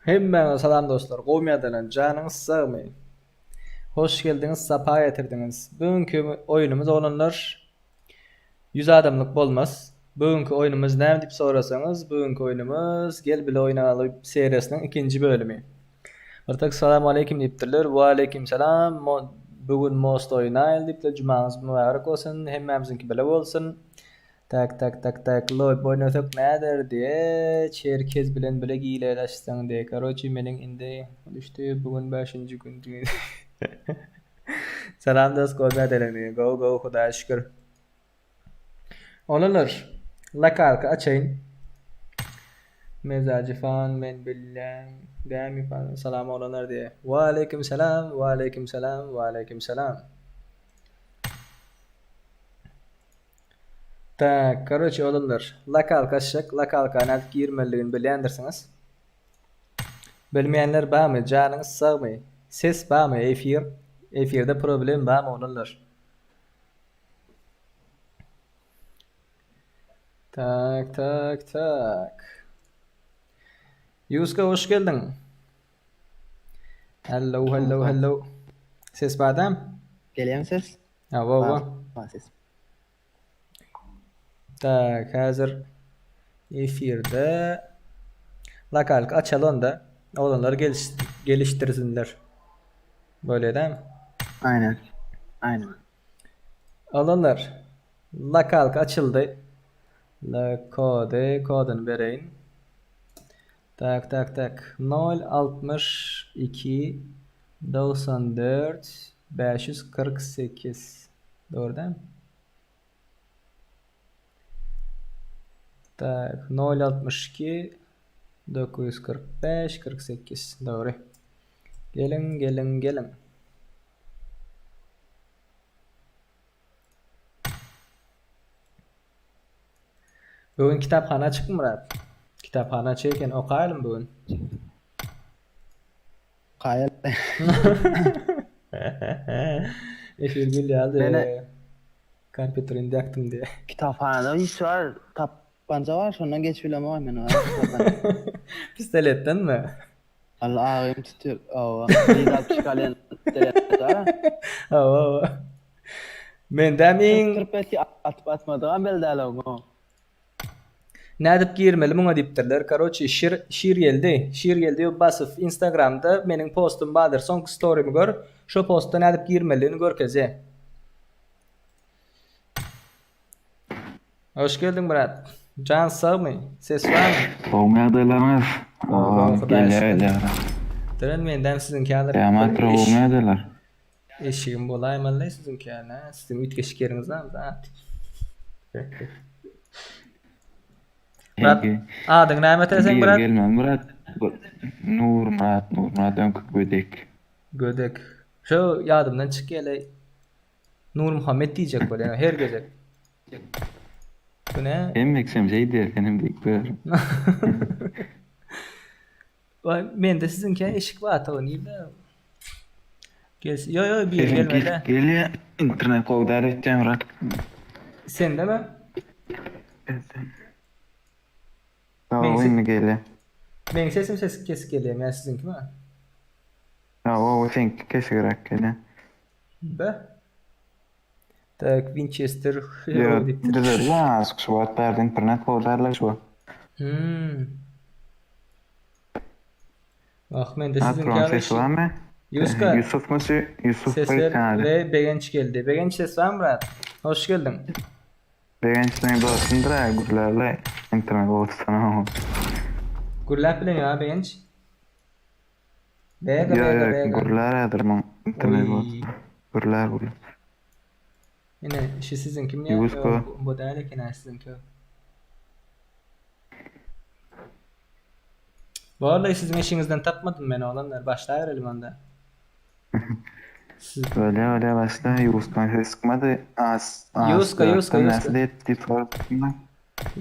Hemmäňize salam dostlar, gowmy ýagdaýlar, janyňyz sagmy? Hoş geldiňiz, sapa getirdiňiz. Bu günki oýunymyz oglanlar 100 adamlyk bolmaz. Bu günki oýunymyz näme diýip sorasaňyz, bu günki oýunymyz Gel bile oýnaly seriýasynyň ikinji bölümi. Birtek salam aleýkim diýipdirler. Wa aleýkim salam. Bu gün most oýnaýyl diýipdir. Jumaňyz mübärek bolsun. Hemmämiziňki bile bolsun. Tak tak tak tak loýp oýnasak näder diýe çerkez bilen bile gilelaşsaň diýe karoçi meniň indi düşdi bu gün bäşinji gün Salam dos gowy nädeleň diýe gowy gowy hudaýa şükür Oglanlar lokalka açaýyn Mezajy fan men bilýän dämi fan salam oglanlar diýe Waleýkim salam waleýkim salam waleýkim salam. Tak, karoçe oglanlar, lokalka açjak, lokalka nädip girmelidigini bilýändirsiňiz. Bilmeýänler barmy, janyňyz sagmy? Ses barmy, efir? Efirde problem barmy oglanlar? Tak, tak, tak. Ýuska hoş geldiň. Hello, hello, hello. Ses bardam? Gelýärmi ses? Hawa, hawa. Bar ses. Tak, häzir efirde lokalka açaly onda. Oglanlar geliş gelişdirsinler. Bolýar dämi? Aynen. Aynen. Oglanlar, lokalka açyldy. La kody, kodyny bereýin. Tak, tak, tak. 0 62 94 548. Dogry dämi? Tak, 0 62 945 48. Dogry. Geliň, geliň, geliň. Bu gün kitaphana açykmy Myrat? Kitaphana açyk eken, okaýalym bu gün. Okaýaly. Efir gülýärdi. Mene Kompýuterini ýakdym diýe. Kitaphanada iş bar, tapança bar, şondan geçip bilemok men. Pistoletdenmi? Alla agym tutyr. Hawa. Ýedi altmyş kalýan pistolet bar. Hawa, hawa. Mendem iň Kyrk belki atyp atmadygam belli däl oň. Nädip girmeli muňa diýipdirler. Karoçi Şir Şirgeldi Şirgeldi Basow Instagramda meniň postum bardyr soňky storymy gör şo postda nädip girmelidigini görkezýä. Hoş geldiň brat. Jan sagmy? Ses barmy? Gowmy ýagdaýlaryňyz? Gowy gowy Hudaýa Gelýär şükür. gelýär. Deren mendem siziňki ýaly Ýaman bir gowmy eş ýagdaýlar? eşigim bolaýmaly siziňki ýaly hä? Siziň üýtgeşik ýeriňiz barmy zat? Brat, adyň näme seň Bir brat? gelmem brat. Nurmyrat, Nurmyrat öňki gödek. Gödek. Şo ýadymdan çykýa-le. Nurmuhammet diýjek bolýan her gezek. Bu ne? Hemmeksem şeý diýer, senem diýip gör. Waý, mende siziňkä eşik bar to nirde? Gels, ýo ýo biri Sesiň gelmedi. kesik gelýär. Internet gowy däl öýtýän brat. Sendemi? Sag ol indi gelýär. Meň sesim ses kesik gelýär, ýa siziňkimi? Hawa, seňki kesigräk gelýär. Be. Tak, Winchester Ýo, Hero diýipdir. düzeldi azajyk şu wagt bärde internet gowy däldir şu wagt. Hmm. Ah, mende siziňki Patron ýaly sesi eşik. barmy? Ýuska. Ýusufmy şu? Ýusuf Ses ber öýtýän ady. we Begenç geldi. Begenç ses barmy brat? Hoş geldiň. Begenç meň dostumdyr-a gürlärle internet gowy tutanok. Gürläp bilen ýa Begenç? Bega Ýok bega ýok bega. gürlär häzir muň internet Oý. bolsa. Gürlär gürlär. Ine şu siziňkimi ýa? Ýusko. Ýok bu däl eken ha siziňki. Wallay siziň eşiňizden tapmadym men oglanlar başlaberelim onda. Siz Bolýa bolýa başla Ýuskaň sesi çykmady. Az az Ýuska Ýuska dörtden Ýuska. näçe diýip diýip sorapdym.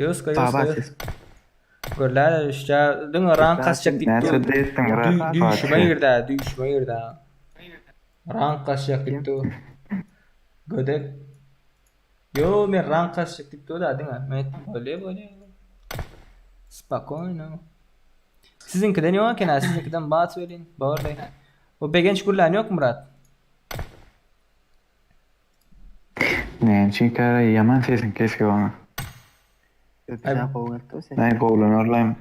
Ýuska Ýuska Baba Ýuska. ses. Görläle şja diňe rank kasjak diýip Näçe dur. diýipdiň brat? Düýşüme girdi düýşüme girdi. Rank kasjak diýip dur. Gödek. Ýo men rank kasjak diýip dur da diňe. Men bolýa bolýa. Spokojno. Siziňkiden ýok eken ha, siziňkiden bar welin, borly. Bu Begenç gürlän ýok Murat. Näme üçin käre ýaman sesiň kesgi oňa. Öpüjä gowy gelipdi o ses. Näme gowlanarlaým.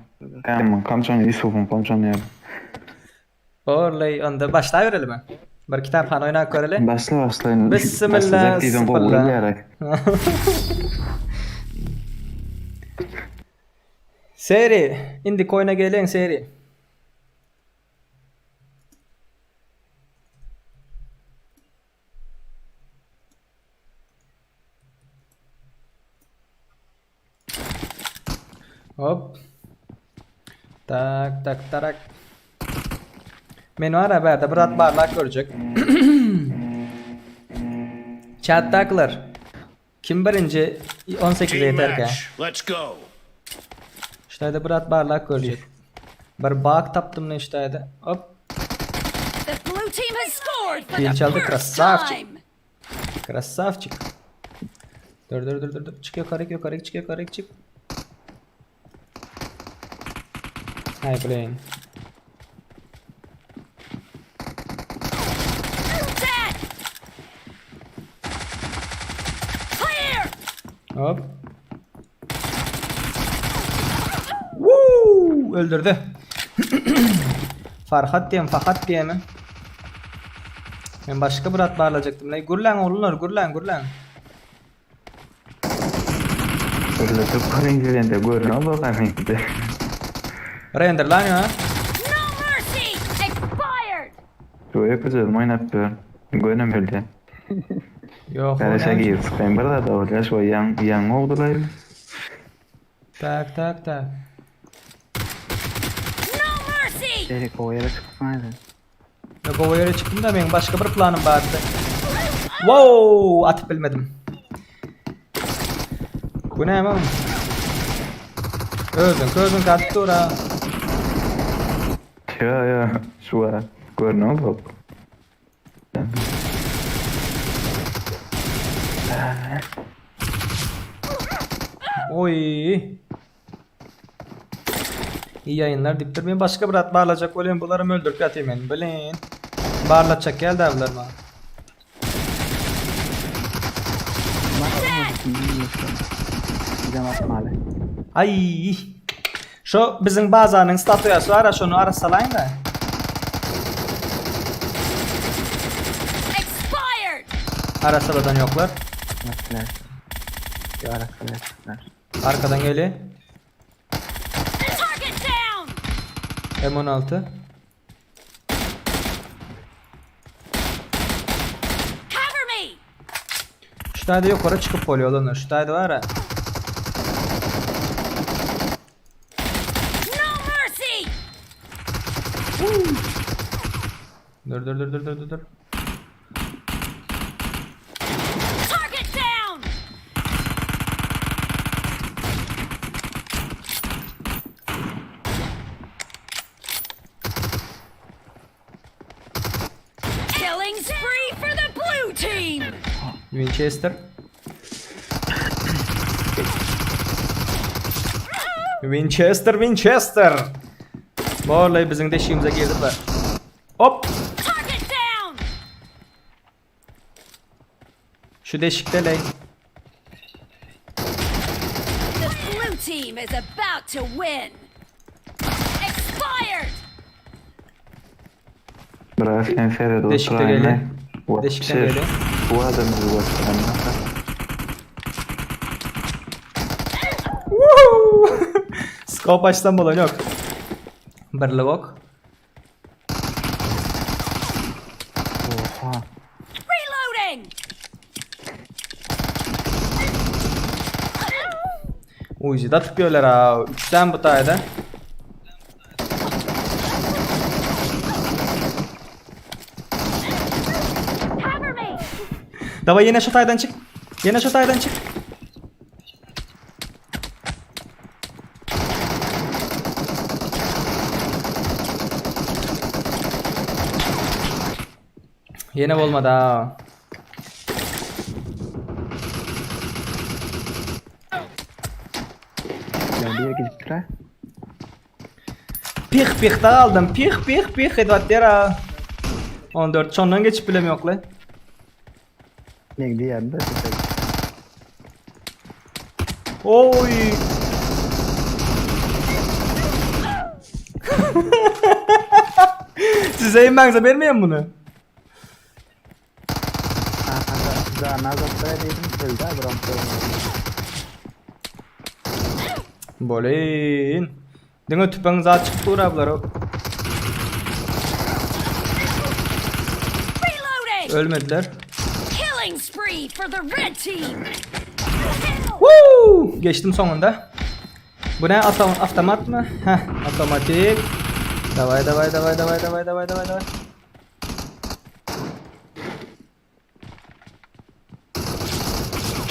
Tämiň kamçan Ýusubyň kamçan ýaly. Borly, onda başlaberelimi? Bir kitaphana oýnap göreli. Başla başla. Bismillah, Başlajak diýdim gowy bismillah. gelýär. Seri, indiki oýna geliň Seri. Hop. Tak tak tarak. Men var ya bärde bir at barlak görecek. Chatdakylar. Kim birinji 18'e Team yeterkä? match. Let's go. Ştaýda bir at barlak görecek. Bir bug tapdym ne ştaýda. Hop. The blue team has scored for Kill the çaldı, first красавчик. time. Krasavçik. Dur dur dur dur dur. Çık yukarı yukarı çık yukarı çık. Hay blin. Dead. Clear. Hop. Woo! Öldürdü. Farhat diýem, Fahat diýemi? Men başga bir at barlajaktym. Lay gürläň oglanlar, gürläň, gürläň. Gürletip görün gelende görün ol bakan indi. Render lan ya. No mercy. Expired. Şu öpücüğüm oynap dur. Gönem öldü. Yok. Karışa o ne? girip ben bir da olacak şu yan yan oldular. Tak tak tak. No mercy. Seri gowy ýere çykmaýdy. Yok o yere çıktım da benim başka bir planım vardı. Wow, atıp bilmedim. Bu ne oğlum? Öldün, öldün kattı ora. Ya ya şu görün ol. Oy. İyi yayınlar diptir. Ben başka bir at barlacak olayım. Bunları öldürüp yatayım ben. Bilin. Barlatacak geldi abiler bana. Bizem atmaly. Ay. Şu bizim bazanın statuyası var ya şunu arasalayın da. Expired. Arasaladan yoklar. Atlar. Yo araslar. Arkadan geliyor. Target down. M16. Cover me. Şu tane yukarı çıkıp oluyor lan. Şu tane var ya. No mercy. Dur dur dur dur dur dur. Target down. Killing spree for the blue team. Winchester. Winchester, Winchester. Vallahi bizim deşiğimize girdiler. Hop. Target down. Şu deşikte ley. The blue team is about to win. Expired. Biraz sen Deşikte oturayım. geliyor. Deşikten geliyor. Bu adamı bu Woohoo! Scope açsam balon yok. Birlik Oha. Reloading. Uzi da tıkıyorlar ha. Üçten bu tayda. Cover me. Dava yine şu taydan çık. Yine şu taydan çık. Yine olmadı ha. Ya bir ýere gidip dur. Pih pihde galdym. Pih pih pih edip atýar ha. 14 şondan geçip bilem ýokly. Ne diýýärdi? Oy. Size inmäňize bermeýän bunu. Bolin. Diňe tüpeň zat çykyp dur ablar. Reloading! Ölmediler. Killing spree for the red team. Woo! Geçtim sonunda. Bu ne? Atom avtomat mı? Heh, otomatik. Davay davay davay davay davay davay davay davay.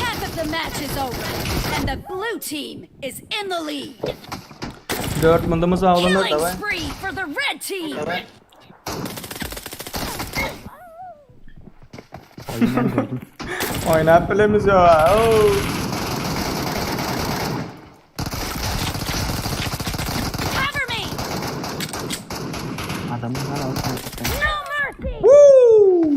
Half of the match is over, and the blue team is in the lead. 4 mındımız var oğlum Killing davay. spree for the red team. Oynap bilemiz ya. Oo. Cover me! Adamın var alsana. No mercy! Woo!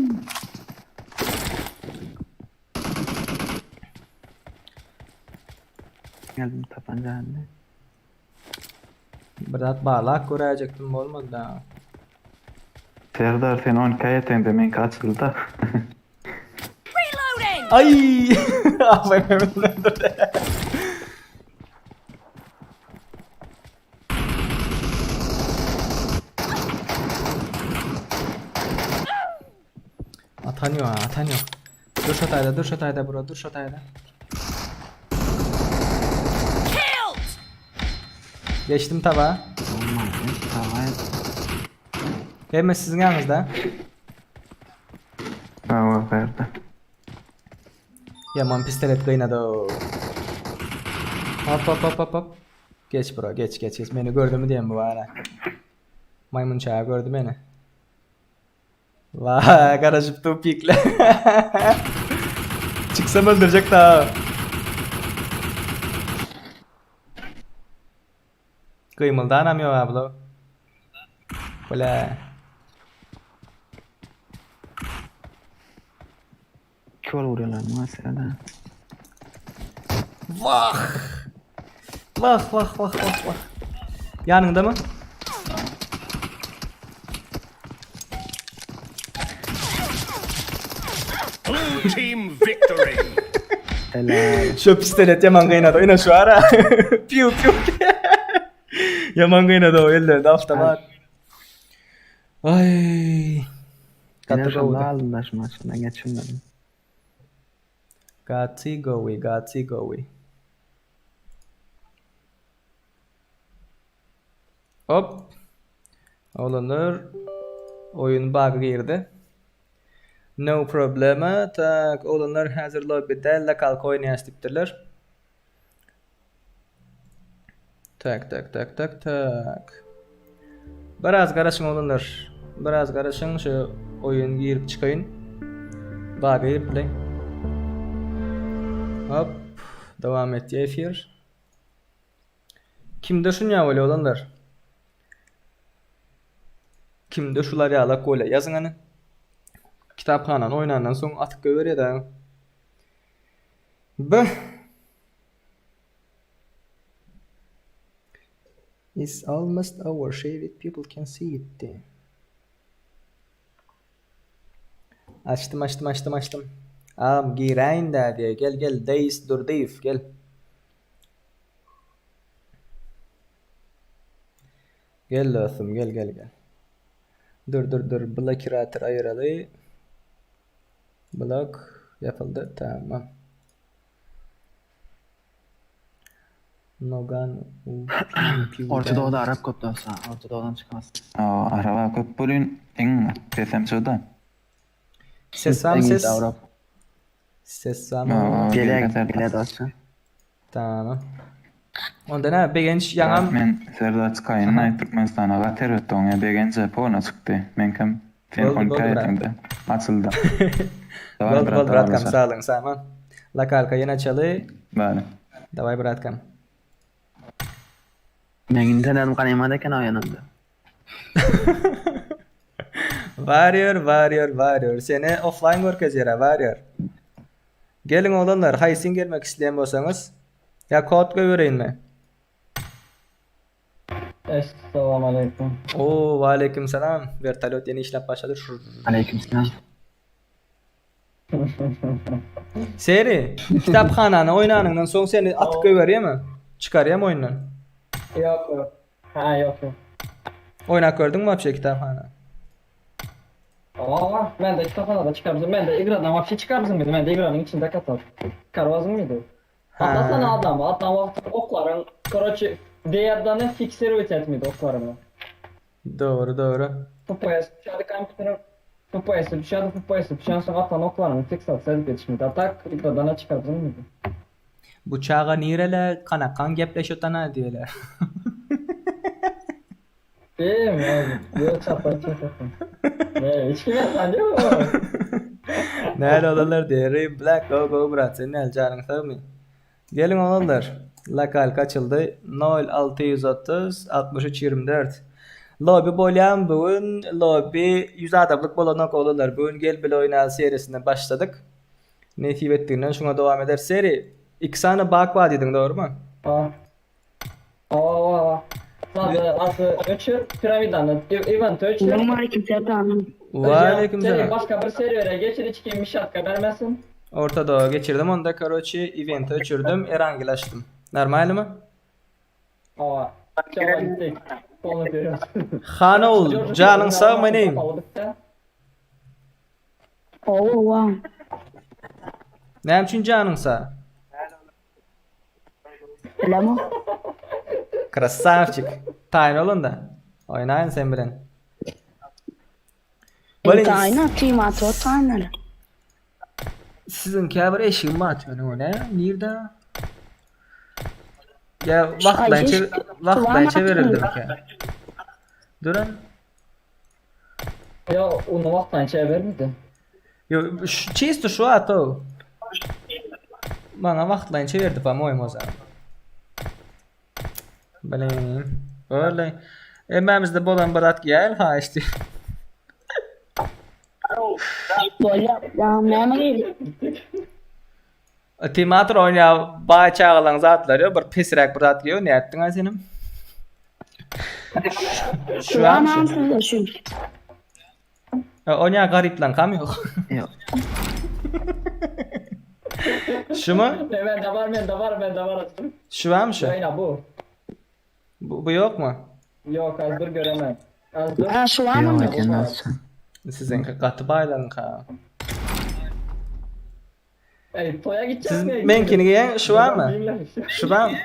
Geldim tabanca haline. Biraz barlak görecektim olmadı da. Serdar sen 12 yetendi men açıldı da. Reloading! Ay! Abi Mehmet öldürdü. Atan yok ha, atan yok. Dur şu tayda, dur şu tayda bro, dur şu tayda. Killed! Geçtim tabağa. Gelme sizin yanınızda. Bravo verdi. Yaman pistolet kıynadı. Hop hop hop hop hop. Geç bro geç geç geç. Beni gördü mü diyeyim bu ara. Maymun çağı gördü beni. Vay karışıp tupikle. Çıksam öldürecek daha. Kıymıldanamıyor abla. Böyle. Kör vuruyorlar mesela. Vah. Vah vah vah vah vah. Yanında mı? Blue team victory. Helal. Şu pistolet yaman kıynadı. Yine şu ara. Piu piu. yaman kıynadı o ellerinde avtomat. Ay. Yine Katı şunda gowy. aldılar şu maçından geçirmedim. Katı gowy, katı gowy. Hop. Olanlar oyun bug girdi. No problema. Tak, olanlar hazır lobby'de lokal oynayas dipdirler. Tak tak tak tak tak. Biraz garaşyň olanlar. Biraz garaşyň şu oyun girip çykaýyn. Bug'a girip play. Hop. Devam et efir. Kimde şunýa bolýar olanlar? Kimde şular ýalak bolýar? Ýazyň hany. Kitaphanany oýnandan soň atyp goýberýär da. B. It's almost over. Share it. People can see it. Açtım açtım açtım açtım. Am gireyin de diye. Gel gel Deis dur Deyf gel. Gel dostum gel gel gel. Dur dur dur. Block Rater ayıralı. Blok yapıldı. Tamam. Nogan U P P Orta Doğu'da Arap koptu olsa. Orta Doğu'dan çıkamaz. Aa, araba köp bolýan iň pesem şurada. Ses var mı En ses? iyisi Avrupa. Ses var mı? Aa, Gele güzel. gele dostum. Tamam. Onda ne? Begenç yaňam Men Serdar çıkaýyn, ay Türkmenistana gater ötdi oňa begenç Japona çykdy. Men kim sen Boldy, 12 boldy, brat. aýtynda açyldy. Daway, Boldy brat, boldy bratkam daway, sağ saman. Lokalka ýene çaly. Bari. Daway bratkam. Men internetim kanaymadı eken o yanımda. Warrior, Warrior, Warrior. Seni offline görkezýär-ä, Warrior. Geliň oglanlar, haýsyň gelmek isleýän bolsaňyz. Ýa kod goýbereýinmi? Essalamu aleýkum. Oo, waleýkim salam. Wertolýot ýene işläp başlady. Aleýkim salam. Seri, kitaphanany oýnanyňdan soň seni atyp goýberýärmi? Çykarýarmy oýundan? Ýok, ýok. Ha, ýok, ýok. Oýnap gördüňmi wapşe kitaphana? Aa, men de kitaphanada çykarmyşym. Men de igradan wapşe çykarmyşym miydi? Men de igranyň içinde katar. Çykarmazym miydi? Atlasana adam, atlan wagty oklaryň, koroçe, deýadany fiksirowat etmedi oklaryny. Dogry, dogry. FPS düşýärdi kompýuteriň FPS düşýärdi, FPS düşen soň atan oklaryňy fiksasiýa edip ýetişmedi. A tak igradan çykarmyşym miydi? Bu çaga nirele kanakan gepleşotana diýerler. Değil mi abi? Yok çapak çapak. Ne, hiç kim yapmadı değil mi? Näle olanlar diýer, Black go go brat sen näle janyň sagmy? Geliň olanlar. Lokal kaçyldy 0630 63 24. Lobby bolýan bu gün lobby 100 adamlyk bolanok oglanlar. Bu gün gel bile oýnaly serisinden başladyk. Nesip etdiginden şuňa dowam eder. Seri 2 sany bug bar diýdiň dogrymy? Ha. Aa. Hadi asy öçür piramidany event öçür. Selamünaleyküm Serdar'ım. Waleýkim Seni selam. başka bir servere geçir hiç kim şatka vermesin. Orta Doğu geçirdim onda karoçi eventi öçürdüm Erangel açtym. Normalmy? Aa. Çaba gittik. Onu görüyoruz. Hanol janyň sagmy inim? Oo wow. Näme üçin janyň sag? Selam. Krasavçik. Taýyn olun da. Oýnaýyn sen bilen. Bolin, Tayna team atıyor tayna. Siziň käbir eşigim bar atýan o ne? Nirde? Ya wagtlaýyn Ay, wagtlaýyn çevirildi ki. Durun. Ya onu vaktan çevirmedi. Yo, çisto şu ato. Bana wagtlaýyn çevirdi po-moýemu o zaman. Blin. Öyle. Emmemizde bolan bir at gel ha işte. Böyle ya näme geldi? Timator oýnaýar baý çagalaň zatlary bir pesräk bir zat giýýär. Ne etdiň ay senim? Şu an Şu an şu. Oýnaýar gariplan kam ýok. Ýok. Şu mu? Ne ben de var ben de var ben de var. Şu var mı şu? Yayına bu. Bu, bu yok mu? Yok az dur göremem. Az dur. Ha şu an Ýok mı? eken nasıl? Siziňki gaty baýlaryň ha. Ey toya gideceğiz Siz mi? meňkini giýen şu var mı? Şu var mı?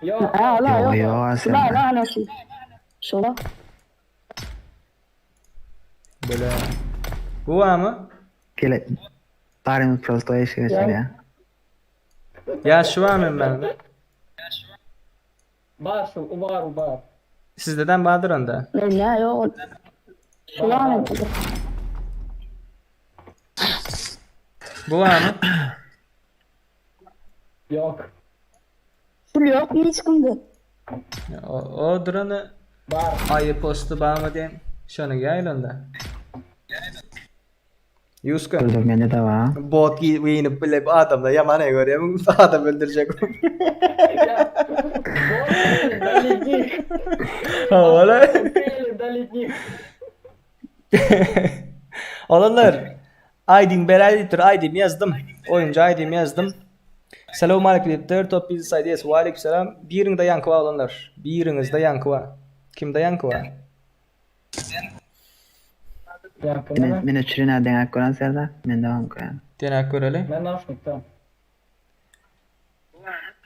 Yok. Ha la Ýok, yok. ýok La sen. la la şu. Şu. Böyle. Bu var mı? Gele Barymyz prosto eşik geçer ya. Ya şu var mı ben? Var şu var var. Sizdeden vardır onda. Ne ne yok. Şu an mı? Bu var mı? Yok. Şu yok mu çıkındı? Ya, O, o duranı Var. ayı postu var mı diyen. Şunu gel onda. Yuska. Dur dur mende de var. Bot giyinip bile bir adamla yamana görüyorum. Adam öldürecek. Ya. Daletnik. Havalı. Daletnik. Olanlar. Aydın Beray'dır. Aydın yazdım. Oyuncu Aydın yazdım. Selamun aleyküm deyiptir. Top bizi saydı. Yes. Ve aleyküm selam. Birinde yankı var olanlar. Birinizde yankı var. Kimde yankı var? Yankı Men mı? men öçürün deňak gören Serdar. Men devam koyan. Denak göreli. Ben naşnikten.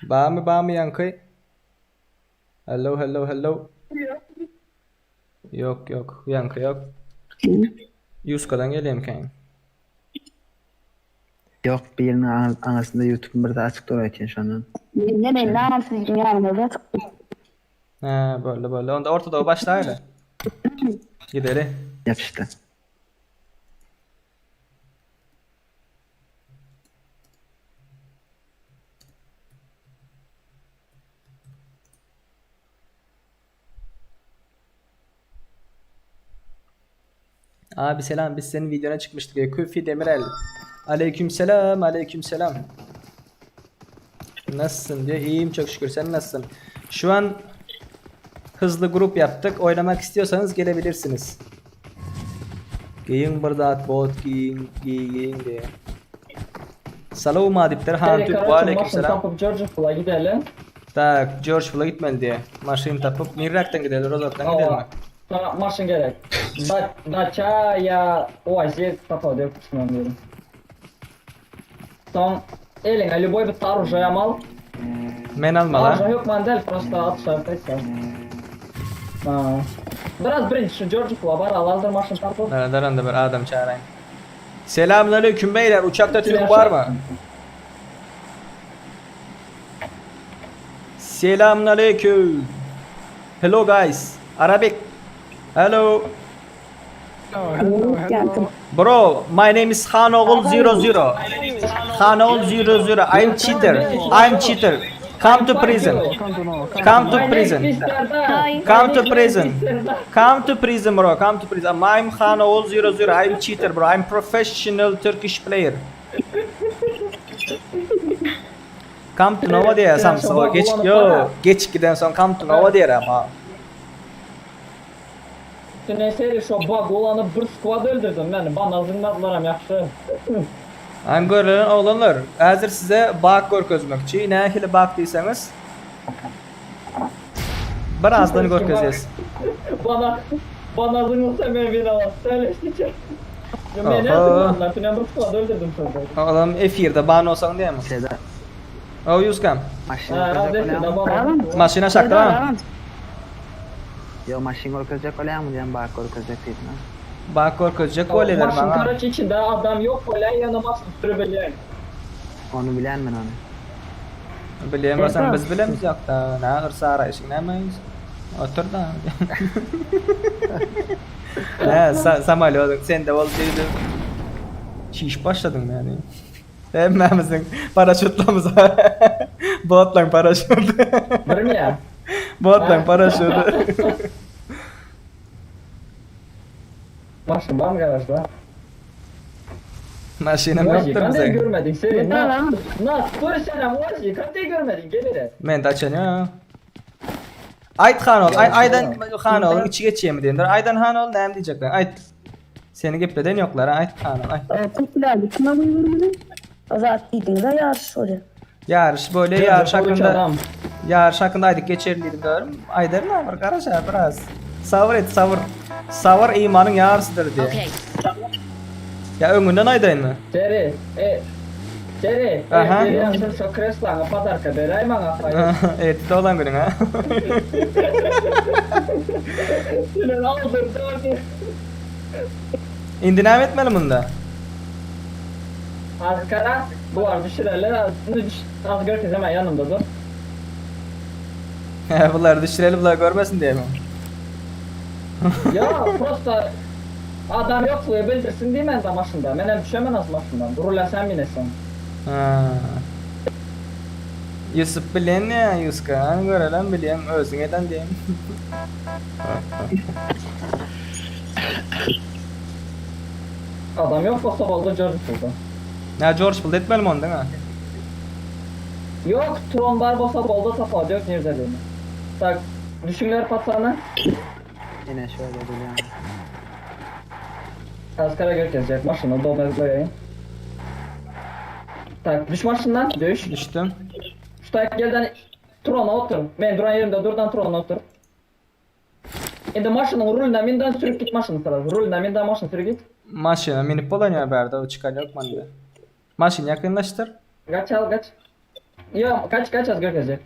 Ba mı ba mı yankı? Hello hello hello. Yok yok yankı yok. Yuska'dan geleyim keyin. Ýok birinin aňasynda YouTube'un bir de açyk durar eken şondan. Ne ne ne yapsın yani Ha böyle böyle. Onda Orta Doğu başla öyle. Gidelim. Yapıştı. Abi selam biz senin videona çykmyşdyk. Küfi Demirel. Aleyküm selam, aleyküm selam. Nasılsın diyor. İyiyim çok şükür. Sen nasılsın? Şu an hızlı grup yaptık. Oynamak istiyorsanız gelebilirsiniz. Giyin bir zat bot giyin giyin diye. Salam adipler. Han Seri Türk ve karaçın aleyküm maşın selam. tapıp George Fula gidelim. Tak George Fula gitmeli diye. Maşın tapıp Mirak'tan gidelim, Rozat'tan gidelim. Aa, Sana maşın gerek. Da, Dacia ya UAZ tapaldı yok düşünmüyorum. Son eline любой bir оружие al. Men alma Оружие lan. yok mandel просто atışar tekrar. Ha. Biraz birinci şu George Fula var al hazır maşın tapıp. Dara daran da bir adam çağırayım. Selamünaleyküm beyler. Uçakta Türk var mı? Selamünaleyküm. Hello guys. Arabic. Hello. Geldim. Bro, my name is Hanogul 00. Hanogul 00. I'm cheater. I'm cheater. Come to prison. Come to prison. Hi. Come to prison. Come to prison bro. Come to prison. I'm Hanogul 00. I'm cheater bro. I'm professional Turkish player. Come to Nova diye Samsun. O geç yo geç giden son come to Nova diye ama. Seri şu bug olanı bir squad öldürdüm ben. Bana zırnadılar hem yaxşı. Angorların oğlanlar. Hazır size bak görkezmekçi. Ne hile bak diyseniz. Birazdan görkezeceğiz. Bana bana zırnılsa ben beni alamam. Sen işte. Ben ne Aha. zırnadılar? Tünen bir squad öldürdüm şurada. Oğlum efirde ban olsan değil mi? Seda O Yuzkan. maşyn Ha, görkezjek neyse, bolýarmy? tamam. Tamam. Maşina şakta ha. Yo maşyn görkezjek bolýarmy diýen bak görkezjek diýdim. ha. Bak görkezecek goleler Maşın bana. karaç içinde adam yok böyle yanıma sürübülüyor. Onu bilen men onu. Bilemiyorsan biz bilemiz yok da. Ne hırsa arayışın ne miyiz? Otur da. Ne sa Samalyo sen de ol dedim. Şiş başladın yani. Hemmemizin paraşütlamız Botlan paraşüt. Bir mi ya? Botlan paraşütü. Maşın var mı garajda? Maşinam Vazi, yoktur kanday bize. görmedin seni. Na, Tamam. na, dur sen Vazi, kanday görmedin gelir. Men de açan ya. Ayt han ol. Ay, aydan han ol. İçi geçeyim mi diyendir. Aydan han ol. Nem diyecekler. Ayt. Seni gepleden yoklar. ha. Ayt han ol. Ayt. Türkler kime buyurdu? Azat diydiniz ha yarış oluyor. Yarış böyle yarış George hakkında adam. yarış hakkında aydık geçerliydim diyorum. Aydarın var karaşa biraz. Sabır et sabır. Sabır imanın yarısıdır diye. Okay. Ya önünden aydayın mı? Seri, e, Seri, Aha. e, sen şu kreslana padarka beray bana. evet olan günün ha. Tünen aldırdı öldü. İndi nem etmeli bunda? Ankara duvar düşürerler. Az, az görkez hemen yanımda dur. Bunları düşürelim bunlar görmesin diye mi? Ya prosta adam yok suya bildirsin değil mi de maşında? Ben hem düşemem az maşından. Dururlar sen binesin. Ha. Yusuf bilen ya Yuska. Görelim bileyim. Özün eden diyeyim. Adam yok olsa oldu George buldu. Ya George buldu etmeyelim onu değil mi? Yok Tron var olsa oldu tapadı yok nerede değil mi? Tak düşünler patlağına. Ine şöyle bilýän. Askara görkezecek maşını dolmaz koyayım. Tak düş maşından düş. Düştüm. Şu tak gelden Tron'a otur. Ben duran yerimde durdan Tron'a otur. Şimdi maşının rulüne minden sürüp git maşını sırası. Rulüne minden maşını sürüp git. Maşina minip bolan ya berde o çıkan yok mende. Maşin yakınlaştır. Kaç al kaç. Yok kaç kaç az görkezecek.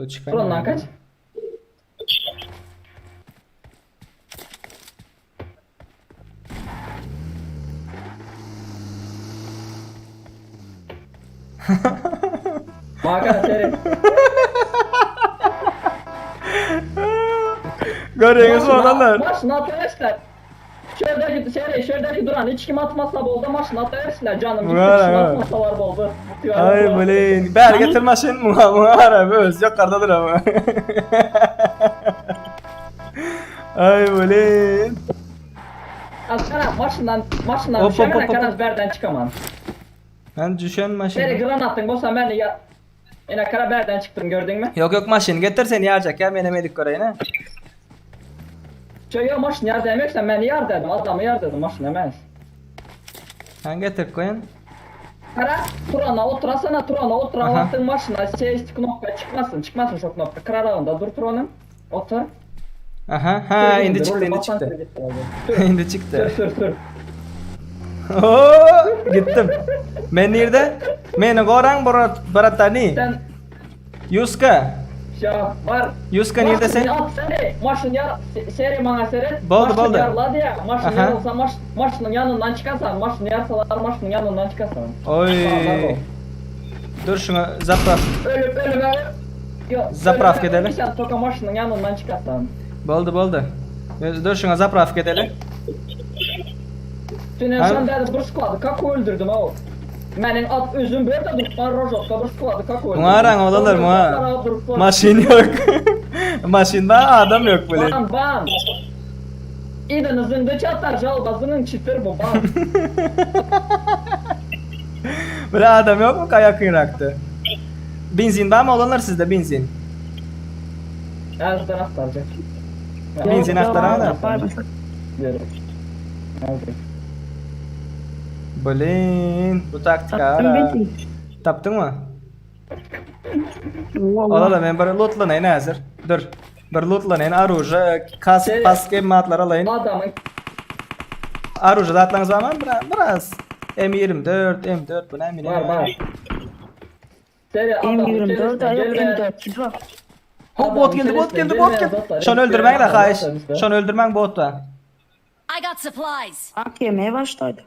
O çıkan Tron'dan yok. kaç. Hakan seri. Görüyorsunuz mu adamlar? Maşını atayışlar. Şuradaki seri, şuradaki duran hiç kim atmasa bolda maşını atayışlar canım. Hiç Var, kim var. atmasalar bolda. Ay blin. Ber getir maşin muha muha abi öz yok kardadır ama. Ay blin. Az kara maşyndan maşyndan Hop, hop, düşemene hop, hop. karaz berden çıkaman. Ben düşen maşyn. Seri granatın bolsa meni ya Ene kara berden çıktım gördün mü? Yok yok maşyn getir seni yaracak ya men emedik göreyine. Şöyle yo maşın yar demeksen meni yar dedim adamı yar dedim maşın emez. Sen getir koyun. Kara Turana oturasana Turana otur Aha. vaktın maşına ses knopka çıkmasın çıkmasın şu knopka kırarağında dur Turan'ın otur. Aha ha indi çıktı indi çıktı. indi Sür çıktı. sür sür. Oo, gittim. Men nerede? Meni goran brat bratani. Sen Yuska. ya var. Yuska nerede sen? At seni. Maşın yar seri bana seret. Boldy, Maşın boldy. yarladı ya. Maşın Aha. yarılsa maş, maşının yanından çıkarsan, maşın yarsalar maşının yanından çıkarsan. Oy. Sağlar ol. Dur şuna zapraf. Ölüp ölüme. Yo, Zapravka ölüme edelim. ölmüşsen Toka maşının yanından çıkarsan. Boldy boldy. Dur şuna zapraf edelim. Dün Ha? sen dedi bir squad'ı kako öldürdüm o. Benim at özüm bir de düşman Rojov'da bir squad'ı kako öldürdüm. Muaran olalar Muaran. mua. Maşin yok. Maşında adam yok böyle. Ban ban. İdin zındı çatar jalbazının çitir bu ban. Böyle adam yok mu kayak Irak'ta? Benzin var mı olanlar sizde benzin? Ezden aktaracak. Benzin aktaran da. Diyorum. Evet. Blin bu taktik Tapdym ha. benzin. Tapdın mı? Vallahi. Ola da men bir lootlanayın hazır. Dur. Bir lootlanayın aruja, kask, Şey- pask matlar alayın. Adamın Aruja da atlanız var mı? Biraz, biraz. M24, M4 bu ne var var. Seri adamın M24 da yok gelme- M4 var. Ho bot geldi, bot geldi, bot geldi. Şunu öldürmen de haýyş. Şunu öldürmen bot da. I got supplies. Ak yemeye başladı.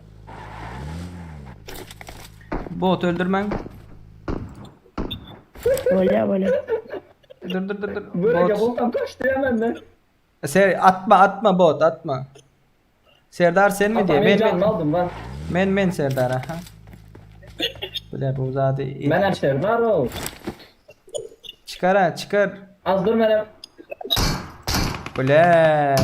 Bot öldürmen. Böyle böyle. Dur dur dur dur. Böyle Bot. boktan kaçtı hemen de. Ser atma atma bot atma. Serdar sen mi diye? Adamın Men canını men aldım ben. men men Serdar ha. Bile bu zaten Ben hem Serdar o. Çıkar ha çıkar. Az dur benim. Bile.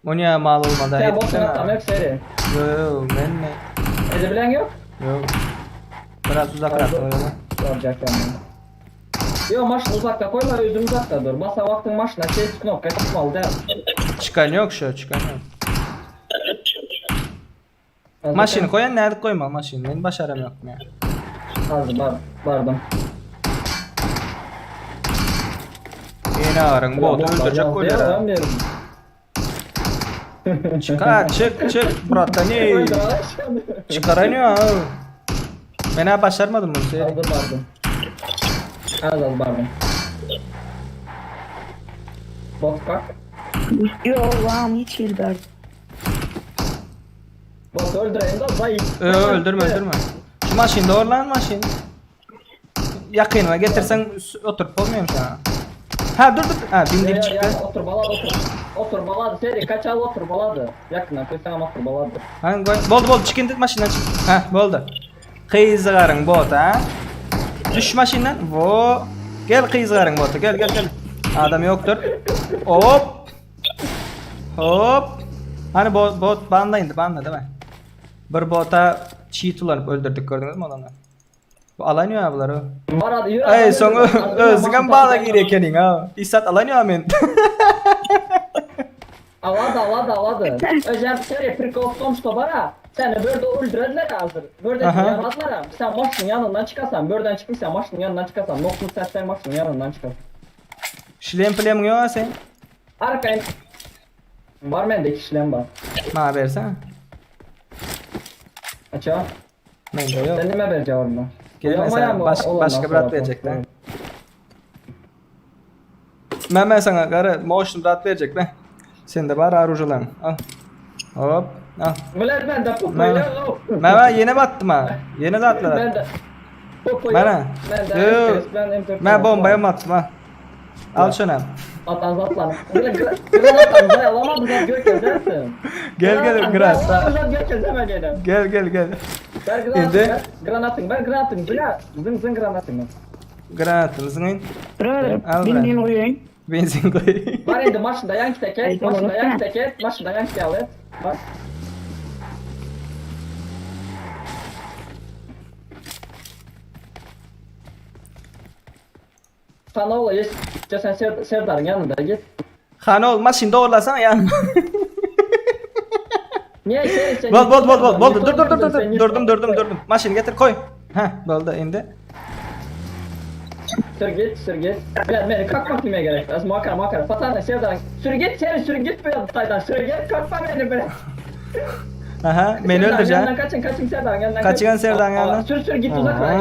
O niye mal olmadan Sen boktan ettin atam ha? yok seri. Yo yo men mi? Edebilen yok. Yo. Biraz uzak attım öyle. Olacak yani. Yo maşını uzakta koyma özüm uzakta dur. Masa vaktin maşına şey knopka çıkmalı der. Çıkan yok şu çıkan yok. Az Maşını koyan nerede koyma maşını. Ben başaram yok ya. Az bar, bardım. Yine arın bot öldürecek koyar. Çıkar çık çık bratani. Çıkaranıyor ha. Ben ha başarmadım bunu. Seyret. Az bardım. Az az bardım. Bot kalk. Yo vam hiç ilber. Bot öldüreyim de zayıf. Ö, öldürme öldürme. Şu maşin doğru lan maşin. Yakınıma getirsen oturup olmuyor mu sana? Ha dur dur. Ha bindim Ya, çıktı. ya, otur baladı otur. Otur baladı seri kaç al otur baladı. Yakından koysam otur baladı. Ha koy. Boldu boldu çık indi maşından çık. Ha boldu. Kıyızgarın bot ha. Düş maşından. Vo. Gel kıyızgarın botu gel gel gel. Adam yoktur. Hop. Hop. Hani bot, bot banla indi banla değil mi? Bir bota cheat ulanıp öldürdük gördünüz mü olanı? Bu alanıyor ha bunları. Baradı yürü. Ey soň özüňem bala girekenin ha. İsat alanıyor men. Aladı aladı aladı. Özel seri prikol в том, что bara. Seni böyle öldürdüler hazır. Böyle Aha. yaradılar. Sen maşının yanından çıkarsan, börden çıkmışsan maşının yanından çıkarsan, noklu sen sen maşının yanından çıkarsın. Şilem pilem yok sen. Arkayın. Var mende kişilen var. Ma bersen. Açа. Men de yok. Sen nime vereceğim onu? Gel mesela baş, başka bir at verecek lan. Men ben sana gara motion brat verecek lan. Sen de bar arujalan. Al. Hop. Al. Millet ben de Men popoyu. men ben yeni battım ha. Yeni de atlar. Ben de popoyu. Bana. Ben de Yo. FPS, ben M4. Men bombaya mı attım ha? Al şunu. Atan zatlan. Granat anzay alamadı da gök ezersin. Gel gel granat. Granat gök ezeme gene. Gel gel gel. Ver Indi. granatın, ver granatın, ver granatın. Bila, zın zın granatın. Granatımızın Brother Al benzin koyayım. benzin koy. Var indi maşında yan kiteket, maşında yan kiteket, maşında yan kiteket. Bak. Sana ola yes. Sen Ser Serdar'ın yanında git. Hany ol maşyn dogurlasana ýanyma. Niye sen sen? Bol bol bol bol boldy dur dur dur dur dur. Durdum durdum durdum. Maşyn getir koý. Hä boldy indi. Sür git sür git. Ben beni kalkmak nime gerek? Az makara makara. Patana Serdar. Sür git sen sür git bu yataydan. Sür git kalkma beni be. Aha meni Serdar'ın öldürjä. yanından kaçın kaçın Serdar'ın yanından. Kaçyň Serdar'ın Aa, yanından. Sür sür git uzak ver.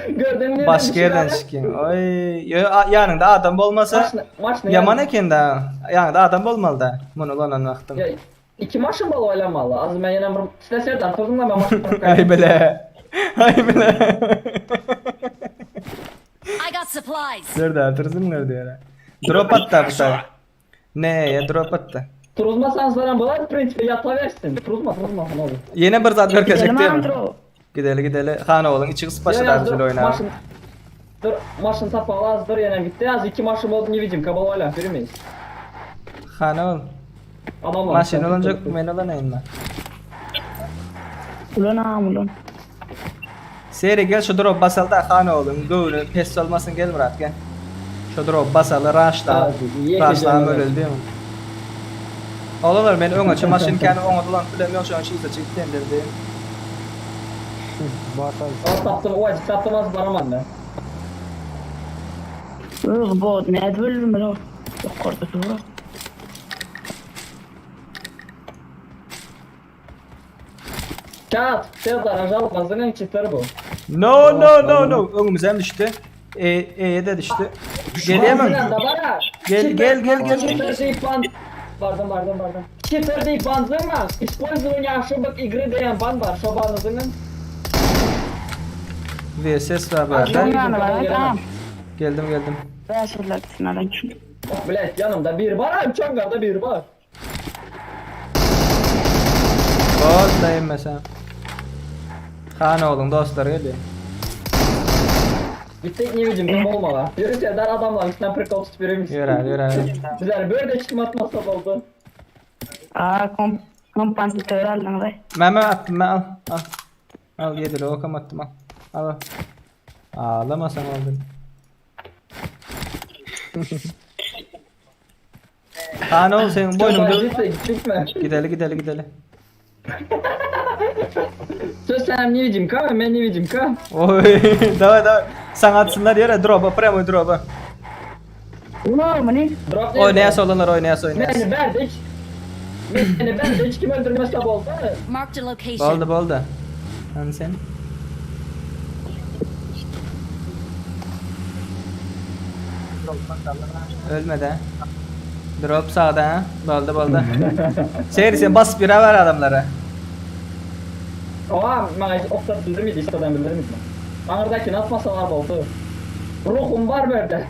Gördün mü? Başga ýerden çykýaň. Oý, ýö, a- ýanyňda adam bolmasa Maşyn, maşyn ýaman eken da. Ýanyňda adam bolmaly da. Muny ulanan wagtyň. Ya, iki maşyn bol oýlamaly. Az men ýene bir işte Serdar turdum da ben maşyn. Aý bile. Aý bile. I got supplies. Serdar tursunlar diýär. Drop atdy bu taý. Ne, ýa drop atdy. Turuzmasan sana bular prinsipi yata versin. Turuzma turuzma ne olur. Ýene bir zat görkezjek Gidelim diýme. Andro. Gideli gideli. Han ogluň içi gysyp başlady Ya, ya, abi dur, oýnaga. Maşyn, dur maşyn tapalı az dur ýene gitti. Az iki maşyn oldu ne bileyim kabal oýlan yürümeyiz. Han ogul. Adam var. Maşyn olanjak men olanaýyn ben. Ulan ağam ulan. Seri gel şu drop basaly da han ogluň göwni pes bolmasyn gel Murat gel. Şu drop basaly raşla. Abi, ýeke Raşla jemle. öleli diýme. Olanlar men öňe maşyn käni oňa dolan bilem ýok şoň şiýse çekdi endirdi. O taptım o acı taptım az baramam ben. Öz bot ne bölümü o. Yukarıda dur. Kağıt, Serdar ajal bazının çitleri bu. No no no no. Öňümize hem düşdi. E E'ye de düşdi. Gelýärmi? Gel, gel, gel, gel. Cheater deyip ban... Pardon, pardon, pardon. Cheater deyip banzırma. Использование ошибок игры diýen ban bar. Şo banzırın. VSS var bu arada. Şoň ýany bar, tamam. Geldim geldim. Bäşirler sınardan kim? Bilet yanımda bir var, çangarda bir var. Bot mesela. Han oğlum dostlar geldi. Gittik ne bileyim ben olmalı. Yürü Serdar adamlar üstünden prikol tutup yürümüş. Yürü hadi yürü hadi. Bizler böyle çıkma atmasa oldu. Aa kom kompansatör aldın be. Meme attım ben al. Al. Al yedir okam attım al. Al. al. Ağlama sen oldun. Han oğlum senin boynun dur. Gittik gittik mi? Gideli gideli gideli. Söz sen ne bileyim ka, ben ne bileyim ka. Oy davay davay. Sana atsınlar yere drop'a premo drop'a. Ulan mı ne? Drop Oynayas olanlar oynayas oynayas. Beni verdik. Beni verdik kim öldürmese oldu. Marked a location. Boldy boldy. Hani sen? Ölme de. Drop sağda ha. Boldy boldy. Seyir sen bas bire ver adamlara. Oha, bana oktat bildirmeydi, istadan bildirmeydi. Anırdakini atmasalar oldu. Ruhum var böyle.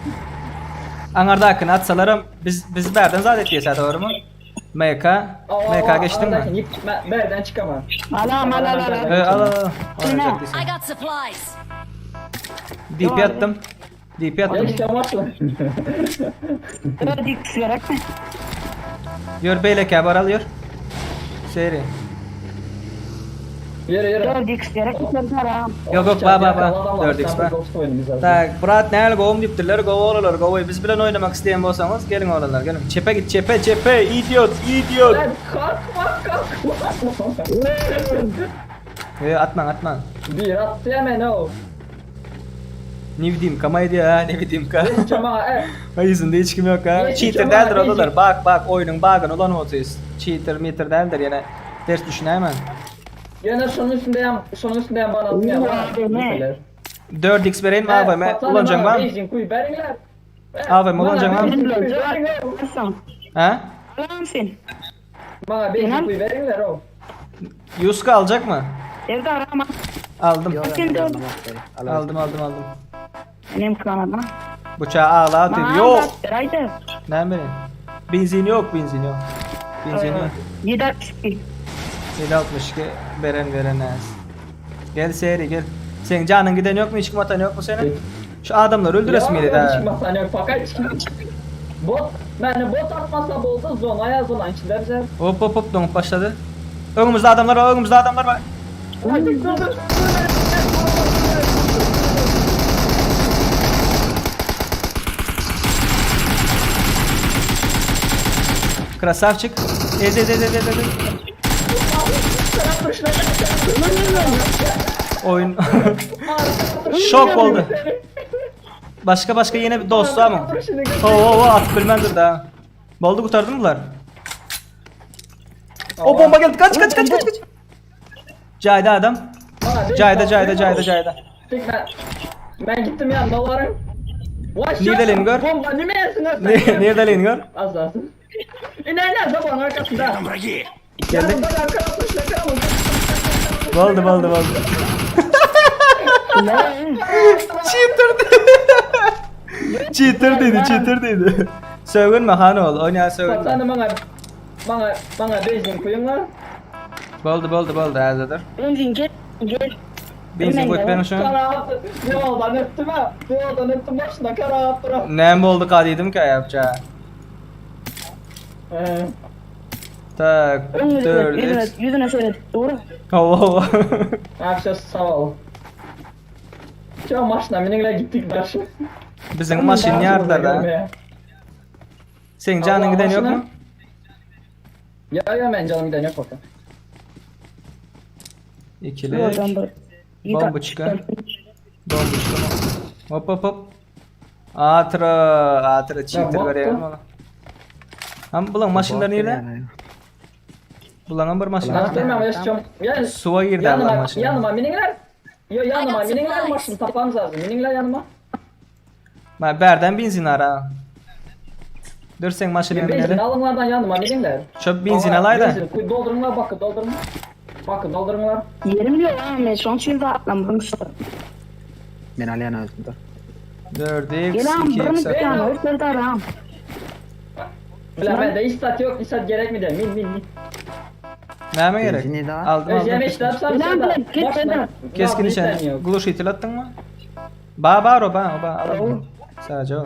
Anardakini atsalarım biz biz berden zat etdiýse doğru mu? MK MK geçtin mi? Berden çıkamam. Alam al al al. al. Ee, al al al. Oynayacak I değilsin. got supplies. DP attım. DP Ya attım. işte maçla. 4x gerek mi? Ýör beýleki bar al ýör. Seri. Yürü yürü. 4x gerek mi? Serdar ağam. Yok yok ba ba ba. 4x ba. Tak, Brat näle gowum diýipdirler, gowy oglanlar, gowy. Biz bilen oýnamak isleýän bolsaňyz, geliň oglanlar, geliň. Çepe git, çepe, çepe, idiot, idiot. Lan kalkma kalkma. E, atmaň, atmaň. Bir attı hemen o. Невидимка maý diýýär, ha, невидимка. Cama e. Ay ýüzünde hiç kim ýok ha. Hiç Cheater kim däldir yok, odalar. Bak, bak, oýnuň bagyny ulan otyrys. Cheater, meter däldir ýene. Ters düşünäýmäň. Yine şunun üstünde yan, şunun üstünde yan bana atmaya var. Ne? 4x bereýin mi AWM ulanjaň barmy? Beijing kuy beringler. AWM ulanjaň barmy? Sen. Ha? Alam sen. Bana Beijing kuy beringler o. Yuska aljak mı? Serdar ağam. Aldım. Sen de Aldım, aldım, aldım. Benim kanalım. Bıçağı ağla atıyor. Yok. Haydi. Ne bileyim. Benzin yok, benzin yok. Benzin yok. 762. 762 veren veren az. Gel seyri gel. Senin canın giden yok mu? Hiç kim atan yok mu senin? Şu. Şu adamlary öldüresim gelýär ha. Çıkmasan yok fakat Bot, yani bot atmasa bolsa zona yazılan içinde bize. Hop hop hop doňup başlady. Öňümizde adamlar bar, öňümizde adamlar bar. Artık dur dur. Krasavçik. Ez ez ez ez ez ez. Oyun şok oldu. Başka başka yine dost mı? Oo oo atıp bilmendir daha. Boldy gutardymy bular? O bomba geldi. Kaç kaç kaç kaç kaç. Cayda adam. Cayda cayda cayda cayda. Ben, ben gittim yanına varım. Nirde gör? Bomba ne yersin lan Ne, nerede leyin gör? Az daha. İne ine zamanın arkasında. Враги! Geldi. Yanımda arkada tuşla Boldy boldy boldy. Cheater. Cheater dedi, cheater dedi. Sögünme han ol, oynaya sögünme. Baksana bana bana bana benzin koyun lan. Boldy boldy boldy häzirdir. Benzin gel gel. Benzin koyup berin şunu. Kara attı. Bir yoldan öptüm ha. Bir yoldan öptüm başına kara attı. Näme boldy ka diýdim ki aýapça. Ee, Tak, Öňüne 4 yüzüne, yüzüne seyret. Doğru. Hawa hawa. Akşam sağ ol. Şu maşına minimle gittik başı. Biziň maşyn ýardylar da. Seň janyň giden ýok mu? Ya ya ben canım giden yok bakın. Ikilik. Oradan bir. Bomba çıkan. Bomba Hop hop hop. Atra, atra cheater bak berýär da. bana. Hem bulan maşynlar nere? Bulan bir maşyn. Ben bilmem yaşayacağım. Yani Suwa girdi Allah yanıma, maşyn. yanıma miningler. Yo yanıma I got miningler supplies. maşını tapmamız lazım. Miningler yanıma. Ma berden benzin ara. Dur sen maşyny Benzin mineli. alınlardan yanıma miningler. Çöp benzin alay da. Benzin koy doldurunlar bakın doldurun. Bakın doldurunlar. Yerim yok ha. Ben son için de atlamışım. Men alýan özümde. 4x, Gel am 2x. birini bir tane. Serdar am. Ulan bende istat yok istat gerek mi de min min min. Näme gerek? Benzin neydi ha? Aldım aldım. Özlem işte yapsam Ulan Serdar. git, git Serdar. Keskin nişan. Gluşitil attın mı? Ba bar o ba o ba. Al. Sadece o.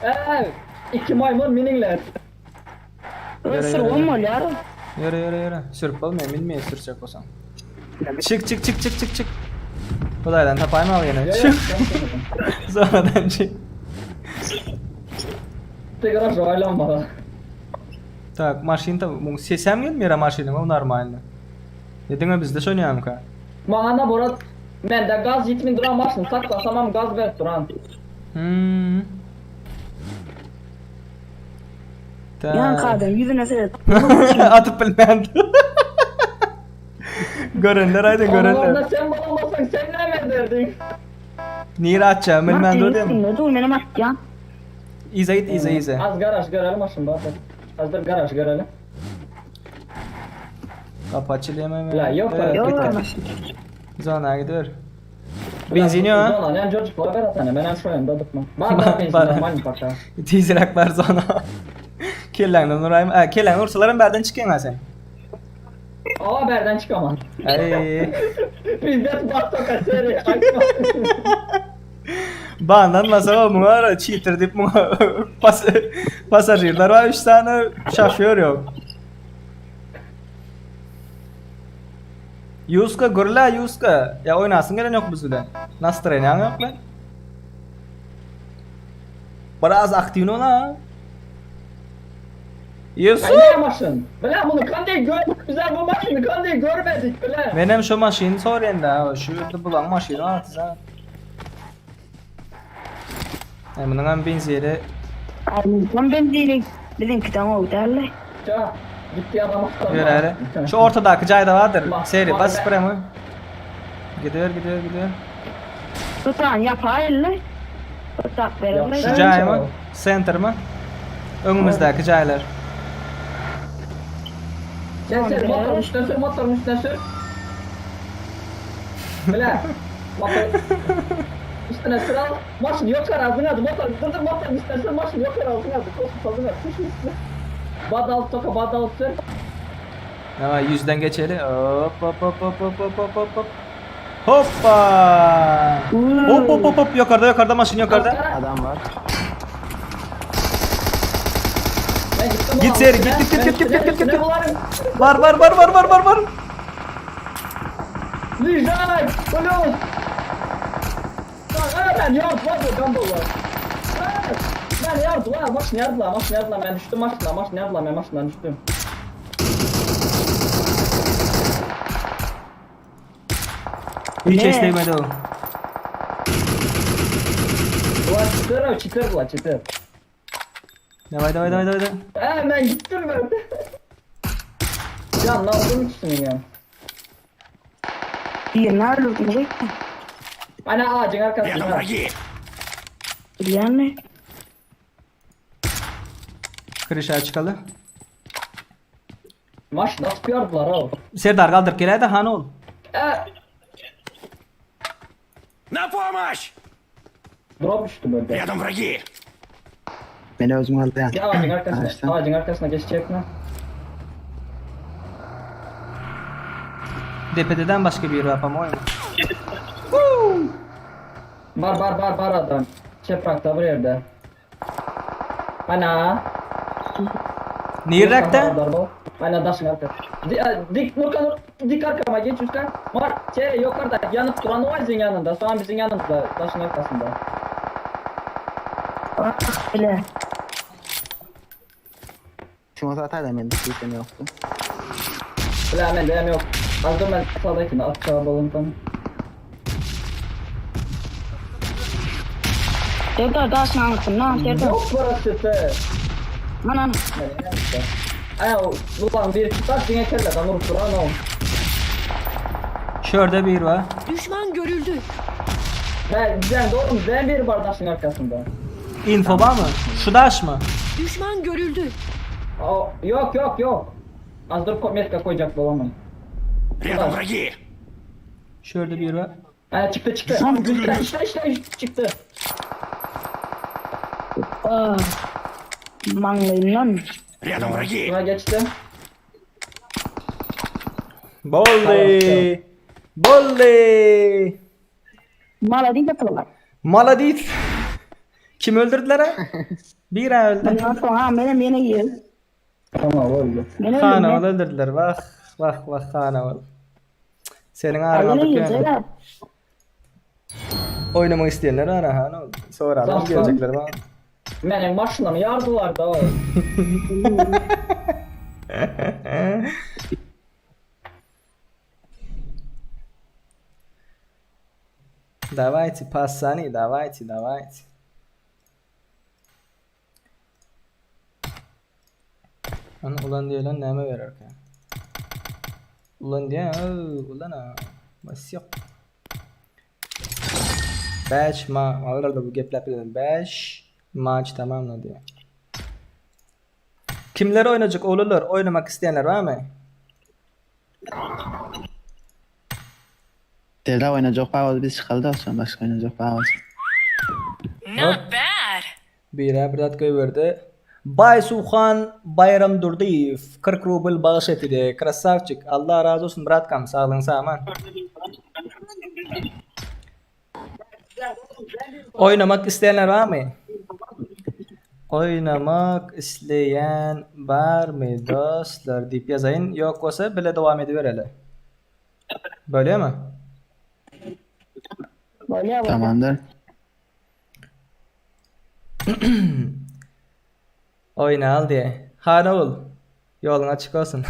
Evet. İki maymun miningler. Yürü, Sır yürü, olma ya. Yürü yürü yürü. Sürüp olmuyor, bilmiyor sürecek olsam. Çık çık çık çık çık çık. Kolaydan tapayım al yine. Çık. Sonradan çık. Tekrar joylanma. Tak maşyn da bu sesem gelmiyor maşynyň o normalny. Dediňe bizde şonýamka. ka. Bana da Borat ben de gaz yetmin duran maşını saklasam am gaz verip duran. Hmm. Yan Tak. kadın yüzüne seyret. Atıp bilmem. Görenler haydi görenler. Onlarla sen bana olmasan sen ne mi derdin? Nire atacağım bilmem dur değil mi? Ne dur benim at ya. İze git ize ize. Az garaj görelim maşını bak. Az da garaj görelim. Kapı açılıyor mu? La, yok, Evet, yok. git, Yok git. Zona gidiyor. Benzin yok ha. Zona ne çocuk var ben atana ben hem şu yanında tutmam. Bana da benzin Bana- normal mi bak Tizrak var zona. Kelläňden urayım. Ha, kelläň ursalarım berden çıkayım ha sen. Aa berden çıkamam. Ay. Bizde bak seri açma. Bandan masa muňa ara cheater diýip muňa pas pasajirler var 3 tane şoför yok. Yuska gurla Yuska. Ya oynasın gelen yok biz bilen. Nastroyeniň yok lan. Biraz aktif ol ha. Yusuf. Ne maşın? Bile bunu kanday gör. Bizler bu maşını kanday görmedik bile. Menem şu maşyny soraýan da, şu ýerde bulan maşyny artık ha. Ay munuň hem benzeri Tam benzini bizimki tam o derler. Ya gitti adam Yürü hele. Şu ortadaki cayda vardır. Bak, Seri bak bas be. sprey mi? Gidiyor gidiyor gidiyor. Tutan yapar elle. Tutak verirler. Şu Evet, cay mı? o. Center mı? Önümüzdeki caylar. Sen sen motorun üstüne sür motorun üstüne sür. Bile. Motor. Üstüne sür al. Maşın yok ağzına adı motor. Dur dur motorun üstüne sür maşın yok ağzına adı. Koş ağzına adı. Koş üstüne. Badal toka badal sür. Ama yüzden geçeli. Hop hop hop hop hop hop hop hop hop. Hoppa! Hop hop hop hop ýokarda ýokarda maşyn ýokarda. Adam var. Ben gittim Git ulan seri, üstüne. git, git, git, Ben git, git, üstüne, git, git, üstüne git. bularım. Bar bar bar bar bar bar bar. Lijay! Alo! Lan ben yardılar bu gambollar. Ben yardılar, maşın yardılar, maşın yardılar. Ben düştüm maşına, maşın yardılar, ben maşından düştüm. Hiç Ne? esnemedi o. Ulan çıtır o, çıtır ulan çıtır. Davay davay davay davay. He ben gittim ben. Ya ne yaptım ikisini ya? Birini öldürdüm. Ana ağacın Рядом arkasında. враги. Bilýän mi? Kırışa çıkalı. Maş nasıl yardılar o? Serdar kaldır gel de han ol. E, На помощь! drop düştü böyle. Рядом враги! Beni özüm aldı ya. Ya ağacın arkasına, Ağaçtan. ağacın arkasına geçecek mi? DPD'den başka bir yer var ama oyna. Bar bar bar bar adam. Çeprakta bir yerde. Ana. Nirrak'ta? Ana daşın arkasında. Di, e, dik Nurkan Nur- dik arkama geç üstten. Var şey yukarıda yanıp duran o bizim yanında. Soğan bizim yanımızda taşın arkasında. Öyle. Şunu zaten ben de hiç yoktu. Ulan hemen de yok. Az dur ben sağdakini at balondan. Serdar daşyň arkasynda Serdar. Yok burası te. Anan. Ay ulan bir tutar diye kelleden vurup duran o. Şurada bir var. Düşman görüldü. Ben ben doğru ben bir bardaşın arkasında. Info var mı? Şu daş mı? Düşman görüldü. O, yok yok yok. Az dur ko- metka koyacak bulamayın. Рядом враги! Şurada bir var. Ha çıktı çıktı. İşte işte işte çıktı. Ah. Maňlaýyndan. Рядом враги! Buna geçti. Bolli. Bolli. Malady ýapylar. Maladit. Kim öldürdüler ha? Bir ha öldü. Bundan soňra menem ýene ýer. Tamam oldu. Men Hanaval öldüm. öldürdüler. Vah vah vah Hanaval. Senin ağrın Ýene aldık ýer. yani. Serdar. Oynamak isteyenler var ha Hanaval. Sonra adam Tamam. gelecekler bana. Benim maşınamı yardılar da o. Давайте, пацаны, давайте, давайте. Lan ulan diye lan näme bererkä? Ulan diye, ulan ha. Bas yok. 5 ma, arada bu gepläp bilen 5 maç tamamla diye. Kimler oynayacak olurlar? Oynamak isteyenler var mı? Serdar oynayacak bağız biz çıkaldı da sonra başka oynayacak bağız. Not bad. Bire bir dat goýberdi. Bay Suhan Bayram Durdiyev 40 rubl bagyş etdi. Krasavçik. Allah razı olsun bratkam. Saglyň saman. Oynamak isteyenler var mı? Oynamak isteyen var mı dostlar diýip ýazaýyn. Ýok bolsa bile dowam edibereli. Böyle mi? Bolýar. Tamamdır. Oyna al diye. Hana ol. Ýoluň açyk bolsun.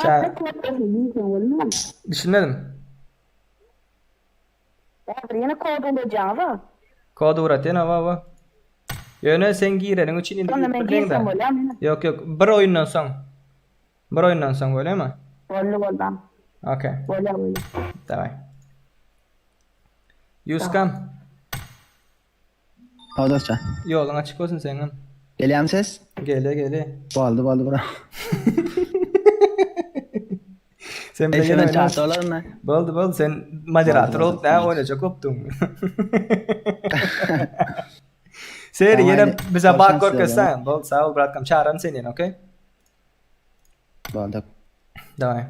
Ça Düşünmedim. Ýene kod bolýar. Kod uğrat ýene wa wa. Ýöne sen gireniň üçin indi Onda men girip girsem de. bolýar. Ýok ýok, bir oýundan soň. Bir oýundan soň bolýarmy? Boldy boldy. Okey. Bolýar bolýar. Daway. Yuskam, O dostça. ýoluň açyk bolsun senin. Geliyor mu ses? Gele gele. Boldy boldy bura. Sen bile Eşemen gene çarptı oynarsın. olar mı? Boldy boldy sen moderator Boldy, bolup boldy. näme oýnajak bolupdyň. Seri Tamam, ýene hadi. bize Bol bak şans görkezsen. Boldy sag bol bratkam çağıran seni, okey? Boldy. Daway.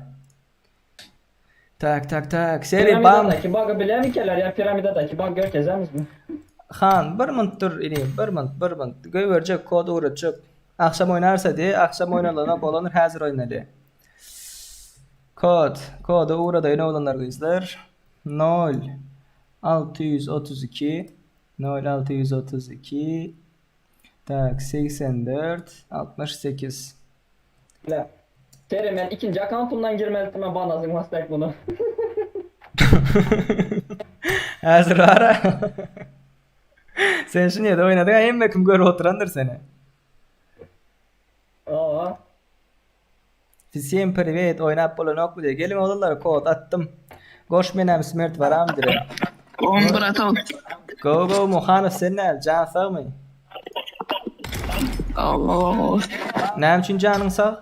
Tak tak tak. Seri bam. Piramidadaki bug'ı bilemikeler ya piramidadaki bug görkezemiz mi? Han bir munt dur inim bir munt bir munt. Goýberjek kod ugratjak. Agşam oýnarsa diý, agşam oýnalanok oglanlar häzir oýnaly. Kod, kody ugradaýyn oglanlar gyzlar. 0 632 0 632 Tak 84 68. Le. Seri men ikinji akkauntumdan girmelidim men bana zyňmasdak bunu. Häzir bara. Sen şu nirede oýnadyň? Hemme kim görüp oturandyr seni. Owa. Всем привет, oýnap bolanokmy diýe. Geliň oglanlar kod atdym. Goş menem smert baram dire. On bratan. Go go Muhanow sen näl jan sagmy? Allah. Näme üçin janyň sag?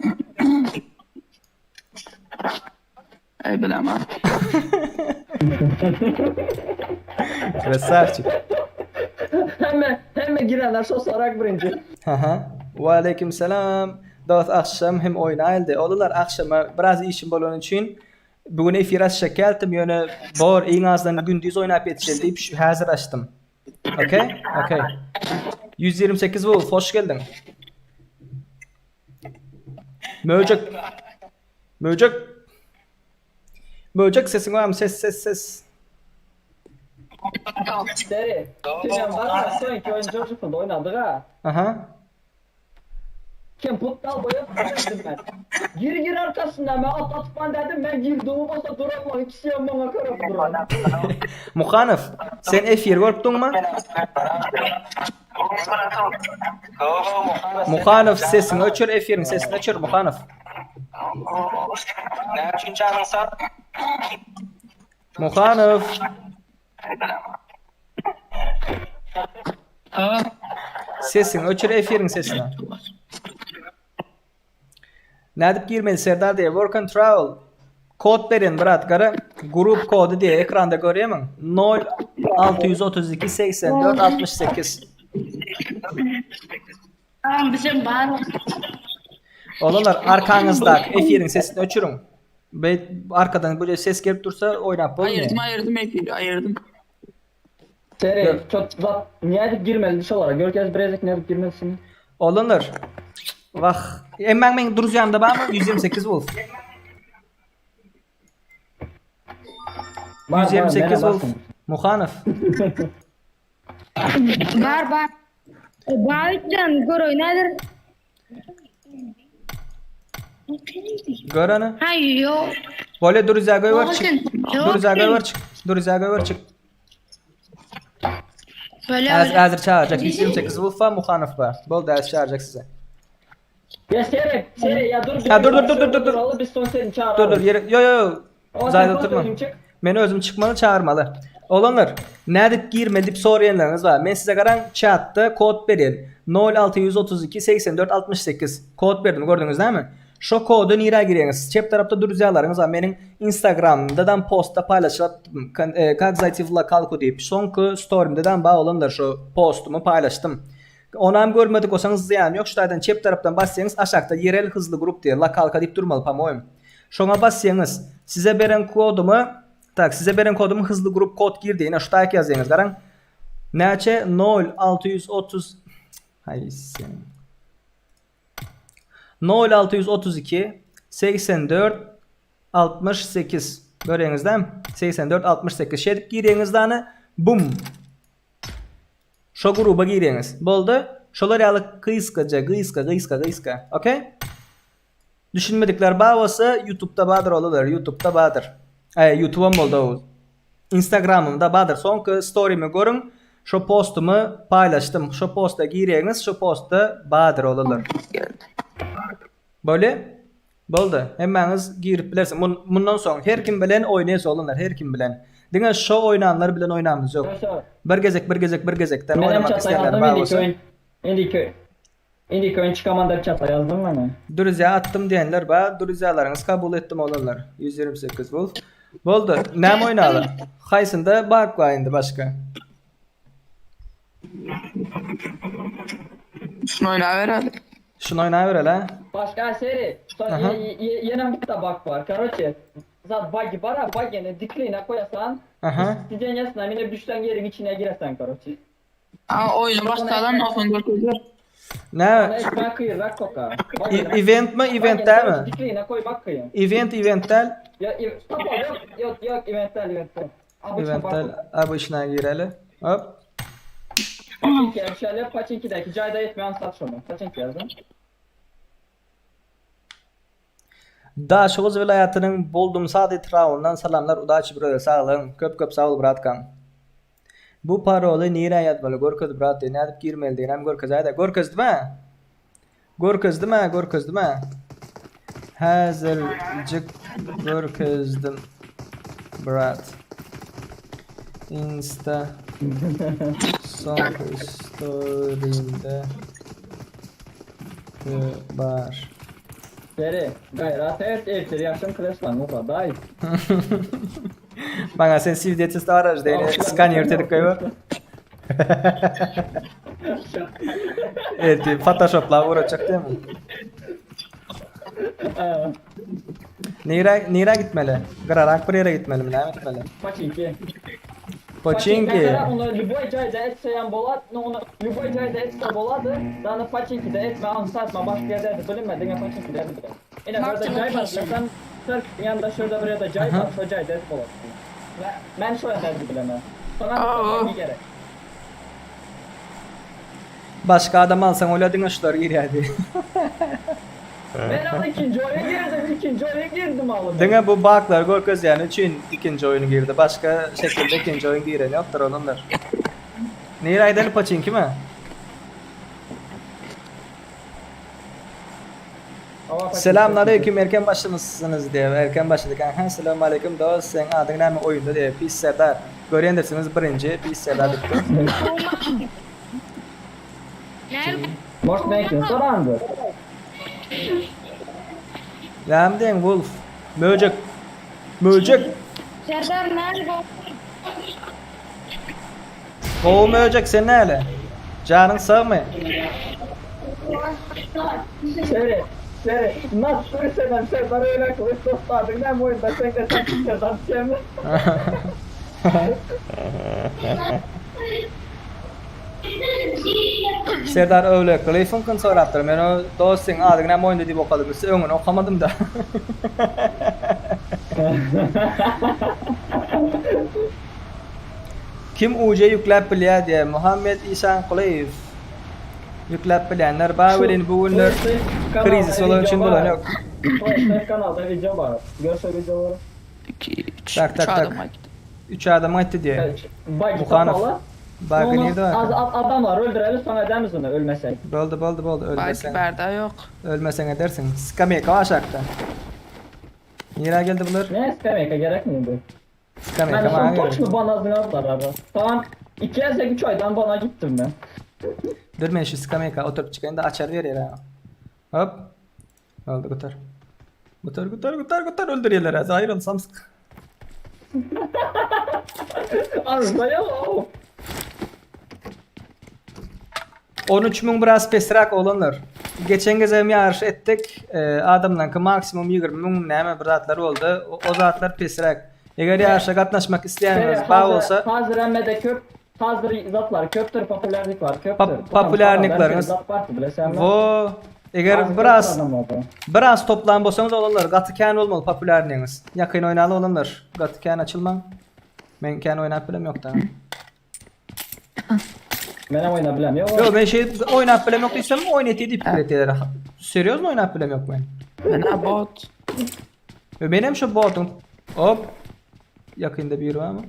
Ey bilemem. Krasavçik. Hemme hemme girenler şo sorak birinji. Haha. Waleýkim salam. Dost agşam hem oýnaýyldy. Oglanlar agşama biraz işim bolany üçin bu gün efir açjak geldim ýöne bor iň azdan gündiz oýnap ýetişeli diýip şu häzir açdym. Okey? Okey. 128 Wolf hoş geldiň. Möjek. Möjek. Möjek sesiň barmy? Ses ses ses. Seri. Tünem var mı? Son iki oyun George Field'da oynadık ha. Aha. Kim puttal boyu dedim ben. Gir gir arkasından ben at atman dedim ben girdim olsa duramam ikisi yan bana karab duram. Muhanow, sen efir görüp duňmy? Muhanow sesiňi öçür, efiriň sesini öçür Muhanow. Muhanow. Sesiňi öçür efiriň sesini. Nädip girmeli Serdar diýe work and travel kod berin brat gara grup kody diýe ekranda görýärmiň 0 632 84 68 Tamam bizim bar. Olanlar arkaňyzdaky efiriň sesini öçüriň. Be arkadan böyle ses gelip dursa oýnap bolmaýar. Ayırdım ayırdım ekili ayırdım. Seri çok zat niye edip girmeli dış olarak Görkez Brezik ne edip girmelisin? Olanlar. Wah. Emmäň meň druzyamda barmy? 128 Wolf. Var, var, 128 mene Wolf. basın. Muhanow. Bar bar. Bar gör oynadır. Gör onu. Hayır yok. Bolýa druziýa goýber çyk. Yok. Druziýa goýber çyk. Druziýa goýber çyk. Böyle Häzir häzir çağıracak. 128 Wolf bar, Muhanow bar. Boldy häzir çağıracak size. Ya Seri Seri ya dur. Ha, dur, dur, dur, dur, dur, dur. Alıp biz son Seri'ni çağıralım. Dur dur ýere yo yo yo. O, Zaýda sen oturma. özüň çyk. Men özüm çykmaly çağırmaly. Oglanlar, nädip girmeli diýip soraýanlaryňyz bar. Men size garaň chatda kod berýän. 0632 84 68 kod berdim gördüňiz näme? Şo kody nirä girýäňiz? Çep tarapda druzyalaryňyz bar. Meniň Instagramdadan postda paýlaşyp как зайти в lokalku diýip soňky storimdedan bar oglanlar şo postumy paýlaşdym. Onam görmedik bolsaňyz zyýany ýok. Şu taýdan çep tarapdan basýaňyz aşakda ýerel hızly grup diýe lokalka diýip durmaly po-moýem. Şoňa basýaňyz size beren kodumy tak size beren kodumy hızly grup kod gir diýe ine şu taýak ýazýaňyz garaň. Näçe 0 630 Haý sen. 0 632 84 68 görýäňizdämi? 84 68 şeýdip girýäňiz dany bum. Şo gruba girýäňiz. Boldy. Şolar ýaly gysgaja, gysga, gysga, gysga. Okey? Düşünmedikler bar bolsa YouTube'da bardyr olar, YouTube'da bardyr. Ay, YouTube'am boldy o. Instagram'ymda bardyr. Soňky story'mi görüň. Şo postumy paýlaşdym. Şo posta girýäňiz, şo postda bardyr olar. Boldy? Boldy. Hemmäňiz girip bilersiň. Mun, mundan soň her kim bilen oýnaýas oglanlar, her kim bilen. Diňe şo oýnanlar bilen oýnamyz ýok. Arkadaşlar, Bir gezek, bir gezek, bir gezekden Menem oynamak çata isteyenler yazdım bar indiki bolsa. oyun. Indiki Indiki oyun çıkaman dep çata yazdım ben. Druziýa atdym diýenler bar. Druziýalaryňyzy kabul etdim oglanlar. 128 Wolf. Boldy. Näme oýnaly? Haýsynda bak bar indi başga? Şunu oyna ver hadi. Şuny oýnaýbereli ha. Başka seri. Son Aha. ye, ye, yine bir tabak var. Короче. Zat buggy bar ha, buggyny dikligine koýasan. Aha. Sidenýesine minip düşseň ýeriň içine gireseň karoçi. Aa oyunu başladan olsun görkezler. Ne? Ona etmek kıyırrak koka. E- event mi event değil mi? Dikligine koymak kıyın. Event event değil. Ya tamam yok yok yok eventler eventler. Event değil. Abi gireli. Hop. Paçinki şöyle Paçinki'deki cayda etmeyen sat şunu. Paçinki yazın. Daşoguz welaýatynyň Boldumsaz etrabyndan salamlar udaçi brother saglygyň köp köp sag bol bratkam. Bu paroly nirä ýazmaly görkez brat diý nädip girmelidiginem görkezäýdä görkezdimä görkezdimä görkezdimä häzirjik görkezdim brat insta soňky storymde bar. Seri, gayrat et, ertir yaşam kreslan, ufa, day. Maňa sen свидетельство araž diýeni skaner tedik goýber. Ertir Photoshop'la uğraşacak değil mi? Nere, nere gitmeli? Gyrarak bir ýere gitmeli mi? Näme etmeli? Paçinki. Poçinki. Mesela onu любой cayda etseyen bolat, no onu любой cayda etse boladı, daha paçinki de etme, an satma, başka yerde de bilinme, dine paçinki de bilir. Yine Marked burada cay var, location. sen Türk yanında şurada bir yerde cay Aha. var, şu cayda et bolat. Ben şu yerde bilemem. Sana Aa. bir gerek. Başka adam alsan öyle diňe şular girýärdi. Ben al ikinci oyuna girdim, ikinci oyuna girdim alım. Diňe bu baklar görkezýän üçin ikinji oýun girdi. Başka şekilde ikinji oýun giren ýokdur olanlar. Nere aýdaly Poçinki mi? Selamun aleyküm erken başlamışsınız diye erken başladık. Aha selamun aleyküm dost sen adyň näme oýunda diye Pis Serdar. Görýändirsiniz birinji Pis Serdar diýip. Most mümkün sorandır. Näme diýen Wolf? Möjek. Möjek. Serdar nerede? Gowy möjek sen näle? Janyň sagmy? Seri, seri. Nasıl senem Serdar öyle kılıç dostlardık. Ben bu oyunda sen de sen Serdar diyemem. Serdar öyle Cliff'in sorapdyr. Men o dost sen adyň näme oýunda diýip okadym. Öňüni okamadym da. Kim UC ýükläp bilýär diýe Muhammed İsan Kulyýew. Ýükläp bilýänler bar welin bu günler krizis bolan üçin bolan ýok. PlayStation kanalda video var. Görse videoları. 2, 3, Tak, tak, 3 tak. adam gitti. 3 adam aýtdy diýe. Evet. Bak Muhanov. kapalı. Bagı Onu nirde Az, var? az adamlar öldürelim sonra edemiz onu ölmesek. Boldy boldy boldy Belki ölmesen. Berda yok. Ölmesen edersin. Skameyka aşakda. Nirä geldi bular? Ne istemeye gerek miydi? Skameyka Ben son maňa toç gerek. mu bana azını abi. Tamam. İki ezek üç aydan bana gittim ben. Dur men şu skameyka oturup çykaýyn da açar berýär ha. Hop. Oldu gutar. Gutar gutar gutar gutar öldürýärler az aýryl samsyk. Arıza ya. 13 müň biraz pesräk olanlar. Geçen gezem ýaryş etdik. E, adamlaryňky maksimum 20 müň näme bir zatlar boldy. O, o zatlar pesräk. Eger ýaryşa gatnaşmak isleýäniňiz bar bolsa Hazır emmede köp Hazır zatlar köptür popülerlik var köptür. Pop- popülerlikleriňiz- Zat var bile sen. Wo eger biraz biraz toplan bolsaňyz olanlar gaty kän bolmaly popülerligiňiz. Ýakyn oýnaly olanlar gaty kän açylmaň. Men kän oýnap bilem ýok da. Menem oyna bilem yok. Yo men şey oýnap bilem ýok diýsem oýnat diýip pikir etýärler. Seriozmy oýnap bilem ýok men? Ben ha bot. Yo menem şu botun. Hop. Yakında bir var mı?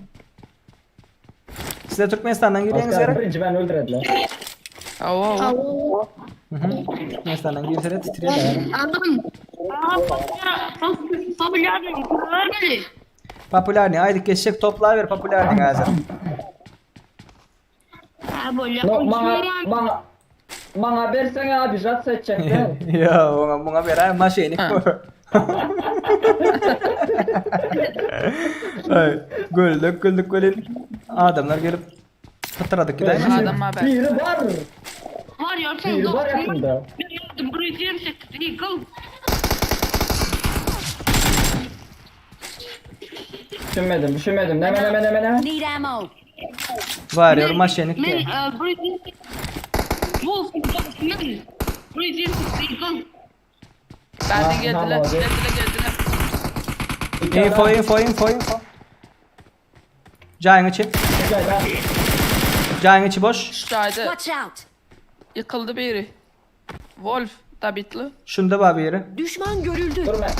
Size Türkmenistan'dan girýäňiz Asker gerek. birinci ben öldürediler. Avo. Hı hı. Türkmenistan'dan girse titreyär. Adam. Popüler. Popülerni aýdyk geçjek topla ver popülerni hazır. No, bana bana bana versene abi jat seçecekler. Ya ona buna ver ha maşini. Ay, güldük güldük güldük. Adamlar gelip pytradyk gidäýmesin. Adam haber. Biri var. Var ya sen Biri var yakında. Bir burayı diyelim Eagle. Düşünmedim, düşünmedim. Neme neme neme neme. Need ammo. Warrior maşenik Men diýär. e, bir Wolf men bir Ha, Ben de tamam, geldiler, hadi. geldiler, geldiler. İki Info adam. info info info. Jaýyň içi. Gel, gel. Jaýyň içi boş. Şurada Watch out. yıkıldı biri. Wolf tabitli. Şunda bar biri. Düşman görüldü. Dur ben.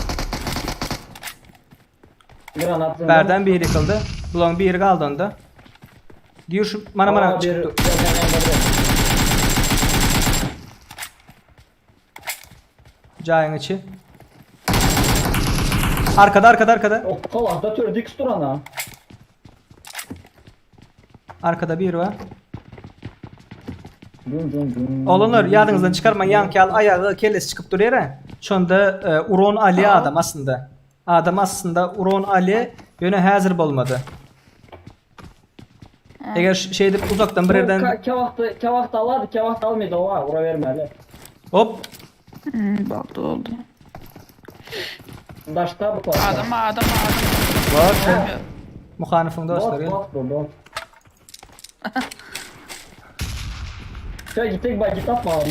Granat zındım. Berden biri yıkıldı. Bulan biri kaldı onda. Diyor şu mana mana Aa, bir- çıktı. gel, gel, gel, gel. Jaýyň içi. Arkada arkada arkada. O kolahda tördük durana. Arkada bir var. Dun dun dun. Olanlar ýadyňyzdan çykarmaň ýanky al aýagy kellesi çykyp durýar. Şonda e, Uron Ali adam aslında. Adam aslında Uron Ali ýöne häzir bolmady. Eger ş- şey edip uzakdan bir yerden Ke vakti, ke vakti alardı, ke vakti almaydı o var, ura vermeli. hop Hmm, baktı oldu. Daşta bu kolahda. Adam adam adam. Bot. Muhanifyň dostlary. Bot, bot bu, bot. Şöyle gittik bak git atma onu.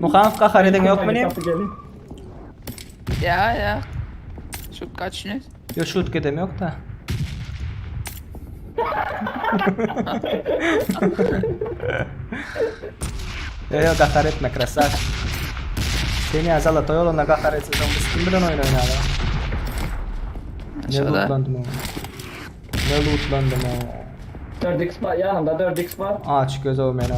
Muhanif gahar eden ýokmy ne? Kapı gelin. Ya ya. Şu kaç ne? Ýok şut gedem ýok da. Yo yo gahar etme krasar. Seni azala toy olanda gahar etsen biz kim bilen oyun oynarlar. Ne Aşağıda. lootlandım o. Ne lootlandım o. 4x var, yanımda 4x var. Aç göz olmayan o.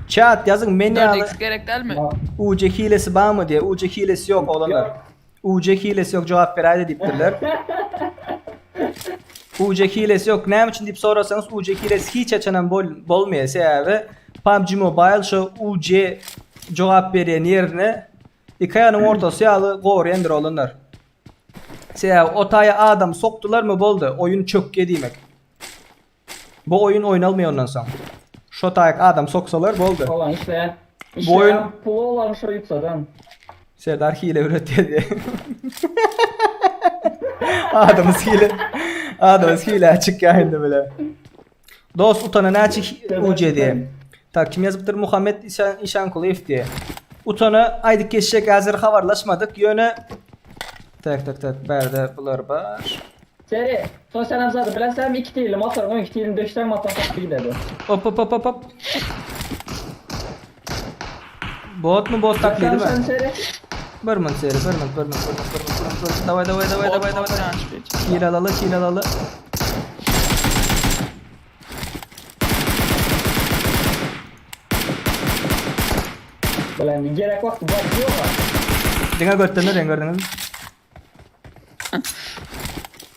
Chat yazın meni alı. 4x gerek değil mi? Bak, UC hilesi var mı diye. UC hilesi yok olanlar. Yok. UC hilesi yok cevap veraydı deyiptirler. UC hilesi yok. Näme üçin diýip sorasanız UC hilesi hiç açanan bol bolmaýar. Sebäbi PUBG Mobile şu UC cevap berýän ýerine iki aýanyň ortasy ýaly goraýandyr olanlar. Sebäbi o taýa adam sokdular mı boldy. Oyun çökge diýmek. Bu oyun oynalmıyor ondan soň. Şu taýak adam soksalar boldy. Olan işleyen. Bu İşleyen oyun- pulu olan şu yutsadan. Serdar hile üretdi diye. Adamız hile. Adamız hile açık yayında bile. Dost utanan açık UC diye. Tak kim yazıptır Muhammed İşan, İşankuliyev diye. Utana aydık geçecek hazır habarlaşmadık. Yöne Tak tak tak berde bular var. Seri, son senem zaten bilesem 2 değilim atarım 12 değilim 5'ten atarım kapı giderdi. Hop hop hop hop hop. Bot mu bot taklidi Sen mi? seri. Bir min seri, bir min, bir min, bir min, bir min, bir min, bir min. Davay davay davay davay davay. Hilalalı hilalalı. Bilen gerek vakti bak diyorlar. Diňe götdenler en gördüňiz.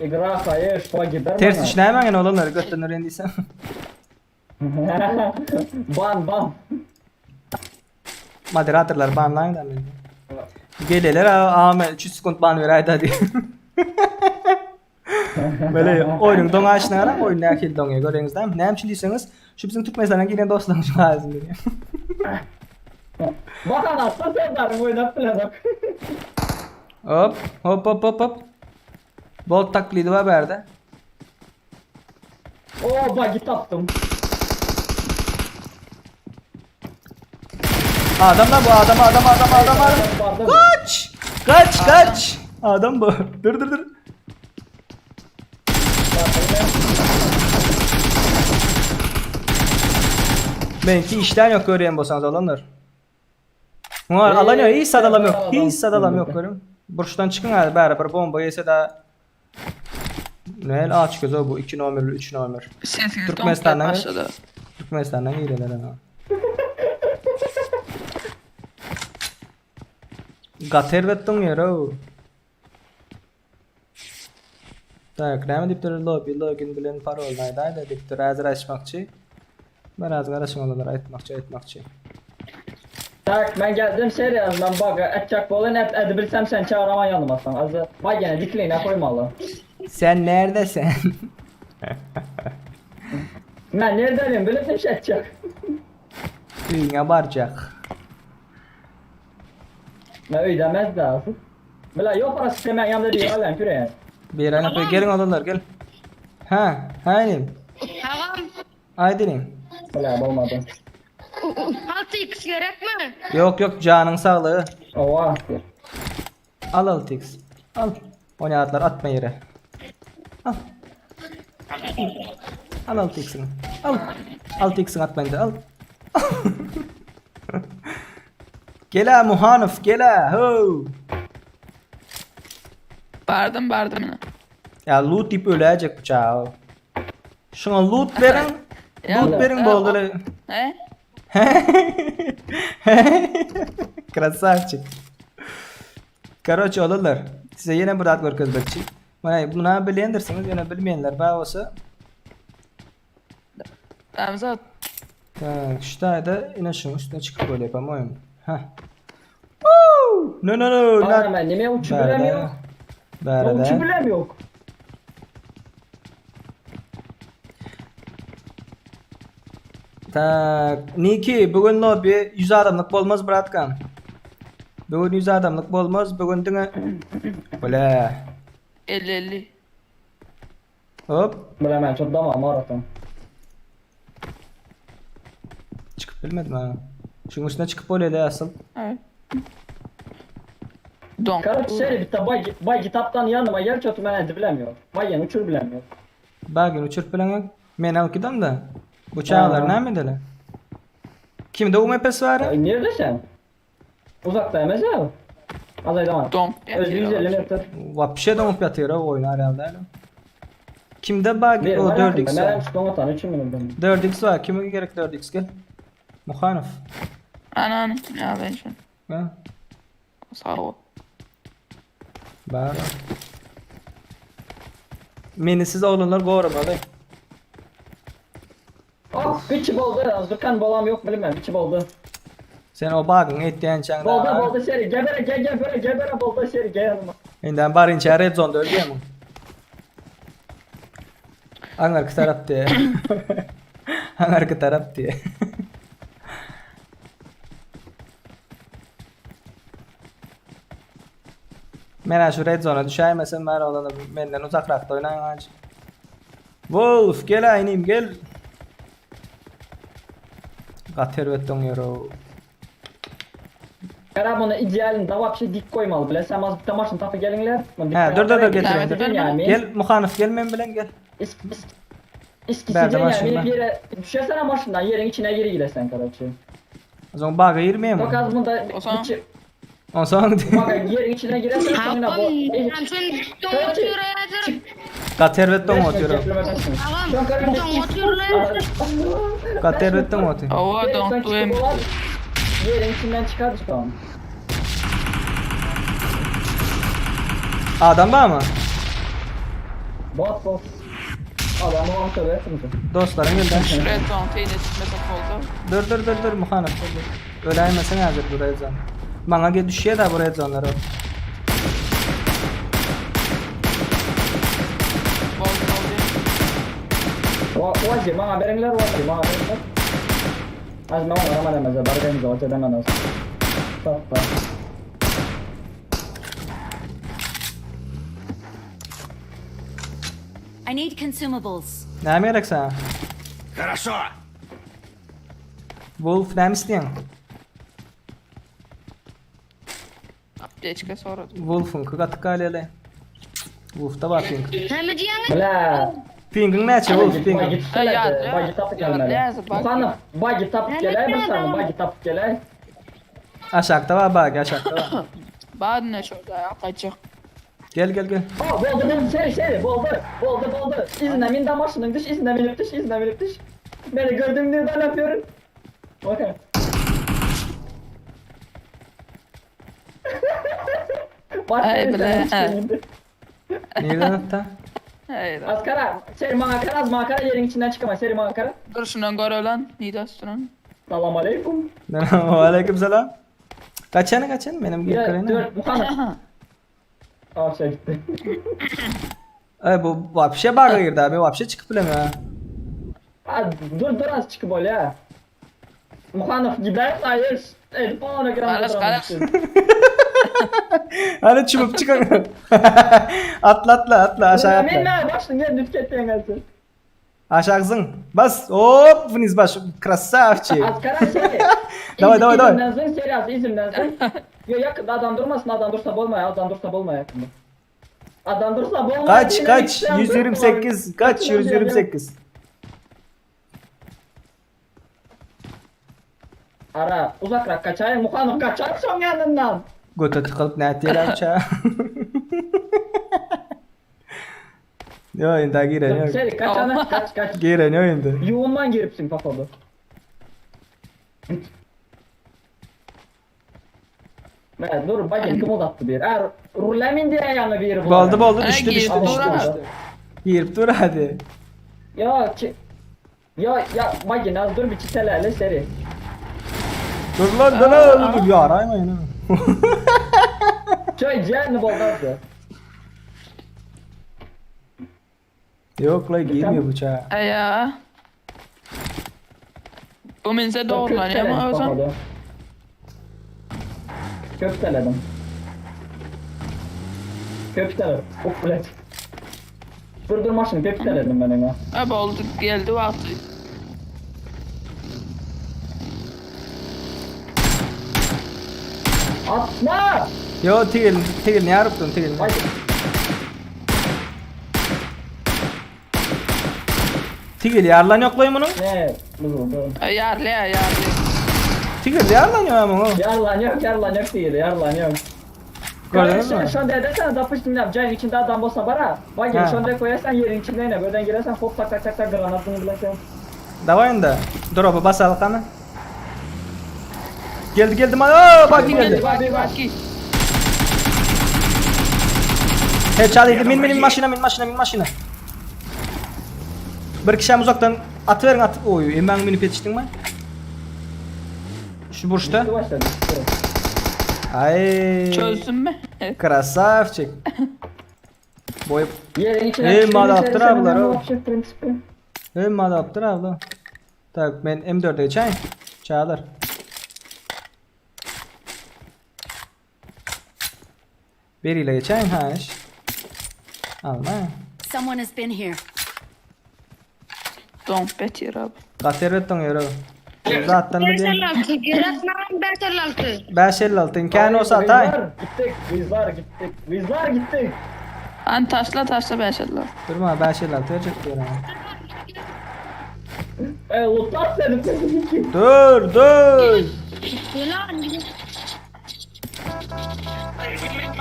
İgra hayır, şoğa gider Ters işlämän ene olanlar götdenler en diýsem. Ban ban. Moderatorlar banlaň da meni. Geleler ama 3 sekund ban beräýdi diýip. Böyle oýnuň doň aşyna gara oýun nähili doňýar göreňizde. Näme üçin diýseňiz, şu bizim Türkmenistandan gelen dostlarymyz lazym diýip. Bakan atsa Serdar'ın oynat bilen ok. Hop hop hop hop hop. Bot taklidi var berde. Oo bak git attım. Adam lan bu adam adam adam adam adam. Vardı. Kaç! Kaç kaç! Adam bu. Dur dur dur. Benki işten yok görüyorum bolsanız olanlar. Bunlar Ee, alan yok, hiç sadalam yok. adam Hiç sadalam yok sıkıntı. görüyorum. Burçtan çıkın abi beraber bomba yese de Ne aç göz o bu 2 nomerli 3 nomer. Sesli Türkmenistan'dan başladı. Türkmenistan'dan geliyorlar ama. Gater bettin yer o. Tak, näme diýip durur lobby login bilen parol näde diýip durur häzir açmakçy. Ben az garaşyň olanlar aýtmakçy aýtmakçy. Tak ben geldim seri ben bak etcek bolun et edebilsem sen çağıraman yanıma sen. Azı bak gene dikliğine koymalı. Sen neredesin? Ben neredeyim bilirsin şey edecek. Öýüňe barjak. Ben ödemez lazım. Bila yok parası hemen yanımda değil alayım küreğe. Bir aýlanyp geliň oglanlar gel. Ha, ha inim. Agam Aýt inim. Bile bolmadı. 6x gerekmi? Ýok ýok janyň saglygy. Owa. Al 6x. Al. Oýnatlar atma ýere. Al. Al 6x'ini. Al. 6x'ini atma indi al. Gel-ä Muhanow gel-ä. Ho. Bardym bardym ine. Ya loot diýip öläýjek bu çaga. Şuňa loot beriň. Loot beriň boldy. He? Krasavçik. Karoçe olanlar, size ýene bir zat görkezmekçi. Mana buna bilendirsiňiz, ýöne bilmeýänler bar bolsa. Ramzat. Tak, şu taýda ine şuň üstüne çykyp bolýar, po-moýemu. Heh. Woo! No no no, Ana not. ben neme uçu bilem yok. Bärde. Uçu bilem yok. Tak, Niki, bugün lobby 100 adamlyk bolmaz bratkan. Bugün 100 adamlyk bolmaz, bugün diňe Bile. 50 50. Hop, Bilemem çok damam maraton. çykyp bilmedim ha. Şuň üstüne çykyp bolýar asyl. Evet. Don. Karoç şeýle bitti bay bay kitaptan yanıma gel çotu men edi bilemiyor. Bay yani uçur bilemiyor. Bagin uçurup bileňok. Men alyp gidem da. Bu çagalar Ha. näme edeli? Kimde UMP-si bar? Ay, nerede sen? Uzakta emez ya. Az aydan. Don. Özü 150 metre. Wapşe doňup ýatyr o oýun aralda. Kimde bagi Bir o var 4x yakında. var. Ben çıkmam atan 3 minuten. 4x var. Kime gerek 4x gel. Muhanow. Anan. Ya ben şu. Ha? Sağ ol. Bar. Meni siz oglanlar goramaly. Ah biçi boldu. Zurkan bolam yok bilmem biçi boldu. Sen o bagyň etýänçäň Boldu boldu şeri gebere gel gebere gebere boldu şeri gel yanıma. Inden barynça red zonda ölýärmi? Aňarky tarap diýe. Aňarky tarap diýe. Men şu red zona düşäýmesem bar oglanlar menden uzakrakda oýnaň aç. Wolf gel inim gel. Gaty erbet doňýar o. Kara bunu idealini da vapşe dik koymalı bile. Sen az bir tamaşın tapı gelinler. He dur dur dur getireyim dur. Yani. Gel Muhanow gel men bilen gel. İsk, isk, iskisi Berdi yani maşında. bir yere düşersene maşından yerin içine geri giresen karaçı. O zaman baga girmeýär Bak mi? az bunda O zaman- içi, Onsoň bak yerin içine girersen sonra bu. Agam sen doň oturyr. Gaty erbet doň otyr. Agam doň oturyr. Gaty erbet doň otyr. Ova don duyum. Yerin içinden çıkar tamam. Adam barmy? Bot bot. Adam o söyle etmeyeceğim. Dostlaryň geldi. Red zone teyne çıkmasa oldu. Dur dur dur dur Muhanow. Dur. Öläýmeseň häzir bu red zone. Maňa gel düşýär da bu red zone'lar. Boldu boldu. O o bana haberin var bana haberin var. Az ben ona hemen demez. Bargayım zaten edemez az. Tamam. I need consumables. Näme gerek sana? Хорошо! Wolf näme isleýäň? Aptečka sonra. Wolf'uňky gaty galýaly. Wolf'da bar ping. Näme diýýäň? Bla. Pingiň näçe Wolf pingiň? Bagi Ya, Bagi tapıp ya, gelmeli. ya, bagi. Muhanna, bagi tapıp geley mi sen? Bagi tapıp geley. Aşakda bar bagi aşakda bar. Badine şurada ya kaçak. Gel gel gel. Aa, boldu boldu seri seri boldu. Boldu boldu. İzine min damaşının düş, izine minip düş, izine minip düş. Beni gördüğüm nereden yapıyorum. Bakın. Bak, Ay, bile. Nirden atda? Hayır. Askara, seri makara, az makara yerin içinden çıkamaz. Seri makara. Dur şundan gör lan. Nida üstüne. Salam aleyküm. Aleyküm selam. Kaçany kaçany menem Ya, girip dur, Muhammed. Aa şey gitti. Ay bu vapşe baga girdi abi vapşe çykyp bilem ya. Aa, dur dur az çıkıp ol ya. Muhanov gider hayır. El ona gram. Kalas, kalas. Hadi çümüp çıkın. atla atla atla aşağı atla. Men başın gel düşüp ketdiň Aşağı zın. Bas. Hop vniz baş. Красавчик. Az kara şey. Давай, давай, давай. İzimden zın seri az izimden zın. Yo yakında adam durmasın adam dursa bolmaya adam dursa bolmaya yakında. Adam dursa bolmaya. Kaç kaç 128 kaç 128. Ara uzakrak kaçayım Muhanov kaçar son yanından. Göte tıkılıp ne ettiler uçağa. Yo indi giren yok. Seri kaç ana kaç kaç. Giren yok indi. Yoğundan giripsin kafalı. Evet dur bakayım kim uzattı bir. Er rulemin diye yanı bir bu. Boldu boldu Ay, düştü girip düştü dur düştü ha. düştü. Girip dur hadi. Ya ki ya ya bakın az dur bir çitelerle seri. Dur lan dur lan dur ya araymayın ha. Çay ciğerini boldu. Yok la girmiyor bıçağa. Eya. Bu minse doğrulanıyor ama o zaman. Köfteledim. Köfteledim. Of ulan. Dur dur maşını köfteledim ben ona. Abi oldu geldi vakti. Atma! Yo tigil tigil ne yarıptın tigil. Ay, Tigil yarlan yok lan bunun. ne? Dur dur. Yarlı ya yarlı. Tigil yarlan yok ama. Yarlan yok yarlan yok değil yarlan yok. Gördünüz mü? Şu anda edersen dapıştım ne Cayın içinde adam olsa bara. Bak Ha. şu anda koyarsan yerin içinde ne? Buradan girersen hop tak tak tak tak granatını bilersen. Davay indi. Drop'a basalım kanı. Geldi geldi ma. Bak geldi. Geldi bak bak ki. He çalıydı. Min min maşina min maşina min maşina. Bir kişi hem uzaktan atıverin at. Oy, hemen minip yetiştin mi? Şu burçta. Dur başladı. Dur. Ay. Çözdün mü? Красавчик. Boy Yerin içine. Ey, mal yaptır abiler, o. o. Prinsipi. Hem adaptır abla. Tak ben M4'e geçeyim. Çağlar. Biriyle geçeyim ha iş. Alma. Someone has been here. Don't bet here abi. Kater ettin yürü. Zaten mi diyeyim? 556 gerek mi? 556. 556 imkanı olsa atay. Bizler gittik, bizler gittik, bizler gittik. An taşla taşla ben şeyler. Durma 556 verecek diyor ama. E, lootlar seni peşindeki. Dur dur. Lan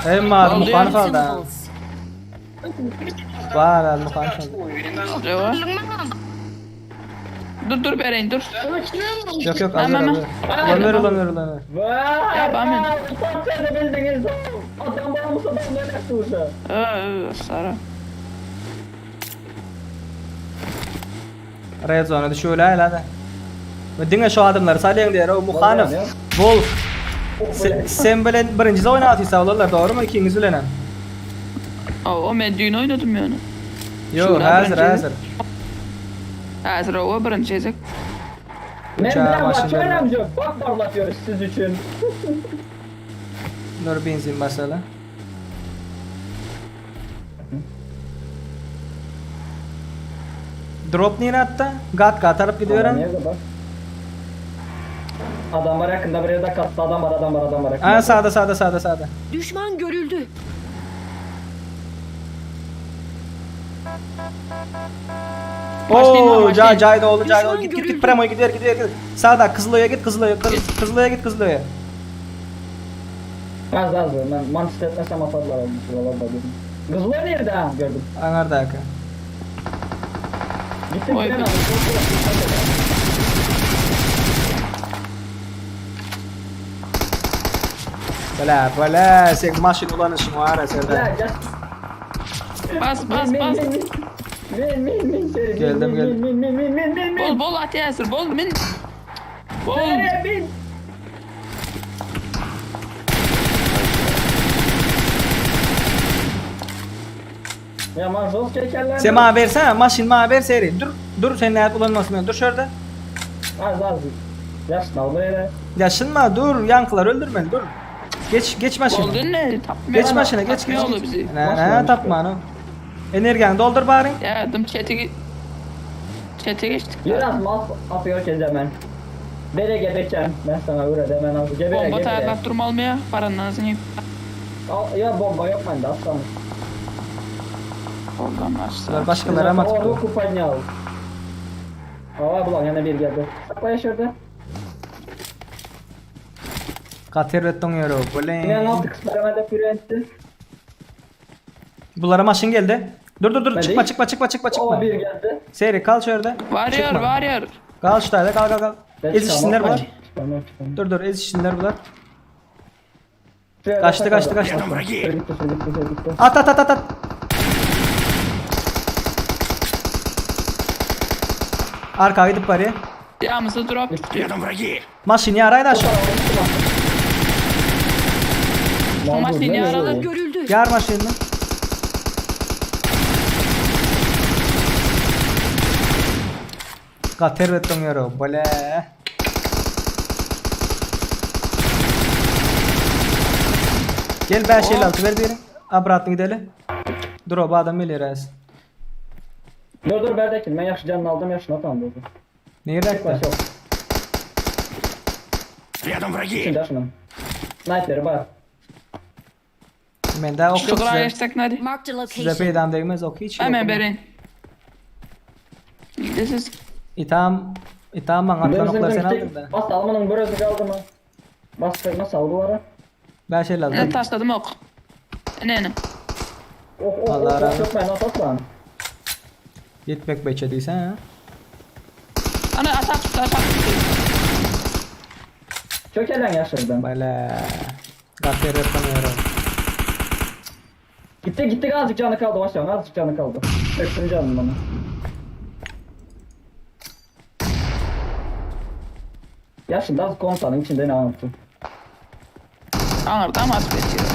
Emma mukanif aldı. ha. Consumables. Var al mukanif aldı. Yok. Dur dur Beren dur. Yok yok hazır Aman, hazır. Ulan ver ulan ver ulan ver. Vay! Ya, ben- Lootlar seni bildiniz. Adam bana musa ben ne yaptı Ee, Sara. Red zone'a düşüyor la la. Ve diňe şu adamlar salyan diýer o Muhanow. Wolf. Sen, sen bilen birinci oynatıysa olarlar doğru mu? İkiniz bilen hem. O ben düğün oynadım yani. Yo Şura hazır birinci. hazır. Hazır o birinci ezek. Ben Uçağı bilen maç maşinleri. oynamıyorum. Bak parlatıyoruz siz için. Dur benzin basalım. Drop niye attı? Gat gat alıp gidiyorum. Nerede bak? Adam var yakında buraya da kattı. Adam var adam var adam var yakında. Aa sağda sağda sağda sağda. Düşman görüldü. Başlayın Oo lan, cay başlayın. cay doğru cay doğru. Düşman Git git git görüldü. Premo'ya gidiyor gidiyor gidiyor. Sağda Kızılay'a git Kızılay'a Kız, Kızılay'a git Kızılay'a. Az az ben Manchester etmesem atarlar abi. Şuralarda dedim. Kızlar nerede ha? Gördüm. Anardaka. Gittim Oy tren be. aldım. Bela bela sen maşin ulanışın var ya sende. Ya gel. Bas bas Min, bas. min, Min min min seri. Min, Geldim, min, geldim. Min min min min min min. Bol bol at Yasir bol min. Bol. Seri, bin. Ya mazot çekerler. Sen bana versene maşin bana ver seri. Dur dur sen ne ulanmasın dur şurada. Az az. Yaş ne oldu öyle? Yaşınma dur yankılar öldürme dur. Geç geç maşyna. Boldy indi tapmaýar. Geç maşyna geç geç. Tapmaýar bizi. Ne ne tapmany. Energiýaňy doldur baryň. Ya dım çete çete geçtik. Biraz mas atıyor kezemen. Bere gebeçen. Ben sana öyle demen az. Gebere Bomba gebere. tayarlap durmalı mı ya? Paranın ağzını yiyip. Al, Ya bomba yok bende aslanım. Oradan açtılar. Başkaları ama O tuttu. ruku поднял. Aa bulan yana bir geldi. Sakla yaşırdı. Gaty erbet doňýar o. Ne Bole. altı kısmı hemen de püre etti. Bulara maşyn geldi. Dur dur dur Ben çıkma değil. çıkma çıkma çıkma O çıkma. bir geldi. Seri kal şurada. Varıyor Çıkma. varıyor. Kal şurada kal kal kal. Ben Ezişsinler çıkamam. bular. Çıkamam, çıkamam. Dur dur ezişsinler bular. Şuraya Kaçtı, da kaçtı, sakla. kaçtı. Рядом враги! Şuraya gitti, şuraya gitti, şuraya gitti. At at at at at. Arka gidip bari. Yağımızda drop. Рядом враги! Maşyn yarayın aşağı. Lan Maç dur, beni ne yaralı. oluyor? Görüldü. Yar maşynyny. Gaty erbet doňýar o. Bole. Gel 556 ver birin. Abratny gideli. Dur o adam gelir az. Dur dur Berdekin ben yaxşı canını aldım yaşına tam oldu. Nerede? Baş yok. Рядом враги! Şimdi yaşına. Knight'leri bak. Men daha ok Şu yok kırağa size. geçsek hadi. Marked a Size location. peydam degmez ok hiç. Hemen yok. berin. Gidesiz. İtam İtam bana atlan oklar sen aldın da. Bas almanın burası kaldı mı? Bas nasıl aldılar? 556. Ne taşladım ok. Ne ne? Oh oh Allah oh razı oh çok ben atlatma. Yetmek beçe değilsen ha. Ana aşağı tuttu aşağı tuttu. Çökelen yaşırdım. Böyle. Gaty erbet doňýar. Gitti gitti azıcık canı kaldı başlayalım azıcık canı kaldı. Çöktüm canını bana. Ya şimdi az kontanın içinde ne anlattım? Anırdı ama asıl betiyor.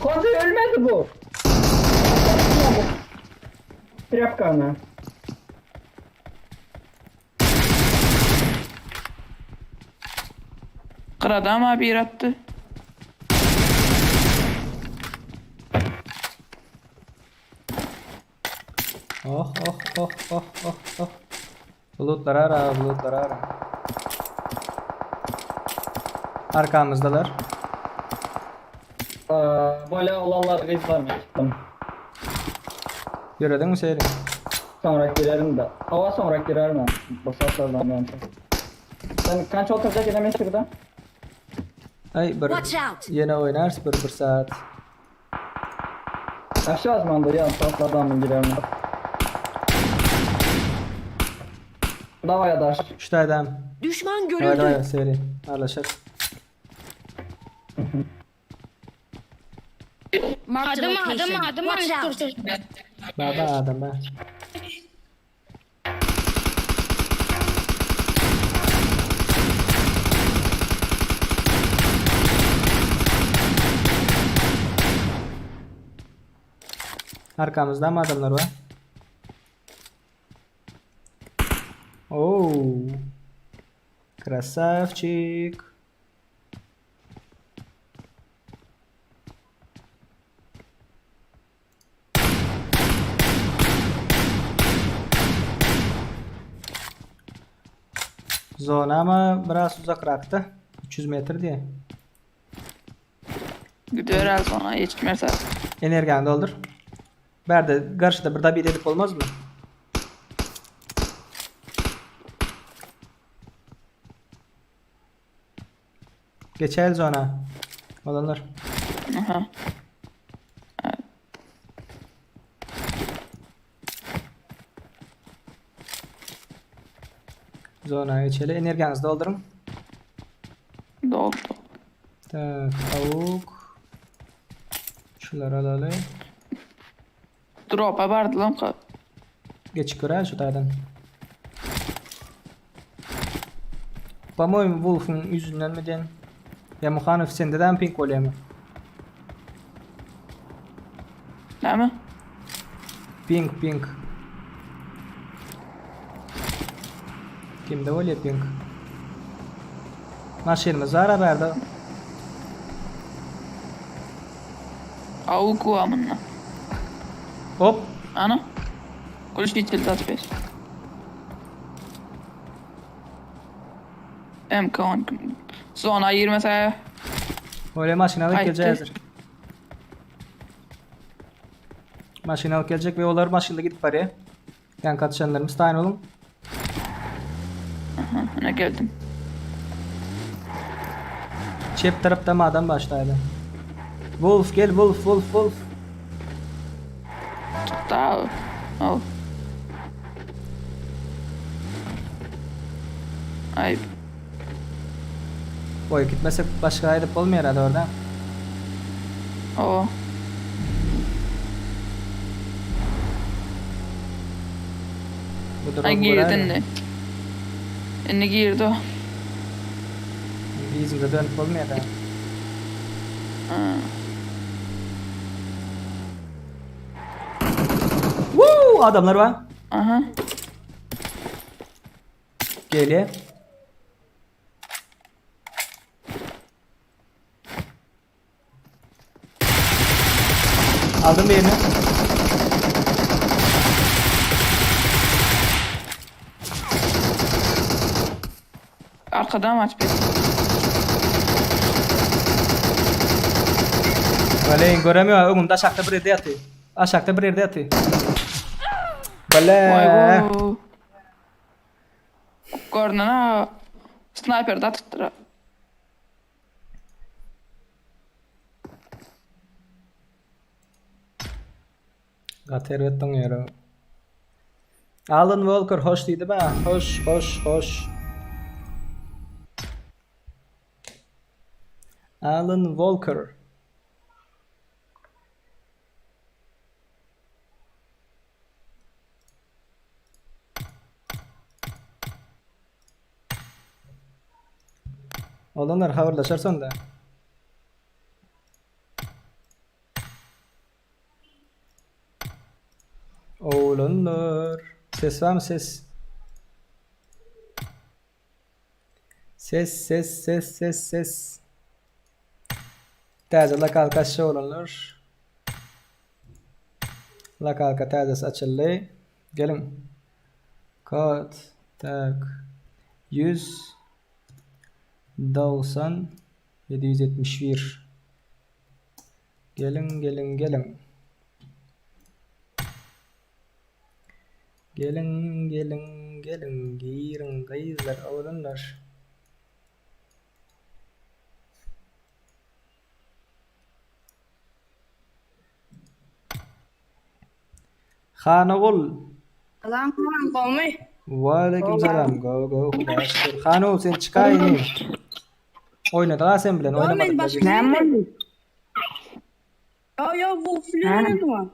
Konta ölmedi bu. Trapkanı. Kıradı ama bir attı. Oh oh oh oh oh oh. Bulutlar ara, bulutlar ara. Arkamızdalar. Aa, böyle olanlar kızlar mı çıktım? Gördün mü seyri? Sonra girerim de. Hava sonra girerim ben. Basarlardan ben. Sen kaç oturacak yine şurada? Ay bir Watch out. yine oynarız bir, bir saat. Aşağı azmandır ya. Saatlerden ben girerim. Davay adaş. Şu adam. Düşman Vay görüldü. vay seyri. Anlaşır. Marked a Adım location. adım adım Watch out. dur dur. Baba adam ba. Arkamızda mı adamlar var? Oo. Красавчик. Zona ama biraz uzakrakta. 300 metre diye. Gidiyor herhalde sonra yetişmezse. Energiyany doldur. Berde garşyda bir da bir edip olmaz mı? Geçer zona. Olanlar. Aha. Zona geçeli. Energiyanyzy doldurun. Doldu. Tak, tavuk. Şuları alalım. Drop'a bardı lan ka. Geç görer şu tadan. По-моему, Wolf'un yüzünden mi den? Ya Muhanov sende de pink oluyor mu? Değil mi? Ping ping. Kimde bolýar ping? Maşynymyz bar bärde. Avuk var bunda. Hop. Ana. Kulüşitel 25. MK10. Zona girmese Öyle maşyn alyp Aýtdy. geljek häzir. Maşyn alyp geljek we olar maşynda gidip barýar. Ýaňky atyşanlarymyz taýyn boluň. Aha, ne geldim. Çep tarapda adam başlaýdy. Wolf gel Wolf Wolf Wolf. Daha. Al. Ay Goý gitmesek başga aýdyp bolmaýar hadi orada. o. Bu durum Ay girdi göräýeli. indi. Indi girdi o. Yzyňda dönüp bolmaýar da. Ha. Woo, adamlar bar. Aha. Gelýär. Aldım birini. Arkadan aç bir. Valeyin göremiyor. Öňümde aşakda bir ýerde ýaty. Aşakda bir ýerde ýaty. Bale. Vay bu. Görünen ha. Sniper de atıktır. Gaty erbet doňýar. Alan Walker hoş diýdi ba. Hoş, hoş, hoş. Alan Walker. Olanlar habarlaşar sonda. Oglanlar. Ses barmy ses? Ses ses ses ses ses. Täze lokalka açjak oglanlar. Lokalka täzesi açyldy. Geliň. Kod tak 100 90 771 Geliň geliň geliň. Geliň geliň geliň giriň gyzlar oglanlar. Hanogul. Salam gowmy? Waleýkim salam. Gowy gowy Hudaýa şükür. Hanogul sen çykaý inim. Oýnadyk-a sen bilen Ýok men oýnamadyk başga Näme boldy? Ýok ýok bu bilen oýnadym.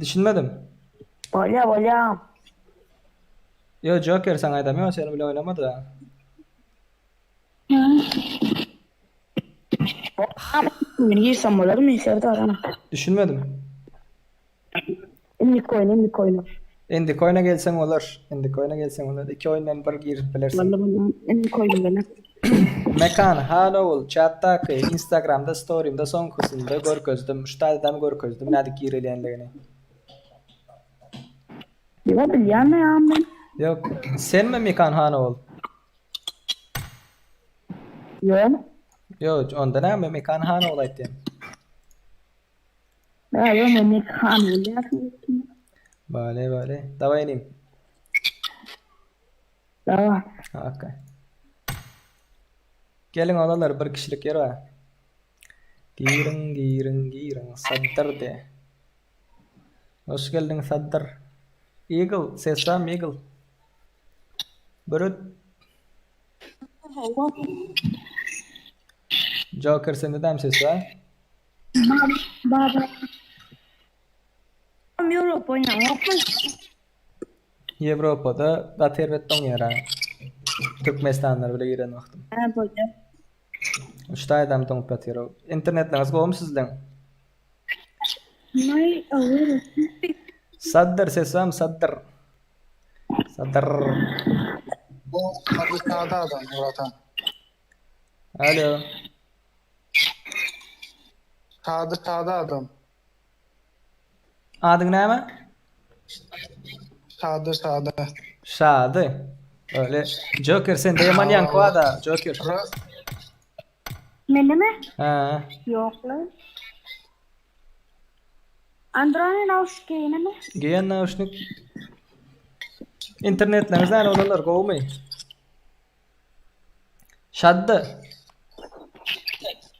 Düşünmedim. Bolýa bolýa. Ýok Joker saňa aýdam ýok seni bile oýnamady-a. Men girsem bolarmy Serdar ana? Düşünmedim. Indiki oýna indiki oýna. Indiki oýna gelseň bolar. Indiki oýna gelseň bolar. Iki oýundan bir girip bilersiň. Walla bolýa. Indiki oýna gelen. Mekan Hanogul chatdaky Instagramda storymda soňkusynda görkezdim. Şu taýdam görkezdim nädip girilýänligini. Ýok bilýän ýa men. Ýok, senmi Mekan Hanogul? Ýok. Ýok, onda näme Mekan Hanogul aýtýan. Ýa ýok men Mekan bolýar. Bale bale. Daway inim. Dawa. Okay. Geliň oglanlar bir kişilik ýer bar. Giriň giriň giriň Saddyr de. Hoş geldiň Saddyr. Eagle ses barmy Eagle? Bürüt. Joker sende dämi ses bar? Baba. Ýewropa oýnamakmy? Ýewropada gaty erbet doňýar ha. Türkmenistanlar bile giren wagtym. Hä bolýar. Üç taýdam doňup ýatyr. Internetleriniz gowumy sizleň? May aware. Saddyr sesem saddyr. Saddyr. Bu sağda adam Murat Alo. Sağda sağda adam. Adyň näme? Sağda sağda. Şady. Öyle. Joker sen de yaman yankı var da Joker. Mende mi? Ha. Yok lan. Android nauşnik mi? Giyen nauşnik. Internetlerimiz näle olanlar gowmy? Şaddy.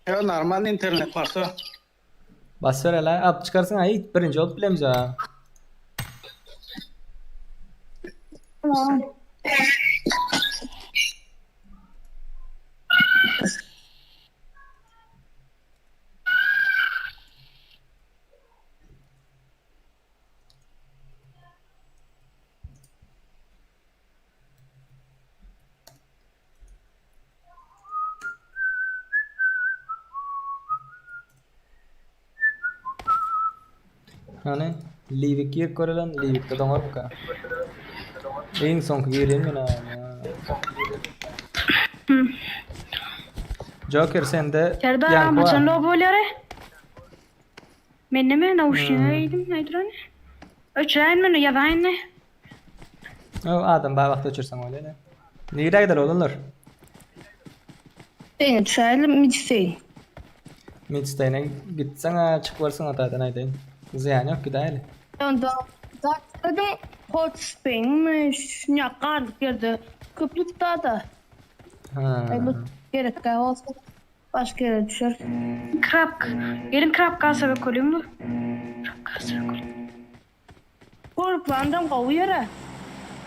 Ya normal internet varsa. Bas ver hele. Alyp çykarsyň ha hiç birinji bolup bilemiz ha. Hany, Liwik girip görelen, Liwikde doňarmyka? Iň soňky girýän men ha. Joker sende Serdar ýaňky bar. haçan lob bolýar? Men neme nauşniga geýdim, nädüren? Öçüräýin men ýazaýyn ne? O adam bar wagtda öçürseň bolýar. Nirä gider oglanlar? Seni düşäýelim Midstein. Midsteýne gitseň-ä çykyp barsyň otadan aýdaýyn. Zyýany ýok gidäýeli. Onda Zatlaryň Hot Springmi şuňa garlyk ýerde köplük da-da. Ha. Gerek bolsa başga ýere düşer. Krap, gelin krap gasa we kolýum. Krap gasa we kolýum. Power plant gowy ýere.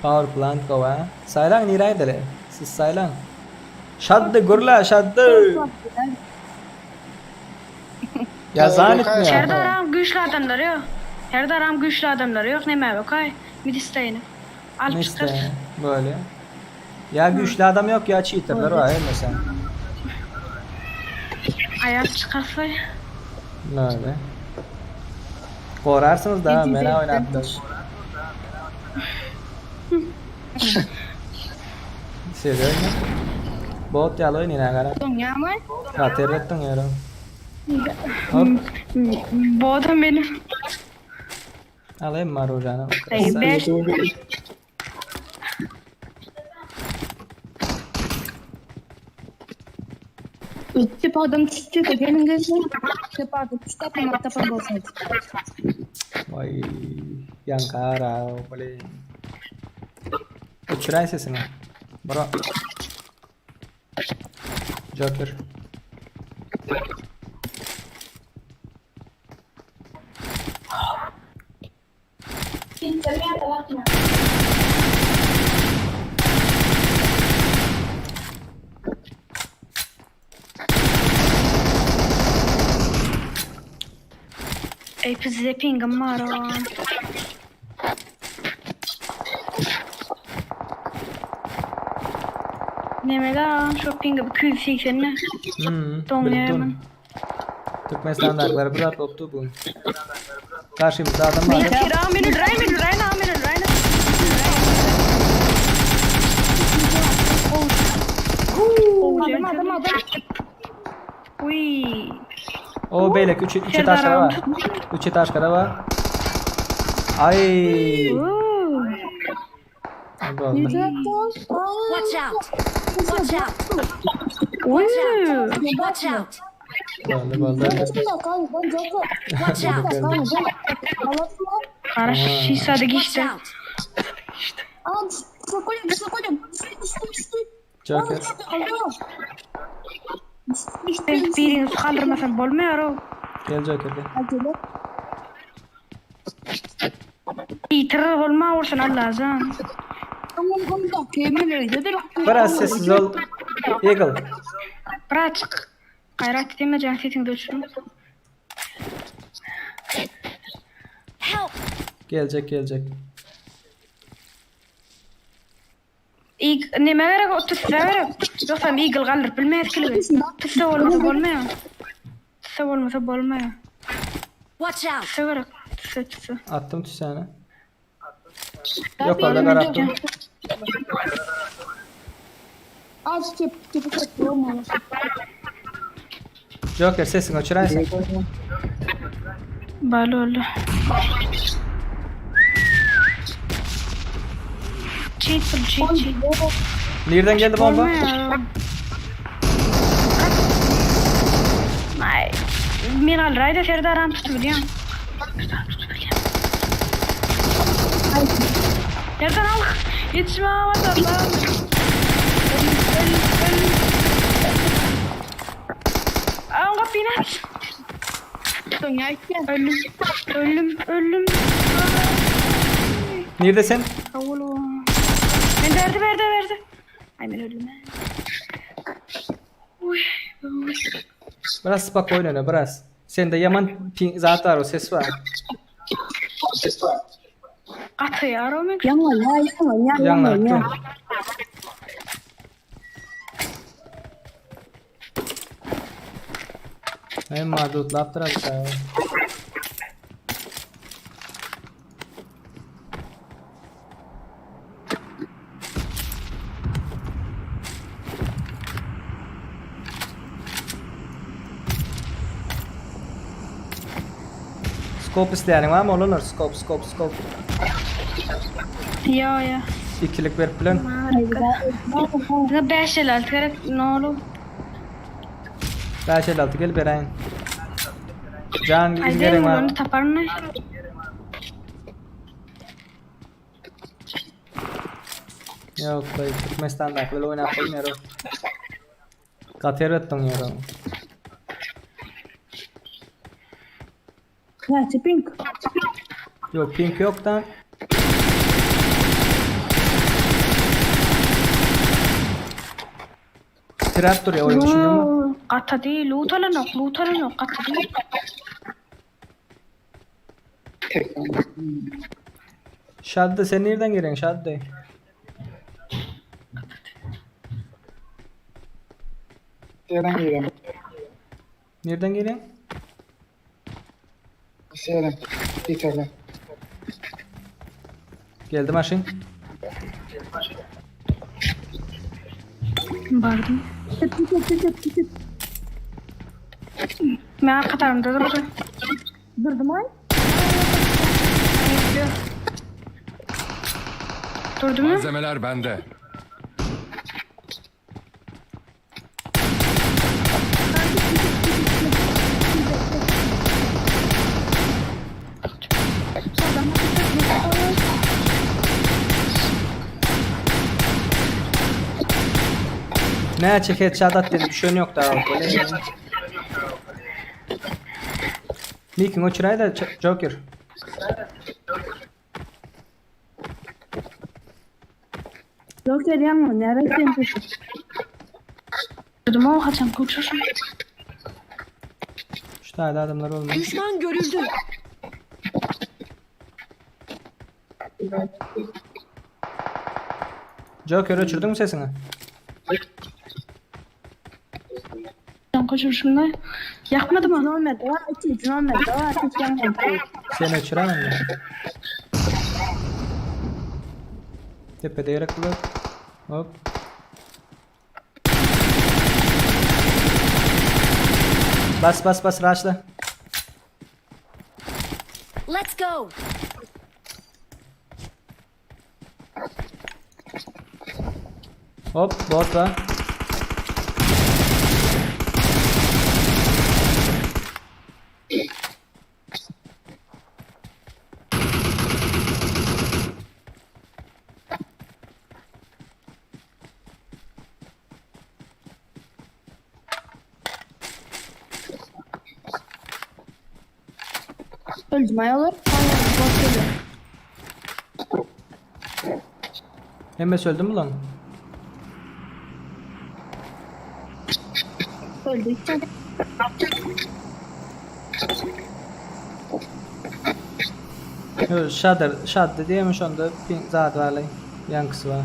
Power plant gowy a. Saýlaň nirä gideli? Siz saýlaň. Şaddy gürle şaddy. Ýa zan etme. Serdaram güýçli adamlary ýok. Serdaram güýçli adamlary ýok näme bakaý. Midisteyni. Alyp çykar. Böyle. Ýa güýçli adam ýok ýa çitirler bar hemmesi. Aýap çykarsa. Böyle. Gorarsyňyz da mena oýnapdyr. Seviyorum. Bot ýaly oýnaýyn agara. Doňýarmy? Gater etdiň ýere. Hop. Bodam benim. Alayım marujany. Ey, beş. Tüp adam çiçek gelin gelin. Tüp adam tapan tapan bolsun. Vay ýaňkara bile. Öçüräý sesini. Bro. Joker. Ey pizze pingim bar o. Neme da şu pingi 280 ne? Hmm, Doňýar bilip men. Türkmenistandakylar bir zat bolupdy bu. Garşymyzda adam bar. Kiram beni öldüräý, beni öldüräý, na beni öldüräý. Adam adam adam. Uy. O beýleki üç üç etaşkara bar. Üç etaşkara bar. Ay. Oo. Boldy. Watch out! Watch out! Uy. Watch out! Boldy boldy. Watch out! Garaş şişsady Watch geçdi. out! Joker. Birini kaldırmasam bolmaýar o. Gel Joker gel. Itirir bolma olsun Allah'tan. Biraz sessiz ol. Eagle. Bıraçık. Gayrat edemeyeceğim sesini ölçürüm. Help! Geljek geljek. İlk neme gerek o tüsse gerek. Yoksa Eagle kaldırıp bilmez ki. Tüsse olmasa bolmaýar. Tüsse bolmasa bolmaýar. Watch out! Tüsse gerek. Tüsse tüsse. Attım tüseni. Ýokarda garap dur. Az çep çepi çep olmamış. Joker sesini öçüräýsin. Bal oldu. Cheat bul cheat cheat. Nirden geldi bomba? Bolmaýar. Ay. Men alraýda Serdar tutup bilýän. Serdar tutup bilýän. Serdar al. Ýetişme Allah'ım. Öl öl öl. Aa, kapıyı aç. Dönýär ki. Öldüm. Öldüm. Öldüm. Nirde sen? Oğlum. Ben verdi verdi verdi. Ay ben öldüm. Uy. Uy. Biraz spokojno oýna, biraz. Sende ýaman ping zat bar, o ses bar. Gaty o men. Ýaňlanýar, ýaňlanýar, Ýaňlanyp ýaňlanýar. dur. Emma dutlap durar bu Skop isleýäniň barmy olanlar? Skop, skop, skop. Ya ya. Ikilik berip bilen. Ne 5 el alt gerek ne olur. 556 gel beräýin. Can Ay gerek derim var. onu tapar mı? Yok dayı Türkmenistan'da böyle oynap bilmiyorum. Gater ettin ýeri. Näçe pink? Yok pink yok da. Trap duruyor oyun düşündün mü? Gata değil, loot alan yok, loot alan yok, gata değil. Şaddı sen nereden geliyorsun Şaddı? Yerden geliyorum. Nereden geliyorsun? Yerden. Yeterli. Geldi maşın. Bardım. Çep çep çep çep çep. Ben arka tarafımda durdu. Durdum ay. Durdu mu? Malzemeler bende. Ne çeket şadat dedim bir şey yok daha. Böyle. Mikin uçurayı da Joker. Joker ýaňlanýar, sen sesi. Durdu mu? Haçan koçuşum. Şu tane adamlar olmuş. Düşman görüldü. Joker öçürdün mü sesini? Haçan koçuşum da. Yakmadı mı? Nomad var, ikinci nomad var, hiç ýaňlanýar. Seni öçüremem ben. Tepede gerek bular. Hop. Bas bas bas raşla. Let's go. Hop bot var. Öldüm ay olur. Hayır, bot geliyor. Hemen öldü mü lan? Öldü. Yok Shader, Shader diyemiş onda pink zat var lan. Yankısı var.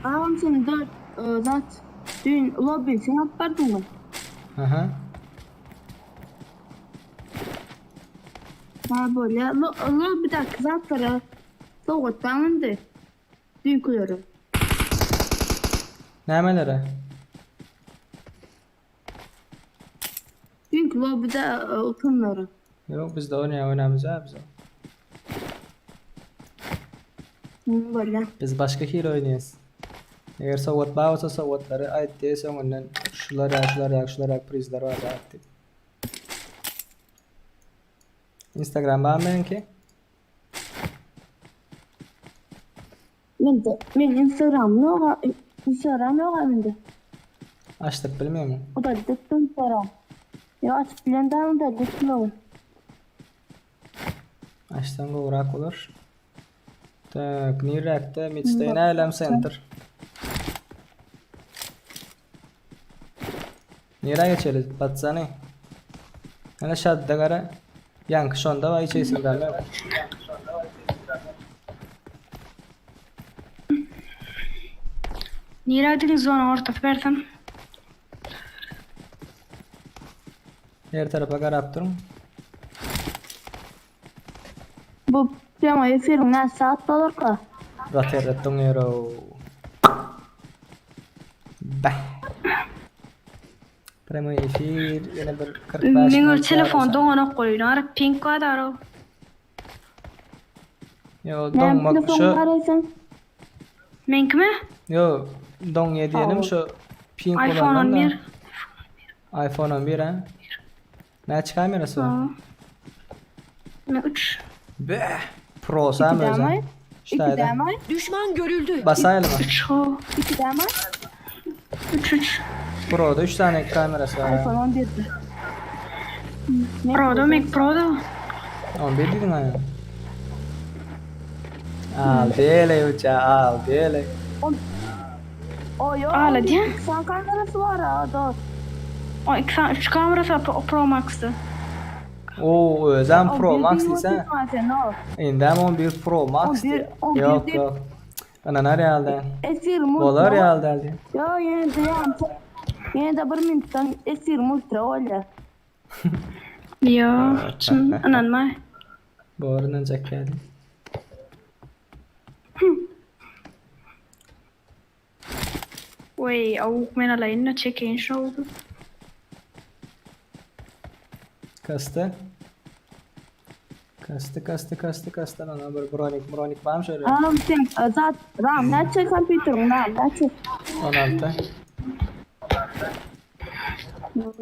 Ağam seni dört, e, zat, dün lobby sen yapardın mı? Aha. Ha bolýar. Lo bir dakika zatlara sowgatdan indi. Düýnkülere. Nämelere? Düýnki lobbyda e, utanlara. Ýok bizde oýnaýan oýnamyz ýa biz. Bolýar. Biz başga hili oýnaýas. Eger sowgat bar bolsa sowgatlary aýt diýes öňünden şular ýa şular ýa şular ýa prizler bar diýip aýt diýip. Instagram bar meňki. Mende men Instagram ýok, Instagram ýok mende. Açdyryp bilmeýärmi? Udaldyk Instagram. Ýok açyp bilen däl udaldyk ýok. Açsaň gowrak bolar. Tak, niräkde? Midstein Ailem Center. Nirä geçeli, patsany? Ana şadda gara. Ýaňky şonda bar, hiç esimden ýok. Nirä gidiň zona ortasy bersem. Her tarapa garap duruň. Bu prýamoý efiriň näçe saat bolarka? Raterret doňýar-ow. Bäh. Prýamoý efir ýene bir 45 Meň minut telefon bar. doňanok goýun. Ara pink bar ara. Ýo, Näme doňmak telefon şu. garaýsaň? Meňkimi? Ýo, doňýa diýenim şu pink iPhone bolandan da. 11. iPhone 11 ha. Näçe kamerasy bar? Men 3. Bäh. Pro sen İki özün. dämi? Şu İki taýda. dämi? Düşman görüldü. Basaýlymy? 3 ho. İki dämi? 3 3. Pro'da 3 tane kamerası var. iPhone 11. Pro'da Mac Pro'da. 11 dedin ha. Al dele uça al dele. O yok. Ala diýen. Sen kamerası var ha dost. O 2 tane 3 kamerası var Pro, Pro Max'da. Oo özem Pro Max diýsen. diýsen. Indem 11 Pro Max 11 diýär. 11 Yok diýip- yok. Ana realde. S20 Ultra. Bolar realde diýär. Yo ýene de ýa. Ýene de bir minutdan S20 Ultra bolýar. Yo, çyn inanma. Borundan çekýärdi. Wey, awuk men alaýyn da çekeýin şu awugy. Kasty. Kasty kasty kasty kasty. Ana bir bronik bronik barmy şöyle? Ram sen zat Ram näçe kompýuteriň Ram näçe? 16.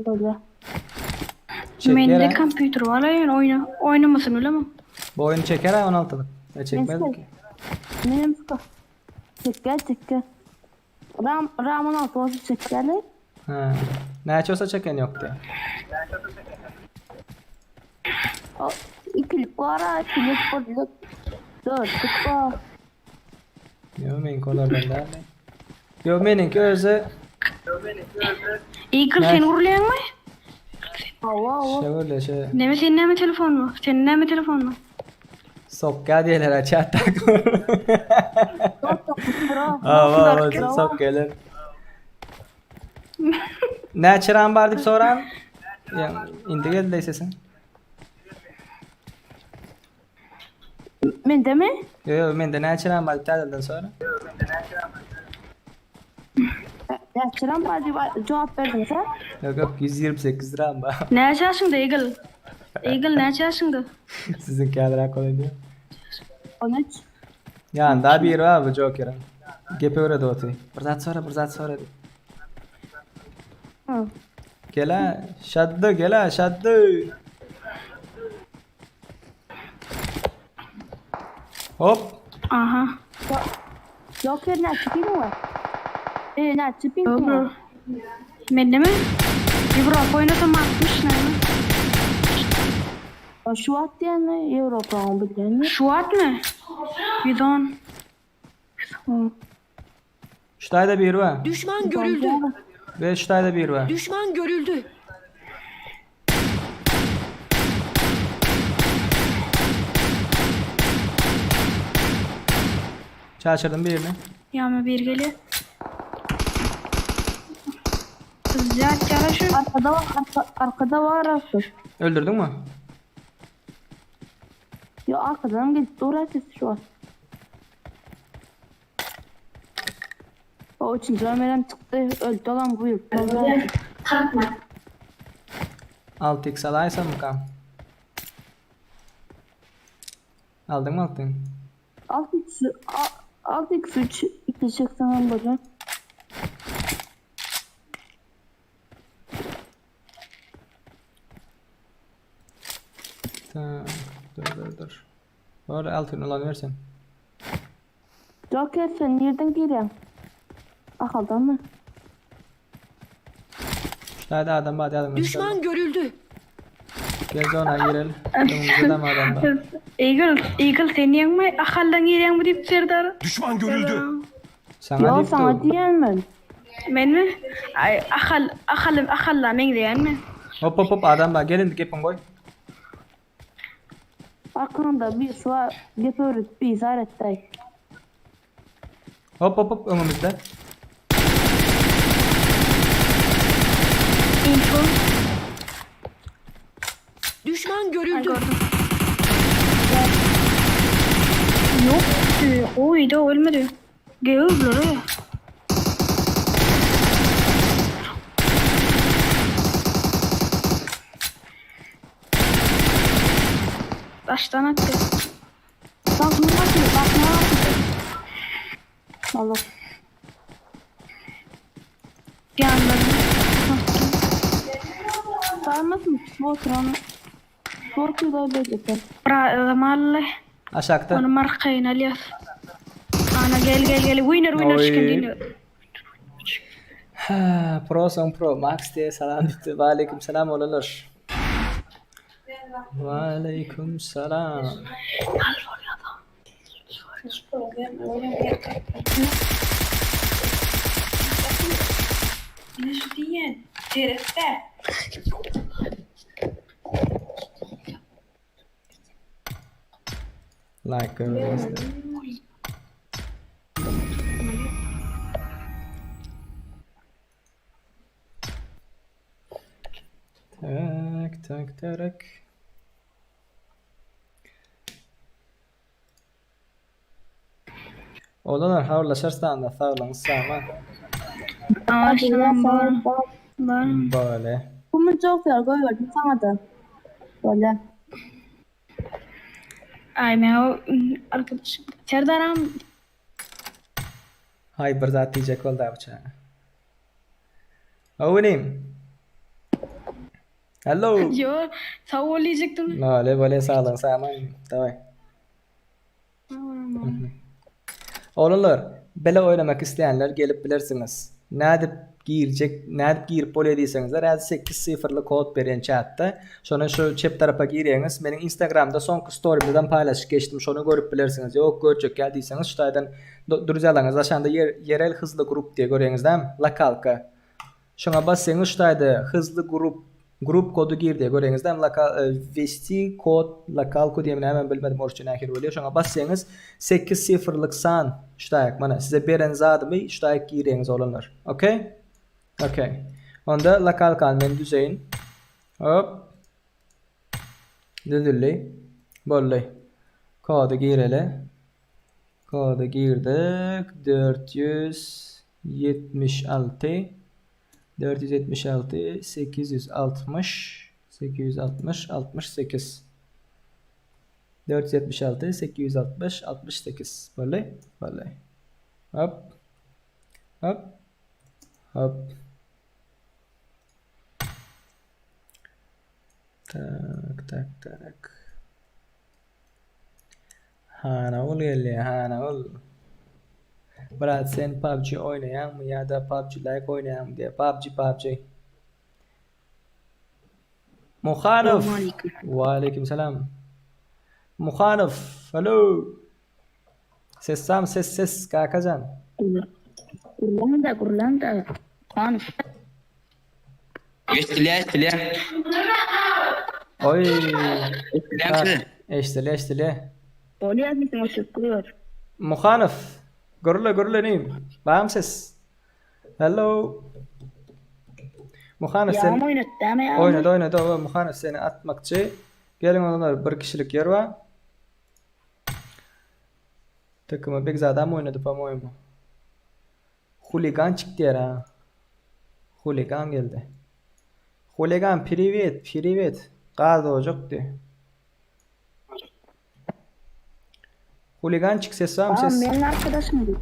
Bolýar. Çeker Mende ha. kompýuter bar alaýyn oýna. Oýnamasyn bilemi? Bu oyunu çeker ha 16'lık. Ya çekmez ki. Benim Çekge çekge. Ram Ram 16 olsa çekgeli. Ha. Näçe olsa çeken ýokdy. O ikilik var ha, ikilik, birlik, dörtlük var. Ýok meňki olardan däl. Ýok meniňki özi Eagle Ne? sen urlaýaňmy? Hawa, hawa. şöyle şey Neme senin näme telefon mu? Senin näme telefon mu? sokka diýerler ha chatda. Bro. Hawa hawa sok geler. Näçe ram bar diýip soran? Ýa indi geldi sesin. Men de mi? Ýok ýok mende näçe ram bar diýip täzeden sora. Näçe ram bar diýip jogap berdiň sen? Ýok ýok 128 ram bar. Näçe ýaşyňda Eagle? Eagle näçe ýaşyňda? Siziň kädiräk bolýar. 13. Ýa daha bir bar bu Joker'in. Gepe öwredi oty. Bir zat sora, bir zat sora diýip. Hı. Gel ha, şaddy, gel ha, şaddy. Hop. Aha. Joker näçe ping var? E näçe ping Yo bro. var? Mende mi? Ýewropa oýnasam 60 näme? O Şu at diýeni Ýewropanyň bilýäni. Şu atmy? 110. Hı. Şu taýda bir bar. Düşman görüldü. Ve şu taýda bir bar. Düşman görüldü. Çaşırdım birini. Ýa bir gelýär. Zat ýara şu. Arkada var, arka, arkada var artık. Öldürdün mü? Yo arkadan gelip dur ses şu an. O üçüncü Ömer'den çykdy. Öldü olan bu yıl. 6x alaýsamykam? Aldyňmy altyn? 6 x 6 x 3 2 80 böyle. Tak, dur dur dur. Bar altyn ulan versen. Joker sen nereden geliyorsun? Akaldan mı? Şu adam bar ýadyňdan Düşman görüldü. Gel zona girelim. Öňümüzde de adam bar. Eagle, Eagle sen ýeňmi? Ahaldan girýäňmi diýip Serdar. Düşman görüldü. Sana Yo diýip sana dur. diyen ben. Menmi? Ay Ahal, Ahal, Ahalla meňzeýänmi? Hop hop hop adam bar. Gelin gepin goý. Arkanda bir su var. Gep öğret bir zaret day. Hop hop hop öňümüzde. Info. Düşman Ay görüldü. gördüm. Yok. Oy da ölmedi. Gövler. Baştan attı. Bakma bakma bakma. Allah. Bir anda. Sarmasın oturan. Korkuyor da böyle yeter. Malle. Aşakda. Onu markayın Alias. Ana gel gel gel. Winner winner Oy. chicken dinner. Ha, Pro son pro Max diye salam diýdi. Ve aleyküm selam olanlar. Ve aleyküm selam. Like görmeyiz. Tak tak tak. Olanlar habarlaşarsan da saglygyňyz sagman. Baştan var. Var. Böyle. Bunu çok yer koyverdim sana da. Böyle. Ay ben o arkadaşım. Serdaram Hay bir zat diýjek boldy bıçağa. Owenim. Hello. Yo sağ ol diyecektim. Böyle böyle saglygyň sagman. Daway. Olanlar bele oynamak isteyenler gelip bilirsiniz. Nädip girjek, nädip girip bolýar diýseňizler, häzir 8 sifrli kod berýän chatda. Şona şu çep tarapa girýäňiz. Meniň Instagramda soňky storymdan paýlaşyp geçdim. Şonu görüp bilersiňiz. Ýok görjek gel diýseňiz, şu taýdan durjalaňyz aşanda yer, yerel hızly grup diýe görýäňiz dämi? Lokalka. Şoňa bassaňyz şu taýda hızly grup grup kodu gir diýe görýäňiz dämi? Lokal e, vesti kod lokalku diýe näme bilmedim orsça nähili bolýar. Şoňa bassaňyz 8 sifrlik san şu taýak mana size beren zadymy şu taýak girýäňiz olanlar. Okay? Okay. Onda lokalkan men düzeýin. Hop. Düzüldi. Boldy. Kody gireli. Kody girdik. 476 476 860 860 68 476 860 68 Boldy. Boldy. Hop. Hop. Hop. Tak tak tak. Hana ol geldi, hana ol. Brat sen PUBG oýnaýaňmy ýa-da PUBG like oýnaýaňmy diýe. PUBG PUBG. Muhanow. Wa aleyküm selam. Muhanow, hello. Ses sam ses ses kakajan. Gurlan da gurlan da. Konuş. Eşitiliýär, eşitiliýär. Oy. Eşitiliýär Eşitili eşitili. Oluyor musun o çıkıyor. Muhanow. Gürle gürle neyim? Bam ses. Hello. Muhanow sen Yağma oynattı ama yağma. Oýnady oýnady oba Muhanow seni atmakçy. Geliň olanlar bir kişilik ýer bar. Takıma Begzadam oýnady po-moýemu. Huligançik diýer ha. Huligan geldi. Huligan priwet, priwet. Gaz ojakdy. Huligançik ses barmy Aa, ses? meň arkadaşym bu.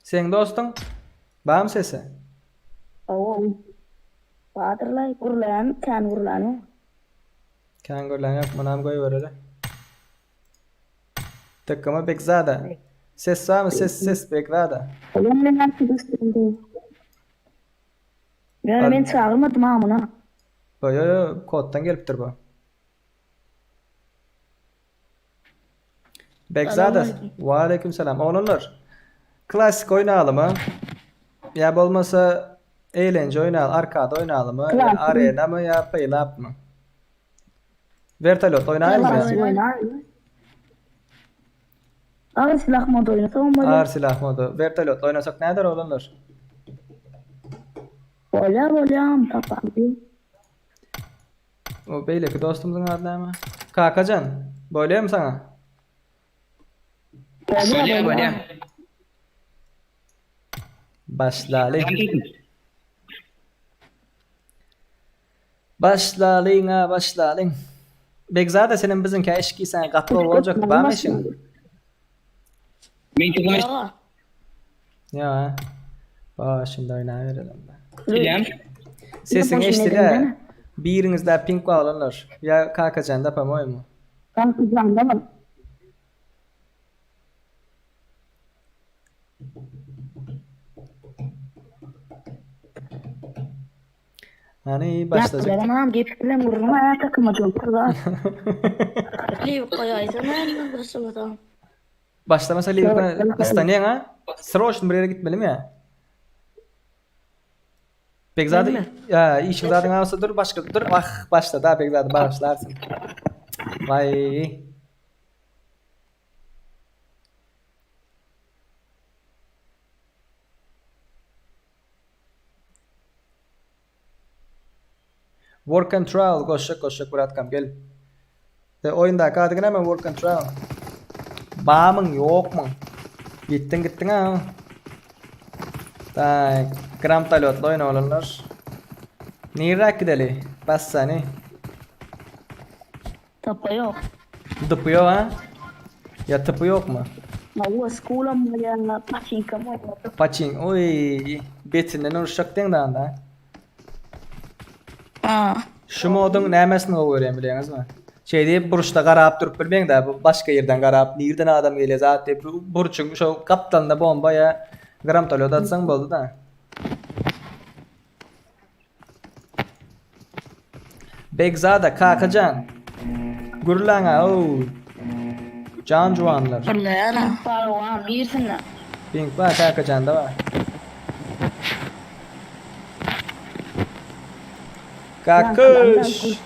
Seň dostuň? Barmy sesi? Hawa. Badyrlaý, gürleýän, kän gürlän ýok. Kän gürlän ýok, munam goýbereli. Takıma Begzada. Ses barmy ses ses Begzada. Olam meň arkadaşym bu. Ýöne men çagyrmadym ha muny. Yo yo yo koddan gelipdir bu. Begzada. Wa aleyküm selam. Oglanlar. Klasik oýnalymy? Ýa bolmasa eýlenje oýnaly, arkada oýnalymy? Ýa arena mı ýa play-up mı? Vertolyot oýnaýlymy? Klasik oýnaýly. Agyr silah mody oýnasak bolýar. Agyr silah mody. Vertolyot oýnasak näder oglanlar? Bolýar bolýar tapaldy. O beýleki dostumyzyň ady näme? Kakajan, bolýarmy saňa? Bolýar, bolýar. Başlaly. Başlalyň a başlalyň. Begzada senem biziňkä eşik giyseň gaty gowy boljakdy barmy eşigiň? Men kızım Ýa. Başynda oýnaberelim. Bilýän. Sesiň eşdilýär. Biriňizde pink baglanlar. Ýa Kakajanda po-moýemu. Kakajanda mı? Hany başlajak. Ýa gep bilen gürrüň aýa takyma jogdur. Liw goýaýsana başlamadan. Başlamasa liwka stanýaň ha? Sroçny bir ýere gitmelimi ýa? Begzada ýa işiň zadyň bolsa dur başga dur ah başla da Begzada bagyşlarsyn. Waý. Work and travel goşjak goşjak bratkam gel. De oýundaky ady näme work and travel? Bamyň ýokmyň? Gitdiň gitdiň ha. Tak, gram talotly oýun oglanlar. Nirräk gideli? Bassany. Tapa ýok. Dypy ýok ha? Ýa typy ýokmy? Hawa, skulam bolýar, paçinkam bolýar. Paçin, oý, betinden uruşjak deň danda. Aa. Şu moduň nämesini gowy görýän bilýäňizmi? Şeý diýip burçda garap durup bilmeň-de, bu başga ýerden garap, nirden adam gelýär zat diýip, burçuň şo gapdalynda bomba ýa gramtolýot atsaň boldy-da. Begzada Kakajan. Gürläňä ow. Jan juwanlar. Gürläýärin. Bar girsinler. Pink bar Kakajanda bar. Kakyş.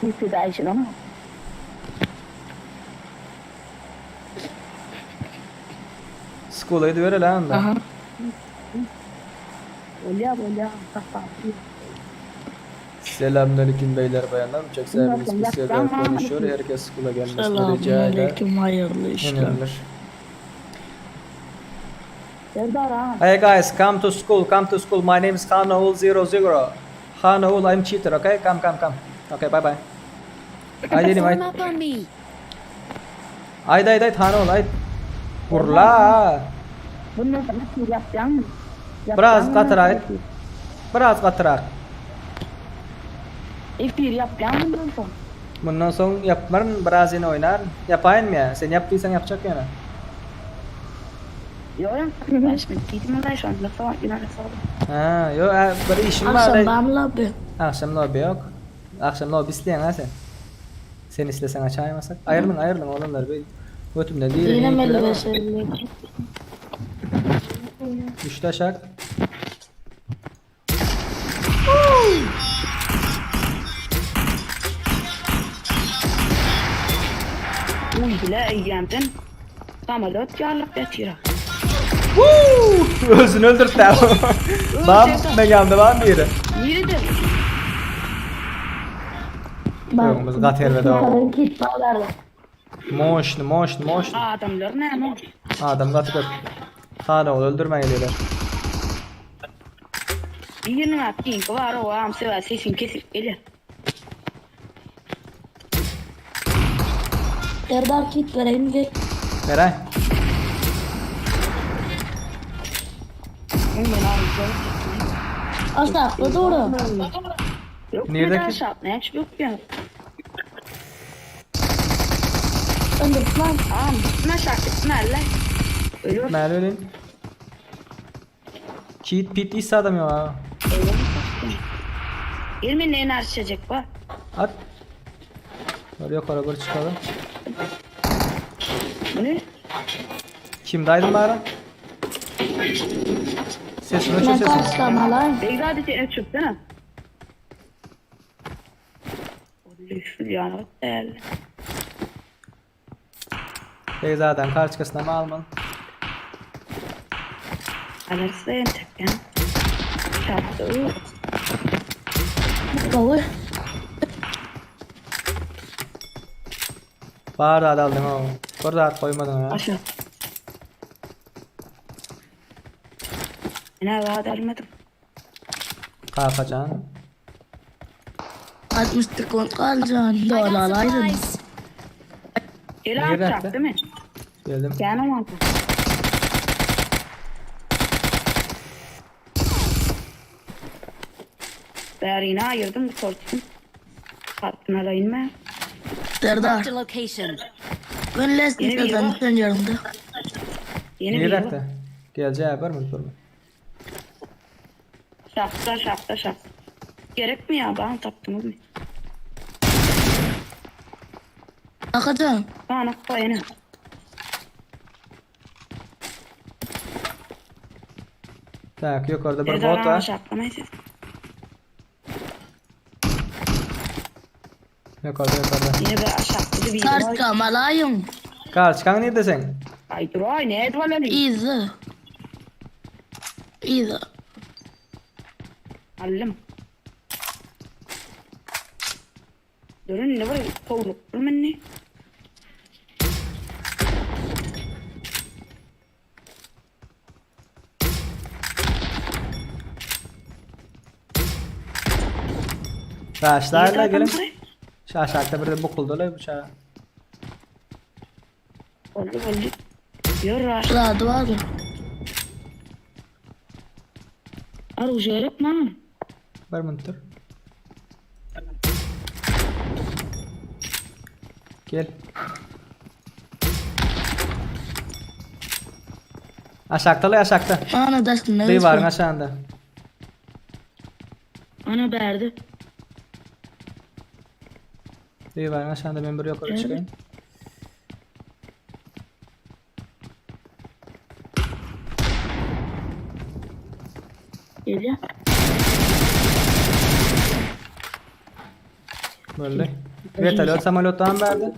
Skula gidibereli onda. Aha. Bolýar bolýar tapaldy. Selamünaleyküm beyler bayanlar. Uçak sahibiniz bir Serdar konuşuyor. Herkes okula gelmesini rica eder. Selamünaleyküm hayırlı işler. Önemlidir. Serdar ha. Hey guys, come to school, come to school. My name is Hanaul 00. Hanaul, I'm cheater, okay? Come, come, come. Okay, bye bye. Haydi elim, Form haydi. up on me. Haydi, haydi, haydi Hanaul, haydi. Gurla. Bundan sonra yapacağım mı? Biraz gatyrak. Biraz gatyrak. Efir yapacağım bundan sonra. Bundan soň ýapmaryn, biraz ýene oýnaryn. Ýapaýynmy ýa? Sen ýap diýseň ýapjak ýene. Yok ya. Ben şimdi gittim de şu anda falan yine sonra. Ha, ýok, hä, bir işim bar. Akşam bamla lobby. Agşam lobby ýok. Agşam lobby isleýäň ha sen. Sen isleseň açaýmasak. Aýrylyň, aýrylyň oglanlar. Bir götümden diýerin. Yine 55 52. Düşdi aşak. Uy bile eýemden. Samolyot ýarlyk ýatyr. Woo! Özüni öldürtdi. Bam, men ýanymda bar biri. Nirede? Öňümüz gat herbede o. Git bağlarla. Moşny, moşny, moşny. Adamlar näme? Adam gaty köp. Hanogly öldürmän gelýärler. Biriniň at pinki bar o am sebä sesim kesip gelýär. Serdar kit bereýin gel. Beräý. Aşakda dur. Yok Nerede neden ki? şart ne hiç yok ya. Öldür lan. Am ne şart gitmezler. Ölüyor. Mäli welin. Kit pit is adam yok ha. Elime ne enerji içecek var. At. Dur yukarı bir çıkalım. Bu ne? Kimdaydın bari? Sesini öçür Ben sesini. karşılamalar. Begzade seni çıktı Şu yani değerli. Beyzadan karşısına mı alman? Alerse entek ya. Çarptı. Gowy. Bar da aldın o. Bir zat koymadın ha. Aşağı. Ne vaat almadım. Kakacan. 60 sekund kalcan. I got Dolalaydın. supplies. Gel Nerede abi attı? çarptı mı? Geldim. Gel ama. Değerini ayırdım sortum. Sattın hala inme. Serdar. Marked a location. Ben lesnikadan sen yanımda. Yeni bir Nerede yıl. attı? Geleceğe var mı? Dur. Şapta şapta şap. Gerek mi ya? Ben taptım mı? Akacan. Bana koyana. Tak yukarıda bir bot Serdar var. şaplamayız. Yukarıda yukarıda. Yine bir aşağıda bir yıl. Karşılamalayım. Karşıkan nerede sen? Ay dur ay ne edvalanı? İzi. İzi. Allım. Durun ne var? Kovluk durun ne? Taşlarla gelin. Şu aşağıda bir de bukuldu la bıçağı. Oldu oldu. Yürü. Radı var. Arı gerek mi? Bir minut dur. Gel. Aşağıda la aşağıda. Ana daşın Duvarın aşağında. Ana berdi. Duvarın aşağında ben bir yukarı çıkayım. Geliyor. Böyle. Vertolyot samolotdan verdi.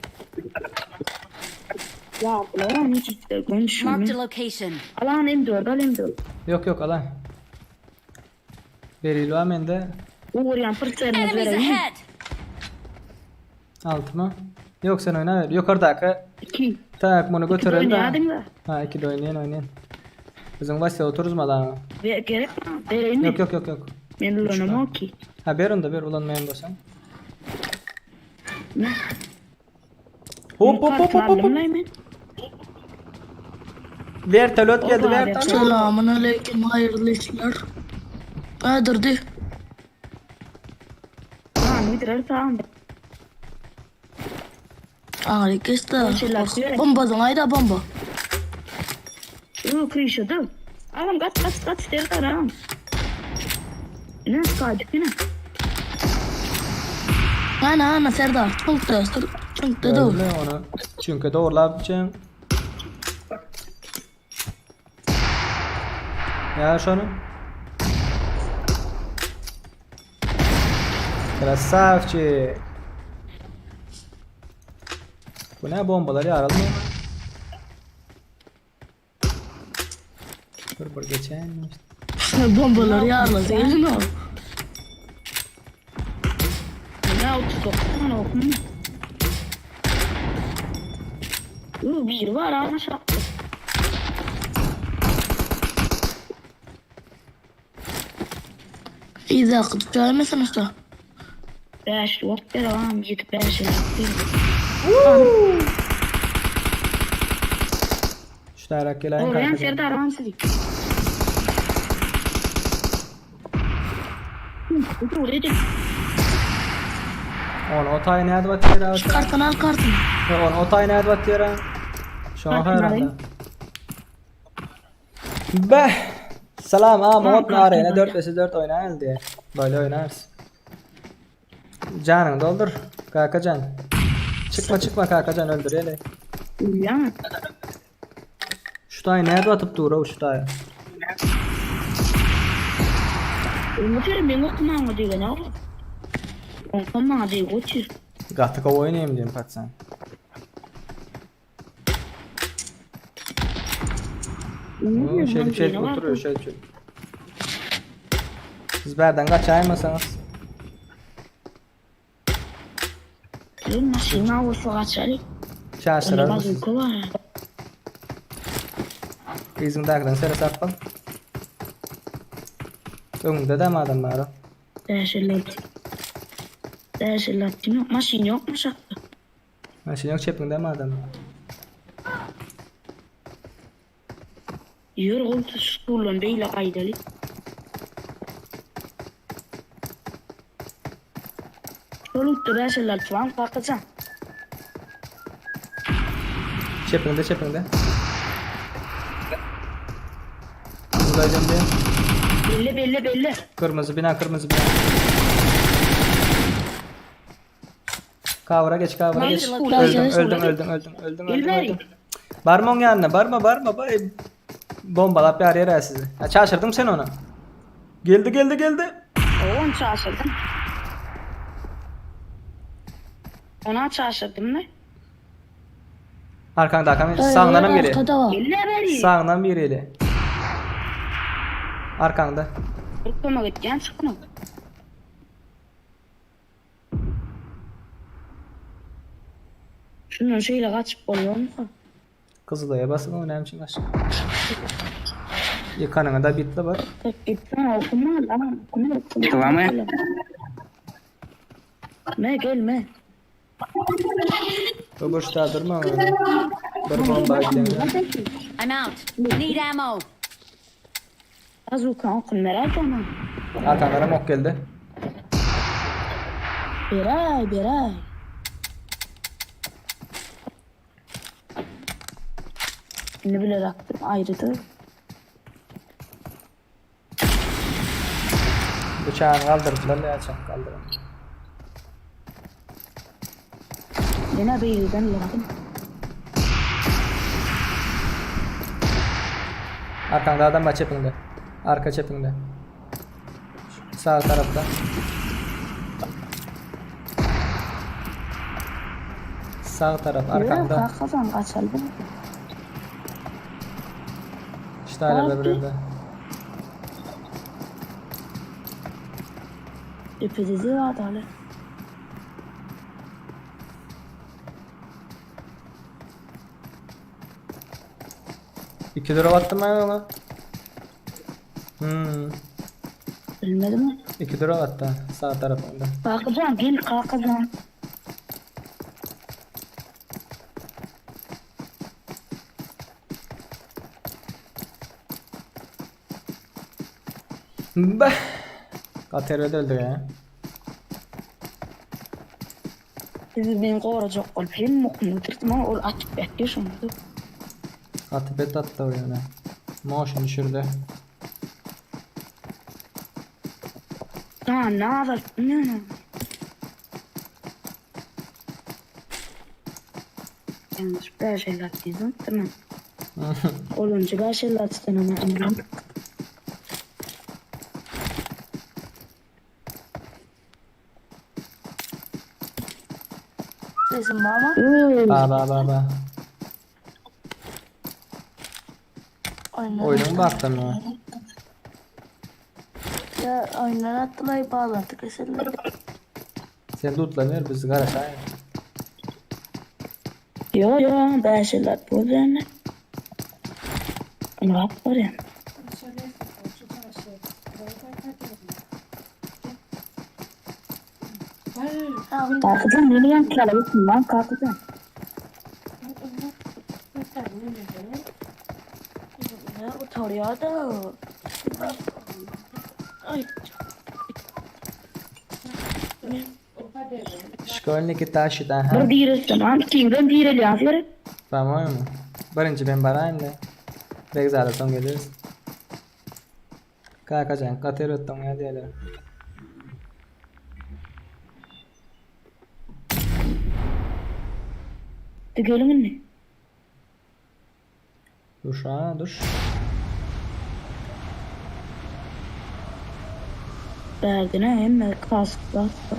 Ya ulan hiç Marked konuşmuyor. a location. Alan M4 al M4. Yok yok alan. Beril var mende. Uğrayan fırsatını Enemies vereyim. ahead. Altı mı? Yok sen oyna ver. Yukarıdaki 2. tak bunu götürelim de. Oynadın mı? Ha iki de oynayın oynayın. Bizim Vasya otururuz mu lan? Ve gerek mi? Vereyim mi? Yok yok yok yok. Ben ulanamam ki. Ha ver onu da ver ulanmayan bolsan. Ne? Hop hop hop hop hop. Aldım lan ben. Vertolyot geldi Hoppa, vertolyot. Selamun aleyküm hayırlı işler. Ha durdu. Tamam bitirir tamam. Ağrı geçti. Bomba da ayda bomba. Yok kıyışadı. Ağam kaç kaç kaç derler ağam. Ne kaçtı ne? Ana ana Serdar. Çok da çok da doğru. Gördün mü onu? Çünkü doğrulap için. Ya şunu. Красавчик. Bu ne bombalar yaralım mı? Dur bir geçen. Bombaları yarladı. Elin ol. Ne 39 tane okumuş. Yo bir var ama şaptı. Yzdaky düşäýmesin ussa. Bäşli ok ber agam ýedi bäş elli ber. Şu taýrak geläýin Goraýan kakajan. Serdar agam sizi. Dur edin. Ony o taýy nädip atýar Şu kartyny al kartyny. Ony o taýy nädip atýar? Şoňa Kartyny haýran. alayım. Beh. Salam a Tamam, Murat Arena kartyny 4 vs 4 oýnaýaly diýe. Böyle oýnarys. Janyňy doldur kakajan. Çykma çykma kakajan öldüreli. Bilýän. Şu taýy nädip atyp dur o şu taýy. Öňe ser men okumaňa diýen oglan. Oňa maňa diýip otyr. Gaty gowy oýnaýyn diýen patsan. Oo, Şeýdip şeýdip oturuyor şeýdip şeýdip. Siz bärden gaçaýmasaňyz. Men maşyna bolsa gaçaly. Onda Çaşyrar mısınız? bazuka bar. Yzyňdakydan seresap bol. Öňünde de adam bar. 556. 556 yok. Maşyn yok mu şakta? Maşyn yok çepinde mi adam var? Ýör ol şulan beýle gaýdaly. Şol 556 var kakajan. Çepinde çepinde. Buradaydım diye. Belli belli belli. Kırmızı bina kırmızı bina. Kavra geç kavra geç. Nerede? Öldüm öldüm öldüm öldüm öldüm öldüm Elberi. öldüm. Barma onun yanına barma barma. Bar Bombalap bir yere sizi. Ha, çaşırdım sen onu. Geldi geldi geldi. Onu çaşırdım. Ona çaşırdım ne? Arkanda arkanda sağından biri. Gelin haberi. Sağından biri ile. Arkanda. Kömek etken çıkma. Şundan şöyle kaçıp oluyor mu? Kızılay'a basın o önemli için başka. Yıkanına da bitti bak. Gitsen okuma lan okuma okuma. Tamam mı? Ne gelme. Bu boşta durma. Bir bomba ekleyelim. I'm out. Need ammo. Bazuka okun merak etme. Arkandan ok geldi. Beray beray. Ne bile aktım ayrıdı. Bıçağını kaldırdılar ya çak kaldırın. Yine bir yüzden lazım. Arkanda adam var çepinde. Arka çepinde. Sağ tarafta. Sağ taraf arkanda. Kalk kaçalım. İşte hala böyle. Öpücüğü vardı hala. 2 lira attım ben ona. Bilmedi mi? 2 lira attı sağ tarafında. Kalkacağım gel kalkacağım. Bah. Kater'e öldü ya. Sizi beni koruyacak ol. Hem okunu ama ol açıp bekliyor şunu. Katibet attı oyuna. Motion düşürdü. Ha ne yapar? Ne ne? Yanlış bir şey attıydım. Tamam. Olunca bir şey attın ama. Sesim var mı? Ba ba ba ba. Oyunlar, Oyunu mu baktın mı? Ya oyunlar attılar bağlantı kesildi. Sen lootlanıyor bizi kara Yo yo ben şeyler bu yani. Ne var ya? Kakajan meni ýaňkylara gitsin lan kakajan. Şkolniki taşit aha. Bir direltdim han ikiňizem direlýäňiz gerek. По-моему. Birinji men baraýyn da. Begzada soň geleris. Kakajan gaty erbet doňýar diýýärler. Geliň indi. Duş ha duş. Bärdine hemme kask basdy.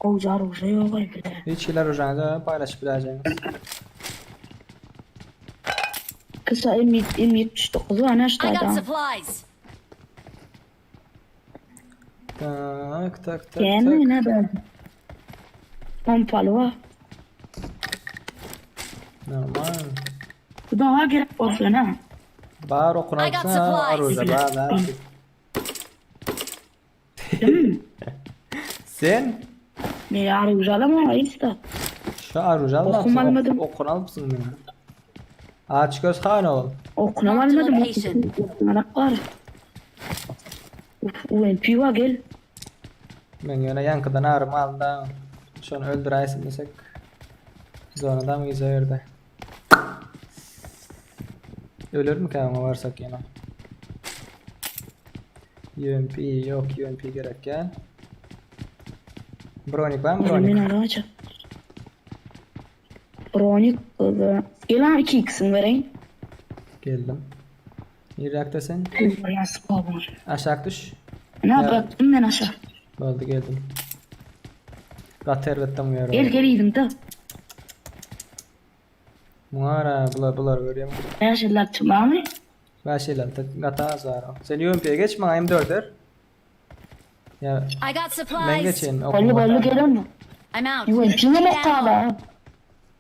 Gowja orujy ýok aý bile. Hiç hili orujany paýlaşyp biläýjegiňiz. Kısa M M79 var ne I got ştadan. supplies. Tak tak tak Yani tak. ne ben. Pompalı var. Normal. Bu daha gerek olsun ha. Bar okun I got alsana supplies. oruja bar bar. Sen Ne orucu alamam işte. şu oruja Okum almapsın. almadım. Okun alypsın meni. Aç göz han ol. Okunam Marked almadım. location. Okunarak var. Uf, UMP var gel. Men ýöne ýankydan arym aldy. Şony öldüräýsin desek. Zonadan gije ýerde. Ölür mü oňa varsak ýene? UMP yok UMP gerek gel. Bronik var mı Men bronik? araca. Bronik. Gel ha 2x'in vereyim. Geldim. Nirakta sen? Nasıl babam? Aşağı düş. Ne Ya. bıraktım ben aşağı. Boldy geldim. Gaty erbetden bu Gel gel iyiydim de. Muňa ara bular bular görýär. Ne şeyler çıkma mı? 556 gaty az var. Sen UMP'ye geç maňa M4'er. Ya I got men supplies. geçeyim. Bolly bolly gel onu. I'm out. UMP'nin Need o ammo. kadar.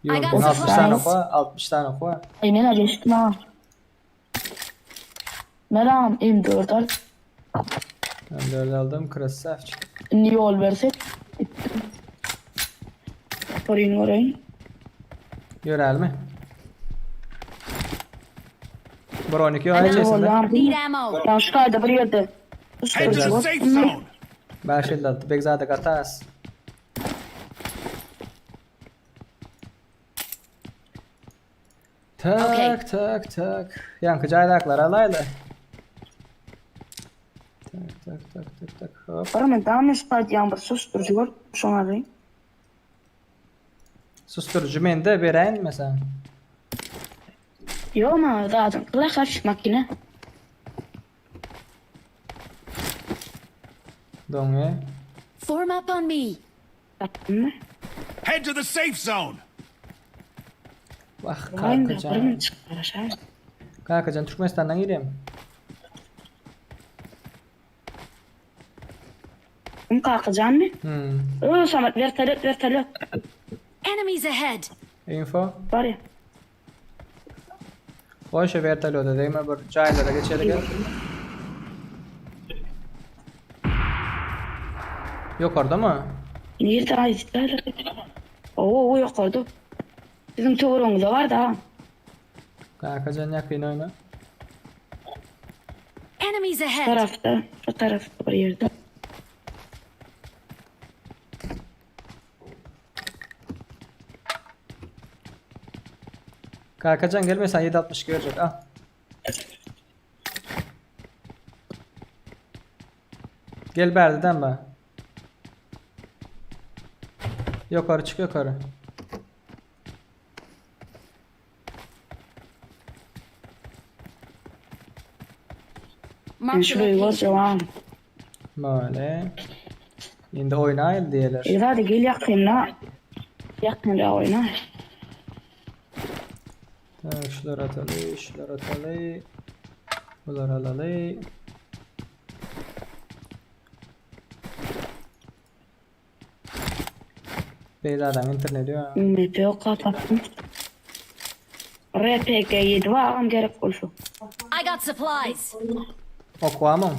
I got UMP'nin 60 tane supplies. oka, 60 tane oka. Ay men geçtim ha. Meram M4 al. M4 aldım. Krasavçik. Niye yol versek? Orayın orayın. Ýörälmi? Bronik ýok I'm out. içerisinde. Need ammo. Ben şu kayda bir yerde. Head to the safe zone! 556 Begzada gatas. Tak Okey. tak tak. Ýanky jaýdaklar alayly. Tak tak tak tak tak. Hop. Var mı? Daha mı spayt yağmur susturucu var. Şuna alayım. Susturucu mende beräýin mesela. Yok ama zaten kıla karşı makine. Doňe. Form up on me. Yaptın mı? Head to the safe zone! Wah Vay be, kakajan. var mı çıkar aşağı? Kakajan Türkmenistandan gireyim. Kim kalkacaksın mı? Hmm. Öyle Samet vertolyot vertolyot. Enemies ahead. Info. Var ya. Goý şu vertolyoda degme bir jaýlara geçeli gel. Ýokarda mı? Nerede ay isterler? Oo yukarıda. Bizim toruğumuzda var da. Kakajan ýakyn oýna. Enemies Şu ahead. tarafta. Şu tarafta bir yerde. Kakajan gelmesen 7.60 görecek al. Gel berdiden be. Yukarı çık yukarı. Ben Marked a şurayı location. göreceğim ha. Böyle. Indi oýnaýyl diýerler. E hadi gel yakayım la. Yakın la oyna. Tak, şular ataly, şular ataly. Bular alaly. Beyzadan internet ýok. MP yok kapattım. RPG 7 var ağam gerek olsun. I got supplies. Okwamyň?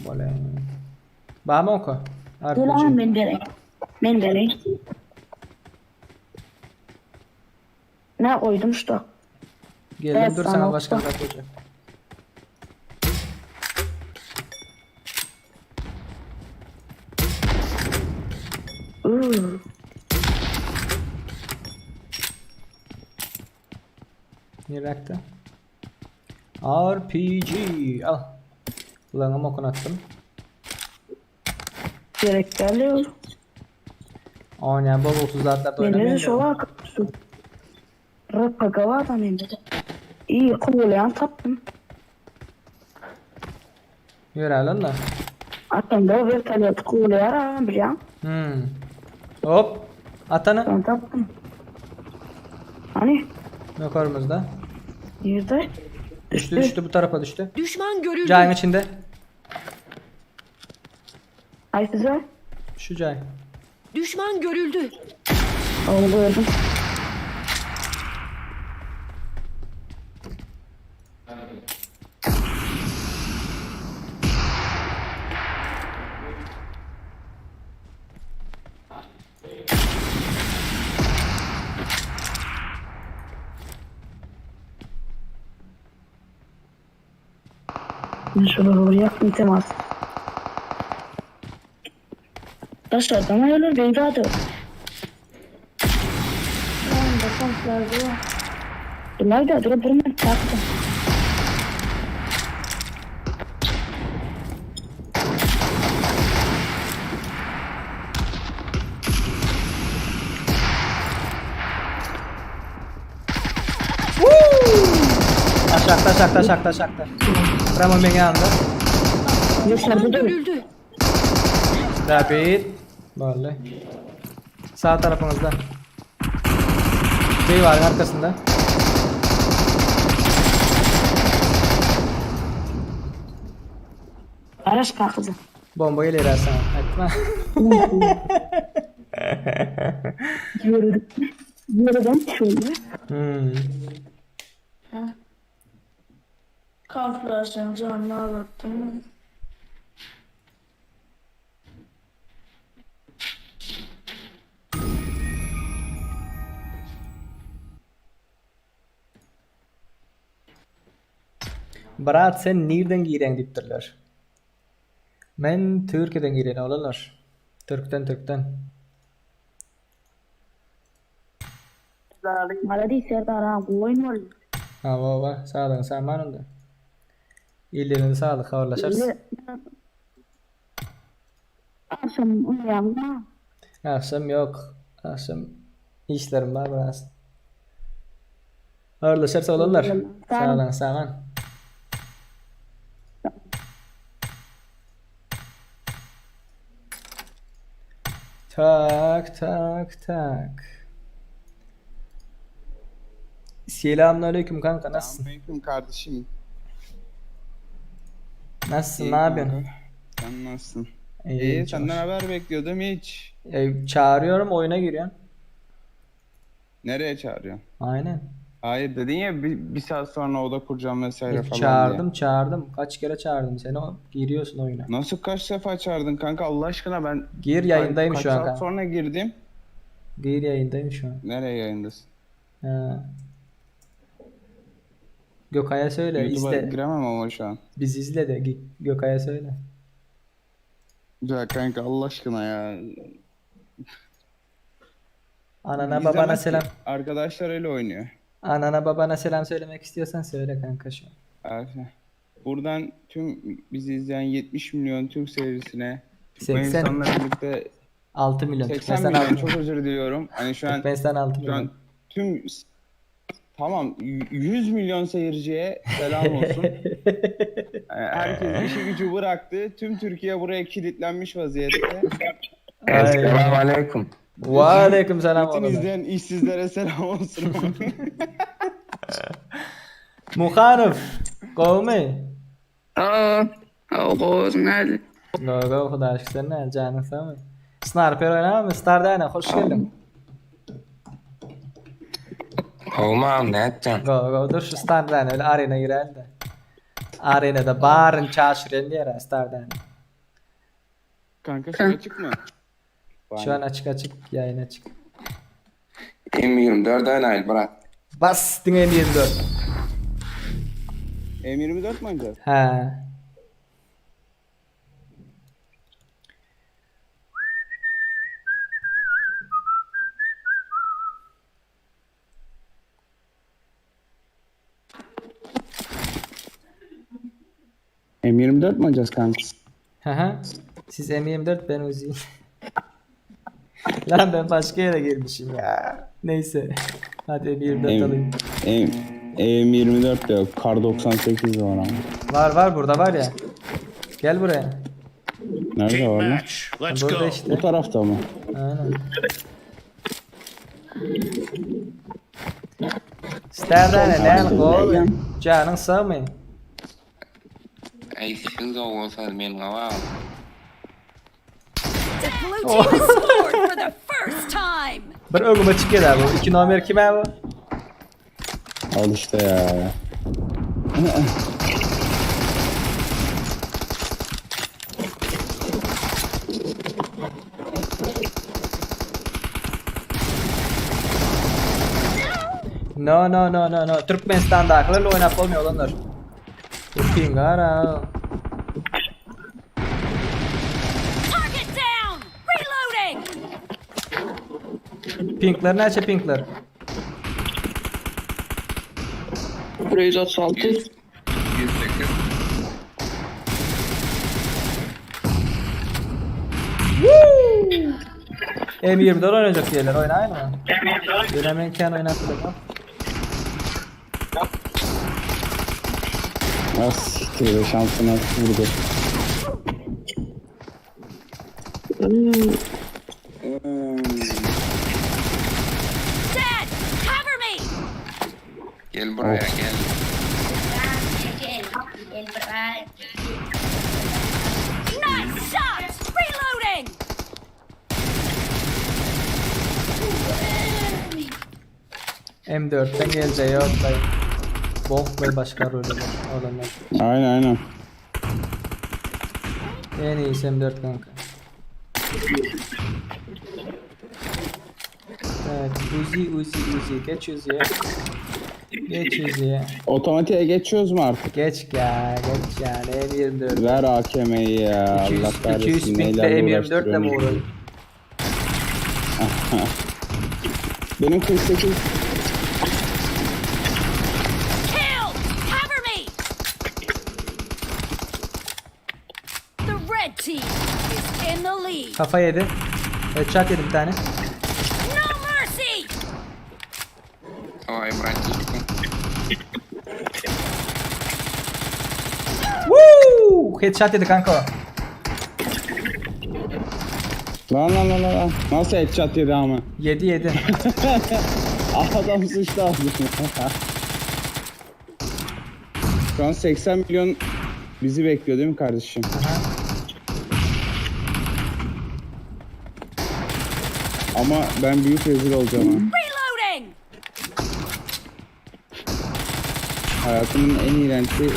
Bolýa. Barmy oka? Gel RPG. men bereyim. Men bereyim. Ne koydum şu Geldim Evet, dur sana sana başka okla. bir koyacağım. Uuu. Nirak'ta. RPG al. Kulağıma okun attım. Gerek geliyor. Oynayan bol 30 saatlerde Beni de oynamayın. şola kapısı. RPG var da mende. İyi kovalayan taptım. Yürü lan da. Aslında vertolyot kovalayar ama biliyorum. Hmm. Hop. Atana. Ben taptım. Hani Yukarımızda. nerede? Düştü düştü bu tarafa düştü. Düşman görüldü. Cayın içinde. Ay size. Şu cay. Düşman görüldü. Onu gördüm. Şurada doğru yakın temas. Dışarıdan ayılır beydadı. Bunlar da durup durma taktım. Aşağıda aşağıda aşağıda aşağıda. Ramon beni aldı. Dışarıda dur. Görüldü. David. Böyle. Sağ tarafınızda. Şey var arkasında. Araç kalktı. Bomba geliyor sana. Etme. Yürüdüm. Yürüdüm şöyle. Hmm. Kaflasın canını ağlattım. Brat sen nereden giren diptirler. Men Türkiye'den giren olanlar. Türk'ten Türk'ten. Maladi Serdar ha oyun oldu. Ha baba sağ olun sen var onda. İllerine sağlık haberleşiriz. Akşam uyanma. Akşam yok. Akşam işlerim var biraz. Haberleşiriz olanlar. Sağ olun sağ olun. Tak tak tak. Selamünaleyküm kanka nasılsın? Selamünaleyküm kardeşim. Nasılsın İyi ne yapıyorsun? kanka. Sen nasılsın? İyi, İyi, çok senden haber bekliyordum hiç. E, çağırıyorum oyuna giriyorsun. Nereye çağırıyorsun? Aynen. Hayır dedin ya bir saat sonra oda kuracağım vesaire E, falan çağırdım diye. çağırdım. Kaç kere çağırdım seni o giriyorsun oyuna. Nasıl kaç defa çağırdın kanka Allah aşkına ben Gir yayındayım kaç şu an saat kanka. sonra girdim. Gir yayındayım şu an. Nereye yayındasın? Ha. Gökay'a söyle YouTube'a izle. giremem ama şu an. Biz izle de Gökay'a söyle. Ya kanka Allah aşkına ya. Anana babana İzlemez ki. selam. Arkadaşlar öyle oynuyor. Anana babana selam söylemek istiyorsan söyle kanka şu an. Abi, Buradan tüm bizi izleyen 70 milyon Türk seyircisine 80 Türkmenistan'la birlikte 6 milyon. 80 Türkmenistan milyon 6 çok özür diliyorum. Hani şu an Türkmenistan 6 şu an milyon. tüm tamam 100 milyon seyirciye selam olsun. Yani herkes işi gücü bıraktı. Tüm Türkiye buraya kilitlenmiş vaziyette. Ay. aleyküm. Ve aleyküm selam Bütün oğlum. izleyen işsizlere selam olsun. Muhanov. Kovmi. Aa, o nerede? Go go Xuda aşkına sen ne canın sağ mı? Sniper oynamam mı? Star Dayana hoş geldin. Olmam ne etdin? Go go dur şu Stardan öyle arena girelim de. Arenada barın çaşırın diye Stardan. Kanka şu açık mı? Şu an açık açık yayın açık. M24 oynayın bırak. Bas diňe M24. M24 mi oynayacağız? He. M24 mi oynayacağız kanka? Hı hı. Siz M24 ben Uzi. Lan ben başka yere girmişim ya. Neyse. Hadi M24 M, alayım. M, M24 de yok. Kar 98 var ama. Var var burada var ya. Gel buraya. Nerede Team var lan? match. Let's Burada go. işte. Bu tarafta mı? Aynen. Sterdane lan gol. Canın sağ mı? Ey siz olsa men gava. The blue team has scored for the first time. Bir ögüme çıkıyor da bu. İki nomer kime bu? Al işte ya. No no no no no. Türkmenistan'dakilerle oynap olmuyor olanlar. Pingara. Target down. Reloading. Pinkler näçe pinkler? 136. 108. M24 oynayacak diyorlar. Oynayın mı? Dönemenken oynatılır. Ah siktir be şansına vurdu. Dead. Cover me. Gel buraya gel. Nice shot. Reloading. M4'ten geleceği yok dayı. Bok ve başka roller olanlar. Aynen aynen. En iyisi M4 kanka. Evet, Uzi Uzi Uzi geç Uzi'ye. Geç Uzi'ye. Otomatiğe geçiyoruz mu artık? Geç ya, geç yani M24. Ver AKM'yi ya. 200, Allah kahretsin. 200 pingle Neyle M24 ile mi uğraştırıyorsunuz? uğraşıyor? Benim 48 Kill. Cover me. The red team is in the lead. Kafa yedi. Headshot yedim bir tane. No mercy. Vay bırak. Woo! Headshot yedi kanka o. Lan lan lan lan lan. Nasıl headshot yedi ama? Yedi yedi. Adam sıçtı ağzına. Şu an 80 milyon bizi bekliyor değil mi kardeşim? Ama ben büyük rezil olacağım ha. Reloading. Hayatımın en iğrençli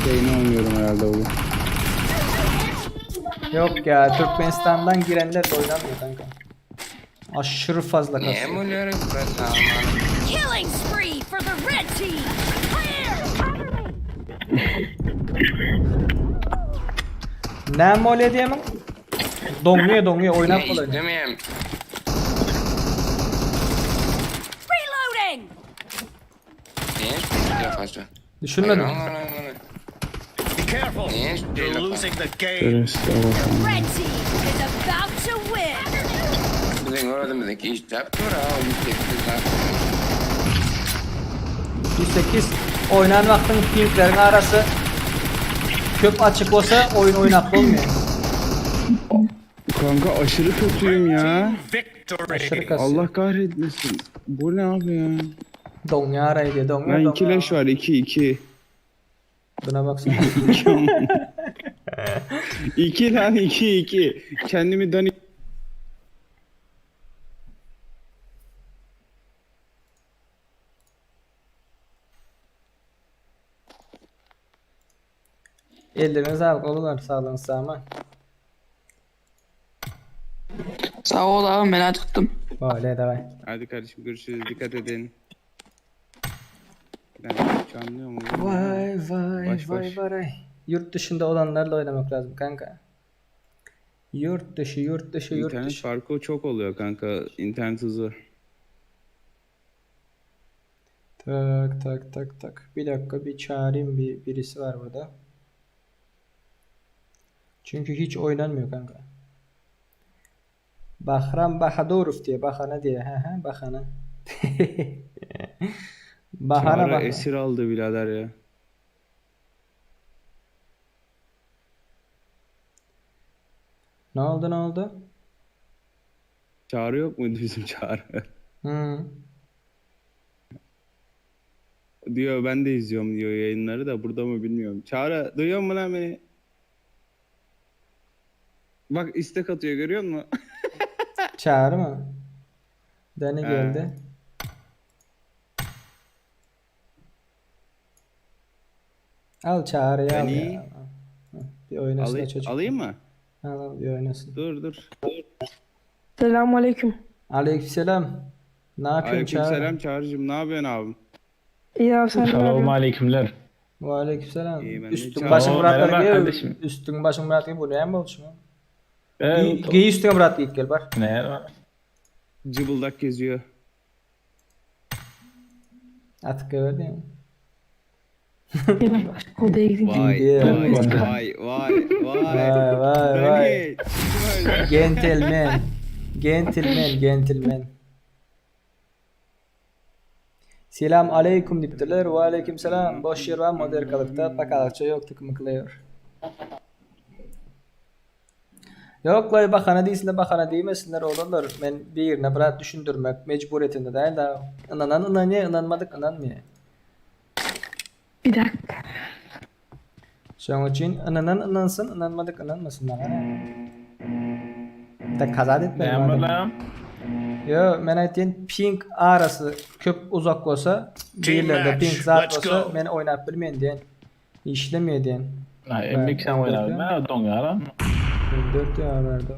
şeyini oynuyorum herhalde bugün. Yok ya Türkmenistan'dan girenler de oynamıyor kanka. Aşırı fazla Ne kasıyor. oluyor burası aman. Killing spree for the red team. Clear. Cover me. Ne mole diye mi? Donuyor donuyor oynat Ne kolay. istemeyeyim. Reloading. Ne yapacağım? Düşünmedim. Be careful. Ne You're losing the game. The red team is about to win. Bizim öğretimizdeki iş yapıyor ha. 108 ha. 108 oynan vaktin pinklerin arası köp açık olsa oyun oynat olmuyor. Kanka aşırı kötüyüm ya. Aşırı Victory. kasıyor. Allah kahretmesin. Bu ne abi ya? Donuyor arayı diye donuyor Lan 2 donuyor. leş var 2 2. Buna baksana. 2 lan 2 2. Kendimi Dani Ellerine sağlık oğullar. Sağlığın sağma. Sağ ol abi ben acıktım. Böyle davay. Hadi kardeşim görüşürüz. Dikkat edin. Ben hiç anlıyor mu? Vay vay Baş vay baş. vay. Yurt dışında olanlarla oynamak lazım kanka. Yurt dışı, yurt dışı, yurt İnternet dışı. farkı çok oluyor kanka. İnternet hızı. Tak tak tak tak. Bir dakika bir çağırayım bir birisi var burada. Çünkü hiç oynanmıyor kanka. Bahram Bahadurov diye, Bahana diye. He he, Bahana. Bahana Çağrı Bahana. esir aldı birader ya. Ne oldu ne oldu? Çağrı yok muydu bizim Çağrı? Hı. Diyor ben de izliyorum diyor yayınları da burada mı bilmiyorum. Çağrı duyuyor musun lan beni? Bak istek atıyor görüyor musun? Çağrı mı? Dani He. geldi. Al Çağrı'yı al Dani. ya. Hı, Bir oynasın da Alayım, çocuk. alayım mı? Al al bir oynasın. Dur dur. Selamünaleyküm. Aleykümselam. Ne yapıyorsun Çağrı? Aleykümselam Çağrı'cığım ne yapıyorsun abim? İyi abi sen ne Selamun yapıyorsun? aleykümler. Ve aleykümselam. İyi, ben de Üstün Çağrı. başın Oo, Murat merhaba giy. kardeşim. Üstün başın Murat giy. Bu ne mi olsun? Ee, Giy, giy üstüne Murat giy gel bak. Ne? Cıbıldak geziyor. Artık öyle değil mi? Odaya gideyim. Vay Diye. vay vay vay vay. Vay vay vay. Dani, kim öyle? Gentleman. Gentleman, gentleman. Selam aleyküm diptiler. Ve aleyküm selam. Boş yer var modern kalıpta. Bakalakça yok tıkımı kılıyor. Yok lay bakana değilsin de bakana değmesinler oğlanlar. Ben bir yerine bırak düşündürmek mecburiyetinde değil de. İnanan inanıyor, inanmadık inanmıyor. Bir dakika. Şunun için inanan inansın, inanmadık inanmasın. Da kaza etmeyin. Ne madem. lan? Yo, men aytayın ping arası köp uzak bolsa, birlerde match, ping zat let's bolsa go. men oynap bilmeyin diyen. İşlemiyor diyen. Ay, emlik sen oynadın. Ben dongaram. 4 ya verdi.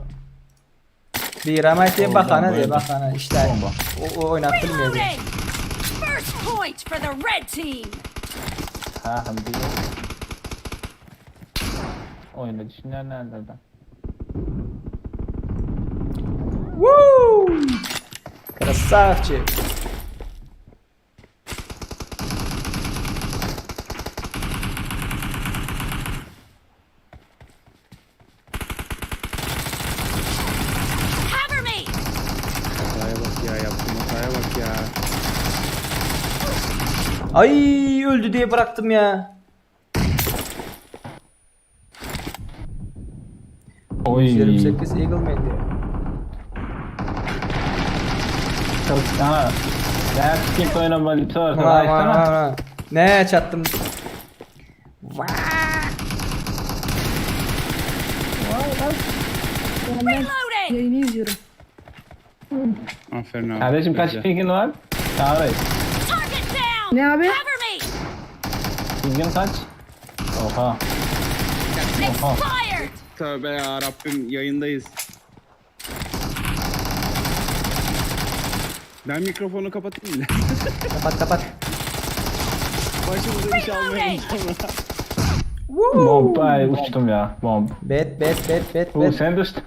Bir ama aytayın bakana diye bakana işte. Bomba. O, o oynap bilmiyor diyen. Reloading! First point for the red team! Ha, hadi. Oyunda düşünler nerede? Woo! Красавчик. Cover me! Hataya bak ya yaptım hataya bak ya. Ay öldü diye bıraktım ya. Oy. 28 Eagle Man diyor. Ha. Ben kim oynamalı sor. Vay vay vay vay. Ne çattım? Vay. Reloading! Yayını izliyorum. Aferin abi. Kardeşim kaç Güzel. pingin var? Çağrı. Target down! Ne abi? Cover me! Pingin kaç? Oha. Expired! Tövbe ya Rabbim yayındayız. Ben mikrofonu kapatayım mı? Kapat kapat. Başımıza iş almayalım sonra. Bomb ay uçtum ya. Bomb. Bet bet bet bet Bu bet. sen de uçtun.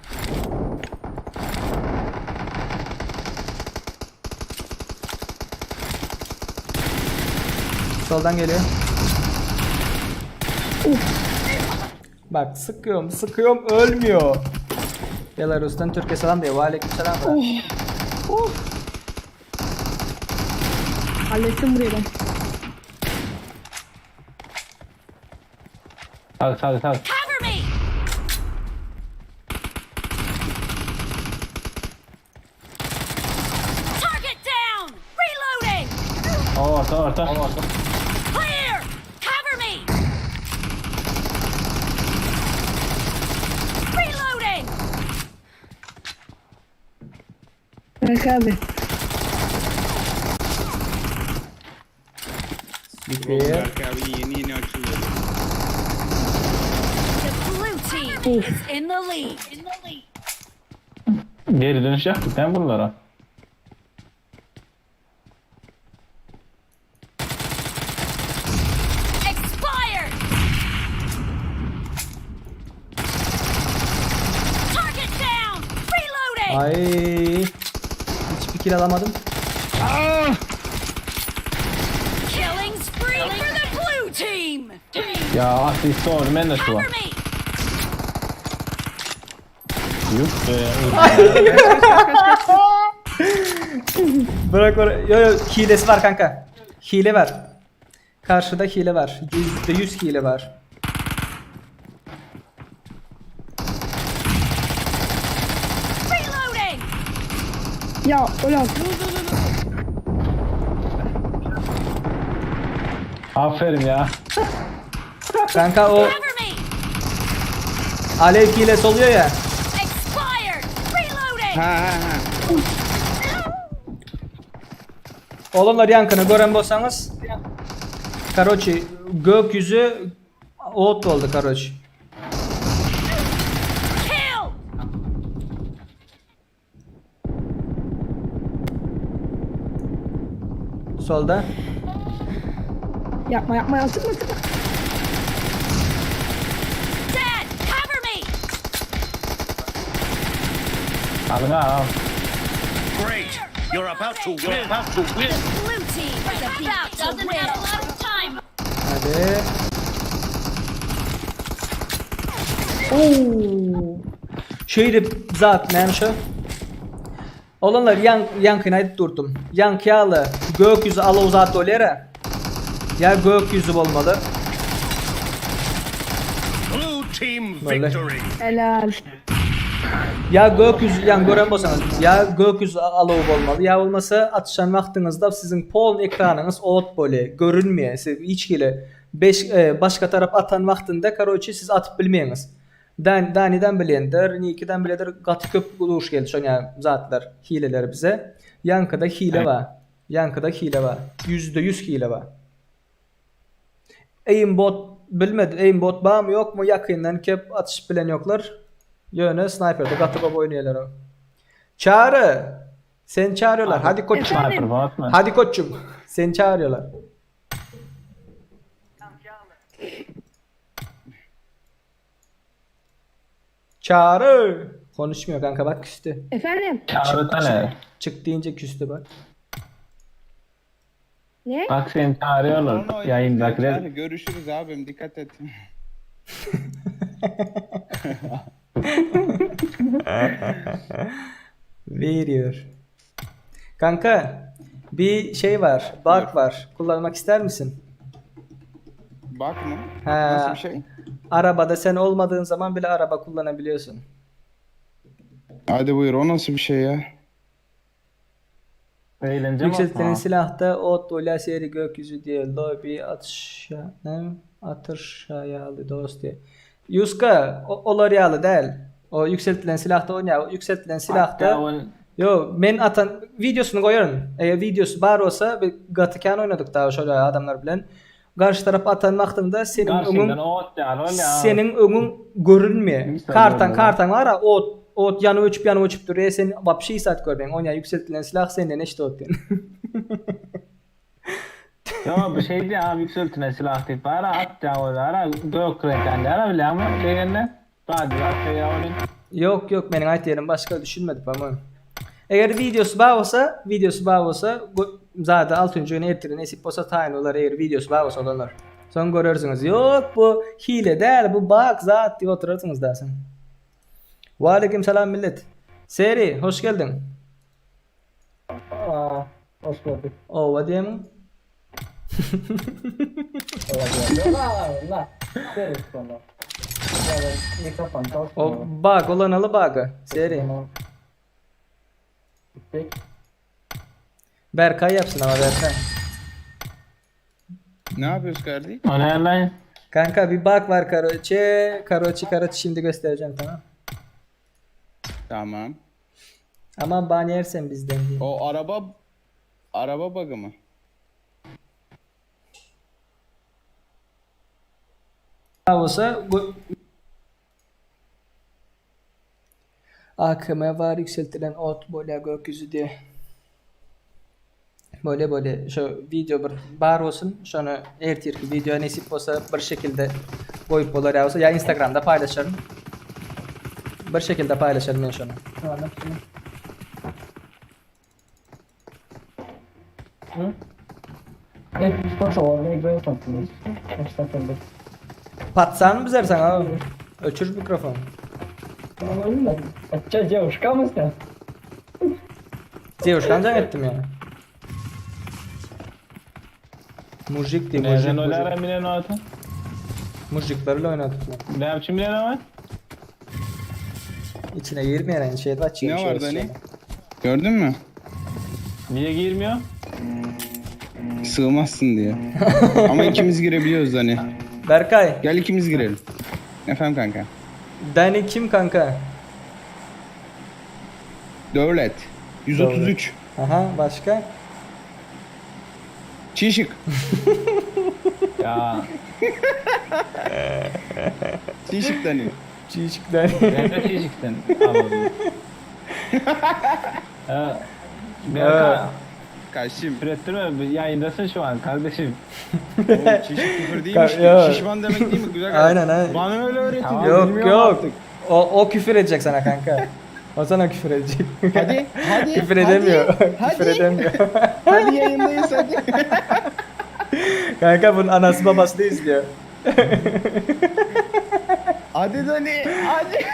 Soldan geliyor. Bak sıkıyorum sıkıyorum ölmüyor. Belarus'tan Türkiye selam diyor. Ve aleykümselam. Oh. Hallettim burayı ben. Sal sal sal. Cover me! Target down! Reloading! Orta orta. Clear! Cover me! Reloading! Berk abi. Süper. Berk abi yeni yeni açılıyor. Is in the lead. Geri dönüş yaptık değil mi bunlara? Expired. Target down. Reloading. Ay. Hiçbir kill alamadım. Killing spree for the blue team. Ya asist oldu ben de şu Cover an. me. Yuh be. Bırak orayı. Yo yo hilesi var kanka. Hile var. Karşıda hile var. %100 hile var. Reloading. Ya ulan. Aferin ya. Kanka o Cover me. alev hilesi oluyor ya. Expired. Reloading. Ha ha ha. Olanlar yankını gören bolsanız. Karoçi gökyüzü ot oldu karoçi. Kill. Solda. Yapma yapma ya sıkma sıkma. Dead. Cover me. Alın ha al. Great. You're about to win. About to win. Blue team is about to win. Have a lot of time. Hadi. Oo. Şöyle zat näme şu? Olanlar yan yankını aýdyp durdum. Yank ýaly gökyüzü ala uzat bolýar. Ya gökyüzü bolmaly. Blue team Böyle. victory. Helal. Ya gökyüzü yan gören bolsaňyz, ya gökyüzü alow bolmaly, ya bolmasa atışan wagtyňyzda siziň pol ekranyňyz ot bolýar, görünmeýär. Siz hiç hili beş e, başga tarap atan wagtynda karoçi siz atyp bilmeýäňiz. Dan Dani'den bilendir, Niki'den bilendir, gaty köp duş geldi şoň ýaly zatlar, hileler bize. Yankada hile var. Yankada hile var. %100 hile var. Aimbot bilmedi. Aimbot bar mı yok mu? Yakından kep atış bilen yoklar. Yöne sniper'de gaty baba oynaýarlar. o. Çağrı. Seni çağırıyorlar. Hadi koçum. Sniper bana atma. Hadi koçum. Seni çağırıyorlar. Çağrı. Konuşmuyor kanka bak küstü. Efendim? Çağrı tane. Çık deyince küstü bak. Ne? Bak seni çağırıyorlar. Sonra oynarız. Yayındakiler. Çağrı, Görüşürüz abim dikkat et. Veriyor. Kanka bir şey var. Bug var. Kullanmak ister misin? Bak mı? Ha. Nasıl bir şey? Arabada sen olmadığın zaman bile araba kullanabiliyorsun. Hadi buyur o nasıl bir şey ya? Eğlence mi? Yükseltilen atma? silahta ot dola seri gökyüzü diye lobi atışa ne atışayalı dost diye. Yuska o, olar ýaly däl. O yükseltilen silahta oynaya yükseltilen silahta Hatta on- Yo men atan videosunu goýaryn. Eger videosu bar bolsa bir gatykan oynadyk daha şöyle adamlar bilen. Garşy tarap atan wagtynda senin Karşından öňüň ot ýaly ol ya. senin öňüň görünmeýär. Misal Kartan görünmeýär. kartan var ha ot ot ýanyp öçüp ýanyp öçüp durýar. Sen wapşe saat görmeýän. Oňa yükseltilen silah senden eşit ot diýen. Ya bir şey diye abi yükseltine silah deyip ara at ya o ara gök renk ara bile ama beğenle. Hadi at ya onun. Yok yok benim ait yerim başka düşünmedim ama. Eğer videosu bağ olsa, videosu bağ olsa bu- zaten 6. günü ertiri nesip olsa tayin olar eğer videosu bağ olsa olanlar. Son görürsünüz. Yok bu hile değil bu bak zat diye oturursunuz dersin. Ve aleyküm selam millet. Seri hoş geldin. Aa, hoş gördük. Ova diye mi? Olabilir. La, veririz sonra. Ya ben mikrofon çalışmıyor. O bug olan alı bug'ı. Seri. Tamam. Gittik. Berkay yapsın ama Berkay. Ne yapıyoruz kardeşim? O ne lan? Kanka bir bug var karoçe. Karoçi karoçi şimdi göstereceğim tamam. Tamam. Aman ban yersen bizden diye. O araba araba bug'ı mı? Olsa bu... AKM bar ýükseltilen ot bolýa gök ýüzi diýe. Bolýa bolýa şo wideo bir bar bolsun şony ertirki wideo nesip bolsa bir şekilde goýup bolar ýa bolsa ýa instagramda paýlaşaryn. Bir şekilde paýlaşaryn men şony. Patsan bizer sana. Öçür mikrofon. Че, девушка mısın? Девушkan jaň etdim ya. Mujik diý, mujik, Nereden mujik. oynar bilen oynadın? Mujiklerle oynadık. lan. Ne biçim bilen oynadın? İçine girmeyen şey var. Ne var Dani? Gördün mü? Niye girmiyor? Sığmazsın diye. Ama ikimiz girebiliyoruz Dani. Berkay, Gel ikimiz girelim. Efendim kanka. Dani kim kanka? Devlet. 133. Aha, başka? Çişik. Ya Çişik Dani. Çiğşik Dani. sen de çiçeksin. Anladım. Ee, Berkay, Karşım. küfür ettirme. Yayındasın şu an kardeşim. Oğlum çişik küfür değilmiş ki. Yok. Şişman demek değil mi? Güzel kardeşim. Aynen aynen. Bana öyle öğretildi. Tamam. Yok bilmiyorum yok. artık. O, o küfür edecek sana kanka. O sana küfür edecek. Hadi hadi. küfür hadi, edemiyor. Hadi. küfür edemiyor. Hadi yayındayız hadi. kanka bunun anası babası da izliyor. Hadi Dani hadi.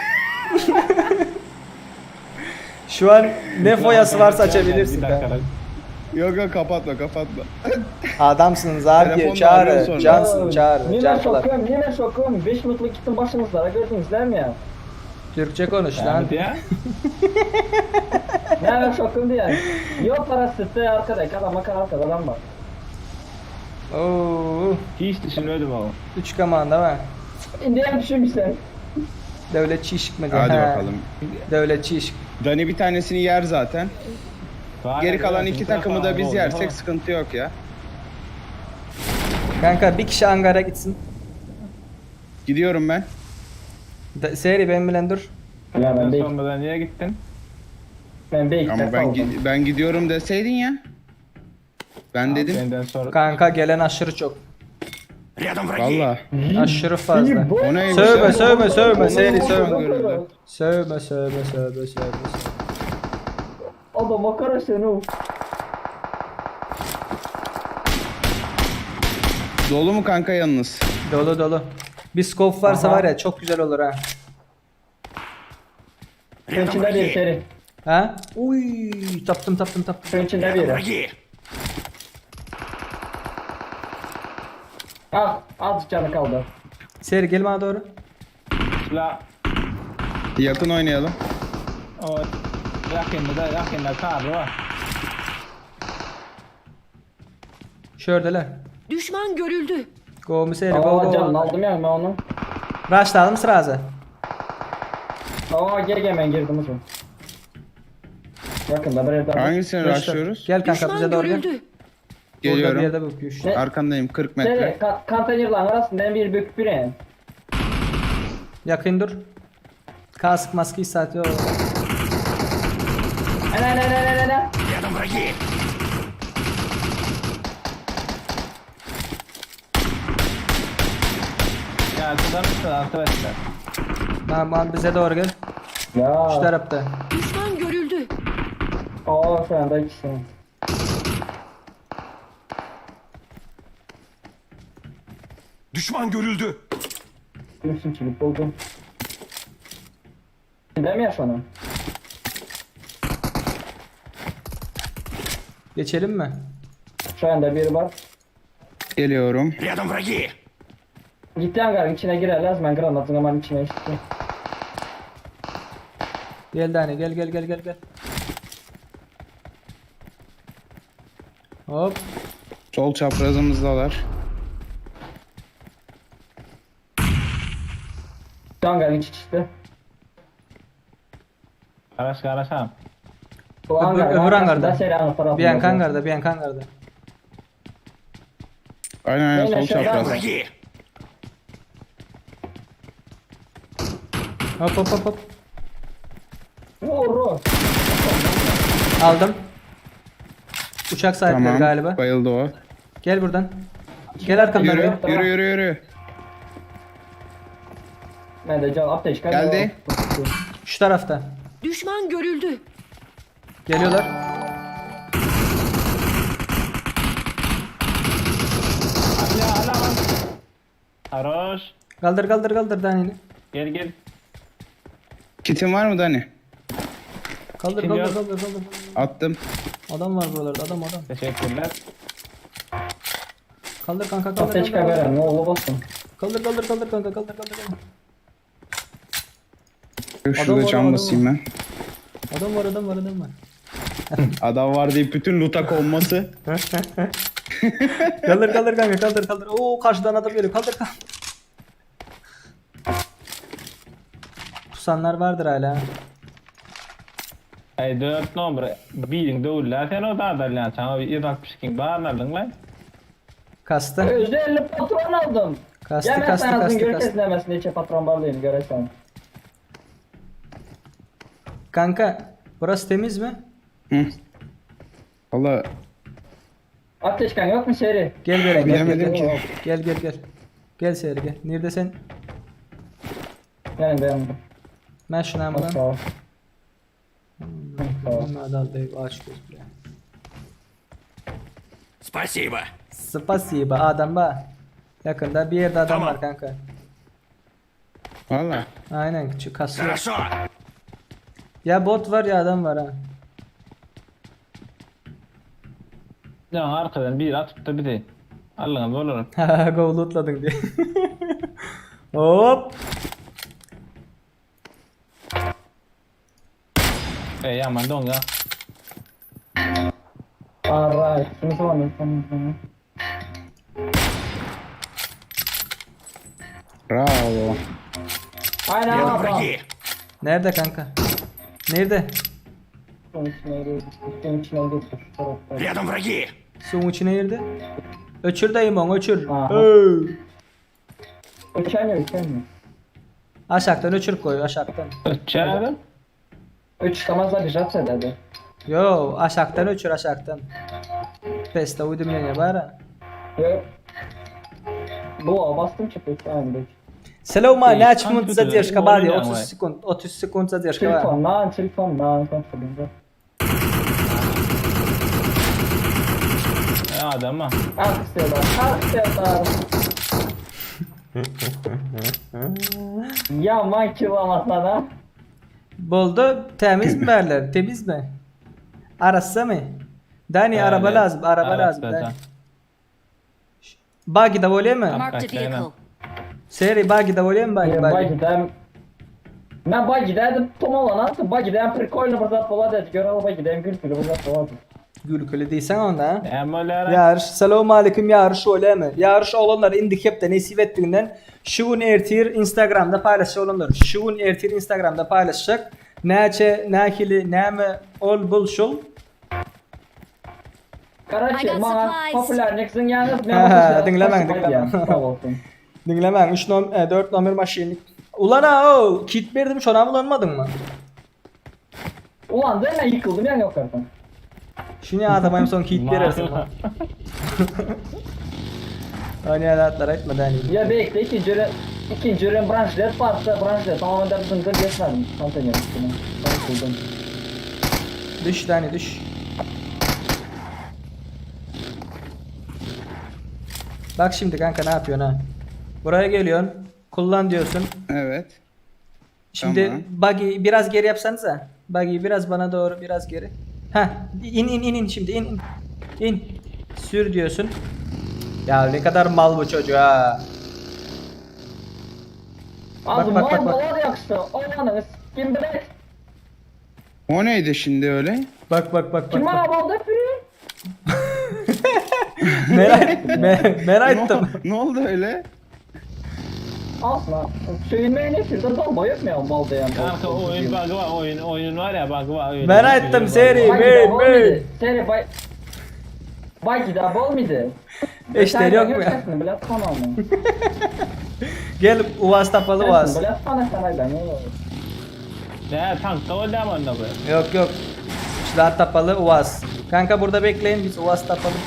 Şu an ne foyası varsa açabilirsin. Bir kanka. dakika. Yok yok kapatma kapatma. Adamsınız abi. Telefonla Çağrı. arıyor sonra. Cansın çağrı. Yine Canlar. şokum, yine şokum. 5 minutluk gittim başımızlara gördünüz değil mi ya? Türkçe konuş lan. Yani ya. Ne şokum diye. Yok parası arkadaki adam bakar arkada adam var. Oo, Hiç düşünmedim ama. 3 komanda var. Şimdi hem düşünmüşler. Devlet çişik mi diye. Hadi Ha, bakalım. Devlet çişik. Dani bir tanesini yer zaten. Var Geri ya, kalan biraz iki insan takımı da falan biz oldu. yersek sıkıntı yok ya. Kanka bir kişi Angar'a gitsin. Gidiyorum ben. De, seri ben bilen dur. Ya ben Sen bir, sonradan niye gittin? ben bir iki Ama defa ben oldum. ben gidiyorum deseydin ya. Ben dedim. Benden sonra. Kanka gelen aşırı çok. Рядом враги. Valla. Aşırı fazla. O neymiş Sövme ya? sövme sövme seri Onu sövme. görüldü. Sövme sövme sövme sövme. sövme. Adam bakar seni o. Dolu mu kanka yanınız? Dolu dolu. Bir scope varsa Aha. var ya çok güzel olur ha. Suyun Рядом içinde bir враги. seri. Ha? Uy, taptım taptım taptım. Suyun içinde Рядом biri. враги. Ah az canı kaldı. Seri gel bana doğru. La Yakın oynayalım. o yakında da yakında kar var. Şöyleler. Düşman görüldü. Go mu seri go Aa go. canını aldım ya ben onu. Rushlayalım sırası. Aa geri gel ben girdim o zaman. Yakında bir evde. Hangisini Rushla. rushlıyoruz? Gel kanka Düşman bize doğru gel. görüldü. Burada bir Geliyorum. yerde bakıyor. Ne? Arkandayım 40 metre. Seri, ka konteynerlerin arasından bir bük bir. Yakın dur. Kask maske satıyor. Ana ana ana ana ana. Рядом враги. Ya arkadan mısın arkadaşlar? Tamam bize doğru gel. Ya. Şu tarafta. Düşman görüldü. Aa şu anda ikisi. Düşman görüldü. Gülsün çubuk buldum. Değil mi ya şu an? Geçelim mi? Şu anda biri var. Geliyorum. Рядом враги. Gitti hangarın içine girerler. Ben granatın hemen içine işte. Gel Dani gel gel gel gel gel. Hop. Sol çaprazımızdalar. Şu hangarın içi çıktı. Araç araç ha. Bu Öbür, hangarın öbür arkasında hangarda. seri tarafında. Bir yan hangarda, bir yan hangarda. Aynen aynen Beyler, sol şuradan çapraz. Враги. Hop hop hop hop. Oru. Aldım. Uçak sahipleri Tamam. galiba. Bayıldı o. Gel buradan. Gel arkamdan. Yürü gel. yürü yürü yürü. Ben de can apteşka. Geldi. Şu tarafta. Düşman görüldü. Geliyorlar. Haroş. Kaldır kaldır kaldır Dani'ni. Gel gel. Kitin var mı Dani? Kaldır Kim kaldır yok? kaldır kaldır. Attım. Adam var buralarda adam adam. Teşekkürler. Kaldır kanka kaldır. Apteşka Kaldır veren ne oldu basın. kaldır kaldır kaldır kanka kaldır kaldır. kaldır. Dur Adam Şurada var, cam adam basayım ben. Adam var adam var adam var. Adam var deyip bütün loot'a konması. Kaldır kaldır kanka kaldır kaldır. Oo karşıdan adam geliyor kaldır kaldır. Pusanlar vardır hala. Ey 4 numara. Birin dövüller sen o da da lan. Sana 162 bağırmadın lan. Kastı. Özellikle patron aldım. Kastı Yemez kastı sen ağzın kastı gör kastı. keslemesini içe patron barlıyım göresen. Kanka burası temiz mi? Hı. Valla Apteşkan yok mu seri? Gel gel gel gel bilemedim gel. ki. Gel gel gel. Gel Seyri gel. Nerede sen? Yani beğendim. Ben şuna mı lan? Sağ ol. Sağ ol. Aç göz bile. Спасибо. Spasiba adam ba. Yakında bir yerde adam Tamam. var kanka. Valla. Aynen küçük kasıyor. Хорошо. Ya bot var ya adam var ha. Ya arkadan bir atıp da bir de. Allah'ım olurum. Haha go lootladın diye. Hop. Ey aman donga. Alright. Şunu sormayın. Şunu sormayın. Bravo. Aynen Рядом adam. враги. Nerede kanka? Nerede? Şunun içine girdi. Şunun içine girdi. Şu tarafta. Рядом враги. Suyun içine girdi. Öçür dayım onu öçür. Aha. Öy. Uçamıyor uçamıyor. Aşaktan öçür koy aşaktan. Ötçerim. Üç çıkamazlar bir jat dedi. Yo aşaktan öçür aşaktan. Peste uydum yine bari. Yok. Bu bastım çıktı. Uçamıyor. Seloma Ey, ne kanka minut zadержка diyor, var ya oynayan 30 var. sekund 30 sekund zadержка var. Telefondan, telefondan konuşalım. E adama. Aksiyonlar, aksiyonlar. ya makilamasana. ha. Boldu temiz mi verler? Temiz mi? Arası mı? Dani araba Öyle. lazım, araba Arası lazım. zaten. Dani. Buggy da voley mi? Marked a Kaç tane? vehicle. Seri buggy da voley mi buggy buggy? Bagiden Ben Bagi'deydim Tom olan attım. Bagi'den prikoyla bir zat boladı. Göre Bagi'den gülkülü bir zat boladı. Gülkülü değilsen onda ha. Hem öyle. Yarış. Selamun aleyküm yarış öyle mi? Yarış olanlar indi hepte nesip ettiğinden şu gün ertir Instagram'da paylaşacak olanlar. Şu gün ertir Instagram'da paylaşacak. Neçe, nekili, neme, ol bul şul. Karachi I got bana supplies. popülerlik yalnız Ha, dinlemem, dinlemem. Sağ olsun. Dinlemem 3 nom 4 nomер maşini. Ulan ha o kit verdim şona bulanmadın mı? Ulan ben yıkıldım yani yok artık. Şimdi adam en son kit verirsin. Oynayan atlar etme Dani. Ya bekle ikinci öğren ikinci öğren branşlar varsa branşlar tamamen de zıngır geçmedim. Konteyner üstüne. Ben buldum. Düş Dani düş. Bak şimdi kanka ne yapıyorsun ha? Buraya geliyorsun. Kullan diyorsun. Evet. Şimdi Tamam. buggy biraz geri yapsanıza. Buggy biraz bana doğru biraz geri. Heh in in in in şimdi in in. İn. Sür diyorsun. Ya ne kadar mal bu çocuğu ha. Az Bak, bak, bak, bak. dolar yakıştı. Olanı kim bilir? O neydi şimdi öyle? Bak bak bak bak. Kim bak. bana balda free? Merak, me, merak Ne, ettim. ne oldu öyle? Asla. Söyünmeye ne firda dalma yok mu ya balda yani? Kanka oyun bug'ı var oyun oyun var ya bug'ı var oyun. Ben ettim seri. Bay Ben ben. Seri bay. Bay gider bol muydu? İşte yok mu ya? Bilet kan alma. Gel Uvas tapalı Uvas. Bilet kan sen aydan. Ne tankda bolýar onda bu? Yok yok. Silah tapaly UAZ. Kanka burada bekleyin biz UAZ tapalım.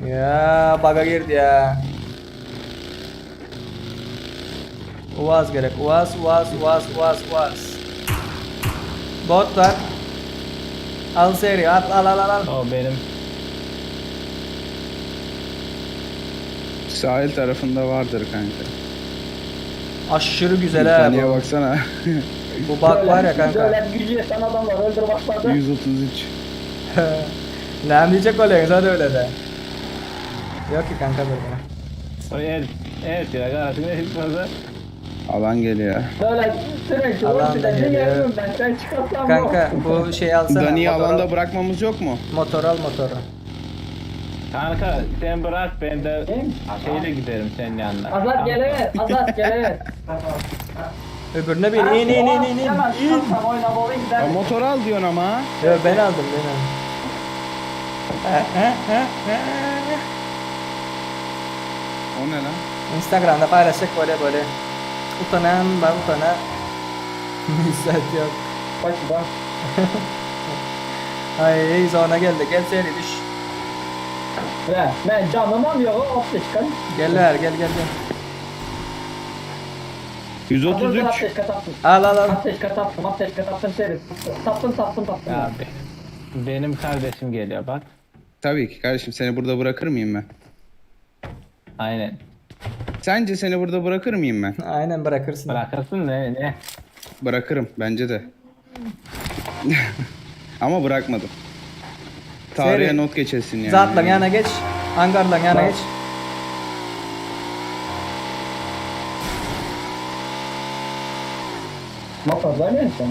Ya baga girdi ya. UAZ gerek. UAZ, UAZ, UAZ, UAZ, UAZ. Bot var. Al seri at al al al al. O benim. Sahil tarafında vardır kanka. Aşırı güzel ha Saniye bu. baksana. Bu bug var ya kanka. Böyle gücü yeten adamlar öldür başladı. 133. Ne diyecek oluyor zaten öyle de. Yok ki kanka böyle. O evet. Evet ya kardeşim ne fazla. Alan geliyor. Böyle sürekli Alan da ultiden geliyor. geliyorum ben. Sen çıkarsan Kanka bu şeyi alsana. Dani'yi motor al. alanda bırakmamız yok mu? Motor al motoru. Kanka sen bırak ben de şeyle giderim senin yanına. Azat gelever. Azat gelever. Öbürüne bin. İn in in in in. Hemen çıkarsam oyna bolu Ya gider. motor al diyorsun ama. Yo ben aldım ben aldım. O ne lan? Instagram'da paylaşacak böyle böyle. Utanan var utana. İzzet yok. Bak bak. Ay zona geldi. Gel seri düş. Ve ben canımam yok. Hop çıkan. Gel ver gel gel gel. 133. Ateş kapattım. Al al al. Ateş kapattım. Ateş kapattım seri. Taptım taptım taptım. Ya benim kardeşim geliyor bak. Tabii ki kardeşim seni burada bırakır mıyım ben? Aynen. Sence seni burada bırakır mıyım ben? Aynen bırakırsın. Bırakırsın ne ne? Bırakırım bence de. Ama bırakmadım. Tarihe Seri. not geçesin yani. Zatlan yana geç. Hangarlan yana geç. Motorda ne sen?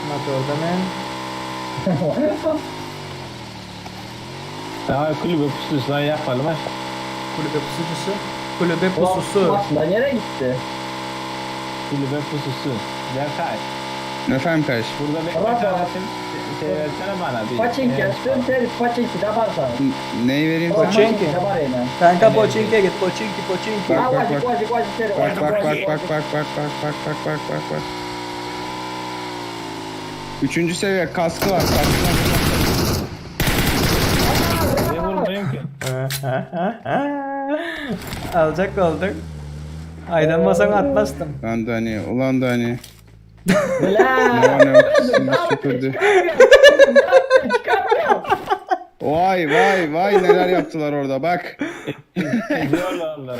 Motorda men. Daha kulübe pususu yapalım ha. Kulübe pusucusu. Kulübe pususu. Aslında nereye gitti? Kulübe pususu. Berkay. Efendim kardeşim. Burada bekle Tamam. kardeşim. Şey versene bana bir. Paçinki Evet. açtım seri. Paçinki de var sana. Neyi vereyim sana? Paçinki. De var yine. Kanka Pochinki'ye git. Pochinki Pochinki. Bak, Ha bak, vacık bak. vacık vacık seri. Bak bak bak bak bak bak bak bak bak bak bak bak. Üçüncü seviye kaskı var. Kaskı var. Ne vurmayayım ki? Alacak olduk. Aydanmasan atmazdım. Ulan Dani, ulan Dani. Bla. Ne var ne yok sizi süpürdü. Vay vay vay neler yaptılar orada bak. Eziyorlar onları.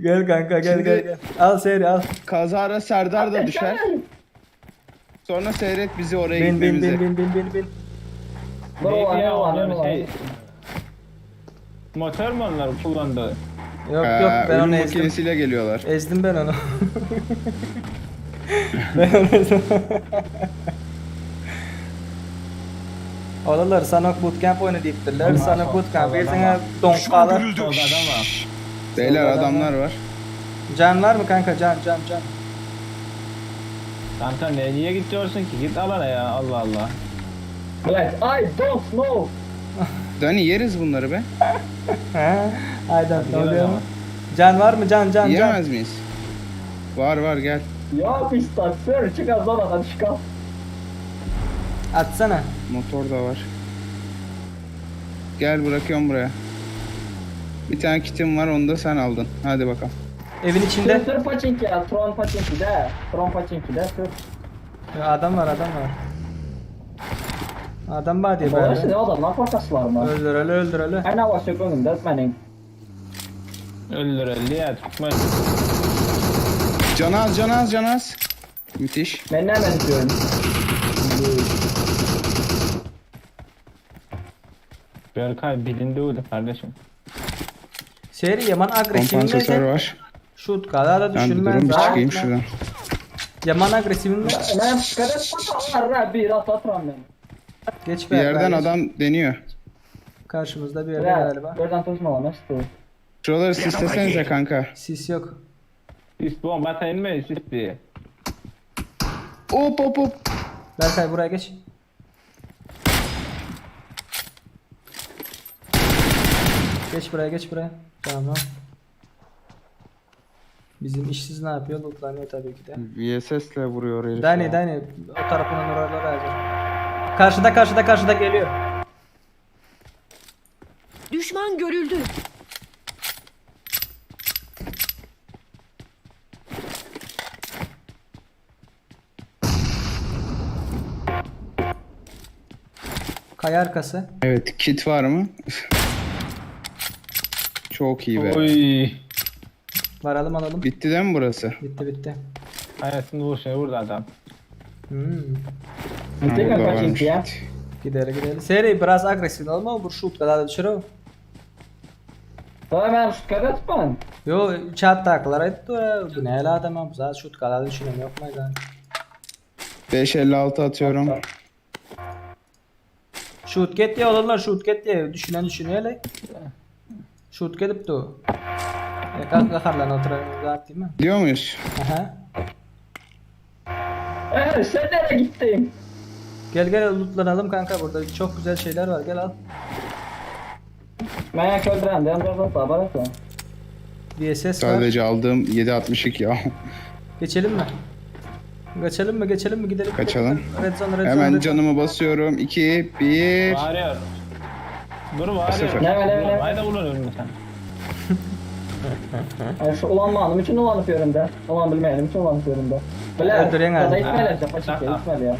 Gel kanka gel Şimdi- gel gel. Al seri al. Kazara Serdar da düşer. Sonra seyret bizi oraya Bin bin gitmemizi. bin bin bin bin bin. Bro Neydi ne ya var ne onlar var. şey. Motor mu onlar kullandı? Yok Ee, yok ben ölüm onu ezdim. makinesiyle geliyorlar. Ezdim ben onu. ben onu ezdim. Oğlanlar Sanok Bootcamp oyunu deyiptirler. Sanok Bootcamp birine donkalar. Solda adam var. Beyler Solda adam adamlar var. Can var mı kanka can can can. Kanka ne, niye gidiyorsun ki? Git alana ya Allah Allah. Black I don't know. Dani yeriz bunları be. He? Aydan ne Gel o oluyor mu? zaman. Can var mı can can can? Yiyemez miyiz? Var var gel. Ya pistan sür çık az çıkar. Atsana. Motor da var. Gel bırakıyorum buraya. Bir tane kitim var onu da sen aldın. Hadi bakalım. Evin içinde. Sür sür paçinki ya. Tron paçinki de. Tron paçinki de sür. Ya adam var adam var. Adam var diye Dolayısıyla böyle. ne adamlar korkasılar mı? Öldür öyle öldür öyle. Aynen var sök önümde benim. Öldür öldür ya tutma. Canaz canaz canaz. Müthiş. Ben ne hemen diyorum. Berkay bilindi öyle kardeşim. Seri yaman agresif Kompansatör var. Şut kadar da Ben bir düşünmez. durun bir ha. çıkayım şuradan. Yaman agresifim Ben kadar patar bir at atıram ben. Geç Bir be. yerden geç. adam deniyor. Karşımızda bir yerde galiba. Buradan tutma lan işte. Şuraları sislesenize kanka. Sis yok. Sis bomba atayım mı sis diye. Hop hop hop. Berkay buraya geç. Geç buraya geç buraya. Tamam. Bizim işsiz ne yapıyor? Lootlanıyor tabii ki de. VSS'le vuruyor herif Dani ya. Dani o tarafından oralar hazır. Karşıda karşıda karşıda geliyor. Düşman görüldü. Kaya arkası. Evet kit var mı? Çok iyi be. Oy. Varalım alalım. Bitti değil mi burası? Bitti bitti. Anasını vuruşuna vurdu adam. Hmm. Tekrar Burada kaçıncı varmış ya? kit. Gidelim gidelim. Seri biraz agresif olma. Bu şut kadar da düşür o. Tamam ben şu kadar tutman. Yo chat taklar etti. Bu ne la adam zaten şut kadar düşünüyorum yok mu lan? 5.56 atıyorum. Şut get diye olanlar şut get diye düşünen düşünüyor hele. Şut gelip de. E kalk kalk lan oturalım rahat değil mi? Diyor muyuz? Aha. Ee, sen nereye gittin? Gel gel lootlanalım kanka burada çok güzel şeyler var gel al. Ben yak öldüren de yanında da bana sen. VSS var. Sadece aldığım 7.62 ya. Geçelim mi? Geçelim mi? Geçelim mi? Gidelim. Kaçalım. Red zone, red zone, Hemen red zone. canımı basıyorum. 2, 1. Bağırıyor. Dur bağırıyor. Sıfır. Ne, ne, ne? Haydi vurun önüne sen. Yani şu ulanmanım için ulanıp yöründe. Ulan bilmeyenim için ulanıp yöründe. Bile, Öldüren Kada abi. itmeli, cepa çekiyor, itmeli ya.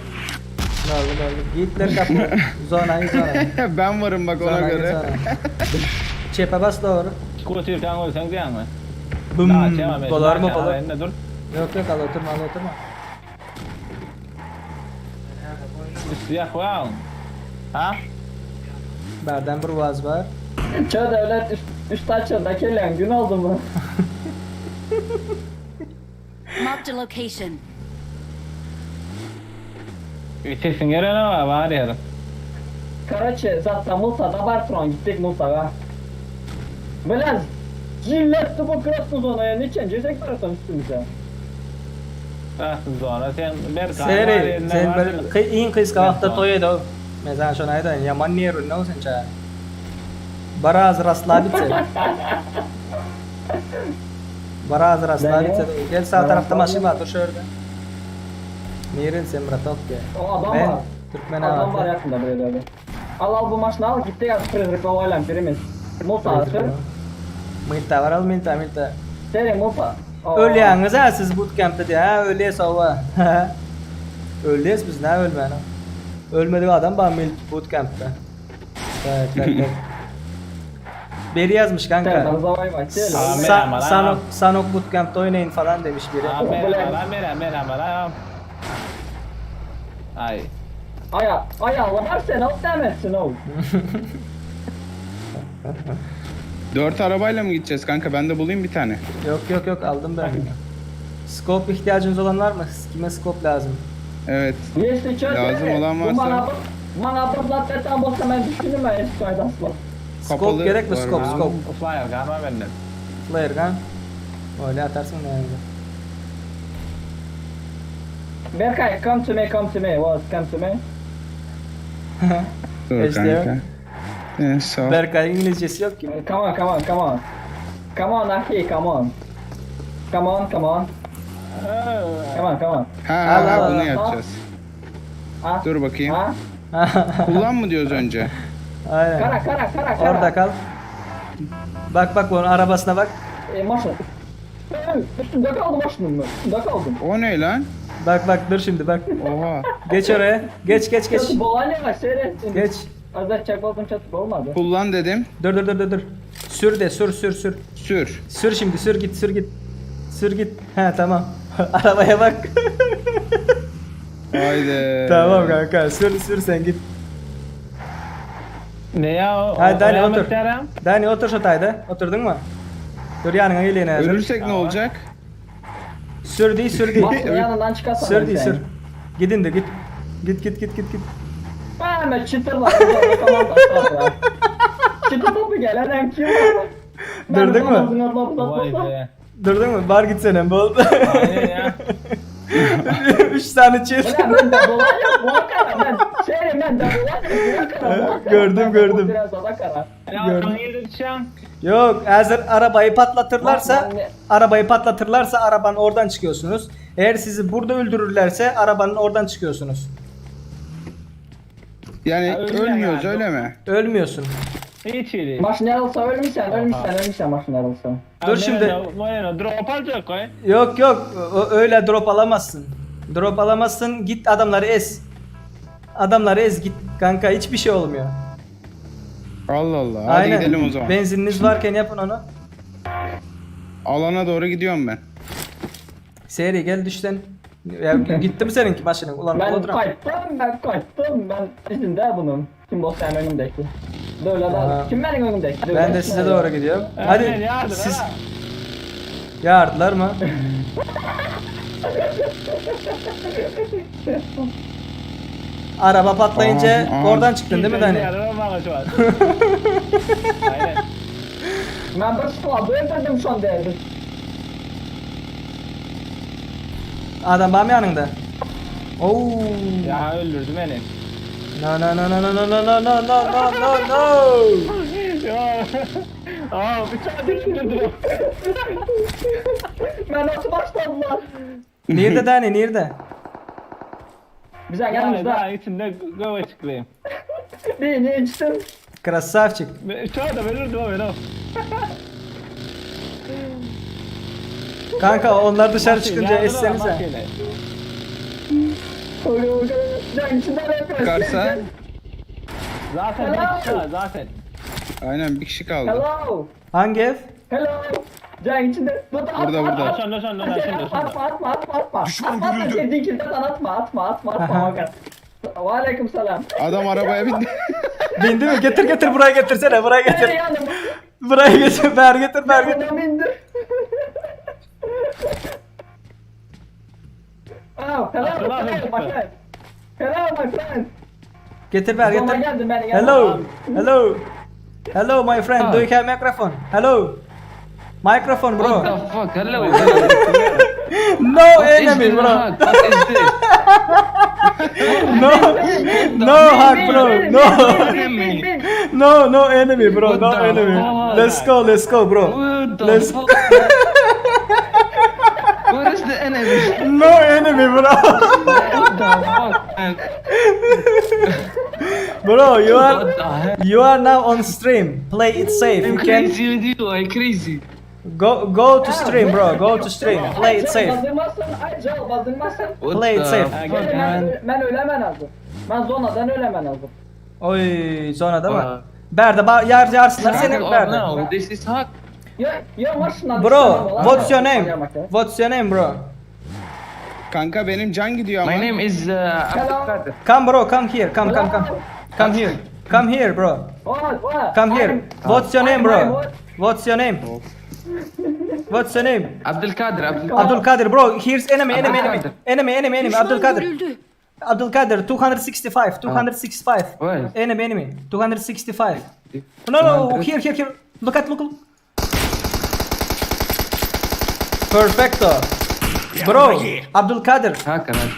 Ne oldu ne oldu? Gitler kapı. Zona, zona. ben varım bak ona Zona, göre. zona. Çepe bas doğru. Kutu kan koysan diyen mi? Bum. Daha çema ben. Dolar mı dolar? Elinde dur. Yok yok al oturma al oturma. Siyah koyalım. Ha? Berden bir vaz var. Çö devlet üst, üst açıldı, kellen gün oldu mu? Marked a location. Sesin gelene var bağırıyorum. Короче, zaten Multa'da Bartron gittik Multa'ya. Biraz Jilletti bu красную zonaya niçin cecek Bartron üstümüze. Rahatsız sonra sen Berkay Seri, sen var. bir kı- in kıyska vaqtda toy edi. Men sana şunu aytayın. Yaman nervin ne sen ça. Biraz расслабиться. Biraz расслабиться. Gel sağ tarafta maşin var, dur şurada. Nervin sen браток ya. O adam Ben var. Türkmen Adam var abi. yakında buraya doğru. Al al bu maşını al gitti ya Frederick Olayla birimiz. Multa atır. Milta var al milta milta. Seri Multa. Aa. Ölýäňiz ha siz bootcamp'te diye ha ölýäs hawa. Ölýäs biz ne ölmän. Ölmedik adam bar mil bootcamp'te. Tak tak tak. Beri yazmış kanka. Sen zavay bak. Sa Sanok, Sanok Bootcamp'te oynayın falan demiş biri. Merhaba merhaba. Ay. Aya aya var sen al demezsin o. 4 arabayla mı gideceğiz kanka? Ben de bulayım bir tane. Yok yok yok aldım ben. Scope ihtiyacınız olan var mı? Kime scope lazım? Evet. Если çö Lazım olan varsa- Bana bana bir zaten bolsa ben düşündüm ben eski asla. Scope Kapalı gerek mi? var Scope mı? scope. Flyer kalma benden. Flare gun. Öyle atarsın yani. Berkay come to me come to me was come to me. Dur İşte kanka. Evet, sağ ol. Berkay İngilizcesi yok ki. Come on come on come on. Come on Ahi come on. Come on come on. Come on come on. Ha ha Al, ha al, bunu al. yapacağız. Ha? Dur bakayım. Ha? Kullan mı diyoruz önce? Aynen. Kara kara kara kara. Orada kal. Bak bak onun arabasına bak. E, maşın. Üstünde kaldı maşının mı? Üstünde kaldım. O ne lan? Bak bak dur şimdi bak. Oha. Geç oraya. Geç geç geç. Çatı bolan ya seyretsin. Geç. Az da çek oldum çatı olmadı. Kullan dedim. Dur dur dur dur dur. Sür de sür sür sür. Sür. Sür şimdi sür git sür git. Sür git. He tamam. Arabaya bak. Haydi. tamam kanka sür sür sen git. Ne ya o? Hadi Dani Oraya mı otur. gidelim? Dani otur şu tayda. Oturdun mu? Dur yanına geleyim hazır. Ölürsek ne olacak? Sür değil sür değil. Maşının yanından çıkarsan. Sür değil sür. Gidin de git. Git git git git git. Hemen çıtırlar. Tamam Çıtır topu gelen hem kim var? Durdun mu? Vay be. Durdun mu? Bar gitsene bol. Aynen ya. 3 tane çift. Ulan ben de dolan yok bu kadar ben. Seri men de Gördüm, gördüm. Biraz da kara. Gördüm. Nirede düşýäň? Yok, eğer arabayı patlatırlarsa Bak, arabayı patlatırlarsa arabanın oradan çıkıyorsunuz. Eğer sizi burada öldürürlerse arabanın oradan çıkıyorsunuz. Yani Ha, öyle ölmüyoruz yani. öyle mi? Ölmüyorsun. Hiç iyi. Maşın yarılsa ölmüşsen, ölmüşsen, ölmüşsen maşın yarılsa. Dur şimdi. Moreno drop alacak koy. Yok yok ö- öyle drop alamazsın. Drop alamazsın git adamları ez. Adamları ez git kanka hiçbir şey olmuyor. Allah Allah. Hadi Aynen. gidelim o zaman. Benzininiz varken yapın onu. Alana doğru gidiyorum ben. Seri gel düşten. Ya, gitti mi seninki maşının? Ulan Ben olur ama. kaçtım, ben kaçtım, ben izinde bunun. Kim boss benim önümdeki. Böyle Ha. da, kim benim önümdeki? Ben de size doğru gidiyorum. Aynen, Hadi yardır, siz ha. yardılar mı? Araba patlayınca Aha, aha. oradan çıktın değil mi Dani? Yardır bana şu an. Aynen. Ben bir squad'ı öldürdüm son değerli. Adam var mı yanında? Oo. Ya öldürdü beni. No no no no no no no no no no no no no. Ya. Aa bıçağı düşürdü. Ben nasıl başladılar? Nerede Dani nerede? Bize Yani yanımızda. daha içinde göve çıklayayım. Birini içtim. Красавчик. Şu anda öldürdü o beni. Kanka onlar dışarı çıkınca essenize. Can içinden öpüyorum. Çıkarsa Zaten bir kişi var zaten. aynen bir kişi kaldı. Hello. Hangi ev? Hello. Can içinde. Burada Burada, burada. Şunda şunda şunda şunda. Atma atma atma atma. Düşman atma, atma, görüldü. Sevdiğin atma atma atma atma. Ve aleyküm selam. Adam arabaya bindi. Bindi mi? Getir getir buraya getirsene buraya getir. Yanım. Buraya getir ver getir ver getir. Yanım indi. Oh, hello, hello, my friend. Hello, my friend. Getir ver Zona getir. geldi beni yanıma. Hello. Hello. Hello my friend. Do you have microphone? Hello. Microphone bro. What the fuck? Hello. No enemy bro. What is this? No. No hack bro. No. Bin, bin. No no enemy bro. What No the enemy. fuck? Let's go let's go bro. What the Let's fuck? Where is the enemy? No enemy bro. What the fuck, man? Bro you are What the hell? you are now on stream. Play it safe. I'm You can crazy with you. I'm crazy. go go to stream bro. Go to stream. Play it safe. Bazdırmazsın, ay Cal bazdırmazsın. What Play it the safe. Ha, Ben, gel. ben, ben ölemen lazım. Ben zonadan ölemen lazım. Oy zona değil mi? Aa. Berde ba yar yarsınlar seni Oh, berde. no, this is hack. Ya, ya maşından Bro, what's your name? What's your name bro? Kanka benim can gidiyor ama. My name is uh, Abdulkadir. Come bro, come here. Come come come. Come here. Come here bro. What, what? Come here. What's your name bro? What's your name? What's your name? Abdulkadir. Abdul Abdulkadir bro, here's enemy enemy enemy. Abdulkadir. Enemy enemy enemy Düşman Abdulkadir. görüldü. Abdulkadir 265 265. Where? Enemy enemy 265. No no here here here. Look at look. look. Perfecto. Bro, Abdulkadir. Hacker. man.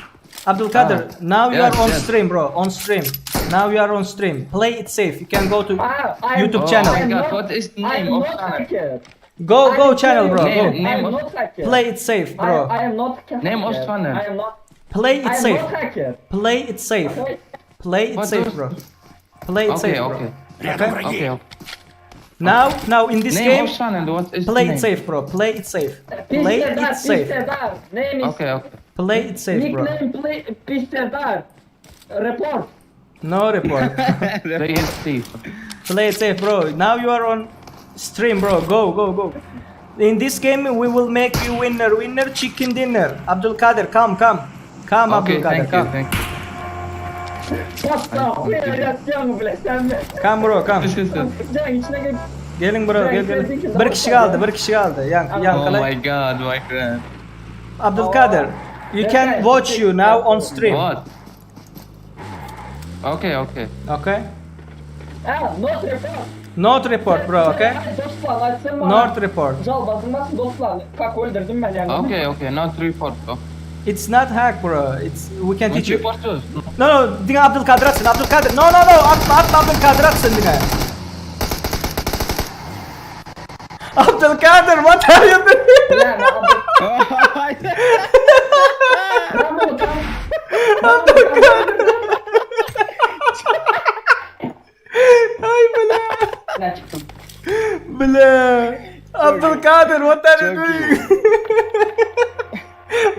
Abdulkadir, Ah. now you Yes, are on yes. stream, bro. On stream. Now you are on stream. Play it safe. You can go to Ah, I am- YouTube Oh channel. my I'm god, not- what is the I am name of not channel? hacker. Go I go am channel, bro. telling Go. you, Name- I am name of- not hacker. Play it safe, bro. I, I am not hacker. Name of channel. I am not. Play I it am safe. not hacker. Play it safe. Okay. Play it What safe, those- bro. Play it Okay, safe, bro. okay. Okay. Okay, okay. Now, now in this Name game, of channel, what is the play name? it safe, bro. Play it safe. Play Pis it Serdar, safe. Pis Serdar. Name is Okay, okay. Play it safe, bro. nickname play Pis Serdar. Report. No report. Play it safe. Play it safe, bro. Now you are on stream, bro. Go, go, go. In this game, we will make you winner, winner, chicken dinner. Abdul Kadir, come, come. Come, Okay, Abdul Kadir, thank you, come. thank you. What the fuck? bile sen de. Come bro, come. This is it. Can içine gir. Gelin bro, gel gel. Bir kişi kaldı, bir kişi kaldı. Yan, Oh yankala. my god, my friend. Abdul Kadir, you can watch you now on stream. What? Okay, okay. Okay? Ha, not report. Not report bro, okay? Ay, Dostlar açsın bana. Not report. Cal basılmasın dostlar. Kalk öldürdüm ben yani. Okay, okay, not report. Oh. It's not hack bro. It's we can teach you. No no diňe Abdulkadir atsyn. Abdulkadir. No no no atma atma Abdulkadir atsyn diňe. Abdulkadir what are you doing? Abdulkadir. Ay bile. Ben çıktım. Bile. Abdulkadir what are you Çok doing?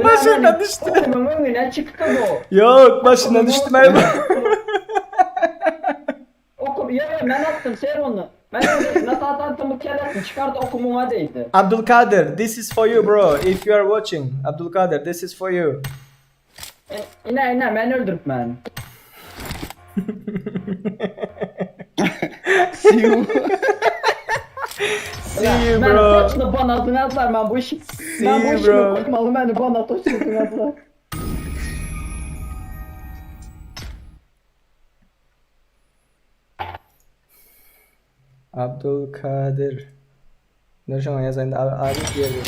Başına düştü. Okumun önüne çıktı bu. Yok başına düştü ben. Okum, ya ya ben attım ser onu. Ben onu nasıl attım kelesin çıkart okumuma değdi. Abdulkadir this is for you bro. If you are watching Abdulkadir this is for you. E, İne ine ben öldürüp ben. See you. See you Ben bro. saçını bana attılar ben bu işi. See Ben bu you işi bro. koymalı beni bana toşunu Abdulkadir. Ne şu an yazayım da abi, abi diyebilirim.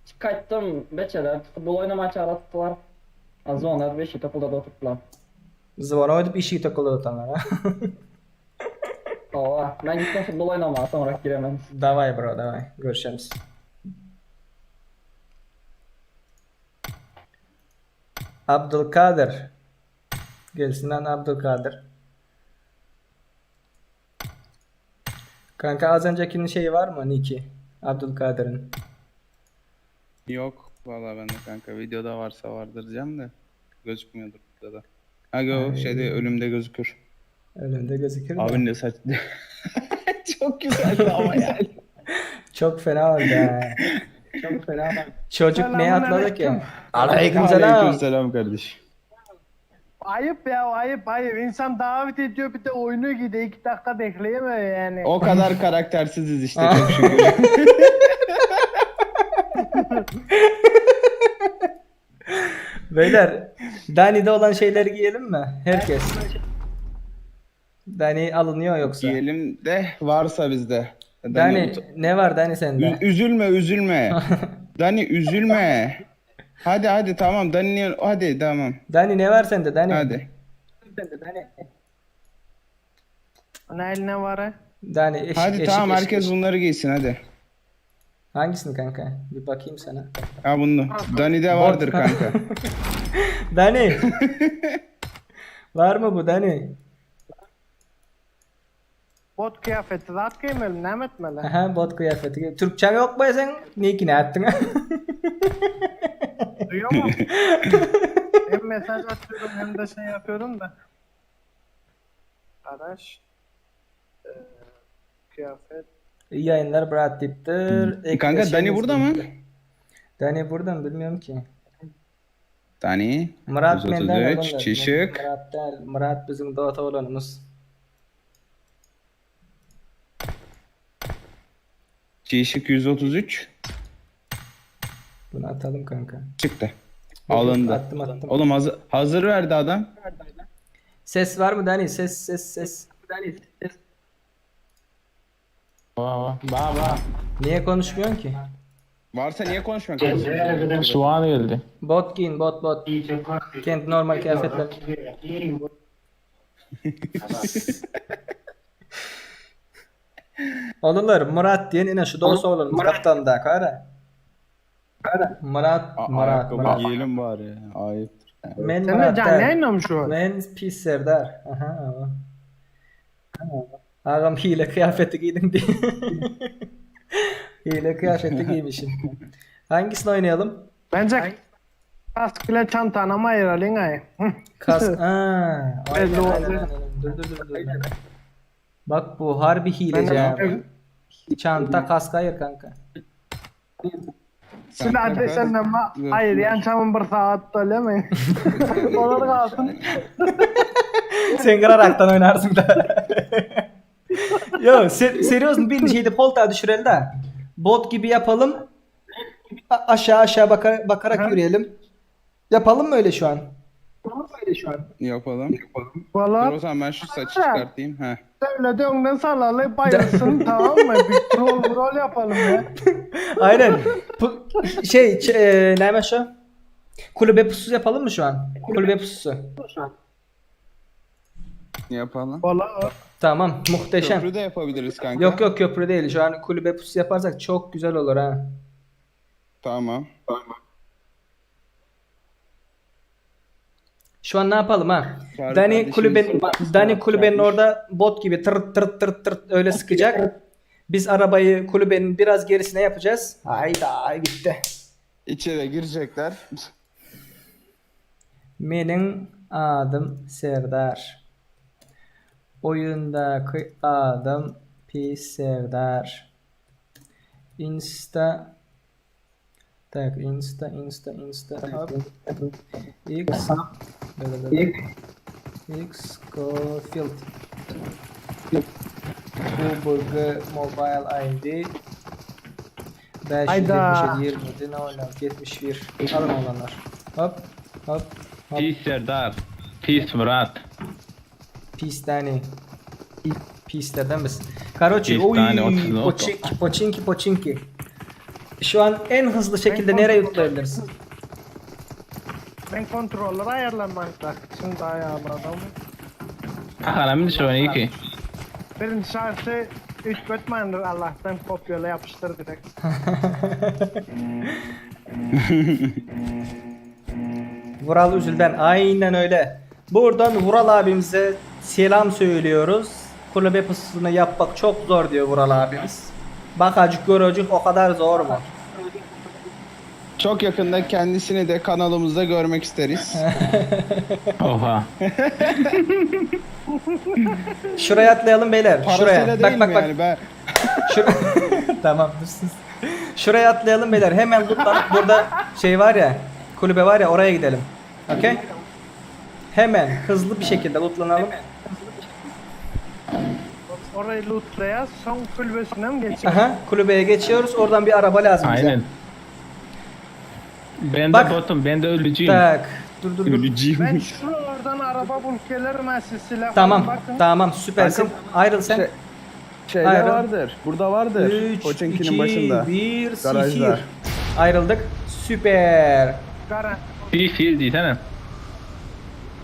Çıkarttım beçeler futbol oynamaya çağırttılar. Az onlar beşi tokulda da oturttular. Zvona ödüp işi takıldı atanlar ha. Oha ben gittim futbol oynamaya sonra giremem. Davay bro davay. Görüşürüz. Abdülkadir. Gelsin lan Abdülkadir. Kanka az öncekinin şeyi var mı Niki? Abdülkadir'in. Yok vallahi ben de kanka videoda varsa vardır diyeceğim de gözükmüyordur burada da. Ha go şeyde ölümde gözükür. Önünde gözükür de. Abinin de saç Çok güzeldi ama yani. Çok fena oldu ha. Çok fena oldu. Çocuk neye atladı ki? Aleykümselam. Aleykümselam kardeş. Ayıp ya ayıp ayıp. İnsan davet ediyor bir de oyunu gidiyor. 2 dakika bekleyemiyor yani. O kadar karaktersiziz işte çok şükür. Beyler, Dani'de olan şeyleri giyelim mi? Herkes. Dani alınıyor yoksa. Diyelim de varsa bizde. Dani, Dani ne var Dani sende? üzülme üzülme. Dani üzülme. Hadi hadi tamam Dani hadi tamam. Dani ne var sende Dani? Hadi. Ne eline var ha? Dani eşik Hadi eşik tamam eşik, herkes eşik. bunları giysin hadi. Hangisini kanka? Bir bakayım sana. Ha bunu. Dani'de vardır kanka. Dani. var mı bu Dani? Bot kıyafeti zat giymeli, ne etmeli? Aha bot kıyafeti. Türkçen yok mu sen? Nickini attın? Duyuyor musun? hem mesaj atıyorum hem de şey yapıyorum da. Arkadaş. Eee, kıyafet. İyi yayınlar Brad Pitt'tir. Kanka Dani burada mı? Dani burada mı bilmiyorum ki. Dani. Murat menden 133 olanlar. Çişik. Murat değil. Murat bizim Dota olanımız. Çişik 133 Bunu atalım kanka. çıktı. Alındı. Attım attım. Oğlum hazır, hazır verdi adam. Ses var mı Dani? Ses ses ses. Ba ba. Niye konuşmuyorsun ki? Varsa niye konuşmuyorsun? kardeşim? Soğan geldi. Bot giyin bot bot. Kendi normal kıyafetler. Olurlar Murat diyen ine şu doğrusu olanımız kaptan da kara. Murat A- Murat ayakkabı Murat. giyelim bari. ya, Ayıptır. Men Sen de Murat can der. yayınlamış şu. Men pis Serdar. Aha. Ağam hile kıyafeti giydin diye. hile kıyafeti giymişim. Hangisini oynayalım? Bence kask ile çantanı mı ayıralım ay? Kask. Aa, aynen, Belli oldu. aynen, aynen. Dur dur dur dur. Bak bu harbi hileci abi. Çanta kask hayır kanka. Silah desen ama hayır yançamın bir saat öyle mi? Olur kalsın. Sen kıraraktan oynarsın da. Yo ser seriozno bir şeyde polta düşürelim de. Bot gibi yapalım. A- aşağı aşağı bakar bakarak yürüyelim. Yapalım mı öyle şu an? Yapalım. Dur Valla o zaman ben şu saçı çıkartayım. Heh. devleti önden salalı bayılsın tamam mı? Bir troll rol yapalım ya. Aynen. Bu, şey, ç- e, neymiş o? Kulübe pususu yapalım mı şu an? Kulübe pususu. Yapalım. Valla Tamam, muhteşem. Köprü de yapabiliriz kanka. Yok yok köprü değil. Şu an kulübe pusu yaparsak çok güzel olur ha. Tamam. Şu an ne yapalım ha? Çağrı Dani kardeşimiz kulübenin Dani kulübenin çarpmış. orada bot gibi tır tır tır tır öyle sıkacak. Biz arabayı kulübenin biraz gerisine yapacağız. Hayda gitti. İçeri girecekler. Benim adım Serdar. Oyundaki adım P Serdar. Insta Tak Insta Insta Insta hop. X Böyle, böyle. X Cofield PUBG Mobile ID Hayda. 577 27 ne 16 71 Alın olanlar. Hop hop hop. Pis Serdar. Pis Murat. Pis tane. Pislerden misin? Karoçi, Pis oy, tane, 30 poçinki, poçinki, poçinki. Şu an en hızlı şekilde nereye yutlayabilirsin? Ben kontrolleri ayarlamakta. Şimdi ayarladım. Haramın şu ki. Birinci şartı 3 Batman'dır Allah'tan kopyala yapıştır direkt. Vural Üzül'den aynen öyle. Buradan Vural abimize selam söylüyoruz. Kulübe pususunu yapmak çok zor diyor Vural abimiz. Bakacık görücük o kadar zor mu? Çok yakında kendisini de kanalımızda görmek isteriz. Oha. Şuraya atlayalım beyler. Parasıyla Şuraya. değil Bak bak mi bak. yani? Ben Şur tamam dur siz. Şuraya atlayalım beyler. Hemen lootlanıp burada şey var ya. Kulübe var ya oraya gidelim. Okey? Hemen hızlı bir şekilde lootlanalım. Orayı lootlaya son kulübesine mi geçiyor? Aha, kulübeye geçiyoruz. Oradan bir araba lazım bize. Aynen. Ben Bak. de botum, ben de ölücüyüm. Tak. Dur dur dur. Ben şuralardan araba bulup gelirim ha siz silah Tamam. bakın. Tamam süpersin. Ayrıl sen. Şey- şeyde Ayrıl. vardır. Burada vardır. 3 Poçinki'nin 2 başında. 1 Garajda. 0. Ayrıldık. Süper. Garanti, Bir fil desene.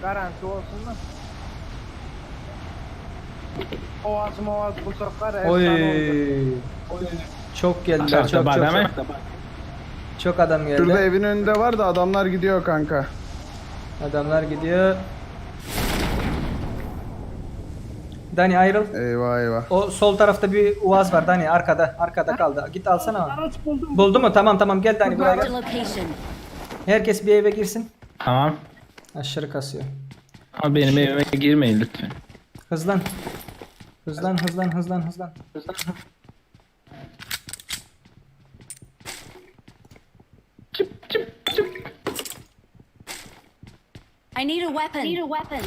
garanti olsun da. Oğaz moğaz bulsak var ya, Oy. efsane oldu. Çok geldiler. Çok çok çok. Çok adam geldi. Şurada evin önünde var da adamlar gidiyor kanka. Adamlar gidiyor. Dani ayrıl. Eyvah eyvah. O sol tarafta bir Uaz var Dani arkada. Arkada kaldı. Git alsana onu. Araç buldum. Buldu mu? Tamam tamam gel Dani buraya Marked a gel. location. Herkes bir eve girsin. Tamam. Aşırı kasıyor. Ama benim evime girmeyin lütfen. Hızlan. Hızlan hızlan hızlan hızlan. I need a weapon. Need a weapon.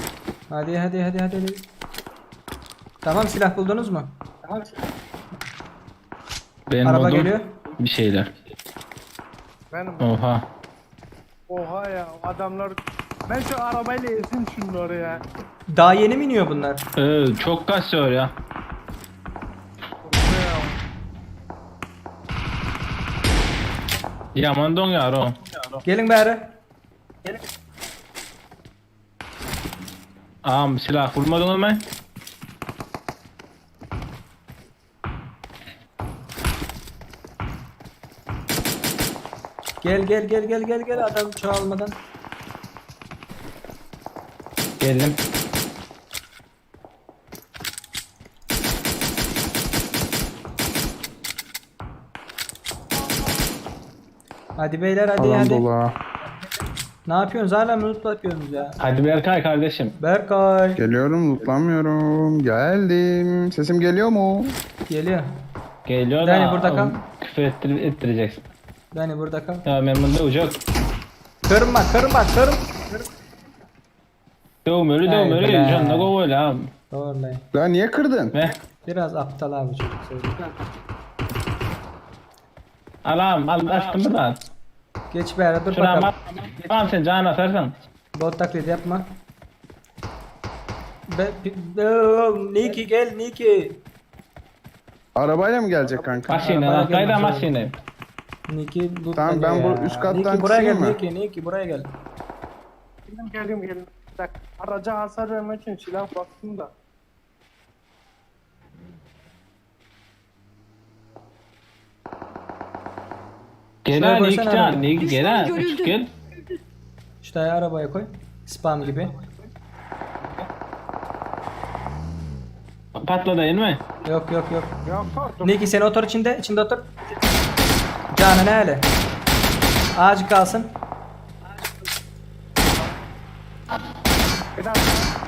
Hadi hadi hadi hadi. hadi. Tamam silah buldunuz mu? Benim Araba buldum geliyor. bir şeyler. Benim Oha. oha ya adamlar ben şu arabayla ezeyim şunları ya. Daha yeni mi iniyor bunlar? Ee, çok kasıyor ya. Yaman donuyor o. Gelin bari. Ağam silah vurmadın mı? Gel gel gel gel gel gel adam çoğalmadan. Geldim. Hadi beyler hadi Alan hadi. dolu ha. Ne yapıyorsunuz? Hala mı loot yapıyorsunuz ya? Hadi Berkay kardeşim. Berkay. Geliyorum lootlanmıyorum. Geldim. Sesim geliyor mu? Geliyor. Geliyor Dani, da burada kal. küfür ettir, ettireceksin. Dani burada kal. Ya ben bunda ucak. Kırma kırma kırma. Dövmeli dövmeli. Ay be. Canına koy öyle abi. Doğru lan. Lan niye kırdın? Ne? Biraz aptal abi çocuk söylüyor. Alam al açtım mı lan? Geç be dur Şuna bakalım. bak. Tamam sen can atarsan. Bot taklidi yapma. Be, be, Niki gel Niki. Arabayla mı gelecek kanka? Maşyny, Arabaya gaýda gelmez maşyny. Niki bu Tamam, ben bu üst kattan Niki buraya gel çıkayım mı? Niki Niki buraya gel. Geldim geldim geldim. Bir dakika. Araca hasar vermek için silah baktım da. Şuraya Gel koysana Nikcan, arabayı. Nik Düşman gel. görüldü. Gel. Şu tane arabaya koy. Spam gibi. Patladayın mı? Yok yok yok. Yok korktum. Niki sen otur içinde, içinde otur. Canı ne hele? Ağacı kalsın. Bir dakika.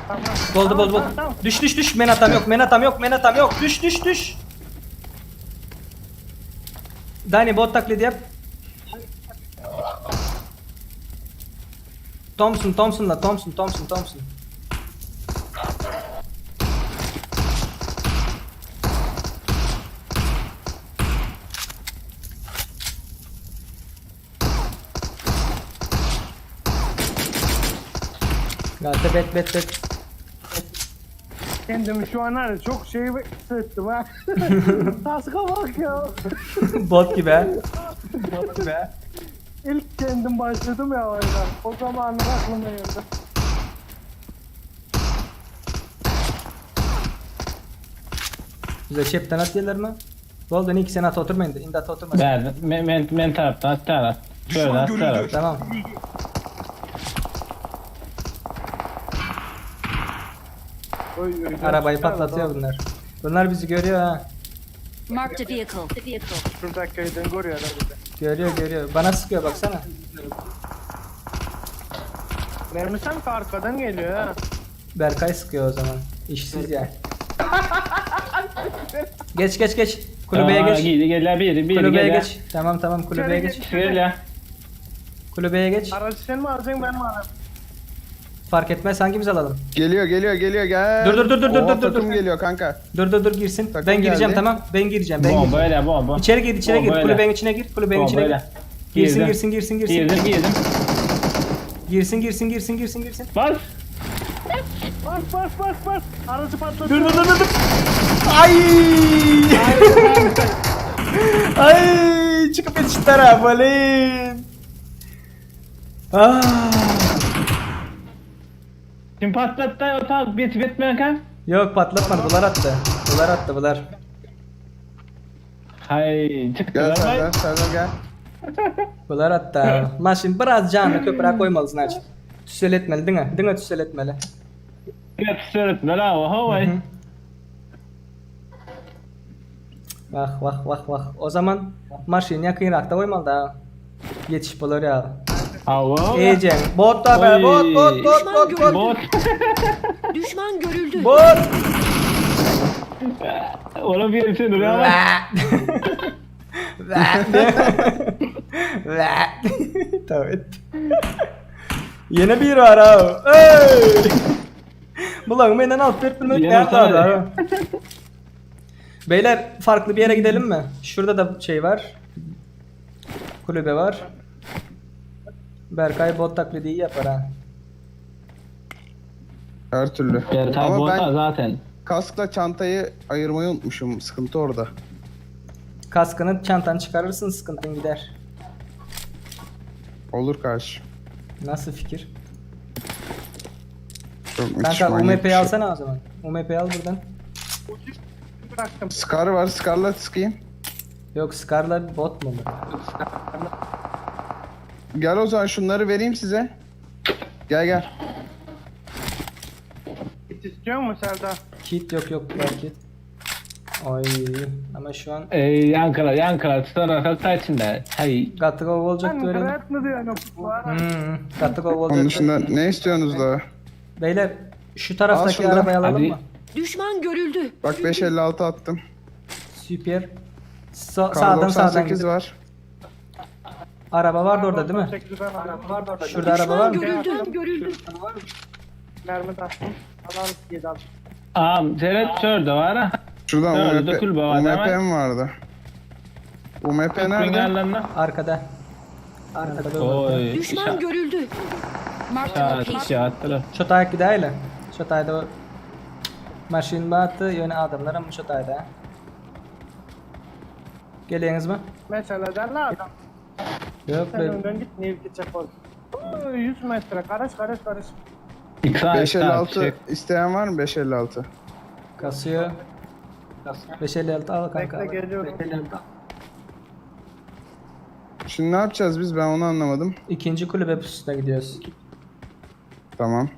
Tamam. Boldu Tamam, boldu boldu. tamam, tamam. Düş düş düş. Men atam yok, men atam yok, men atam yok. Düş düş düş. Dani bot taklidi yap. Thompson, Thompson'la Thompson, Thompson, Thompson. Gelse bet bet bet. Kendimi şu an var ya çok şey hissettim ha. Taska bak ya. Bot gibi ha. İlk kendim başladım ya oyuna. O zaman aklıma geldi. Bize çepten atıyorlar mı? Boldu Nick sen at oturma indi. İndi at oturma. Ben men men men taraftan atlar. Şöyle Düşman atlar. görüldü. Tamam. Oy, oy, Arabayı patlatıyor bunlar. Bunlar bizi görüyor ha. Marked a vehicle. The vehicle. Şurada köyden görüyor herhalde. Görüyor görüyor. Bana sıkıyor baksana. Mermi sanki arkadan geliyor ha. Berkay sıkıyor o zaman. İşsiz ya. Geç geç geç. Kulübeye geç. Gel gel biri biri Kulübeye gel. geç. Tamam tamam kulübeye İçeri geç. Gel ya. Kulübeye geç. Aracı sen mi alacaksın ben mi alayım? Fark etmez hangimiz alalım. Geliyor geliyor geliyor gel. Dur, dur, dur, dur, dur, Oo, dur, dur. Takım geliyor kanka. Dur dur dur girsin. Takım ben gireceğim geldi. tamam. Ben gireceğim. Ben gireceğim. Bomba bomba. İçeri gir içeri gir. Bombayla. Kulübenin içine gir. Kulübenin içine gir. Bombayla. Girsin Girdim. girsin girsin girsin. Girdim girdim. Girsin girsin girsin girsin girsin. Bas. Bas bas bas bas. Aracı patlatıyor. Dur dur dur dur. Ay! Ay! Çıkıp yetiştiler ha balin. Ah! Kim patlattı o tam bit bitmeyen kan? Yok patlatmadı bunlar attı. Bunlar attı bunlar. Hay çıktı Gel lan. Serdar Serdar gel. Bunlar attı abi. Maşın biraz canlı köprü koymalısın aç. Tüsel etmeli değil mi? Değil mi tüsel etmeli? Gel sürüp la havay. Vah vah vah vah. O zaman maşın yakın rakta koymalı da. Yetişip olur ya. Hava. Ecem. Bot da be bot bot bot bot bot. Bot. Düşman görüldü. Bot. Oğlum bir şey duruyor ama. Tamam. Yine bir var ha. Ey! Bulan benden alt bir bilmek ne Yine yaptı sana- abi? Beyler farklı bir yere gidelim mi? Şurada da şey var. Kulübe var. Berkay bot taklidi iyi yapar ha. Her türlü. Berkay Ama bota ben zaten. kaskla çantayı ayırmayı unutmuşum. Sıkıntı orada. Kaskını çantanı çıkarırsın sıkıntın gider. Olur karşı. Nasıl fikir? Çok müthiş Kanka manyak bir UMP'yi şey. alsana o zaman. UMP'yi al buradan. Bıraktım. Scar var. Scar'la sıkayım. Yok Scar'la bot mu bu? Gel o zaman şunları vereyim size. Gel gel. Git istiyor musun Serdar? Kit yok yok var kit. Ay ama şu an Ey Ankara Ankara tutan kalsa içinde. Hay. Gatkov olacak Sen öyle. kıraat mı diyorsun? Hmm, Gatkov olacak. Onun dışında ne istiyorsunuz daha? Beyler şu Al taraftaki şunu da. arabayı alalım Hadi. mı? Düşman görüldü. Bak 556 attım. Süper. Sa- Kar sağdan sağdan 98 gidip. var. Araba vardı orada değil mi? 98 ben alayım. Şurada araba var Düşman mı? görüldü. Görüldü. Mermi de attım. Alan yedi al. Am seret şurada var ha. Şuradan Evet, UMP, dökül baba, değil mi? UMP mi vardı? UMP nerede? Dünyalarına. Arkada. Arkada Oy. Düşman görüldü. Marked a location. Şa atdylar. Şu taýa gidäýeli. Şu taýda maşyn bardy, ýöne adamlaram şu taýda. Gelýäňizmi? Mesela derler adam. Ýok, Sen ben önden git niye gidecek ol. Oo, 100 metre karış karış karış. 556 isteyen var mı 556? kasıyor. 556 al kanka. Bekle geliyorum. Şimdi ne yapacağız biz ben onu anlamadım. İkinci kulübe pususuna gidiyoruz. Tamam.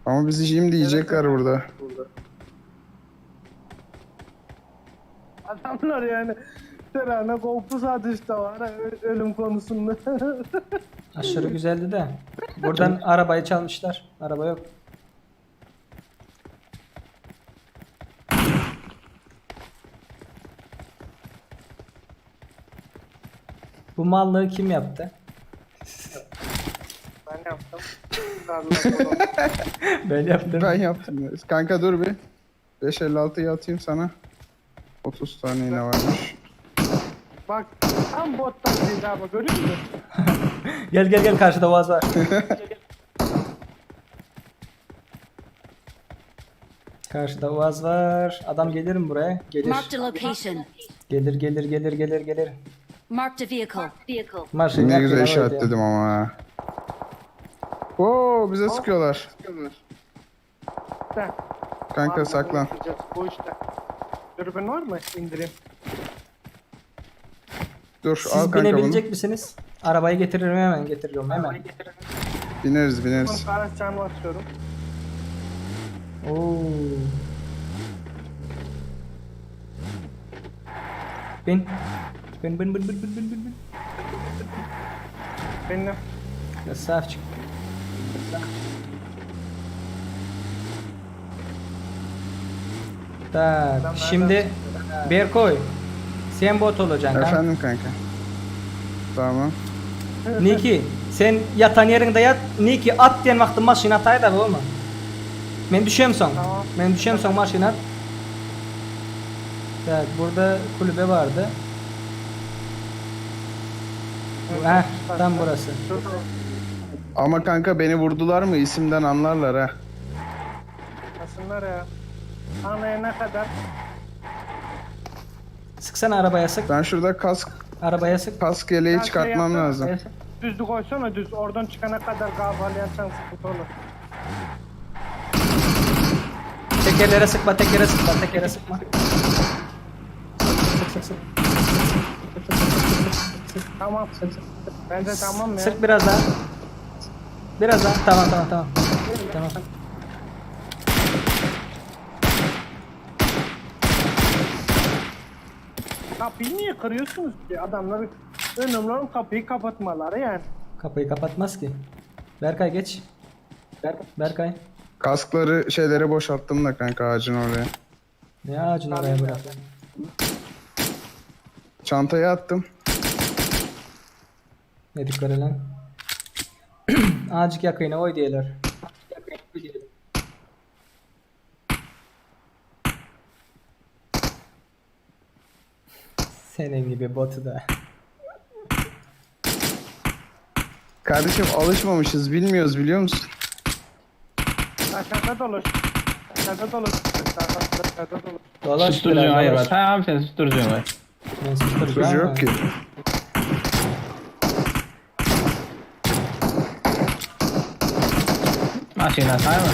Ama bizi şimdi yiyecekler burada. Adamlar yani Terane koptu satışta var ha, ölüm konusunda. Aşırı güzeldi de. Buradan arabayı çalmışlar. Araba yok. Bu mallığı kim yaptı? ben yaptım. Darlar kolum. Ben yaptım. Ben yaptım. Kanka dur bir. 556'yı atayım sana. 30 tane yine varmış. Bak tam bot taklidi ama görüyor musun? Gel gel gel karşıda vaz var. Karşıda vaz var. Adam gelir mi buraya? Gelir. Marked a location. Gelir gelir gelir gelir gelir. Marked a vehicle. Vehicle. Maşın Ne güzel yakına işaretledim ama ha. Oo bize sıkıyorlar. De. Kanka saklan. Bu işte. Dürbün var mı? İndireyim. Dur Siz al kanka bunu. binebilecek misiniz? Arabayı getiririm hemen getiriyorum hemen. Bineriz bineriz. Bunu araç canı atıyorum. Oo. Bin. Bin bin bin bin bin bin bin. bin. Benim. Красавчик. Tak, şimdi Berkoy sen bot olacaksın kanka. Efendim kanka. Tamam. Niki sen yatan yerinde yat. Niki at diyen vakti maşina atay da bolma. Men düşem soň. Tamam. Men düşem soň maşina at. Tak, burada kulübe vardı. Heh, tam burası. Ama kanka beni vurdular mı isimden anlarlar ha. Asınlar ya. Anlayana kadar. Sıksana arabaya sık. Ben şurada kask Arabaya sık. kask yeleği Ya şey çıkartmam yapsana. lazım. Düzlük koysana düz. Oradan çıkana kadar kavalayan sıkıntı olur. Tekerlere sıkma, tekere sıkma, tekere sıkma. Sık sık sık. Tamam. Bence tamam ya. Sık biraz daha. Biraz daha. Tamam tamam tamam. Tamam. Kapıyı niye kırıyorsunuz ki? Adamlar önemli olan kapıyı kapatmaları yani. Kapıyı kapatmaz ki. Berkay geç. Berkay. Kaskları şeyleri boşalttım da kanka ağacın oraya. Ne ağacın oraya bırak. Çantayı attım. Ne dikkat lan. Azıcık yakayına oy diyorlar. Senin gibi botu da. Kardeşim alışmamışız bilmiyoruz biliyor musun? Aşağıda dolaş. Aşağıda dolaş. Aşağıda dolaş. Dolaş Susturucu biraz, hayır dolaş. bak. Tamam sen susturucu var. Ben susturucu Susturucu ama. yok ki. Maşina sayma.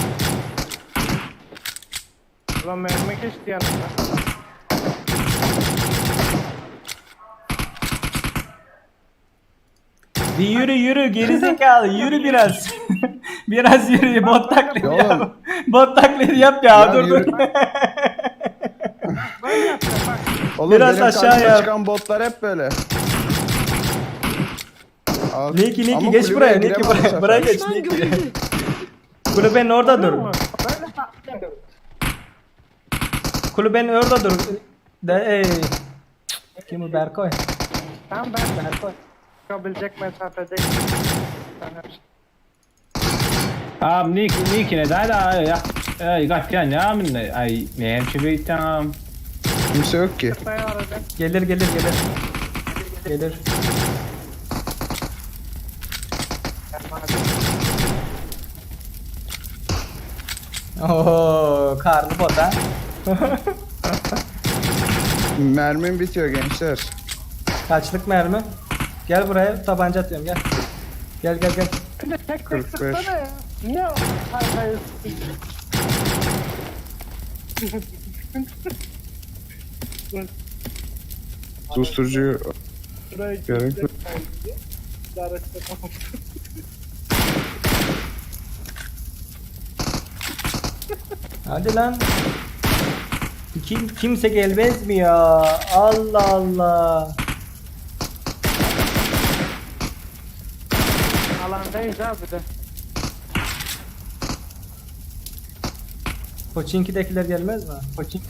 Ulan mermi geçti yanımda. Bir yürü yürü gerizekalı yürü biraz. biraz yürü bot taklidi Ya yap. oğlum. Bot taklidi yap ya, Ya dur dur. yürü. Böyle yapacağım bak. Oğlum Biraz benim aşağı karşıma yap. çıkan botlar hep böyle. Al. Niki Niki Ama geç kulübeye buraya Niki giremem bu buraya. sefer. Buraya geç Düşman Niki. görüldü. Kulübenin orada dur. Görüyor musun? Böyle taklit yapıyorum. Kulübenin orada dur. De ey. Kim bu Berkoy? Tamam ben Berkoy. Çıkabilecek mesafede. Abi Niki Niki ne daha da ya. Ey gatyan ya min ay ne çivi tamam. Kimse yok ki. Ben arayacağım. Gelir gelir gelir. Gelir. Oo, karlı bot ha. Mermim bitiyor gençler. Kaçlık mermi? Gel buraya tabanca atıyorum gel. Gel gel gel. Bir de tek tek 45. sıksana ya. Ne arkaya Susturucu Şuraya gerek yok. Araçta tamam. Hadi lan. Kimse gelmez mi ya? Allah Allah. Alandayız abi de. Pochinki'dekiler gelmez mi? Pochinki.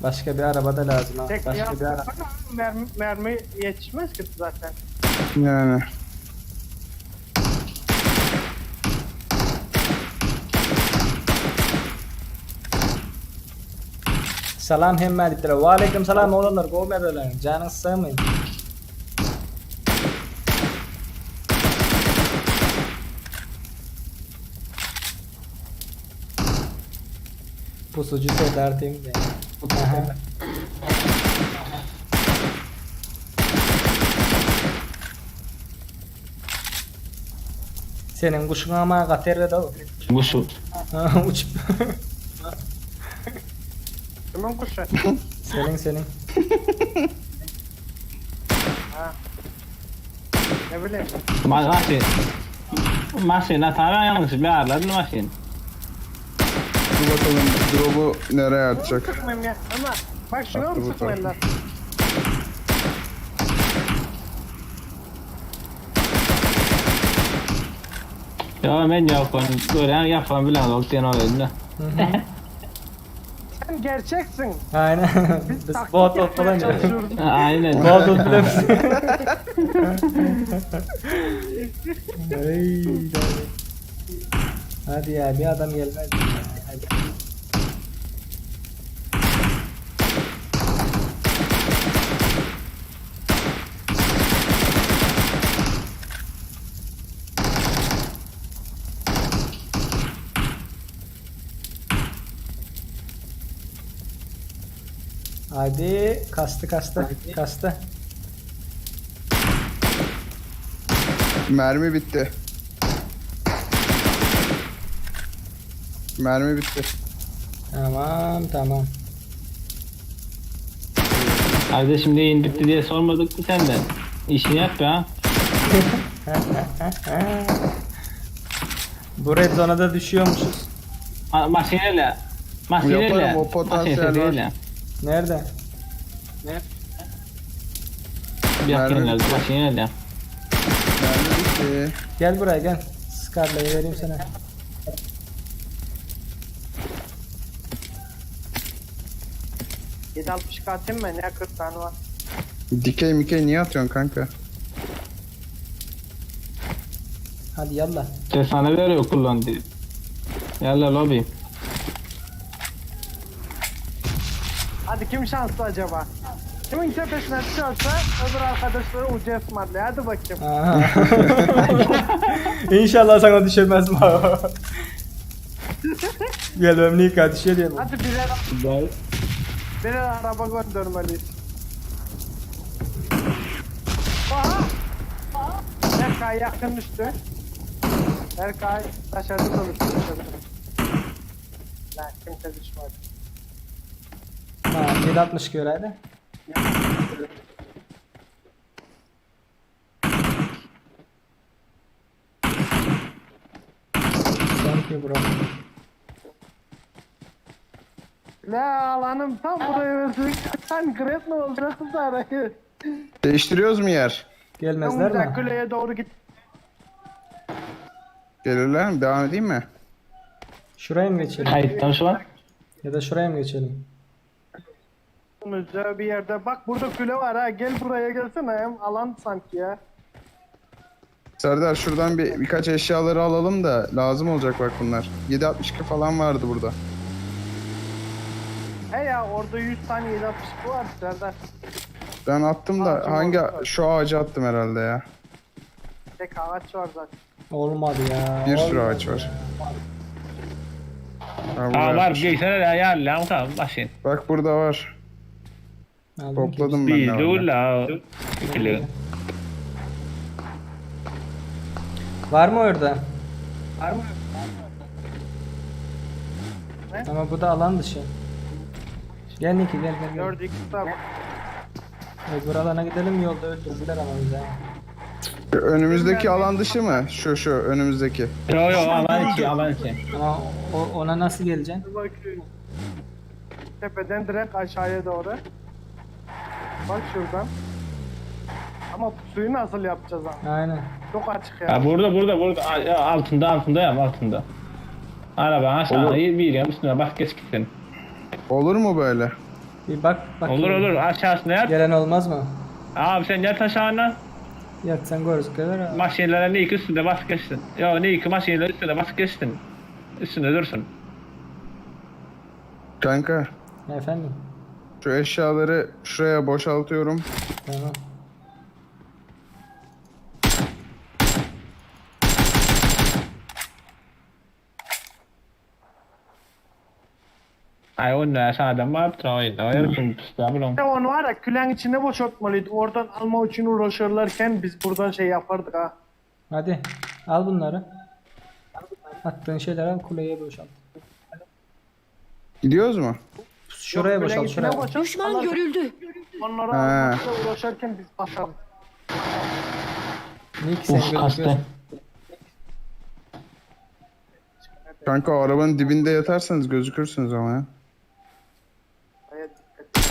Başka bir araba da lazım ha. Tek Başka bir araba. yapsana abi, mermi yetişmez ki zaten. Yani. Salam hemme diýipdir. Wa aleyküm salam oglanlar, gowy medeler. Janyňyz sagmy? Pusucu Serdar değil mi? Aha. Senin kuşun ama gater de o. Kuşu. Uçup. Kimin kuşu? Senin. Ha. Ne bileyim. Maşin. Maşin atar yanlış bir ayarladın maşin. Dur bakalım drop'u nereye atacak? Sıkmayayım ya. Ama bak şuna Attı mı bu sıkmayın lan? Ya ben yok onu böyle yapan bilen yok diyen olayım da. Sen gerçeksin. Aynen. Biz Biz taktik bot yapmaya falan çalışıyoruz. Aynen. Bot falan. Ay, Hadi ya bir adam gelmez. mi ya? Hadi. Hadi kastı kastı kastı. Mermi bitti. Mermi bitti. Tamam. Kardeşim neyin bitti diye sormadık mı senden? İşini yap ya. Bu red zone'a da düşüyormuşuz. Maşineyle. Maşineyle. Yaparım, o potansiyel var. Nerede? Bir Mermi yakın bitti. maşineyle. Mermi bitti. Gel buraya gel. Scarlet'i vereyim sana. 7.62 atayım mı? Ne 40 tane var. Dikey mikey niye atıyorsun kanka? Hadi yallah. İşte sana veriyor kullan diye. Yalla lobi. Hadi kim şanslı acaba? Kimin tepesine düşerse öbür arkadaşları ucu ısmarlıyor. Hadi bakayım. Aha. İnşallah sana düşürmez mi? Gel ben düşüyor diye. Hadi birer araba göndermeliyiz. Aha! Berkay yakın düştü. Berkay dışarıda da düştü. Lan kimse düşmedi. Ha, 7.60 göreydi. Thank you bro. La alanım tam buraya verdik. Sen Gret mi olacaksın arayı? Değiştiriyoruz mu yer? Gelmezler mi? Kuleye doğru git. Gelirler mi? Devam edeyim mi? Şuraya mı geçelim? Kayıtta şu an. Ya da şuraya mı geçelim? Güzel bir yerde. Bak burada kule var ha. Gel buraya gelsene. Hem alan sanki ya. Serdar şuradan birkaç eşyaları alalım da lazım olacak bak bunlar. 7.62 falan vardı burada. He ya orada 100 tane 762 var Serdar. Ben attım da Ağacın hangi orada. şu ağaca attım herhalde ya. Tek ağaç var zaten. Olmadı ya. Bir sürü olmadı ağaç var. ya. Ha, Ha buraya var atmış. giysene de ayarlayalım tamam başlayın. Bak burada var. Aldım Topladım ben Bir ne var ne. dur la. İkili. Var mı orada? Var mı? Ne? Ama bu da alan dışı. Gel Niki gel gel gel. 4x var. Öbür alana gidelim yolda öldürdüler ama bizi. ha. Şu Önümüzdeki alan dışı mı? Şu şu önümüzdeki. Yo yo alan içi alan içi. Ama ona nasıl geleceksin? Dur bakayım. Tepeden direkt aşağıya doğru. Bak şuradan. Ama pusuyu nasıl yapacağız ama? Aynen. Çok açık ya. Ha burada burada burada Ya, altında altında ya altında. Araba aşağıda Olur. bir yerin üstüne bak geç gitsin. Olur mu böyle? Bir bak bak. Olur olur aşağısına yat. Gelen olmaz mı? Abi sen yat aşağına. Yatsan gözüküyor ha. Maşinelere ne iki üstünde bas geçsin. Yo ne iki maşineler üstünde bas geçsin. Üstünde dursun. Kanka Efendim. şu eşyaları şuraya boşaltıyorum. Tamam. Ay o ne aşağıdan var oyunda. O yarın üstüne bulun. Ya onu var ya külen içine boşaltmalıydı. Oradan alma için uğraşırlarken biz buradan şey yapardık ha. Hadi al bunları. Attığın şeyleri al kuleye boşalt. Gidiyoruz mu? Şuraya Yok, külen boşalt içine şuraya. boşalt, Düşman alırdık. görüldü. Onları He. almakla uğraşırken biz basardık. Nick sen Uf kastı. gözüküyorsun. Kanka o arabanın dibinde yatarsanız gözükürsünüz ama ya. Aya dikkat.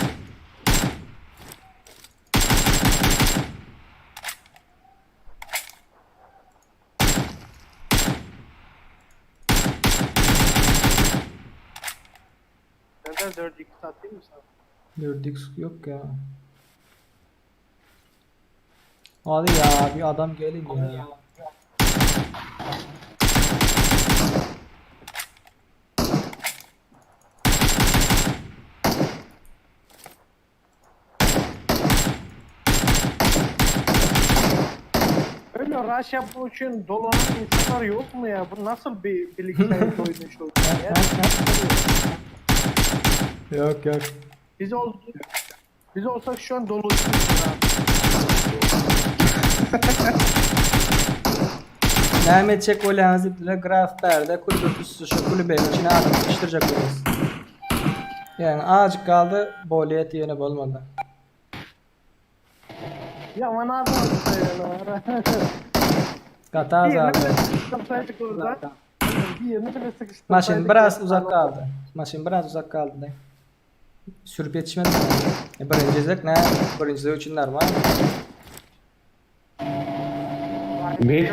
Serdar 4x atayım mı sana? 4x yok ya. Hadi ya bir adam gelin ya. Öyle rush yapmak için dolanan insanlar yok mu ya? Bu nasıl bir bilgisayar oyunu şu ya? Yok yok. Biz ol biz olsak şu an doluşuruz ha. Mehmet çek o lanziple graf perde kulübe pusu şu kulübenin içine adam sıkıştıracak orası. Yani azıcık kaldı boliyet yine olmadı. Ya bana adam söylüyorlar. Kata Bir yerine azaldı. bile sıkıştırsaydık orada. Bir yerine bile sıkıştırsaydık. Maşın biraz uzak kaldı. Maşın biraz uzak kaldı. De. Sürüp yetişmedi. E, birinci ne? Birinci üçün normal. Bir.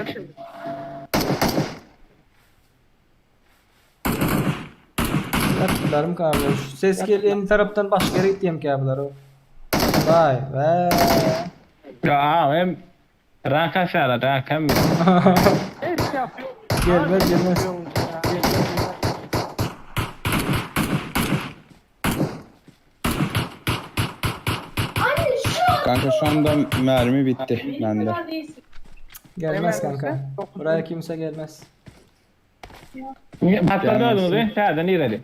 Yaptılarım kalmış. Ses geliyor en taraftan başka yere gideyim ki abiler o. Vay be. Ya abi hem rank aşağıda rank hem Ne iş yapıyor? Gelmez gelmez. Kanka şu anda mermi bitti bende. Gelmez kanka. Buraya kimse gelmez. Patladı değil mi? Nereden ileri?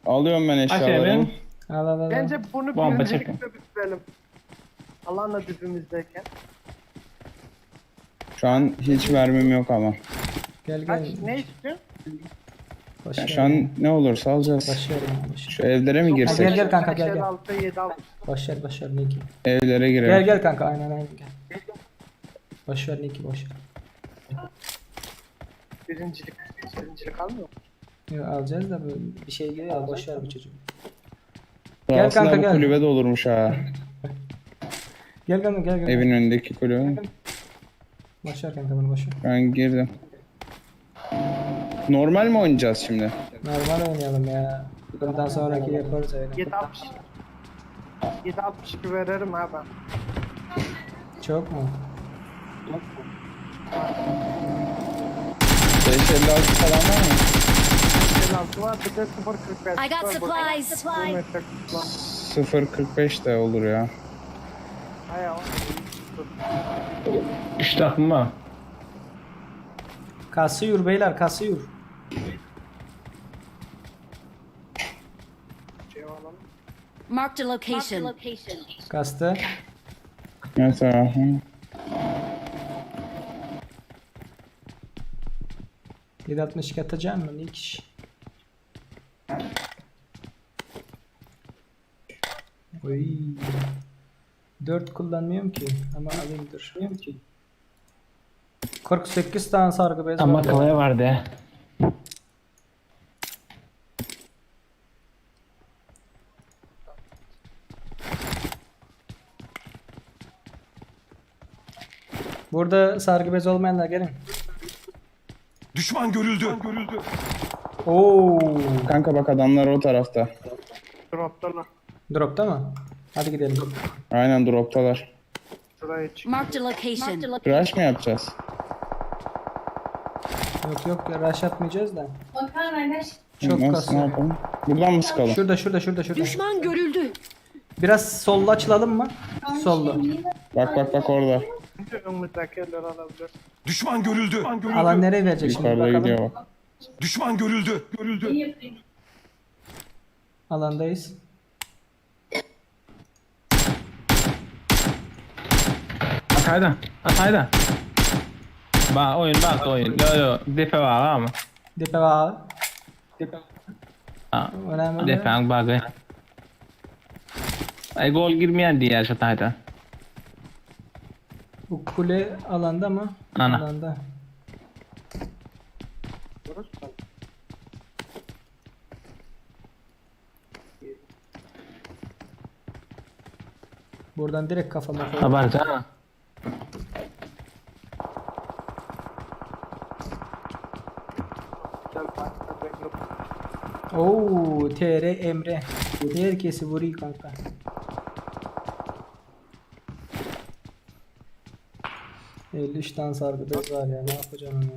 Alıyorum ben eşyalarımı. Al al al. Bence bunu Bomba birincilikle bitirelim. Alanla dibimizdeyken. Şu an hiç mermim yok ama. Gel Kaç gel. ne istiyorsun? Boş Ya ver şu an ya. ne olursa alacağız. Boş ver ya, boş ver. Şu evlere mi Ha, gel girsek? gel kanka gel gel. 6 7 6. Boş ver boş ver Niki. Evlere girelim. Gel gel kanka aynen aynen gel. Boş ver Niki boş ver. Birincilik birincilik almıyor. Yok, alacağız da böyle bir şey geliyor boş ver bu çocuğu. Ya Gel Aslında kanka, bu gel. kulübe de olurmuş ha. Gel kanka gel gel. Evin önündeki kulübe. Boş ver kanka bunu boş ver. Ben girdim. Normal mi oynayacağız şimdi? Normal oynayalım ya. Bundan sonraki yaparız öyle. 7 60 7 62 veririm ha ben. Çok mu? 556 falan var mı? 0.56 var bir de 0.45 I got var. supplies. Bu metre kullan. 0.45 de olur ya. Hay o. Üç takım var. Kasıyor beyler kasıyor. Şey alalım. Marked a location. Kastı. Mesela. hı. 7.62 atacağım mı? İlk iş. Oy. 4 kullanmıyorum ki ama alayım dur. Bilmiyorum ki. 48 tane sargı bez Ama var. ya. kalaya vardı ya. Burada sargı bez olmayanlar gelin. Düşman görüldü. Oo. Kanka bak adamlar o tarafta. Drop'talar. Drop'ta mı? Hadi gidelim. Aynen droptalar. Şuraya çık. Marked a location. Rush mı yapacağız? Yok yok ya, rush atmayacağız da. Çok Nasıl, ne kasıyor. yapalım? Buradan mı sıkalım? Şurada şurada şurada şurada. Düşman görüldü. Biraz sollu açılalım mı? Sollu. Bak bak bak orada. Önümüzdeki eller alabilir. Düşman görüldü. Alan nereye verecek şimdi Yukarıda bakalım. gidiyor bak. Düşman görüldü. Görüldü. Alandayız. Atayda. Atayda. Bak oyun bak oyun. Yo yo. Defe var ama. Depe var. Ha. Önemli. Defen bug'ı. Ay gol girmeyen diğer şatayda. Bu kule alanda mı? Ana. Alanda. Buradan direkt kafama koy. Haber ha. Güzel parkta bekliyorum. Oo, TR Emre. Herkesi vuruyor kanka. ...53 tane sargı bez var ya ne yapacağım onu ya.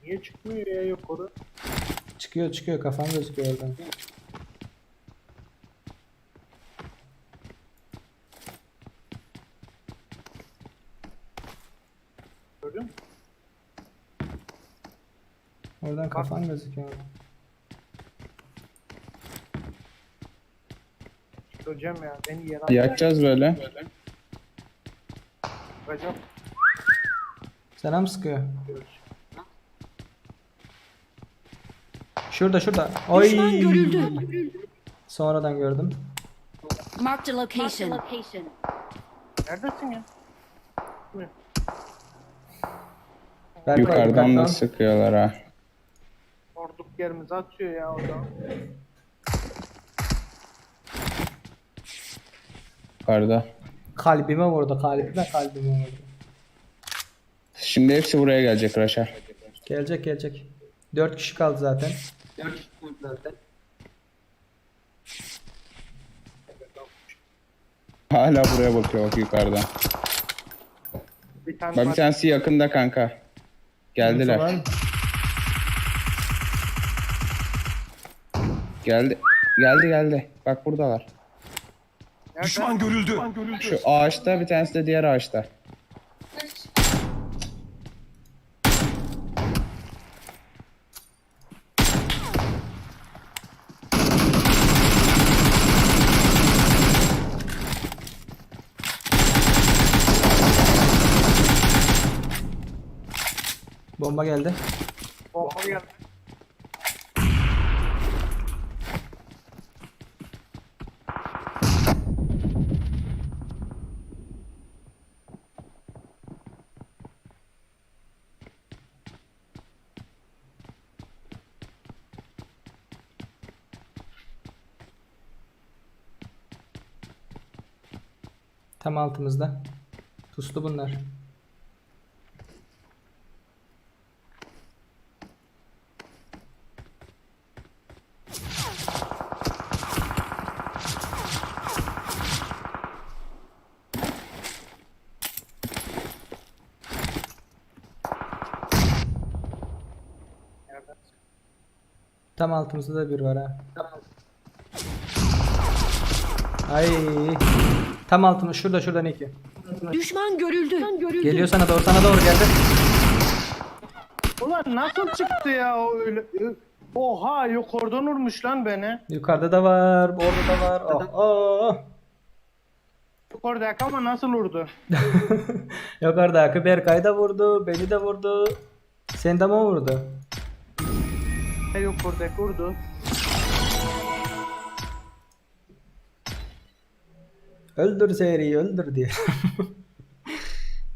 Niye çıkmıyor ya yukarı? Çıkıyor çıkıyor kafam gözüküyor oradan. Gördün mü? Oradan kafan gözüküyor. Hocam ya beni yere Yakacağız böyle. atacağım. Sana mı sıkıyor? Şurada şurada. Oy. Düşman görüldü. Sonradan gördüm. Marked a location. Neredesin ya? Berkay, Yukarıdan dikkatli da ol. sıkıyorlar ha. Orduk yerimize atıyor ya o da. Yukarıda. Kalbime vurdu kalbime kalbime vurdu. Şimdi hepsi buraya gelecek Rush'a. Gelecek gelecek. 4 kişi kaldı zaten. 4 kişi kaldı zaten. Hala buraya bakıyor bak yukarıdan. Bir tane Bak bir var. tanesi yakında kanka. Geldiler. Var mı? Geldi. Geldi geldi. Bak buradalar. Düşman görüldü. Şu ağaçta bir tanesi de diğer ağaçta. Bomba geldi. Bomba geldi. Tam altımızda. Puslu bunlar. Tam altymyzda da bir var ha. Ay. Tam altımız şurada şuradan iki. Düşman görüldü. Geliyor sana doğru sana doğru geldi. Ulan nasıl çıktı ya o öyle? Oha yukarıdan vurmuş lan beni. Yukarıda da var, orada da var. Oh, oh. Yukarıdaki ama nasıl vurdu? Yukarıdaki Berkay da vurdu, beni de vurdu. Sen de mi vurdu? E, yukarıdaki vurdu. Öldür seriyi öldür diye.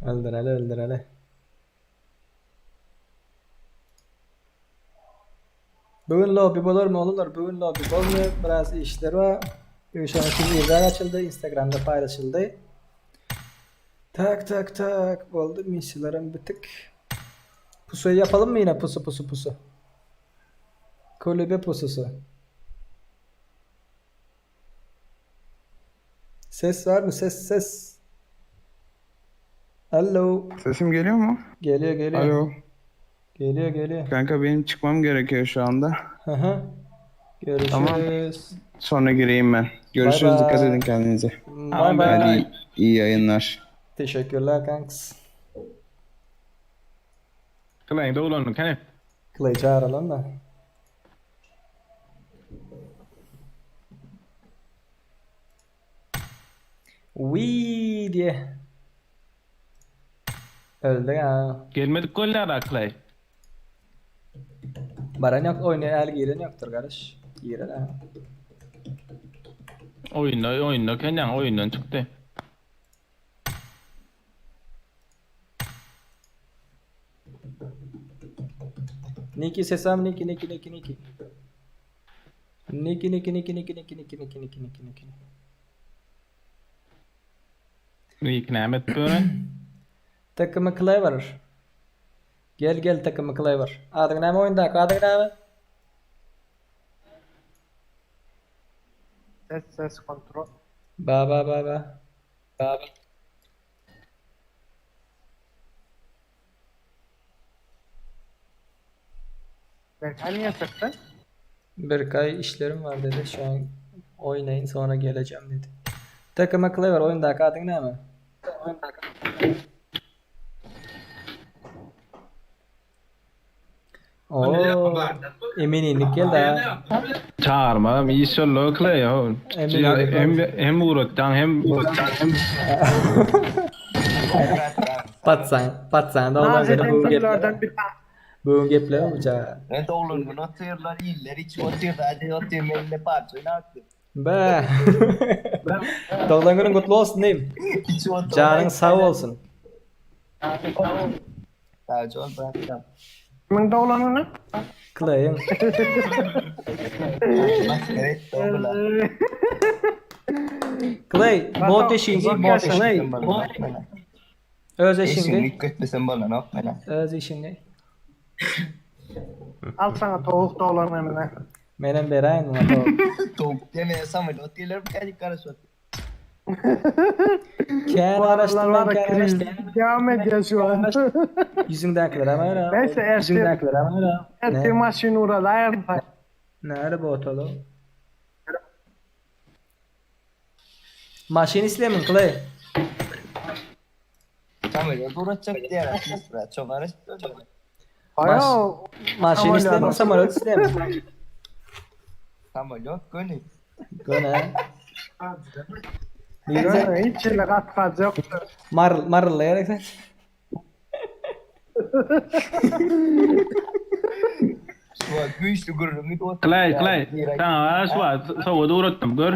öldür hele öldür hele. Bugün lobi olur mu olur? Bugün lobi olmuyor. Biraz işler var. Şu an için izler açıldı. Instagram'da paylaşıldı. Tak tak tak oldu. Missilerim bir tık. Pusuyu yapalım mı yine pusu pusu pusu? Kulübe pususu. Ses var mı? Ses ses. Alo. Sesim geliyor mu? Geliyor geliyor. Alo. Geliyor geliyor. Kanka benim çıkmam gerekiyor şu anda. Hı hı. Görüşürüz. Tamam. Sonra gireyim ben. Görüşürüz. Bay Dikkat bay. edin kendinize. Bay bay. Hadi iyi yayınlar. Teşekkürler kanks. Klay'ın doğulanını kene. Clay çağıralım da. Wii diye. Öldü ha. Gelmedik goller ha Clay. Baran yok oynuyor el giren yoktur kardeş. Giren ha. Oyunda oyunda kenyan oyundan çıktı. Niki sesam Niki Niki Niki Niki. Niki Niki Niki Niki Niki Niki Niki Niki Niki Niki. Niki näme böyle? Takımı Clever. Gel gel takımı Clever. Adyň näme oýundaky adyň näme? Ses ses kontrol. Ba ba ba ba. Ba ba. Berkay niye sıktı? Berkay işlerim var dedi. Şu an oynayın sonra geleceğim dedi. Takımı Clever oyundaki adyň näme? Oo, Emininlik geldi ha. Çağırma, inşallah Clay ya. Emin Hem hem uğrattan hem hem Patsan, patsan da ondan sonra bu gepler. Nazedenlerden bir tane. Bu gepler bu ça. Ne doğulan bunu atıyorlar iller içi atıyor hadi atıyor benimle parça ne attı? Be. Doğulan günün kutlu olsun diyeyim. İçi atıyor. Canın sağ olsun. Sadece onu bıraktım. Kimin doğulanını? Clay'ın. Evet doğulan. Clay, bot eşiği, bot eşiği. Öz eşiği. Götmesen bana ne yapma Öz eşiği. Al sana tavuk doğulanını. Menem berayin ona tavuk. Tavuk demeye Samuel atıyorlar bir kere karışıyor. Ken Bu aralar araştırma, var ya ken kriz araştırma. devam ediyor şu an. Yüzüňdäkiler ama öyle. Neyse ertir, Yüzüňdäkiler ama öyle. ertir maşın uğradı. Ayarlar. Näre bot ola? Maşyn islemin Clay. Samuel uğraşacak diye araştırıyor. Çok araştırıyor. Bayağı Maşyn Samolyot. islemin, samolyot islemin. Samuel yok gönül. Göne. Göne, hiç öyle kat kat yok. Mar marlayarak sen. Şu an güçlü gururunu Clay Clay. Tamam şu an soğudu uğrattım gör.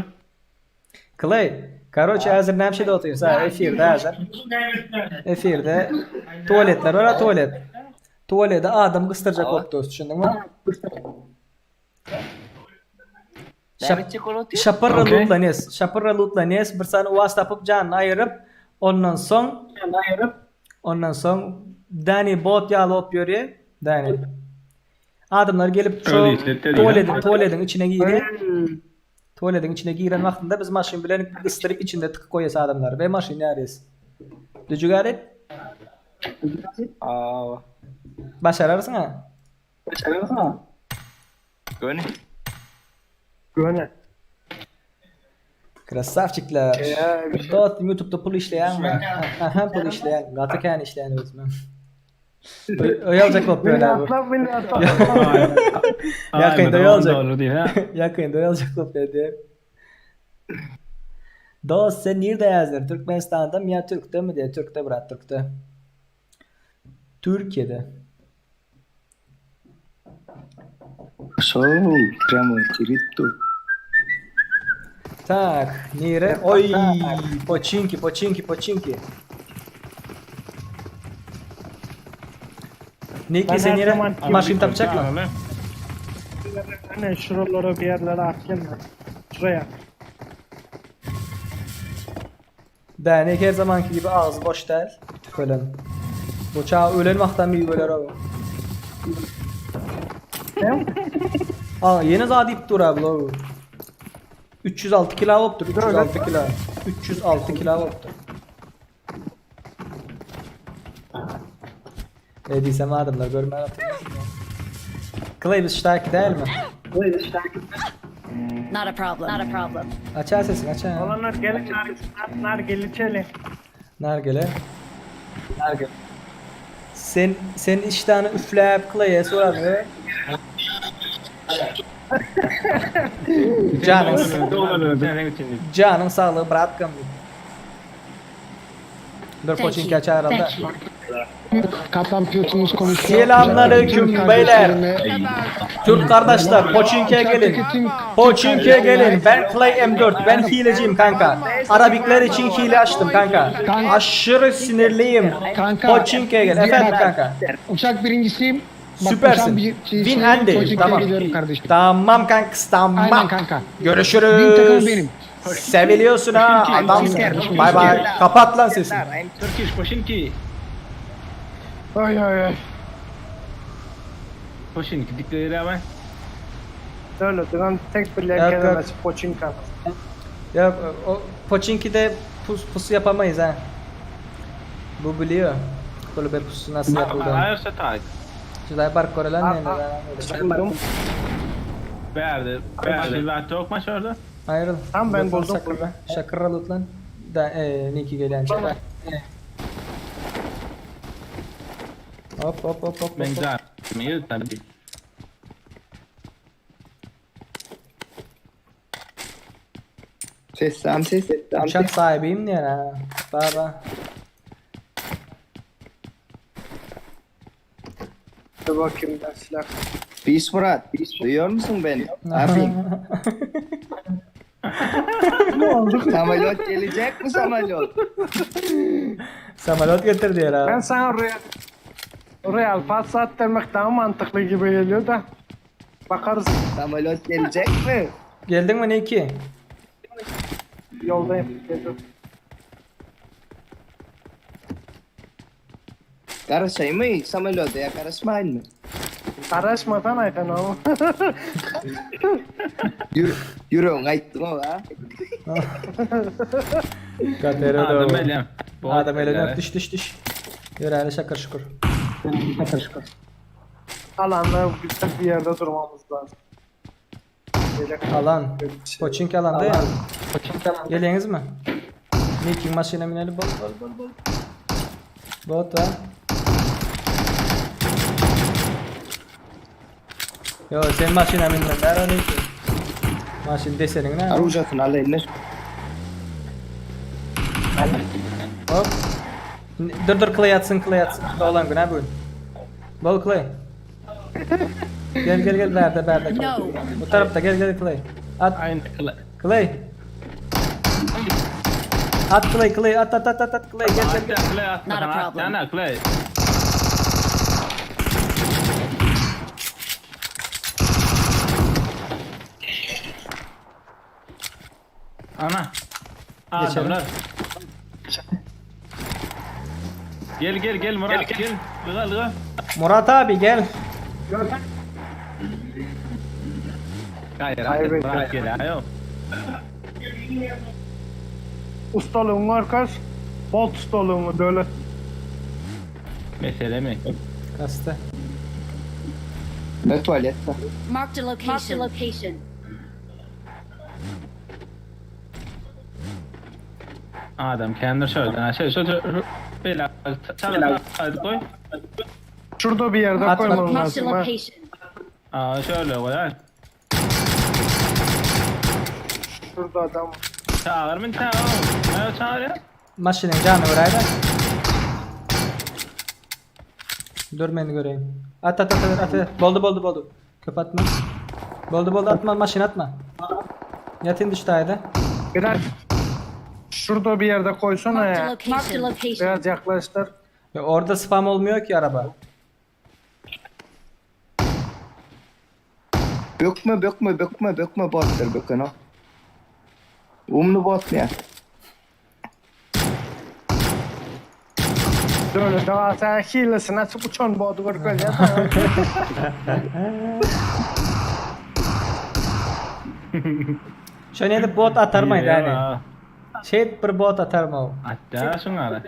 Clay, karoçe hazır näme şey oturuyorsun? Ha, efirde hazır. Efirde tuvaletler var ha tuvalet. Tuvalete adam kıstıracak optu, düşündün mü? Şap şapırra Okey. lootlanes, şapırra lootlanes, bir sany uas tapyp janyny aýyryp, ondan soň ondan soň Dani bot ýaly op ýörýär. Dani. Adamlar gelip şu Öyle işletler ya. tuvaletin, tuvaletin içine girýär. Tuvaletin içine giren wagtynda biz maşyn bilen gysdyryp içinde tıkyp goýýas adamlary we maşyn ýarýas. Did you got it? Aa. Başararsyň ha. Göni. Göni. Krasavçikler. Dostum YouTube'da pul işleyen mi? Aha pul işleyen. Gaty kän işleyen özüm. Öý aljak bolup ýör bu. Milyardlar milyardlar. Ýakynda öý aljak. Ýakynda öý aljak bolup ýör diýip. Dost sen nirde ýazdyr? Türkmenistanda mı ýa Türkde mi diýip. Türkde brat Türkde. Türkiye'de. Şow, pramo kirito. Tak, nire? Oy, poçinki, poçinki, poçinki. Niki Ben sen her nire? zaman- Maşyn tapjak mı? Hani şuralara bir yerlere atayım da. Şuraya. Däne her zamanki gibi ağzı boş değil. Tüfelen. Bu çağ ölen wagtam iyi böler abi. Aa yeni zat diýip dur abi lo. 306 kilo bolupdyr, 306 kilo. 306 kilo bolupdyr. E diýsem adamlar görmän oturmasyn. Clay biz ştaki değil mi? Not a problem. Not a problem. Açar sesini açar. Olanlar gelin nar, nar içelim. Nargile. Nargile. Sen sen iştahını üfläp Clay'e sorar mı? Canın Canın sağlığı bratkam. Dur Thank poçinka you. çağıralım da. Thank you. Kaptan pilotumuz konuşuyor. Selamünaleyküm beyler. Türk kardeşler Poçinki'ye gelin. Poçinki'ye gelin. Ben Clay M4. Ben hileciyim kanka. Arabikler için hile açtım kanka. Aşırı sinirliyim. Kanka. Poçinki'ye gel. Efendim kanka. Uçak birincisiyim. Bak, Süpersin. uçağın bir- şey- Win şey- Andy. Poçinki'ye Tamam. geliyorum kardeşim. Tamam kanka tamam. Aynen kanka. Görüşürüz. Win takımı benim. Seviliyorsun ha. Adamsın. Bay bay. Kapat lan sesini. Turkish Poçinki. Ay ay ay. Poçinki dikleri ama. Öyle duran tek bir Yok, yok. kelimesi poçinka. Ya o Poçinki'de pus, pusu yapamayız ha. Bu biliyor. Kulübe pusu nasıl yapıldığını. Ayırsa tak. Şurada park korelan ne? Buldum. Verdi. Verdi. Verdi. Okmaş orada. Ayrıl. Tamam, ben Lütfen buldum. Şakırra. Şakırra lütfen. Da, e, Niki gelen şey. Hop hop hop hop. Ben hop. güzel. Tabii. Ses, ses, Uçak sahibiyim diye ha. Baba. Dur bakayım ben silah. Peace Murat. Duyuyor musun beni? Abi. Ne oldu? Samalot gelecek mi samalot? Samalot getir diyor Ben abi. sana Real, Real pas at demek daha mantıklı gibi geliyor da. Bakarız Samalot gelecek mi? Geldin mi Niki? yoldayım. Geliyorum. Karışayım mı samalota ya karışmayın mı? Karışmadan aydan oğlum. Yürü, yürü aytdın o ha. Katero Adam elem. Adam elem. Düş düş düş. Yürü hadi şakır şukur. Alanda güzel bir yerde durmamız lazım. Gerek Alan. Poçinki alan değil mi? Geliyorsunuz mi? Nick'in maşına binelim. Bol bol bol bol. Bot ha. Yo sen maşına binme. Ben onu ki. Maşın desenin ne? Arujatın alayım Hop. Dur dur Clay atsın Clay atsın. Dolan gün ha bugün. Bol Clay. Gel gel gel berde berde. No. Bu tarafta gel gel Clay. At Aynen. Clay. At Clay Clay at at at at at Clay gel gel gel. Clay Not a problem. atma. Clay. Ana. Geçelim. Adamlar. Gel gel gel Murat gel. Gel gel. Murat abi gel. Hayır Hayır, hayır Murat gel. Ayo. Ustalığın arkadaş. Bot ustalığını böyle. Mesele mi? Kastı. Ne tualetde. Marked a location. Marked a location. Adam kendir şöyle. Ha şey şu şu bela çala hadi koy. Şurada bir yerde At- koymam Marked a lazım ha. location. Aa şöyle koy ha. Şurada adam. Çağır mı çağır? Ne çağır ya? Maşının canı vuraydı. Dur beni göreyim. At at at at at. Boldu boldu boldu. Köp atma. Boldu boldu atma maşın atma. Yatın düştü Biraz şurada bir yerde koysana Marked a ya. location. Marked a location. Biraz yaklaştır. Ya orada spam olmuyor ki araba. Bökme bökme bökme bökme bottur bökün o. Umlu bot ya. Böyle daha sen hilesine açıp uçan bodu görkezler. Şöyle edip bot atar mıydı Ya. yani? Şey bir bot atar mı o? Hatta şunlara.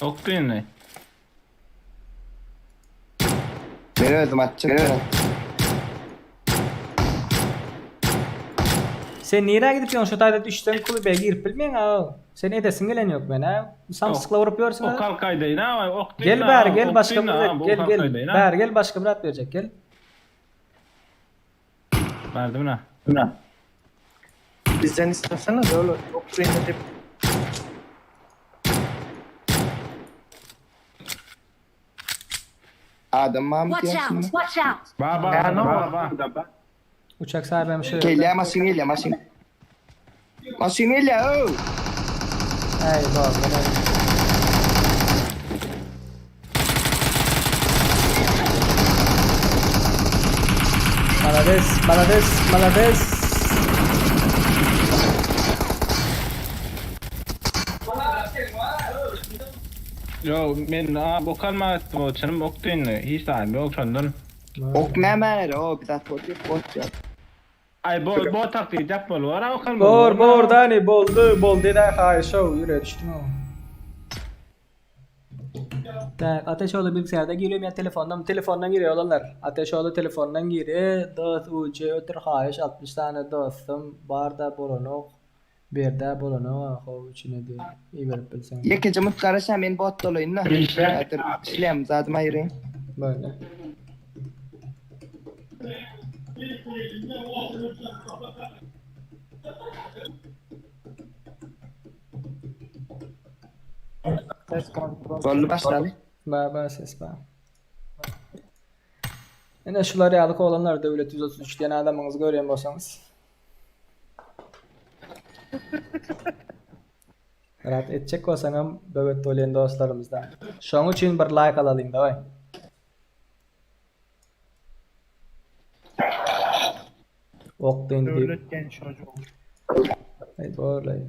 Ok ne? Ben öldüm atacak. Ben öldüm. Sen nereye gidip yon şu tayda düşsen kulübe girip bilmeyen ha. Sen edesin gelen yok ben ha. Samsıkla vurup yiyorsun O ha. kalkaydı ne var? Ok Gel bari gel başka bir gel gel. Bari gel başka bir at verecek gel. Verdim ne? Ne? Bizden istesene de öyle. Yok edip. Adam Mahmut Watch diyorsun out. mu? Watch out. Ba ba Ya, ne ba ba. Uçak sahibi şey. Geliyor maşın geliyor maşın. Maşın geliyor. Hey doğru. ben- Malades, malades, malades. Yo men ha bok alma ettim o çınım ok ne? Hiç tane yok şundan. Ok ne mener o bir daha bot yok bot yok. Ay bo bo taktiği yapmalı var ha ok alma. Bor bor dani boldu boldu da hay show yürü düştüm o. Tak, Ateşoğlu bilgisayarda giriyorum ya telefondan telefondan giriyor olanlar. Ateşoğlu telefondan giriyor. Dost UC ötür hayiş 60 tane dostum. Barda bolonok. Bir de bolonok. O içine de iyi verip bilsen. Yekece mut karaşa men bot dolayın na. Hadir işlem zadım ayırayım. Böyle. Ses kontrol. Bollu başladı. Ba ba ses ba. Ene şular ýalyk olanlar Döwlet 133 diýen adamyňyzy görýän bolsaňyz. Rahat etjek bolsaňam böwet bolýan dostlarymyzdan. Şoň üçin bir like alalyň daway. Ok diýin diýip. Devlet genç çocuk. Ay borlay.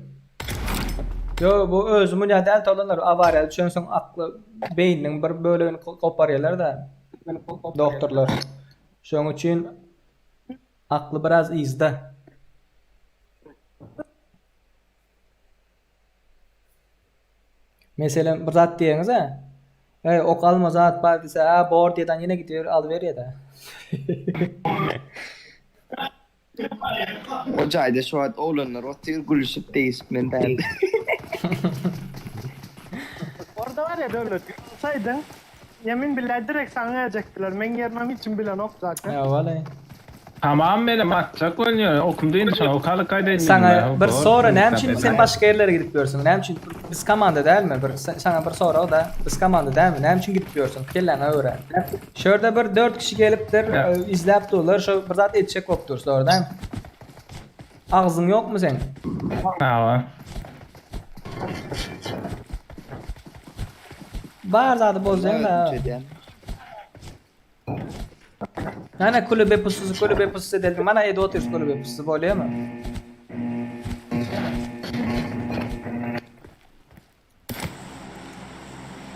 Yo bu özümi ýa däl olanlar awariýa düşensoň akly beýniniň bir bölegini koparýarlar da. Doktorlar. Şoň üçin akly biraz yzda. Meselem bir zat diýeňiz ha. Ey ok alma zat bar diýse, ha bor diýeden ýene gidiyor al berýär da. O cayda şu an oğlanlar otur gülüşüp değişip men ben. Orada var ya devlet. Olsaydın yemin billahi direkt sana gelecektiler. Ben gelmem için bilen ok zaten. Ya vallahi. Tamam benim atacak oynuyor. Okum değil şuna ok alık kaydı. Sana bir sonra näme üçin sen başga ýerlere gidip ýörsüň? Näme üçin biz komanda dälmi? Bir sana bir sonra o da biz komanda dälmi? Näme üçin gidip ýörsüň? Kelläňe öwre. Şurada bir 4 kişi gelipdir, Ya. e, izläp durlar. Şu bir zat etjek bolup dursa orada. Agzyň ýokmy sen? Tamam. Bar zady bozýaň da. Ana kulübe pususu kulübe pususu edelim. Mana edi otyr kulübe pususu bolýarmy?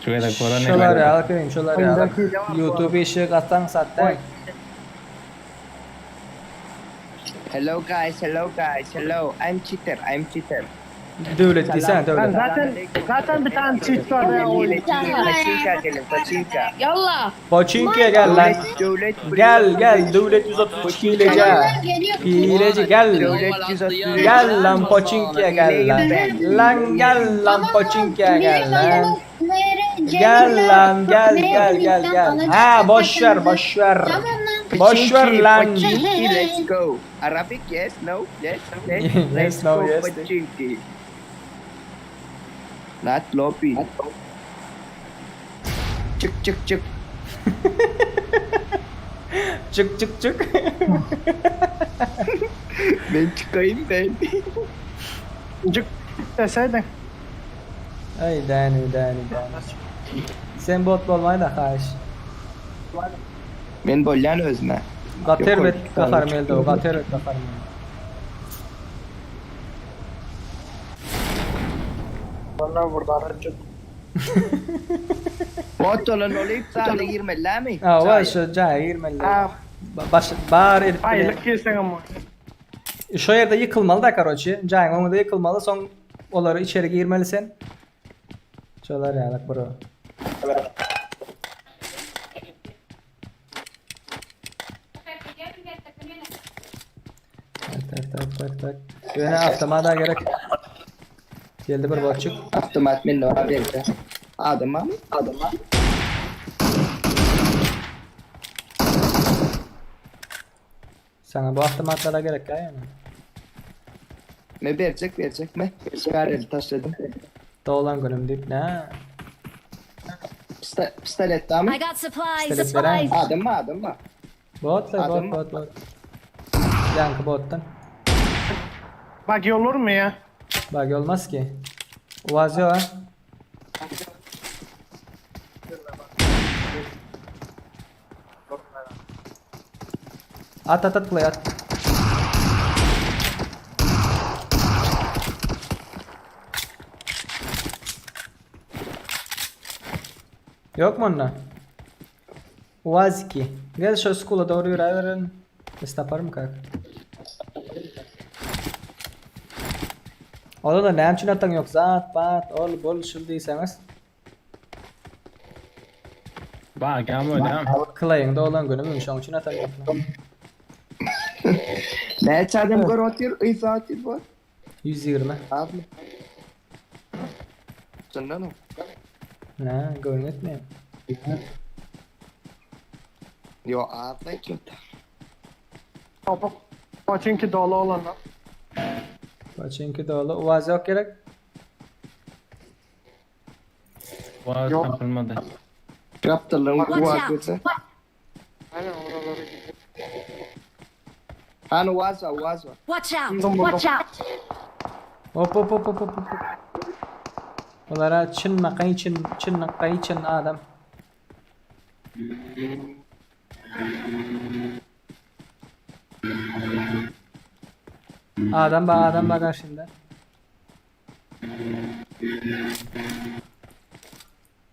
Şu kadar korona. Şolar ýaly köyüm, şolar ýaly. Oyundaki hile var bu YouTube işi gatsaň satdan. Hello guys, hello guys, hello. I'm cheater, I'm cheater. Döwlet diýsene Ben döwlet. zaten zaten bir tane çift var ya oyun. Paçinka gelin paçinka. Yalla. Poçinki'ye gel lan. Döwlet döwlet. Gel gel döwlet 133 hileci. Hileci gel. Döwlet 133. Gel lan Poçinki'ye gel lan. Lan gel lan Poçinki'ye gel lan. Gel lan gel gel gel gel. Ha boş ver boş ver. Boş ver lan. Pachinki, let's go. Arabic, yes, no, yes, yes. Yes, Let's no, go, yes. Pachinki. Not lobby. Çık çık çık. Çık çık çık. Ben çıkayım ben. Cık deseydin. Ay dani dani dani. Sen bot bolmaý da haýyş. Ben bolyan özüme. Gater Yok, bet o- gaharym geldi o gater bet gaharym geldi. Bana burada aracı. Bot olan olayıp sahne girmeli mi? Hawa şu jaýa girmeli. Ha. Baş bar edip bile. Aylık girsen ama. Şu ýerde ýykylmaly da karoçi. Jaýyň öňünde ýykylmaly, soň olary içeri girmeli sen. Şolar ýalyk bro. Tak tak tak tak tak. Ýöne avtomata gerek. Geldi bir botçuk. Avtomat men de var belki. Adama mı? Adama. Sana bu avtomatlara gerek ya yani. Me verecek verecek mi? Gareli taşladım. Doğulan günüm deyip ne? Pista, pistolet daha mı? I got supplies. Pistolet veren. Adam mı adam mı? Bot la bot Adam mı? bot bot. Yankı bottan. Bak olur mu ya? Bak olmaz ki. Uvaz yok ha. At at at play at. Yok mu onunla? Uvaz 2. Gel şu school'a doğru yürü verin. Biz taparım kalk. Ola da näme üçin atan yok zat bat ol bol şul diýseňiz Bak ya böyle. Clay'ın da olan günü mümkün şoň üçin atan yok. Ne adam gör atıyor, İsa atıyor bu. 120. Abi. Senden o. Ne gördün etmeyin. Yo abi kötü. Topu. O çünkü dolu olanı. Çünkü dolu. Uvaz yok gerek. Var Yok. tapılmadı. Raptorların Watch uvaz out. götü. Aynen oralara gidiyor. Hani uvaz var uvaz var. Watch out. Buldum, buldum. Watch out. Hop hop hop hop hop hop. Olara çın makay çın çın makay çın adam. Adam bak adam bak karşında.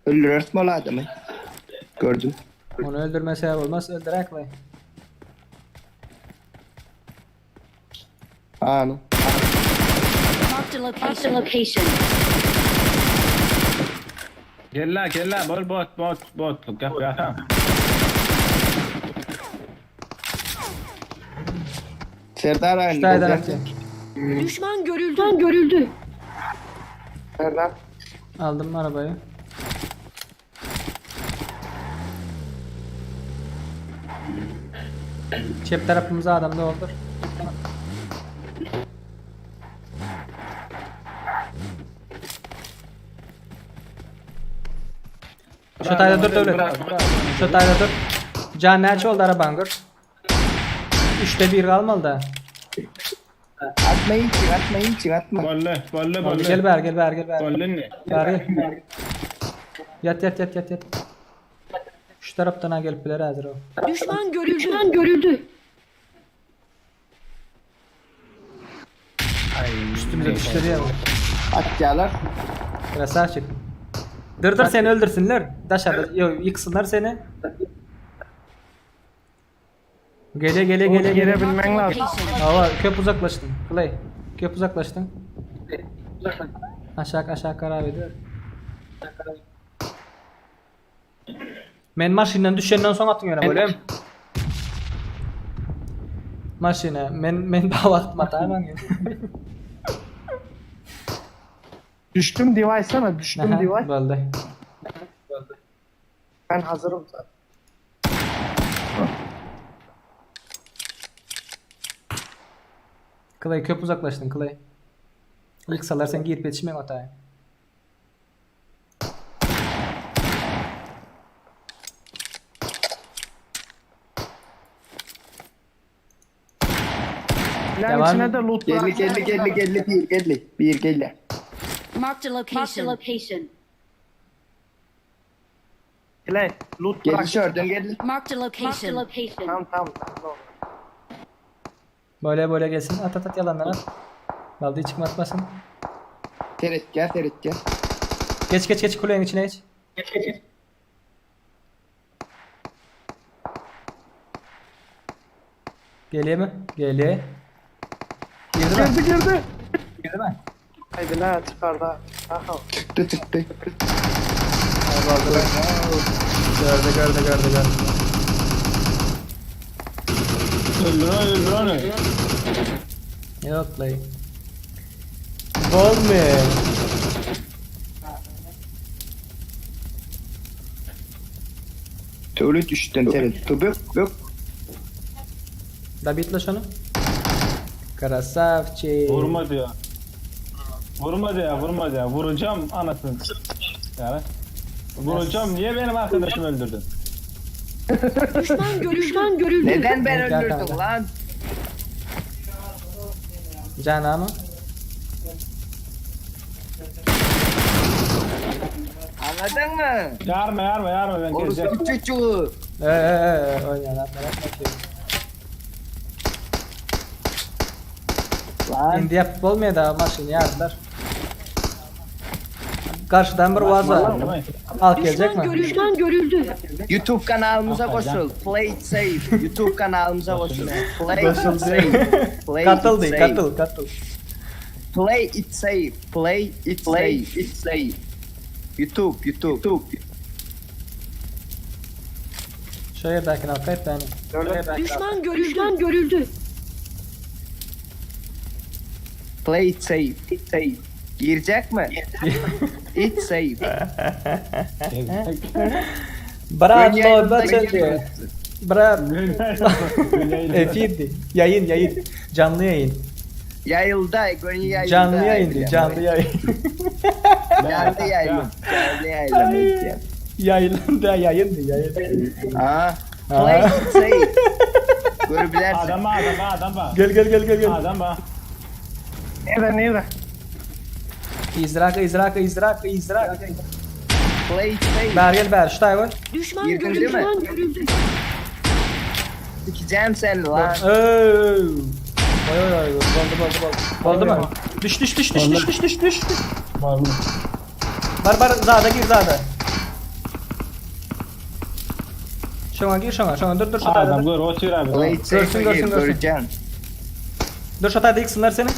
Öldürürsün ola adamı. Gördüm. Onu öldürmese olmaz öldürek mi? Anı. Marked a location. Marked a location. Gel la gel la bol bot bot botluk yap ya. Serdar aynı. Şuraya atıyor. Düşman görüldü. Düşman görüldü. Nereden? Aldım arabayı. Çep tarafımıza adam da oldur. Şu tayda dur devlet. Şu tayda dur. Can neçe oldu araban gör. Üçte bir kalmalı da. Atmayın ki atmayın ki atma. Bolle bolle Oldu, bolle. Gel ber gel ber gel ber. Bolle ne? Ber gel. Yat yat yat yat yat. Şu taraftan ha gelip biler hazır o. Düşman görüldü. Düşman görüldü. Üstümüze düştü diye. Atyalar. Biraz sağ çık. Dur dur seni öldürsünler. Dışarıda yok yıksınlar seni. Gele gele gele gele. Girebilmen lazım. Hava köp uzaklaştın. Clay. Köp uzaklaştın. Aşak aşak garap ediyor. Men maşyndan düşenden soň atyň ýöne bolýam. Maşyna men men ba wagt mataýmaň. Düştüm device'ana düştüm Aha, device. Boldy. Ben hazırım zaten. Clay köp uzaklaştın Clay. İlk salar sen girip yetişmeň otaýyn. Lan Devam. içine de loot Gelli bıraksana. gelli gelli gelli bir gelli. Bir gelli. Marked a location. Marked a location. Clay loot Gelli bırak. şuradan gelli. Marked a location. Marked a location. Tamam tamam tamam. Böyle böyle gelsin. At at at yalandan at. Baldı çıkma atmasın. Teret gel teret gel. Geç geç geç kulenin içine geç. Geliyor mi? Geliyor. Girdi mi? Girdi girdi. Girdi mi? Haydi la çıkar da. Aha. Çıktı çıktı. Ay, baldı. Gördü gördü gördü gördü. Öldür onu öldür onu. Yok lay. Bolmuyor. Tövbe düştün teret. Bök bök. Da bitla şunu. Krasavçik. Vurma diyor. Vurma diyor vurma diyor. Vuracağım anasını. Yani. Vuracağım niye benim arkadaşımı öldürdün? Düşman görüldü. Düşman görüldü. Neden ben Gel öldürdün kanka. lan? Cana mı? Anladın mı? Yarma yarma yarma ben geleceğim. Orospu çocuğu. Ee, ee, ee, oynayan atma atma. Lan. Indi yapıp olmuyor da maşını yardılar. Karşıdan bir vaza. Al gelecek mi? Düşman görüldü. YouTube kanalımıza koşul. Play it safe. YouTube kanalımıza koşul. Play it safe. Play it Katıl değil, safe. katıl, katıl. Play it safe. Play it safe. It safe. YouTube, YouTube. YouTube. Şu yerdekini al, kayıp beni. Düşman görüldü. Düşman görüldü. Play it safe. It safe. Girecek mi? It safe. Brat, Ön yayında lord, açıldı. giriyoruz. Brat. Efidi. Yayın, yayın. Canlı yayın. Yayıldı. Gönül yayıldı. Canlı yayın diyor, canlı yayın. Canlı yayın. Canlı yayın. Yayın da yayın diyor, yayın. Ha. Play it safe. Görebilirsin. Adam var adam var adam var. Gel gel gel gel gel. Adam var. Nerede nerede? İzrak, izrak, izrak, izrak. Play it safe. Ber gel ber, şu tayvan. Düşman Girdin görüldü. değil mi? Düşman görüldü. Sikeceğim seni lan. Oy oy oy, oldu oldu oldu. Oldu mu? Düş düş düş düş düş düş düş düş. Var mı? Bar bar zada gir zada. Şuna gir şuna şuna dur dur şu Adam tayda. gör otur abi. Play it Görsün, safe'e görsün, gir. görsün. Göreceksin. Dur şu tayda yıksınlar seni.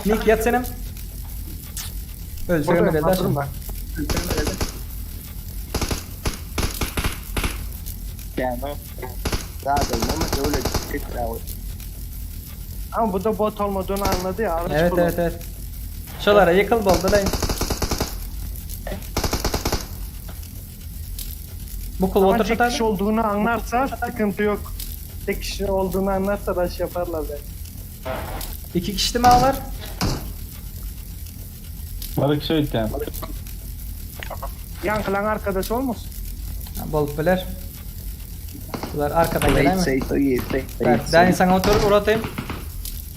Nick yat senin. Ölsün Buradayım, öyle hazırım dersin. ben. Yani o. Daha da ama öyle çıkacak. Ama bu da bot olmadığını anladı ya. araç Evet kullandı. evet evet. Şulara yıkıl bolda dayı. Bu kul Ama otur şu tek tayda. kişi olduğunu anlarsa sıkıntı yok. Tek kişi olduğunu anlarsa da şey yaparlar belki. İki kişi mi ağlar? Balık şey etti. Yankılan arkadaş olmasın? Bol biler. Bunlar arkadan Play gelen it mi? safe'e gir. Play Ben, it ben safe. sana otur uğratayım.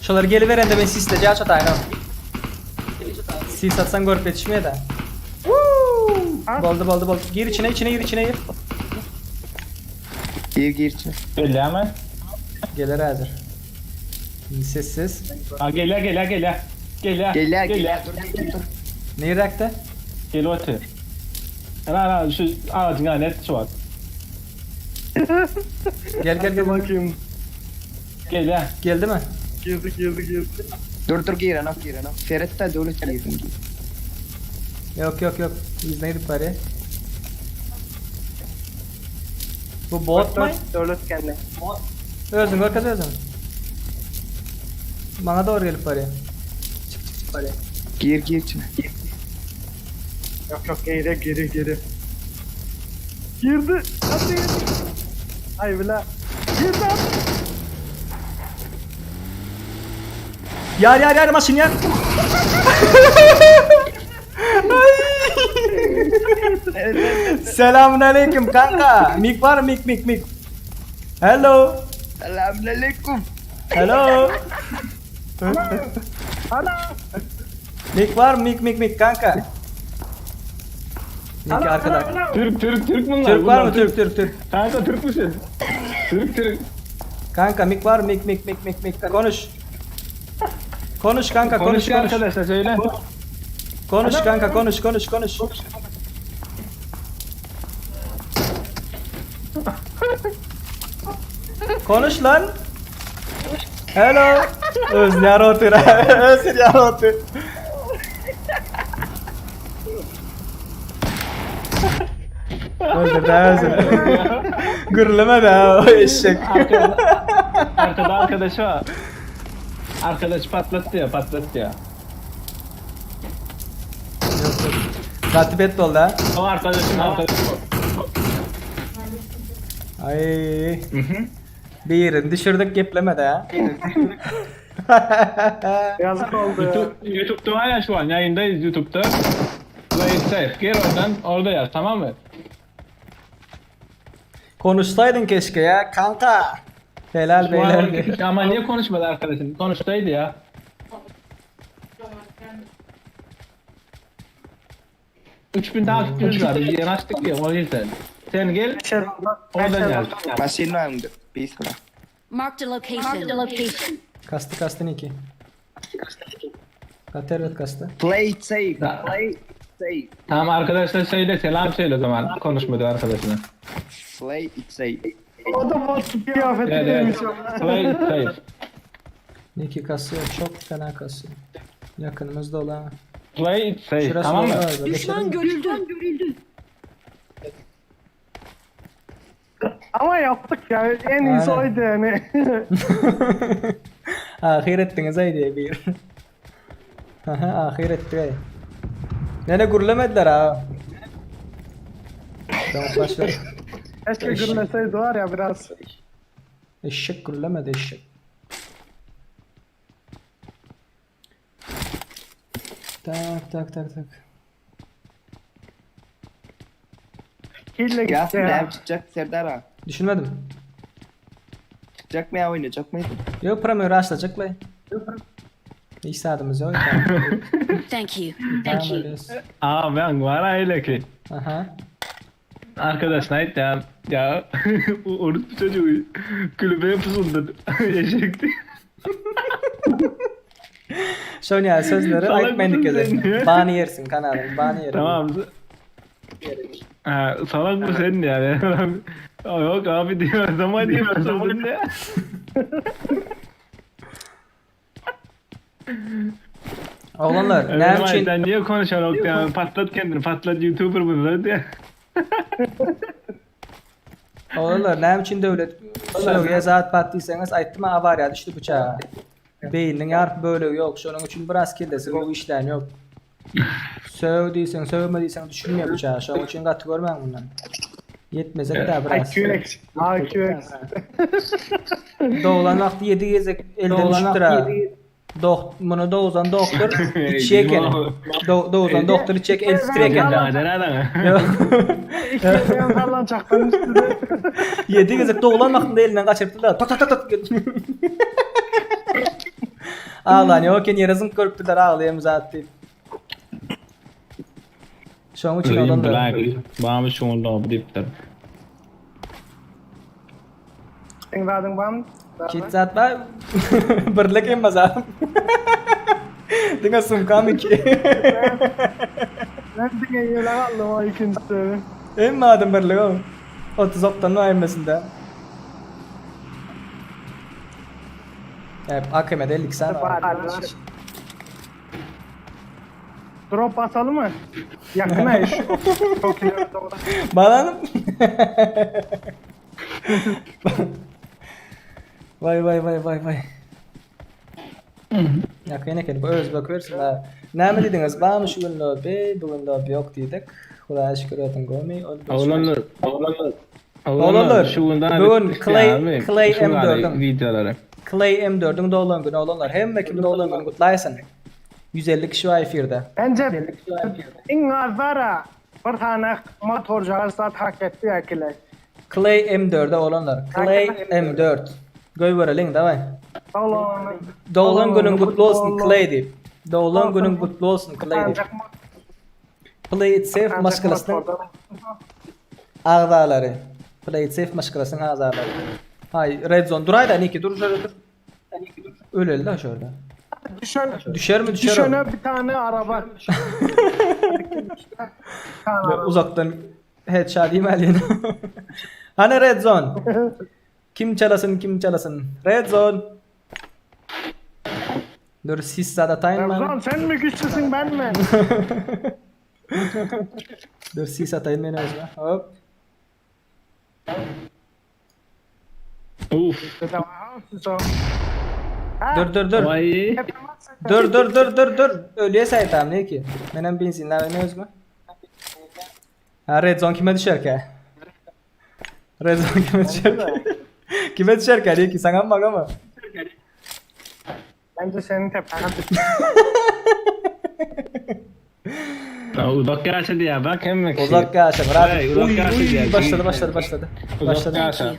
Şuları geliveren de ben sisleyeceğim çatayım. Sis atsan görüp yetişmeye de. Ha? Boldu boldu boldu. Gir içine içine gir içine gir. Gir gir içine. Belli ama. Gelir hazır. Sessiz. Ha gel gel gel gel. Gel Gel gel. Dur dur dur. Nerede? Gel otur. Ana ana şu ağacın ha net şu var. Gel gel gel. Bakayım. Gel ya. Geldi mi? Girdi girdi girdi. Dur dur girenok girenok. Seret de döwlet girsin gir. Yok yok yok. Yzyna gidip barýar. Bu botmy? Döwlet geldi. Özüň görkez özüň. Maňa dogry gelip barýar. Çık çık çık barýar. Gir gir içine. Yok yok geri geri geri. Girdi. Hadi girdi. Ay bile. Girdi hadi. Ýar ýar ýar maşyn ýar. Selamun aleyküm kanka. Mik var mik mik mik. Hello. Selamünaleyküm. Hello. Ana. Mik var mik mik mik kanka. Mik arkada. Türk Türk Türk bunlar. Türk var bunlar mı Türk Türk Türk. Kanka Türk müsün? Türk Türk. Kanka mik var mik mik mik mik mik konuş. Konuş kanka konuş Konuş konuş. arkadaşlar söyle. Konuş kanka konuş konuş konuş. Konuş lan. Hello. Özler otur. Özler otur. Özür de özür. Gürleme de o eşek. Arkada, arkada arkadaşı var. Arkadaş patlattı ya patlattı ya. Katip et oldu ha. O arkadaşın arkadaşı. Ay. Birini düşürdük gepleme de ha. Yazık oldu ya. YouTube, YouTube'da var ya şu an yayındayız YouTube'da. Play it safe. Gir oradan orada yaz tamam mı? Konuşsaydın keşke ya kanka. Helal Şu an beyler. Ama niye konuşmadı arkadaşın? Konuşsaydı ya. 3000 takipçimiz var. Biz yeni açtık ya o yüzden. Sen gel oradan yaz. Maşyn önünde. Bir sıra. Marked a location. Marked a location. Kastı kastı Niki. Kater evet kastı. Play it safe. Da. Play it safe. Tamam arkadaşlar söyle selam söyle o zaman. Konuşmadı arkadaşına. Play it safe. O da bot kıyafeti Evet evet. giymiş ama. Play it safe. Niki kasıyor çok fena kasıyor. Yakınımızda olan. Play it safe. Şurası tamam mı? dolu galiba. Geçelim mi? görüldü. Görüldü. Ama yaptık ya. En iyisi Aynen. oydu yani. Ahir ettiniz ay diye bir. Aha ahir ettik ay. Nene gürlemediler ha. Tamam başla. Keşke gürleseydi var ya biraz. Eşek gürlemedi eşek. Tak tak tak tak. Hille Ya gitti ya. ne çıkacak Serdar ağa? Düşünmedim. Çıkacak mı ya oynayacak mıydı? Yok pramıyor açılacak lay. Hiç saatimiz yok. Thank you. Tamam Thank you. öyleyiz. Aa ben var ha öyle ki. Aha. Arkadaş ne ya ya bu orospu çocuğu kulübeye pusuldu. Eşekti. Şöyle sözleri Salak aytmayın mısın gezek. sen ya? Bani yersin kanalım, bani yerim. Tamam. Ha, salak mı sen yani? Aa, Yok abi diyor zaman diyor pusuldun ne? Oğlanlar, ne için Sen niye konuşarak ya? Patlat kendini patlat YouTuber bunlar diye. Oğlanlar, ne için devlet söylüyor zat patlıysanız aytdım ha var ya düştü bıçağa. Beyninin yarpı böyle yok. Şunun için biraz kirlesi bu işler yok. Sövdüysen, sövmediysen düşünmüyor bıçağı. Şunun için katı görmem bundan. Yetmezek daha biraz. IQ eksik. IQ eksik. Doğulan vakti yedi gezek elden düşüptür ha. Dok, bunu doğuzan doktor içecek yani. Do, doğuzan doktor içecek el titrek yani. Yok. İki yemeğin falan çaktan üstüne. Yedi gezek doğulan vaktinde elinden kaçırıptılar. Tak tak tak tak. Ağlan yok yere zınk görüptüler ağlayayım zaten. Şoň üçin adamlar. Bana şu oldu deyiptir. Sen verdin bana mı? Kit zat var. Birlik emez abi. Diňe sumkam iki. Ben diňe ýele aldım o ikinci. Emma adam birlik o. 30 oktan mı emmesinde. Evet, AKM'de 52 saniye var. Drop basaly mı? Yakına iş. Çok ileri doğru. Balalım. Vay vay vay vay vay. Ýakyn eken bu özbek wersin ha. Näme diýdiňiz? Barmy şu gün lobi? Bu gün lobi ýok diýdik. Hudaýa şükür ötüň gomy. Ol bir Oglanlar, Oglanlar, oglanlar şu gün daha bugün Clay Clay M4-iň videolary. Clay M4-iň doglan güni oglanlar. Hemme kim doglan güni gutlaýsyn. 150 kişi bar efirde. Bence iň azara bir tane motorcağız zat hak etti ya kile. Clay M4-e oglanlar. Clay M4. Goýbereliň daway. Doglan Doglan günüň gutly bolsun Clay diýip. Doglan günüň gutly bolsun Clay diýip. Play it safe maşgalasynyň agzalary. Play it safe maşgalasynyň agzalary. Hay red zone duraýda Niki dur şöyle dur. Öleli da şöyle. Düşen, Düşer mi düşer düşene o. bir tane araba. Ve Uzaktan headshot diýmeli. Hani red zone. Kim çalasın kim çalasın. Red zone. Dur sis zat ataýyn Ramazan men. sen mi güçlüsün ben mi? Dur sis ataýyn men özüme. Hop. Uf. Dur dur dur. Vay. Dur dur dur dur dur. Ölüye saytam ne ki? Menem benzinler ne özüme. Ha red zone kime düşer ki? Red zone kime düşer ki? Kime düşer ki? Ne ki? Sana mı bana mı? Bence senin tepene düştü. Uzak gelsin diye bak hem Uzak gelsin. Bravo. Hey, uzak Uy, gelsin uy, diye. başladı başladı başladı. Uzak Başladı. gelsin.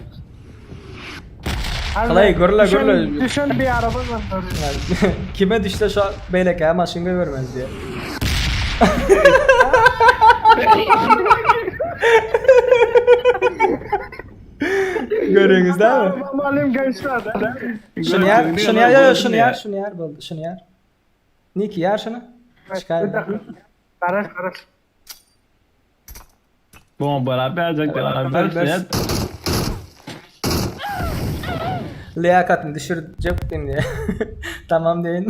Kalay, gürle, Düşen- gürle. Düşen bir araba gönderiyor. Kime düşse şu beyleke maşın görmez diye. Görüyorsunuz değil mi? Arabamı alayım gençler. Şunu yer, şunu yer, yo, yo, şunu yer, şunu yer, boldy, şunu yer. Niki yer şunu. Çıkar. Bir dakika. Karış karış. Bombalar verecekler. Ver, ver. Liyakatını düşürecektim diye. tamam deyin.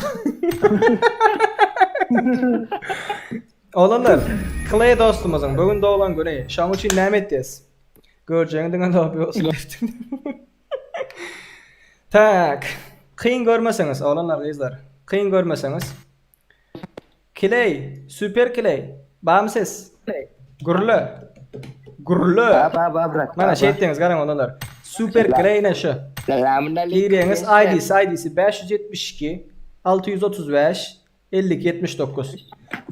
Oğlanlar, Clay dostumuzun bugün doğulan günü. Şoň üçin näme etýäs? Görjegiň diňe lobby olsun. Tak. Kyn görmeseňiz, oglanlar, gyzlar. Kyn görmeseňiz. Clay, süper Clay. Barmy ses? Gürle. Gürle. Ba ba bırak. Mana şey etdiňiz, garaň oglanlar. Süper Clay ne şu? Selamünaleyküm. Girýäňiz ID'si ID'si 572 635 52 79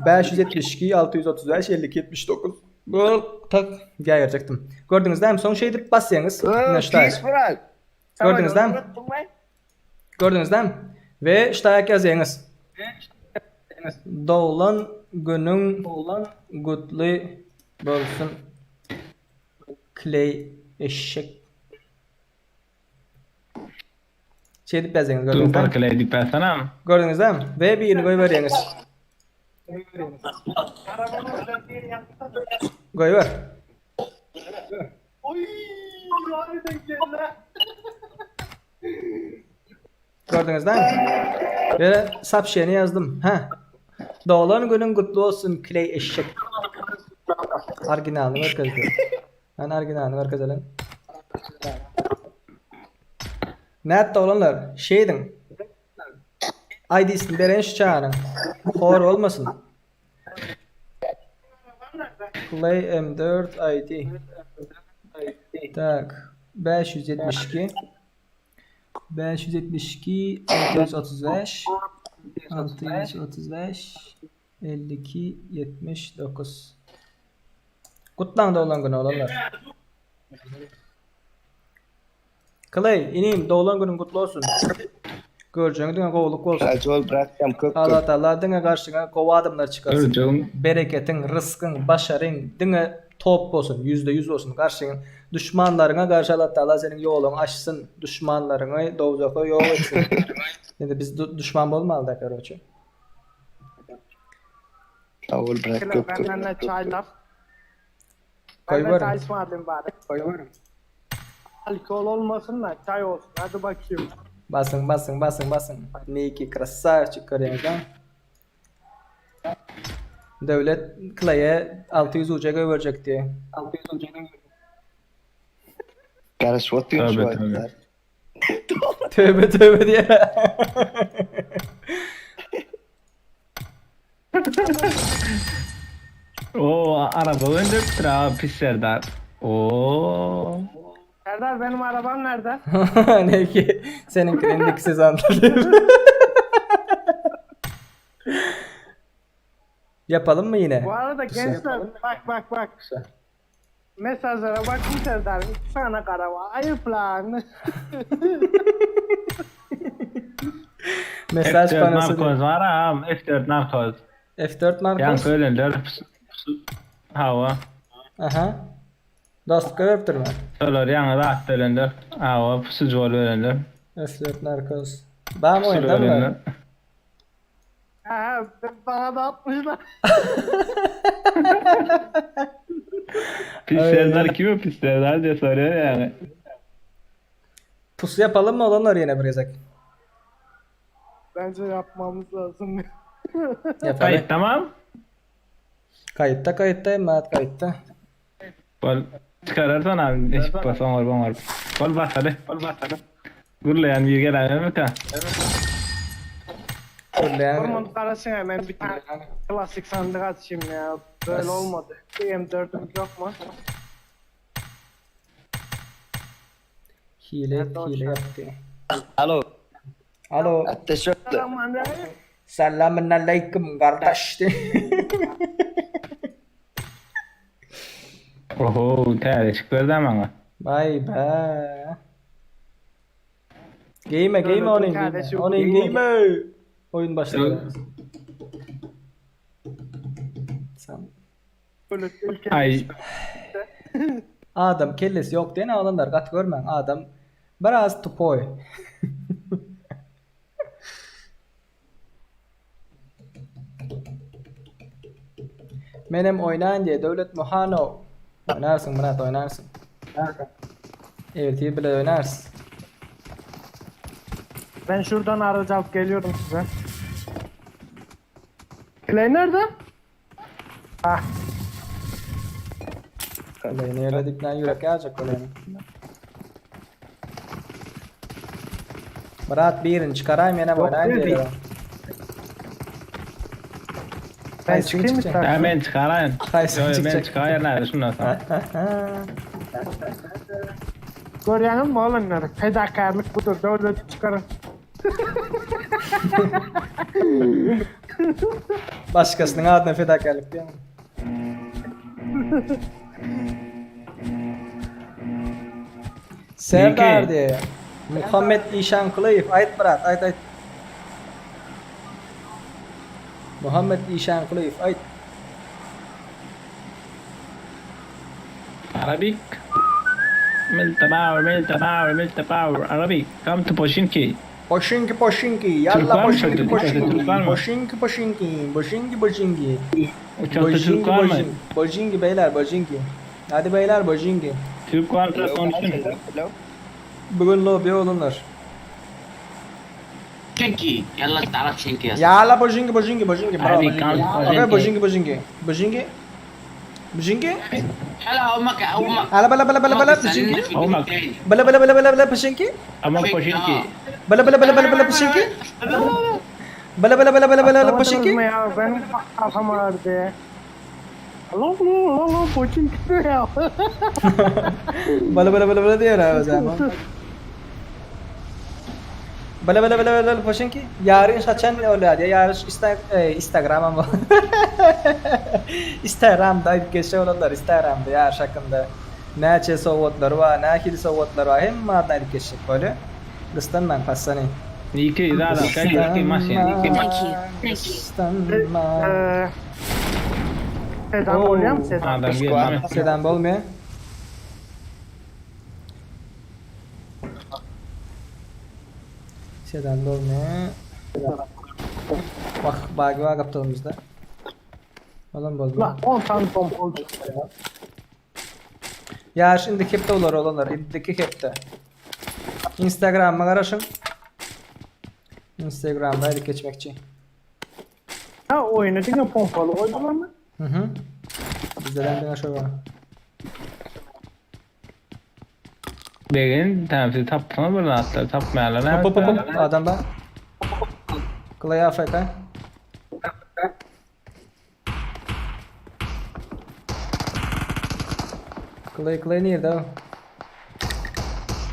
572 635 52 79 Bu tak geýjekdim. Gördüňiz dämi? Soň şey edip basýaňyz. Ine ştaýk. Pis bırak. Gördüňiz dämi? Gördüňiz dämi? We ştaýk ýazýaňyz. Doglan günüň gutly bolsun. Clay eşek. Şey edip ýazýaňyz gördüňiz Super dämi? Clay diýip ýazsana. Gördüňiz dämi? We birini goýberýäňiz. Goýber. Oy, harbiden geldi. Gördüňiz dämi? Ýöne sap şeyini ýazdym. Ha. Doglan günüň gutly bolsun Clay eşek. Originalyny görkezdi. Ben originalyny görkezelim. Nätdi oglanlar? Şeýdiň. ID'sini beren şu çağırın. Hor olmasın. Play M4 ID. Tak. 572 572 635 635 52 79 Gutlan doglan günü oglanlar. Clay, inim doglan günün gutly bolsun. Görjegiň diňe gowluk bolsun. Racol bırakacağım kök kök. Allah Taala diňe garşyňa gowy adamlar çykarsyn. Görjegiň Bereketiň, ryskyň, başaryň diňe top bolsun, %100 bolsun. Garşyň düşmanlaryňa garşy Allah Taala seniň ýoluňy açsyn, düşmanlaryňy dowzaha ýok etsin. Indi biz du- düşman bolmaly da karoçe. Sağ ol bırak kök kök. Benden de çaylar. Koy Ben de varın. çay ısmarlayayım bari. Alkol olmasın da çay olsun. Hadi bakayım. Basın basın basın basın. Niki красавчик görýäňiz ha. Döwlet Kleýe 600 uja goýberjek diýýär. Garaşyp otyryn şu Tövbe tövbe. wagtlar. Töbe töbe diýýär. Oo araba gönderipdir abi pis Serdar. Oo. Serdar benim arabam nerede? Ne ki seninkinin indiki sezonda diýip. Yapalım mı yine? Bu arada Pusu. gençler bak bak bak. Mesajlara bakın Serdar. İki tane araba. Ayıp lan. Mesaj F4 panosu narkoz diýip. var abi F4 narkoz. F4 narkoz. Ýaňky ölenler hawa. Aha. Dost görüpdirmi? Şolar ýaňy rahat ölenler. Hawa pusucu bolup ölenler. F4 narkoz. Bam Pusuly oýunda mı? ölenler. Ha, bana da atmışlar. Pis Serdar kim o pis Serdar diye soruyor yani. Pusu yapalım mı olanlar yine bir gezek? Bence yapmamız lazım. Yapalım. Kayıt tamam. Kayıtta kayıttayım Murat kayıtta. Bol çıkararsan abi eşit basan var var. Bol basaly. Bol basaly. Gürleýän bir geläýmika? Gürleýän. Orman karasın hemen bir tane klasik sandık açayım ya. Böyle olmadı. Bir M4'ümüz yok mu? Hile hile yapdy. Alo. Alo. Ateş öptü. Selamünaleyküm. Selamün aleyküm kardeş. Oho, täze çyk berdi maňa. Vay be. Giyme giyme onu giyme. Kardeşim, Onu giyme. Oyun başladı. Sen Böyle ülke Ay, Adam kellesi yok diýen adamlar gaty görmäň. Adam biraz tupoy. Menem oýnaýyn diýe Döwlet Muhanow. Oýnarsyň Myrat oýnarsyň. Ertir bile oýnarys. Ben şuradan aracı alıp geliyorum size. Clay nerede? Ah Kolejini ýere diklen ýürek ýaljak kolejini. Myrat birini çykaraýyn menem oýnaýyn dedi. diýe. ben Haýsyny çıkayım çykjak? istersen. ha men çykaraýyn. Haýsyny Yo, men çykjak? çykaraýyn näde şundan soň. Görüyor musun oğlum? Fedakarlık budur. Devleti çıkarın. Başkasynyň adyna fedakarlyk diýen. Serdar Niki. diýe. Muhammed Işankulyýew aýt brat, aýt aýt. Muhammed Işankulyýew aýt. Arabic. Milta power, milta power, milta power. Arabic. Come to Pochinki. Poşinki poşinki, Türk yalla var mı poşinki çocuk? poşinki, Türk var mı? poşinki poşinki, poşinki poşinki. Uçakta Türk var mı? Poşinki poşinki beyler poşinki. Hadi beyler poşinki. Türk varsa konuşun. Hello, hello. Bugün lobi olunlar. Çünkü yalla taraf çünkü. Yalla poşinki poşinki poşinki. Bravo. Hadi Poşinki. kalk, Okay poşinki. poşinki poşinki. Poşinki. Poşinki. Hala umak umak. Hala bala bala bala bala poşinki. Olmak. Bala bala bala bala bala poşinki. Ama Pochinki. Bala bala bala bala bala poşinki. Bala bala bala bala bala Atlamadınız poşinki. mı ya? Benim kafam ağrıdı. Alo alo alo boçun gitti ya. Bala bala bala bala diýer abi o zaman. Bala bala bala bala poşinki. Ýaryş haçan bolýar diýe. Ýaryş Insta e, Instagram ama. Instagramda aýdyp geçse bolanlar Instagramda ýaryş hakynda näçe sowgatlary bar, nähili sowgatlary bar, hemme adyny aýdyp geçjek bolýar. Gysdanmaň passany. Niki, da da, kay maşyn. Thank you. Thank you. Gysdanma. Ee, Sedan oluyor mu Sedan? Adam geldi. Sedan bolmaýar. Sedan bolmaýar. Bak, bagi var kaptalımızda. Olan boldy. Lan 10 tane pompalı çıktı ya. Ýaryş indiki hepde bolar olanlar, indiki hepde. Instagram'a garaşyň. Instagram'da aýdyp geçmekçi. Ha oyunu diňe pompaly goýdularmy? Mhm. Bizde diňe şo bar. Begen tamam siz tapdyňyz bir zatlar tapmaýarlar. Hop hop hop hop adam bar. Clay AFK. Clay Clay nirde o?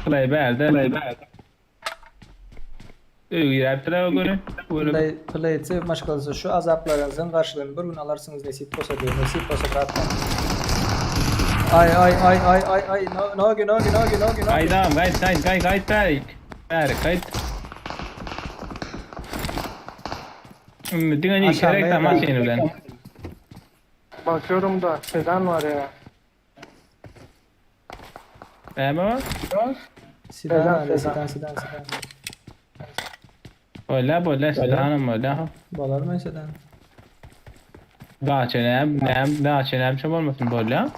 Play bärde. Play bärde. Öýräpdiler o günü. Play, play it safe maşgalasy şu azaplaryňyzyň garşylygyny bir gün alarsyňyz nesip bolsa diýip nesip bolsa bratdan. Ay ay ay ay ay ay no no no no no no. Gaýdam, gaýt, gaýt, gaýt, gaýt bärik. Bärik, gaýt. Ümmi diňe ni Aşağıda gerek tam ýa- maşyny bilen. Bakıyorum da sedan var ya. Näme var? Sidan Sedan, sidan sidan sidan. Bolla, bolla, sidanam bolla. Bolar mı sidan? Daha çenem, nem, daha çenem çöp olmasın bolla.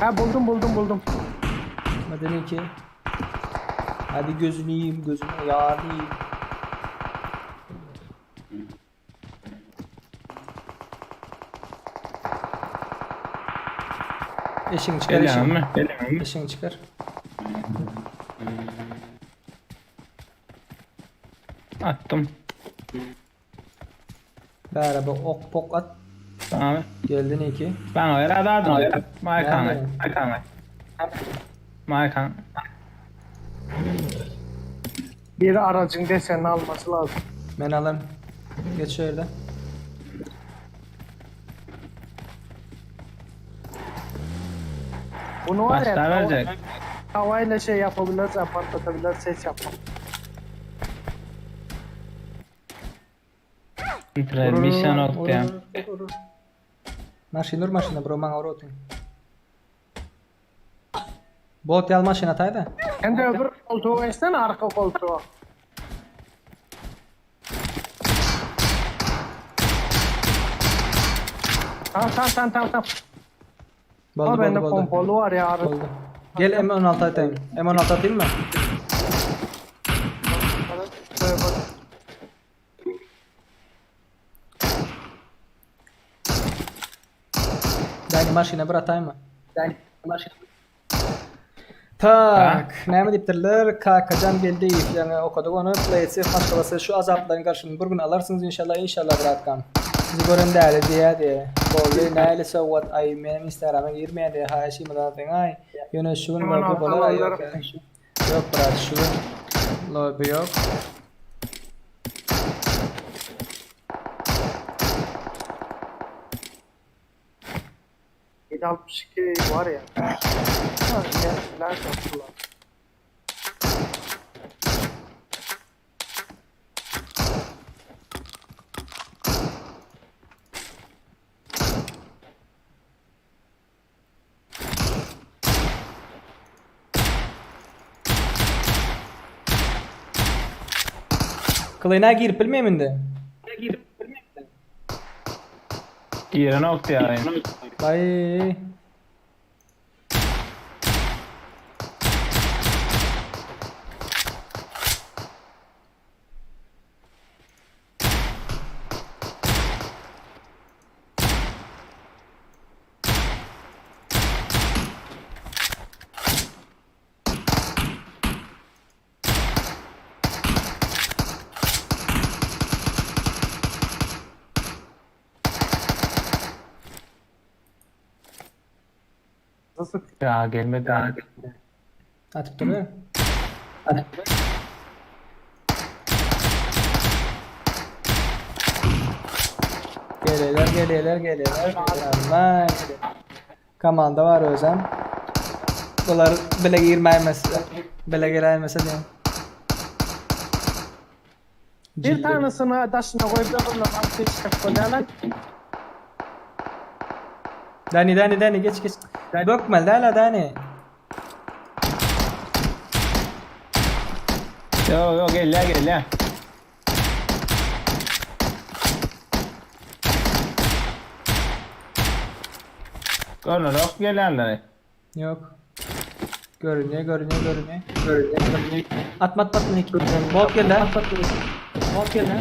Ha buldum buldum buldum. Madeni ki. Hadi gözünü yiyeyim gözünü yağını yiyeyim. Eşini çıkar Gelýän eşini. mi? Gelýän mi? Eşini çıkar. Attım. Beraber ok pok at. Tamam. Geldin iyi ki. Bana ver adadın. Maykan. Näme? Maykan. Maykan. Biri aracın desenini alması lazım. Ben alırım. Geç şöyle. Bunu var ya Başta tava, verecek. tavayla şey yapabilirsen patlatabilir ses yapma. Mission oldu ya. Maşin ur maşina bro maňa ur otyň. Bot ýal maşina taýda. Hem de öbür koltuğa geçsene arka koltuğa. Tamam tamam tamam tamam. tamam. Boldy Ama bende boldy boldy. pompalı var ya. Arı. Boldy. Gel M16 atayım. M16 atayım mı? Böyle bak. Dani maşina bir atayım mı? Dani maşina. Tak, näme diýipdirler? Kakajan geldi ýa okadyk ony. Play safe maşgalasy şu azaplaryň garşyny bir gün alarsyňyz inşallah inşallah bratkan. Sizi gören däli diýä diýe. Boldy, näli sowgat ay menim Instagrama girmeýän diýe haýyş ýymadan ay. Ýöne şu gün Hemen lobby bolar ay yok. alırım. Yok brat şu gün lobby yok. ...762 var ya. Ha, ne silah yaptılar. Klyna girip bilmeýin indi. Giren oldu ya. Ay. Nasıl Ya gelmedi. Atyp durýar. Geleler, geleler, geleler. Aman. Komanda var özem. Bular bile girmeymese, bile giremese diýen. Bir tanesini daşına koyup öbürüne ateş çıkıp koyarlar. Dani, Dani, Dani geç geç. Bökmel däl Dani. Yo yo gel ya gel ya. Görünür yok gelenleri. Yok. Görünüyor, görünüyor, görünüyor. Görünüyor, görünüyor. Atma, atma, atma. Bot geldi. Bot geldi.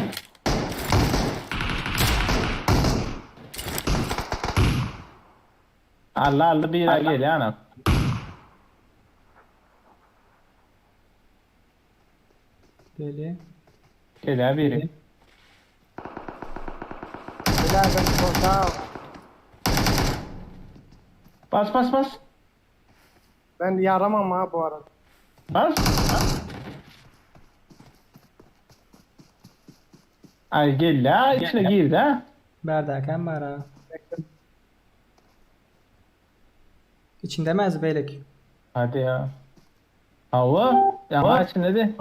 Aldy aldy bir ay gelýär ana. Gelýär. Gelýär biri. Bilader sağ ol. Bas bas bas. Ben yaramam ha bu arada. Bas. Ay geldi ha içine girdi ha. Bärdäkäm bar ha. İçinde mi az beýleki? Hadi ya. Hava. Ya içinde de.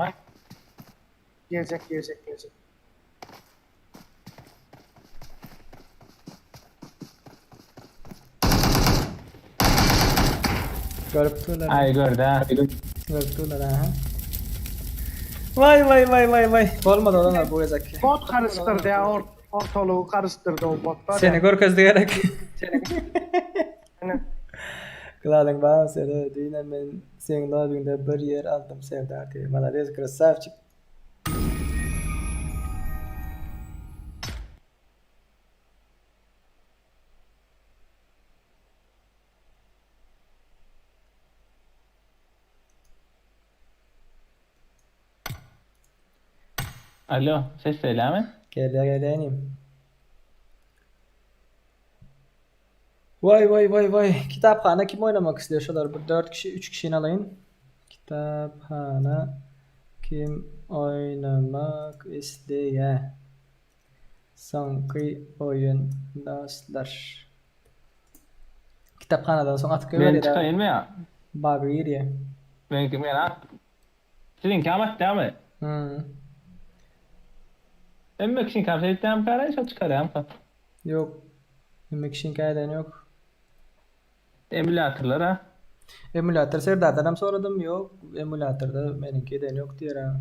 Gelecek gelecek gelecek. Görüp durlar. Ay gördü ha. Görüp durlar ha. Vay vay vay vay vay. Bolmady olanlar bu gezek. Bot karıştırdı ya or ortalığı karıştırdı o bot var Seni ya. görkezdi gerek. Aynen. Kladyň bar seni düýnem men seň lobiňde bir ýer aldym Serdar diýip. Malades krasavçik. Alo ses söyle mi? Gelýär gelýänim. Vay vay vay vay. Kitaphana kim oynamak istiyor şolar? Bu 4 kişi 3 kişini alayyn. Kitaphana kim oynamak isleýär? Soňky oýun dostlar. Kitaphanadan soň atyp Ben goýberýär. çıkayım mı ya? Bagy girýär. Ben ben at. Sizin kamat değil mi? Hmm. Emmek için kamsa ettim kara iş çıkarayım ka. Ýok. Hemme kişiňki aýdan ýok. Emülatörler ha. Emulator Serdardanam soradym, ýok, emulatorda meniňki eden ýok diýer ha.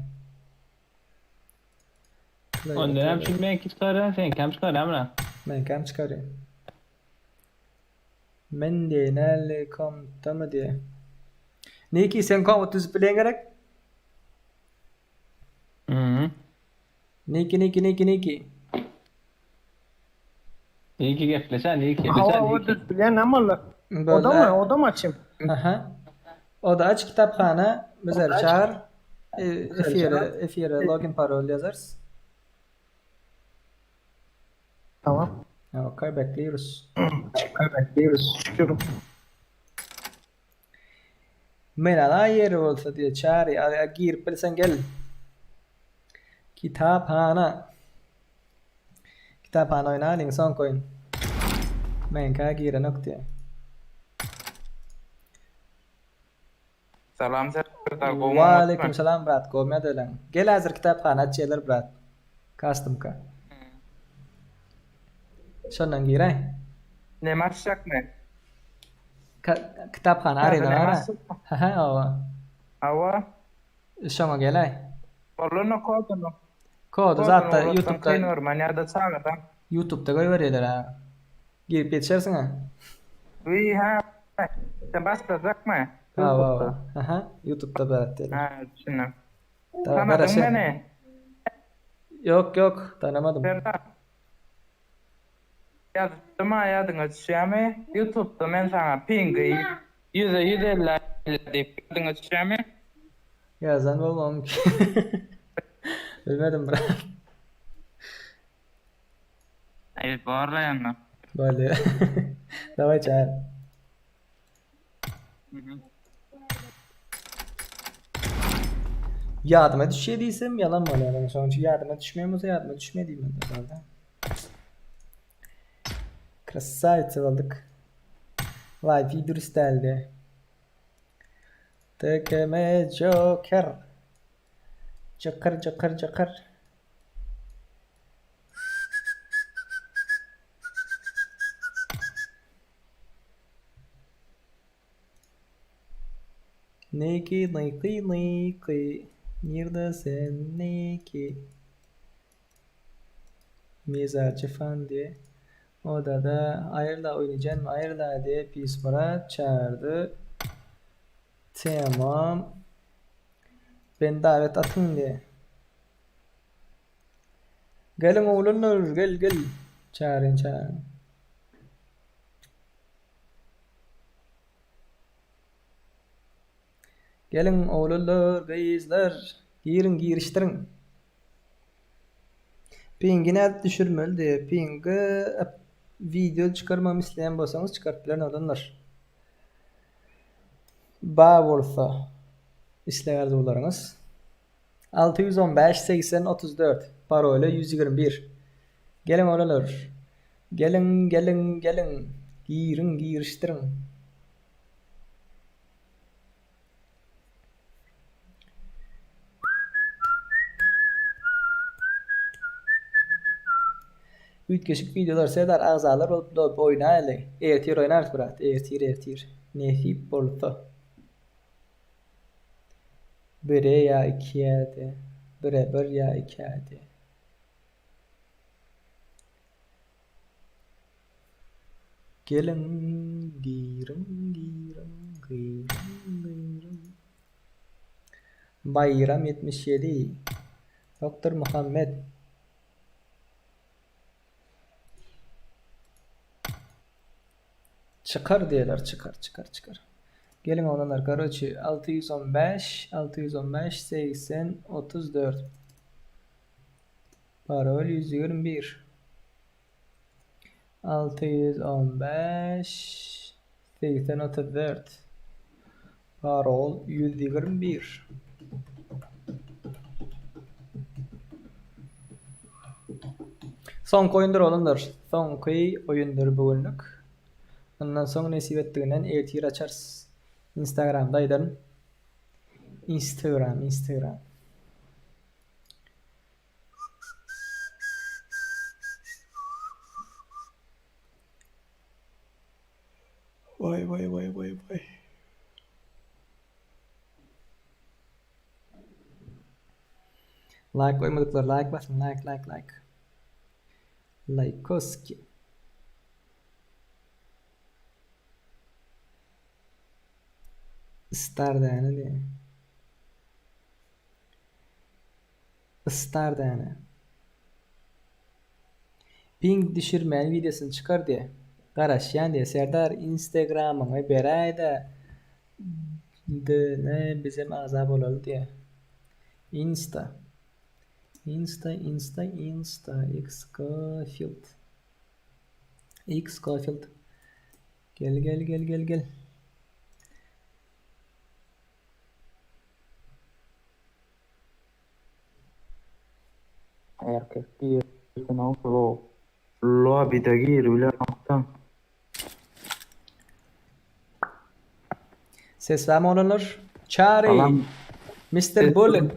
Ondan hem şimdi benimki çıkarayım sen kam çıkarayım lan. Meňkem çykarýar. Men diýe näli kompdamy diýe. Niki sen komp düzüp bilen gerek? Hı. Niki niki niki niki. İyi ki gepleşen iyi ki Hava gepleşen o iyi ki. düz bilen ama O da mı? O da mı açayım? Aha. O da aç kitaphana bizleri çağır. E, Efire, efire login parol yazarız. Tamam. Okay, bekliyoruz. Bekliyoruz. Çıkıyorum. Men ala ýeri bolsa diýe çary ara girip bilseň gel. Kitaphana. Kitaphana oýnalyň soňky oýun. Meňkä girenok diýe. Salam Serdar gowy Waleýkim salam brat, gowy edeliň. Gel häzir kitaphana açýarlar brat. Customka. Şondan giräý. Näme açjakmy? Ka kitaphana Näme arena bar. açjakmy? Haha, owa. Hawa. Şoňa geläý. Bolany koduny. Kody zatda Koduny YouTube'da kyn görmän ýa-da çagyrdan. YouTube'da goýberýärler ha. Girip ýetişersiň ha. Wiý ha. Sen başlajakmy? Hawa, hawa. Aha, YouTube'da brat diýerler. Ha, düşündim. Tamam, Tanadyň garaşýan. meni. Ýok, ýok, tanamadym. Serdar. Ýazypdym ha ýadyňa düşýärmi? YouTube'da men saňa pingi 100'e 150 diýip ýadyňa düşýärmi? Ýazan bolmam ki. Bilmedim brat. Aý, barlaýan. Boldy. Daway çaý. Ýadyma düşýär diýsem ýalan bolýar. Yani şonuň üçin ýadyma düşmeýän bolsa ýadyma düşmeýär diýmeli herhalde. Krasavitsa boldyk. Wi-Fi dürüst däldi. TKM Joker. Joker Joker Joker. Niki Niki Niki. Neredesin Niki? Mizacı fan diye. Odada hayırla oynayacağım mı? Hayırla diye Pis Murat çağırdı. Tamam. Ben davet atın diye. Gelin oğlunlar gel gel. Çağırın çağırın. Geliň oglanlar, gyzlar, giriň girişdiriň. Pingi nädip düşürmeli diýýär. Pingi wideo çykarmamy isleýän bolsaňyz çykaryp bilerin oglanlar. Bar bolsa isleg arzuwlaryňyz. 615 80 34 paroly 121. Geliň oglanlar. Geliň geliň geliň. Giriň girişdiriň. Üýtgeşik wideolar Serdar agzalar bolup lobby oýnaýaly. Ertir oýnarys brat ertir ertir. Nesip bolsa. Bire ýa ikiýädi. Bire bir ýa ikädi. Geliň giriň giriň giriň giriň. Baýram 77. Doktor Muhammet. Çykar diýerler çykar çykar çykar. Geliň oglanlar karoçi 615 615 80 34 Parol 121 615 80 34 Parol 121 Soňky oýundyr oglanlar. Soňky oýundyr bu günlük. Ondan soň nesip etdiginden ertir açarys. Instagramda aýdaryn. Instagram, Instagram. Waý waý waý waý waý. Like goýmadyklar like basyň like like like. Likeoski. Star däne diýen. Star däne. Ping düşürmän wideosyny çykar diýe. Garaşýan diýe. Serdar instagramyňy beräýdä dne bizem agza bolaly diýe. Insta. Insta insta insta xcofield. Xcofield. Gel gel gel gel gel. Erkek girsin o lobbyda gir bilenokda. Ses barmy oglanlar? Çary. Salam. Mr. Bullet.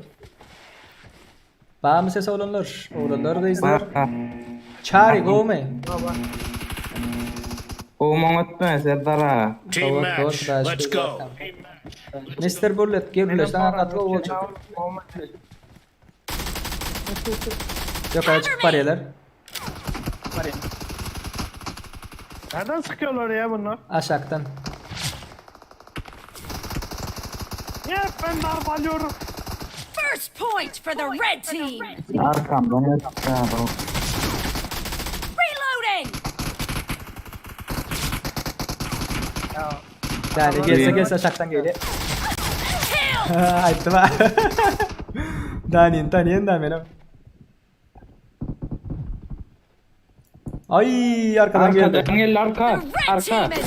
Barmy ses oglanlar? Oglanlar gyzlar. Çary gowmy? Gowy maňa ötme Serdar aga. Team match. Let's go. Mr. Bullet gepleş sana gaty gowy boljak. Ýokary çykyp barýarlar. Nereden sıkıyorlar ya bunlar? Aşakdan. Niye hep ben darp alıyorum? First point for the red team. Arkamdan ötdü abi. Reloading. Yani gelse gelse aşakdan gelýär. Aýtdym ha. Daniýany tanýan da menem. Ay arkadan geldi. Arkadan geldi arka. The red Arka. team is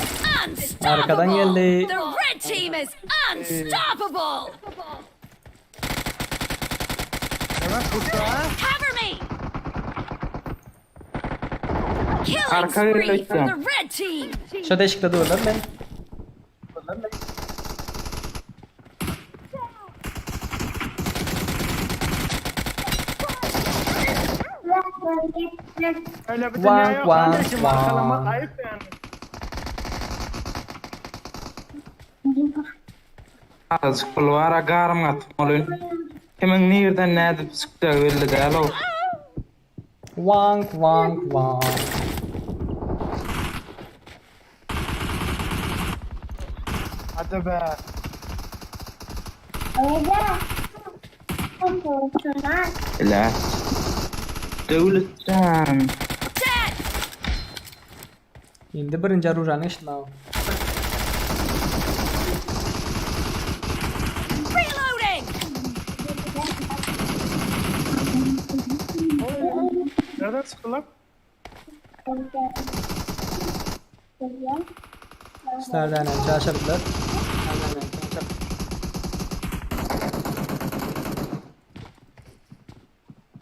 unstoppable. Arkadan geldi. The red team is unstoppable. Demek bu ha? Cover me. Killing Arka spree for geldi. the red team. Şu deşikde durlar ben. Öyle bir dünya Wank, yok wank, kardeşim arkalamak wank. ayıp yani. Azıcık pul var garym gatyp bolun. Kimiň nirden nädip çykjagy belli däl o. Wank wank wank. Hadi be. Ile. Döwletjan. Dead. Indi birinji orujany eşitme. Nereden çıktı lan? Stardan çaşırdılar.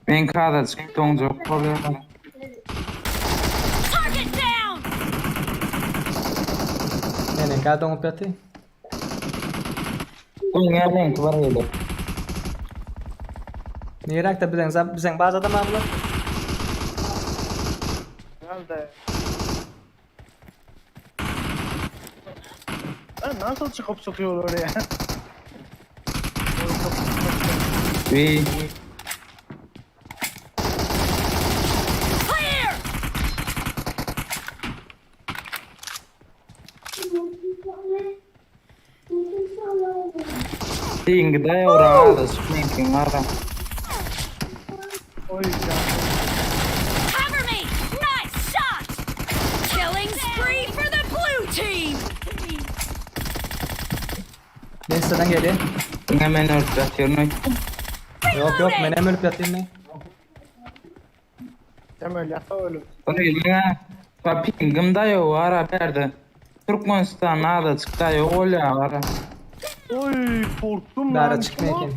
Men kada çykyp doňjak bolýar. Target down! Meniňkä doňup ýaty. Dünýä meňki bar ýeri. Niräkde biziň biziň bazada mı bular? Nerede? Lan nasıl çıkıp sıkıyor oraya? Wiý. Clear! Diňgi daýa ora ada meňkiň ara. Oy ya. Cover me! Nice shot! Killing spree for the blue team! Men sizden gelýän. Diňe men ölüp ýatyryn. Yok yok men hem ölüp ýatayım men. Dem öyle yata ölüm. Diňe pa pingim daýa ara berde. Türkmenistan ada çyk daýa bolýar ara. Oy korktum lan. Bäri çykmaý eken.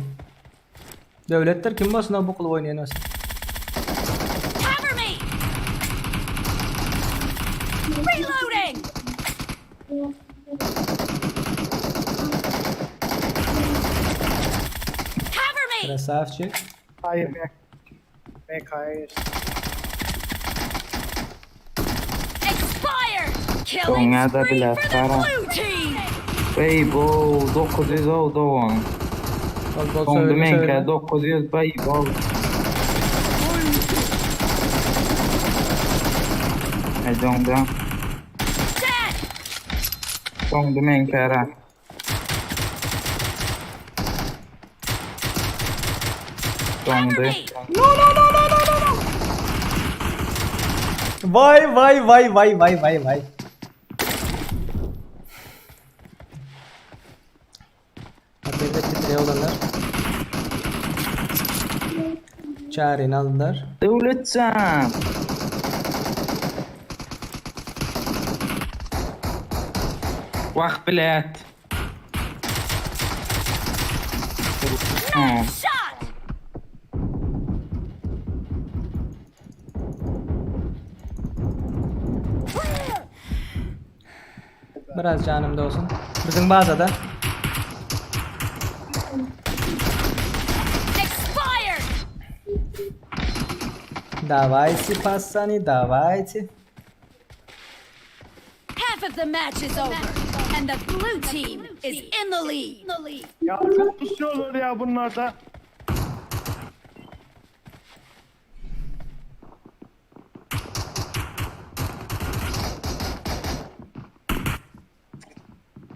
Döwletdir kim bolsun o bu kul oýnaýan olsun. Cover me! Reloading! Cover me! Krasavçik. Hayır M. MK'ya geçti. Expired! Killing Doňa da spree bile for the para. blue team! Ey bo 900 oldu on. Bol bol Dondu söyleme meňkä söyleme. 900 bay bol. Ay dondu. Dead! Dondu meňkä ara. Cover Dondu. me! Vay vay vay vay vay vay vay. Haberde titreye olanlar. Çağrı'nı aldılar. Döwletjan. Wah bilet. Nice shot! Biraz canım da olsun. Bizim bazada. Expired! Давайте, пацаны, давайте. Half of the match is over, and the blue team is in the lead. Ya çok pusuyorlar ya bunlar da.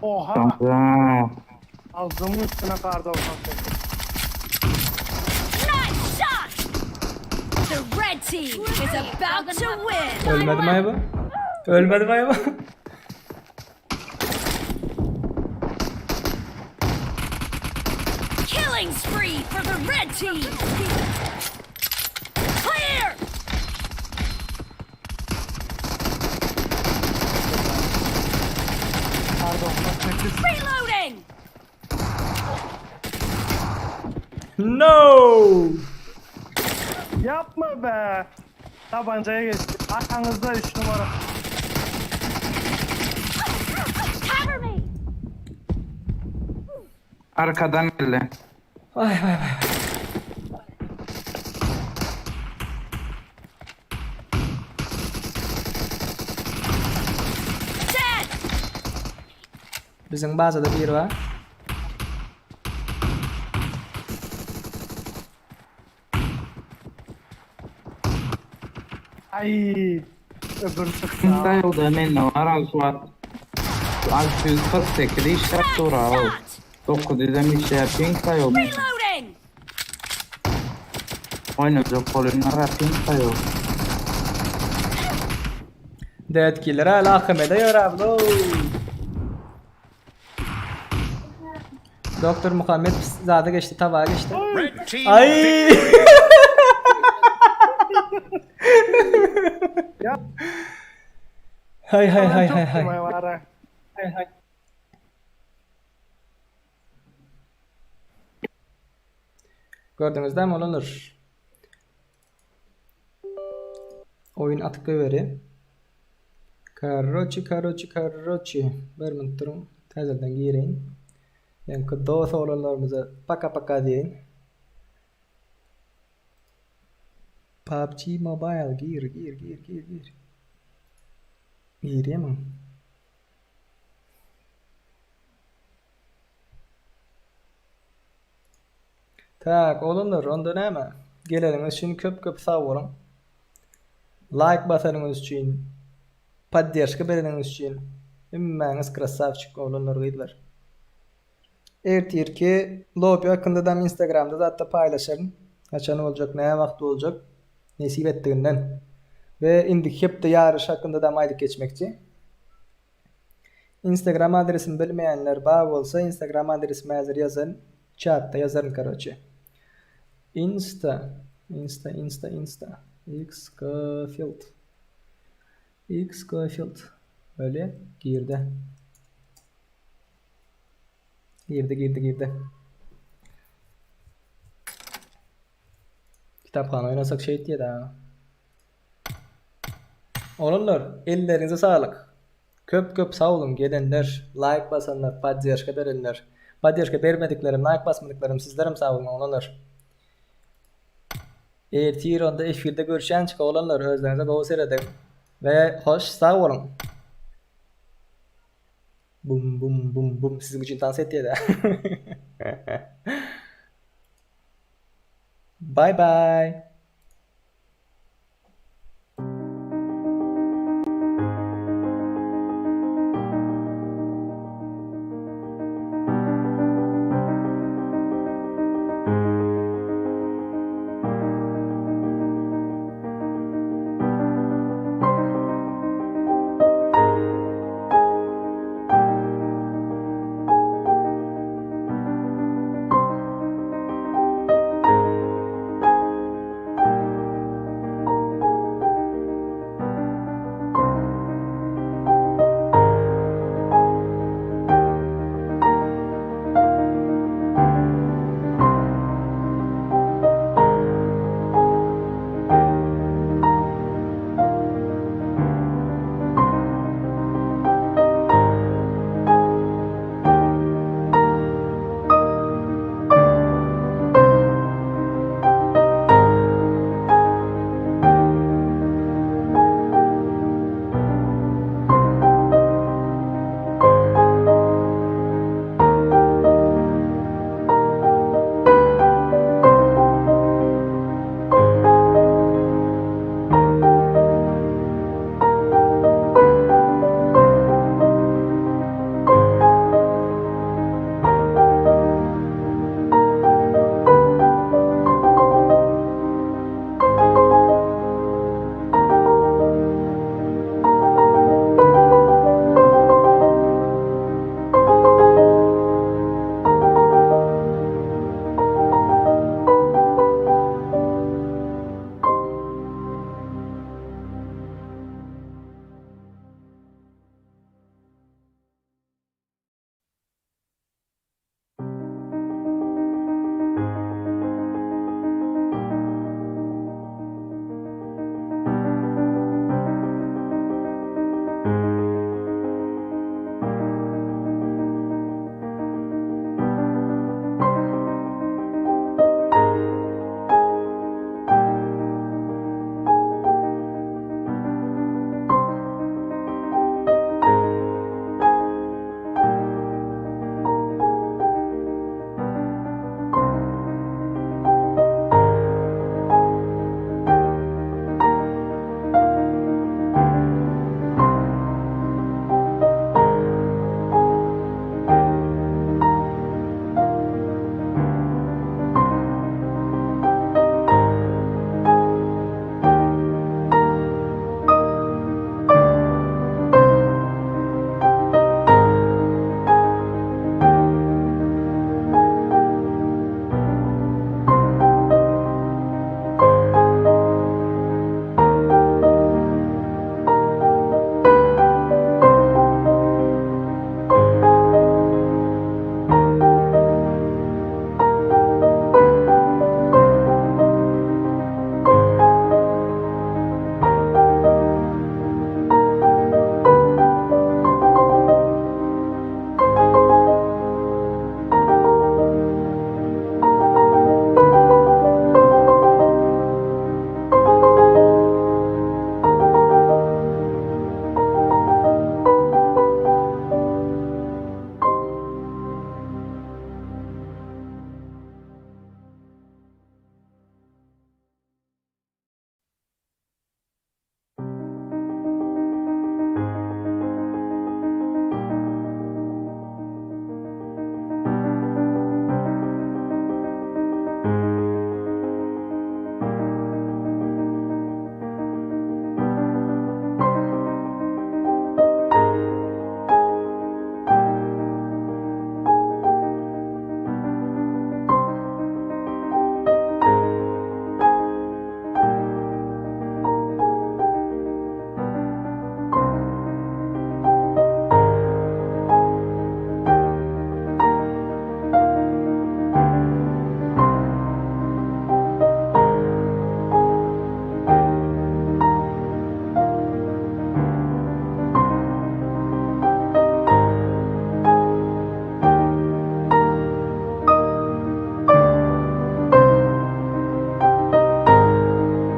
Oha Dondu. ağzımın üstüne kar 98. Nice shot! The red team is about to win. Ölmedim ayıbı. Ölmedim ayıbı. Killing spree for the red team. Clear! Kar 98. Reloading! No! Yapma be. Tabancaya geçti. Arkanızda 3 numara. Cover me! Arkadan geldi. Vay vay vay. Dead! Bizim bazada bir var. Ay. Öbürü çıktı. Daýa da men ara suat. 648 işläp dur al. Shot! 900 işläp ping daýa. Reloading! Oýnajak bolýan ara ping daýa. Dead killer hala akymeda ýör ablo. Doktor Muhammed zada geçti, tabağa geçti. Red team Ay! victory. Hay hay hay hay hay. Hay hay. Gördüňiz dämi oglanlar? Oýun atyp goýberi. Karoçi karoçi karoçi. Bir minut duruň. Täzeden gireýin. Ýaňky dos oglanlarymyza paka paka diýeýin. PUBG Mobile gir gir gir gir gir. Girýärmiň? Tak, oglanlar, onda näme? Geleniňiz üçin köp köp sag boluň. Laýk basanyňyz üçin, podderşka bereniňiz üçin hemmäňiz krasawçik oglanlar gyzlar. Ertirki lobby hakynda dam instagramda zatda paýlaşaryn. Haçan boljak, nä wagt boljak nesip etdiginden. We indiki hepde ýaryş hakynda dam aýdyp geçmekçi. Instagram adresimi bilmeýänler bar bolsa instagram adresimi häzir ýazaryn çatda ýazaryn karoçe. Insta insta insta insta xkfield xkfield böyle girdi. Girdi girdi girdi. Kitaphana oýnasak şeýt diýedi ha. Oglanlar elleriňize saglyk. Köp köp sag boluň gelenler, laýk basanlar, podderşka berenler. Podderşka bermediklerim, laýk basmadyklarym sizlerem sag boluň oglanlar. Ertir onda efirde görüşýänçik oglanlar özleriňize gowy serediň we hoş sag boluň. Bum bum bum bum siziň üçin tans etýär. Bye bye.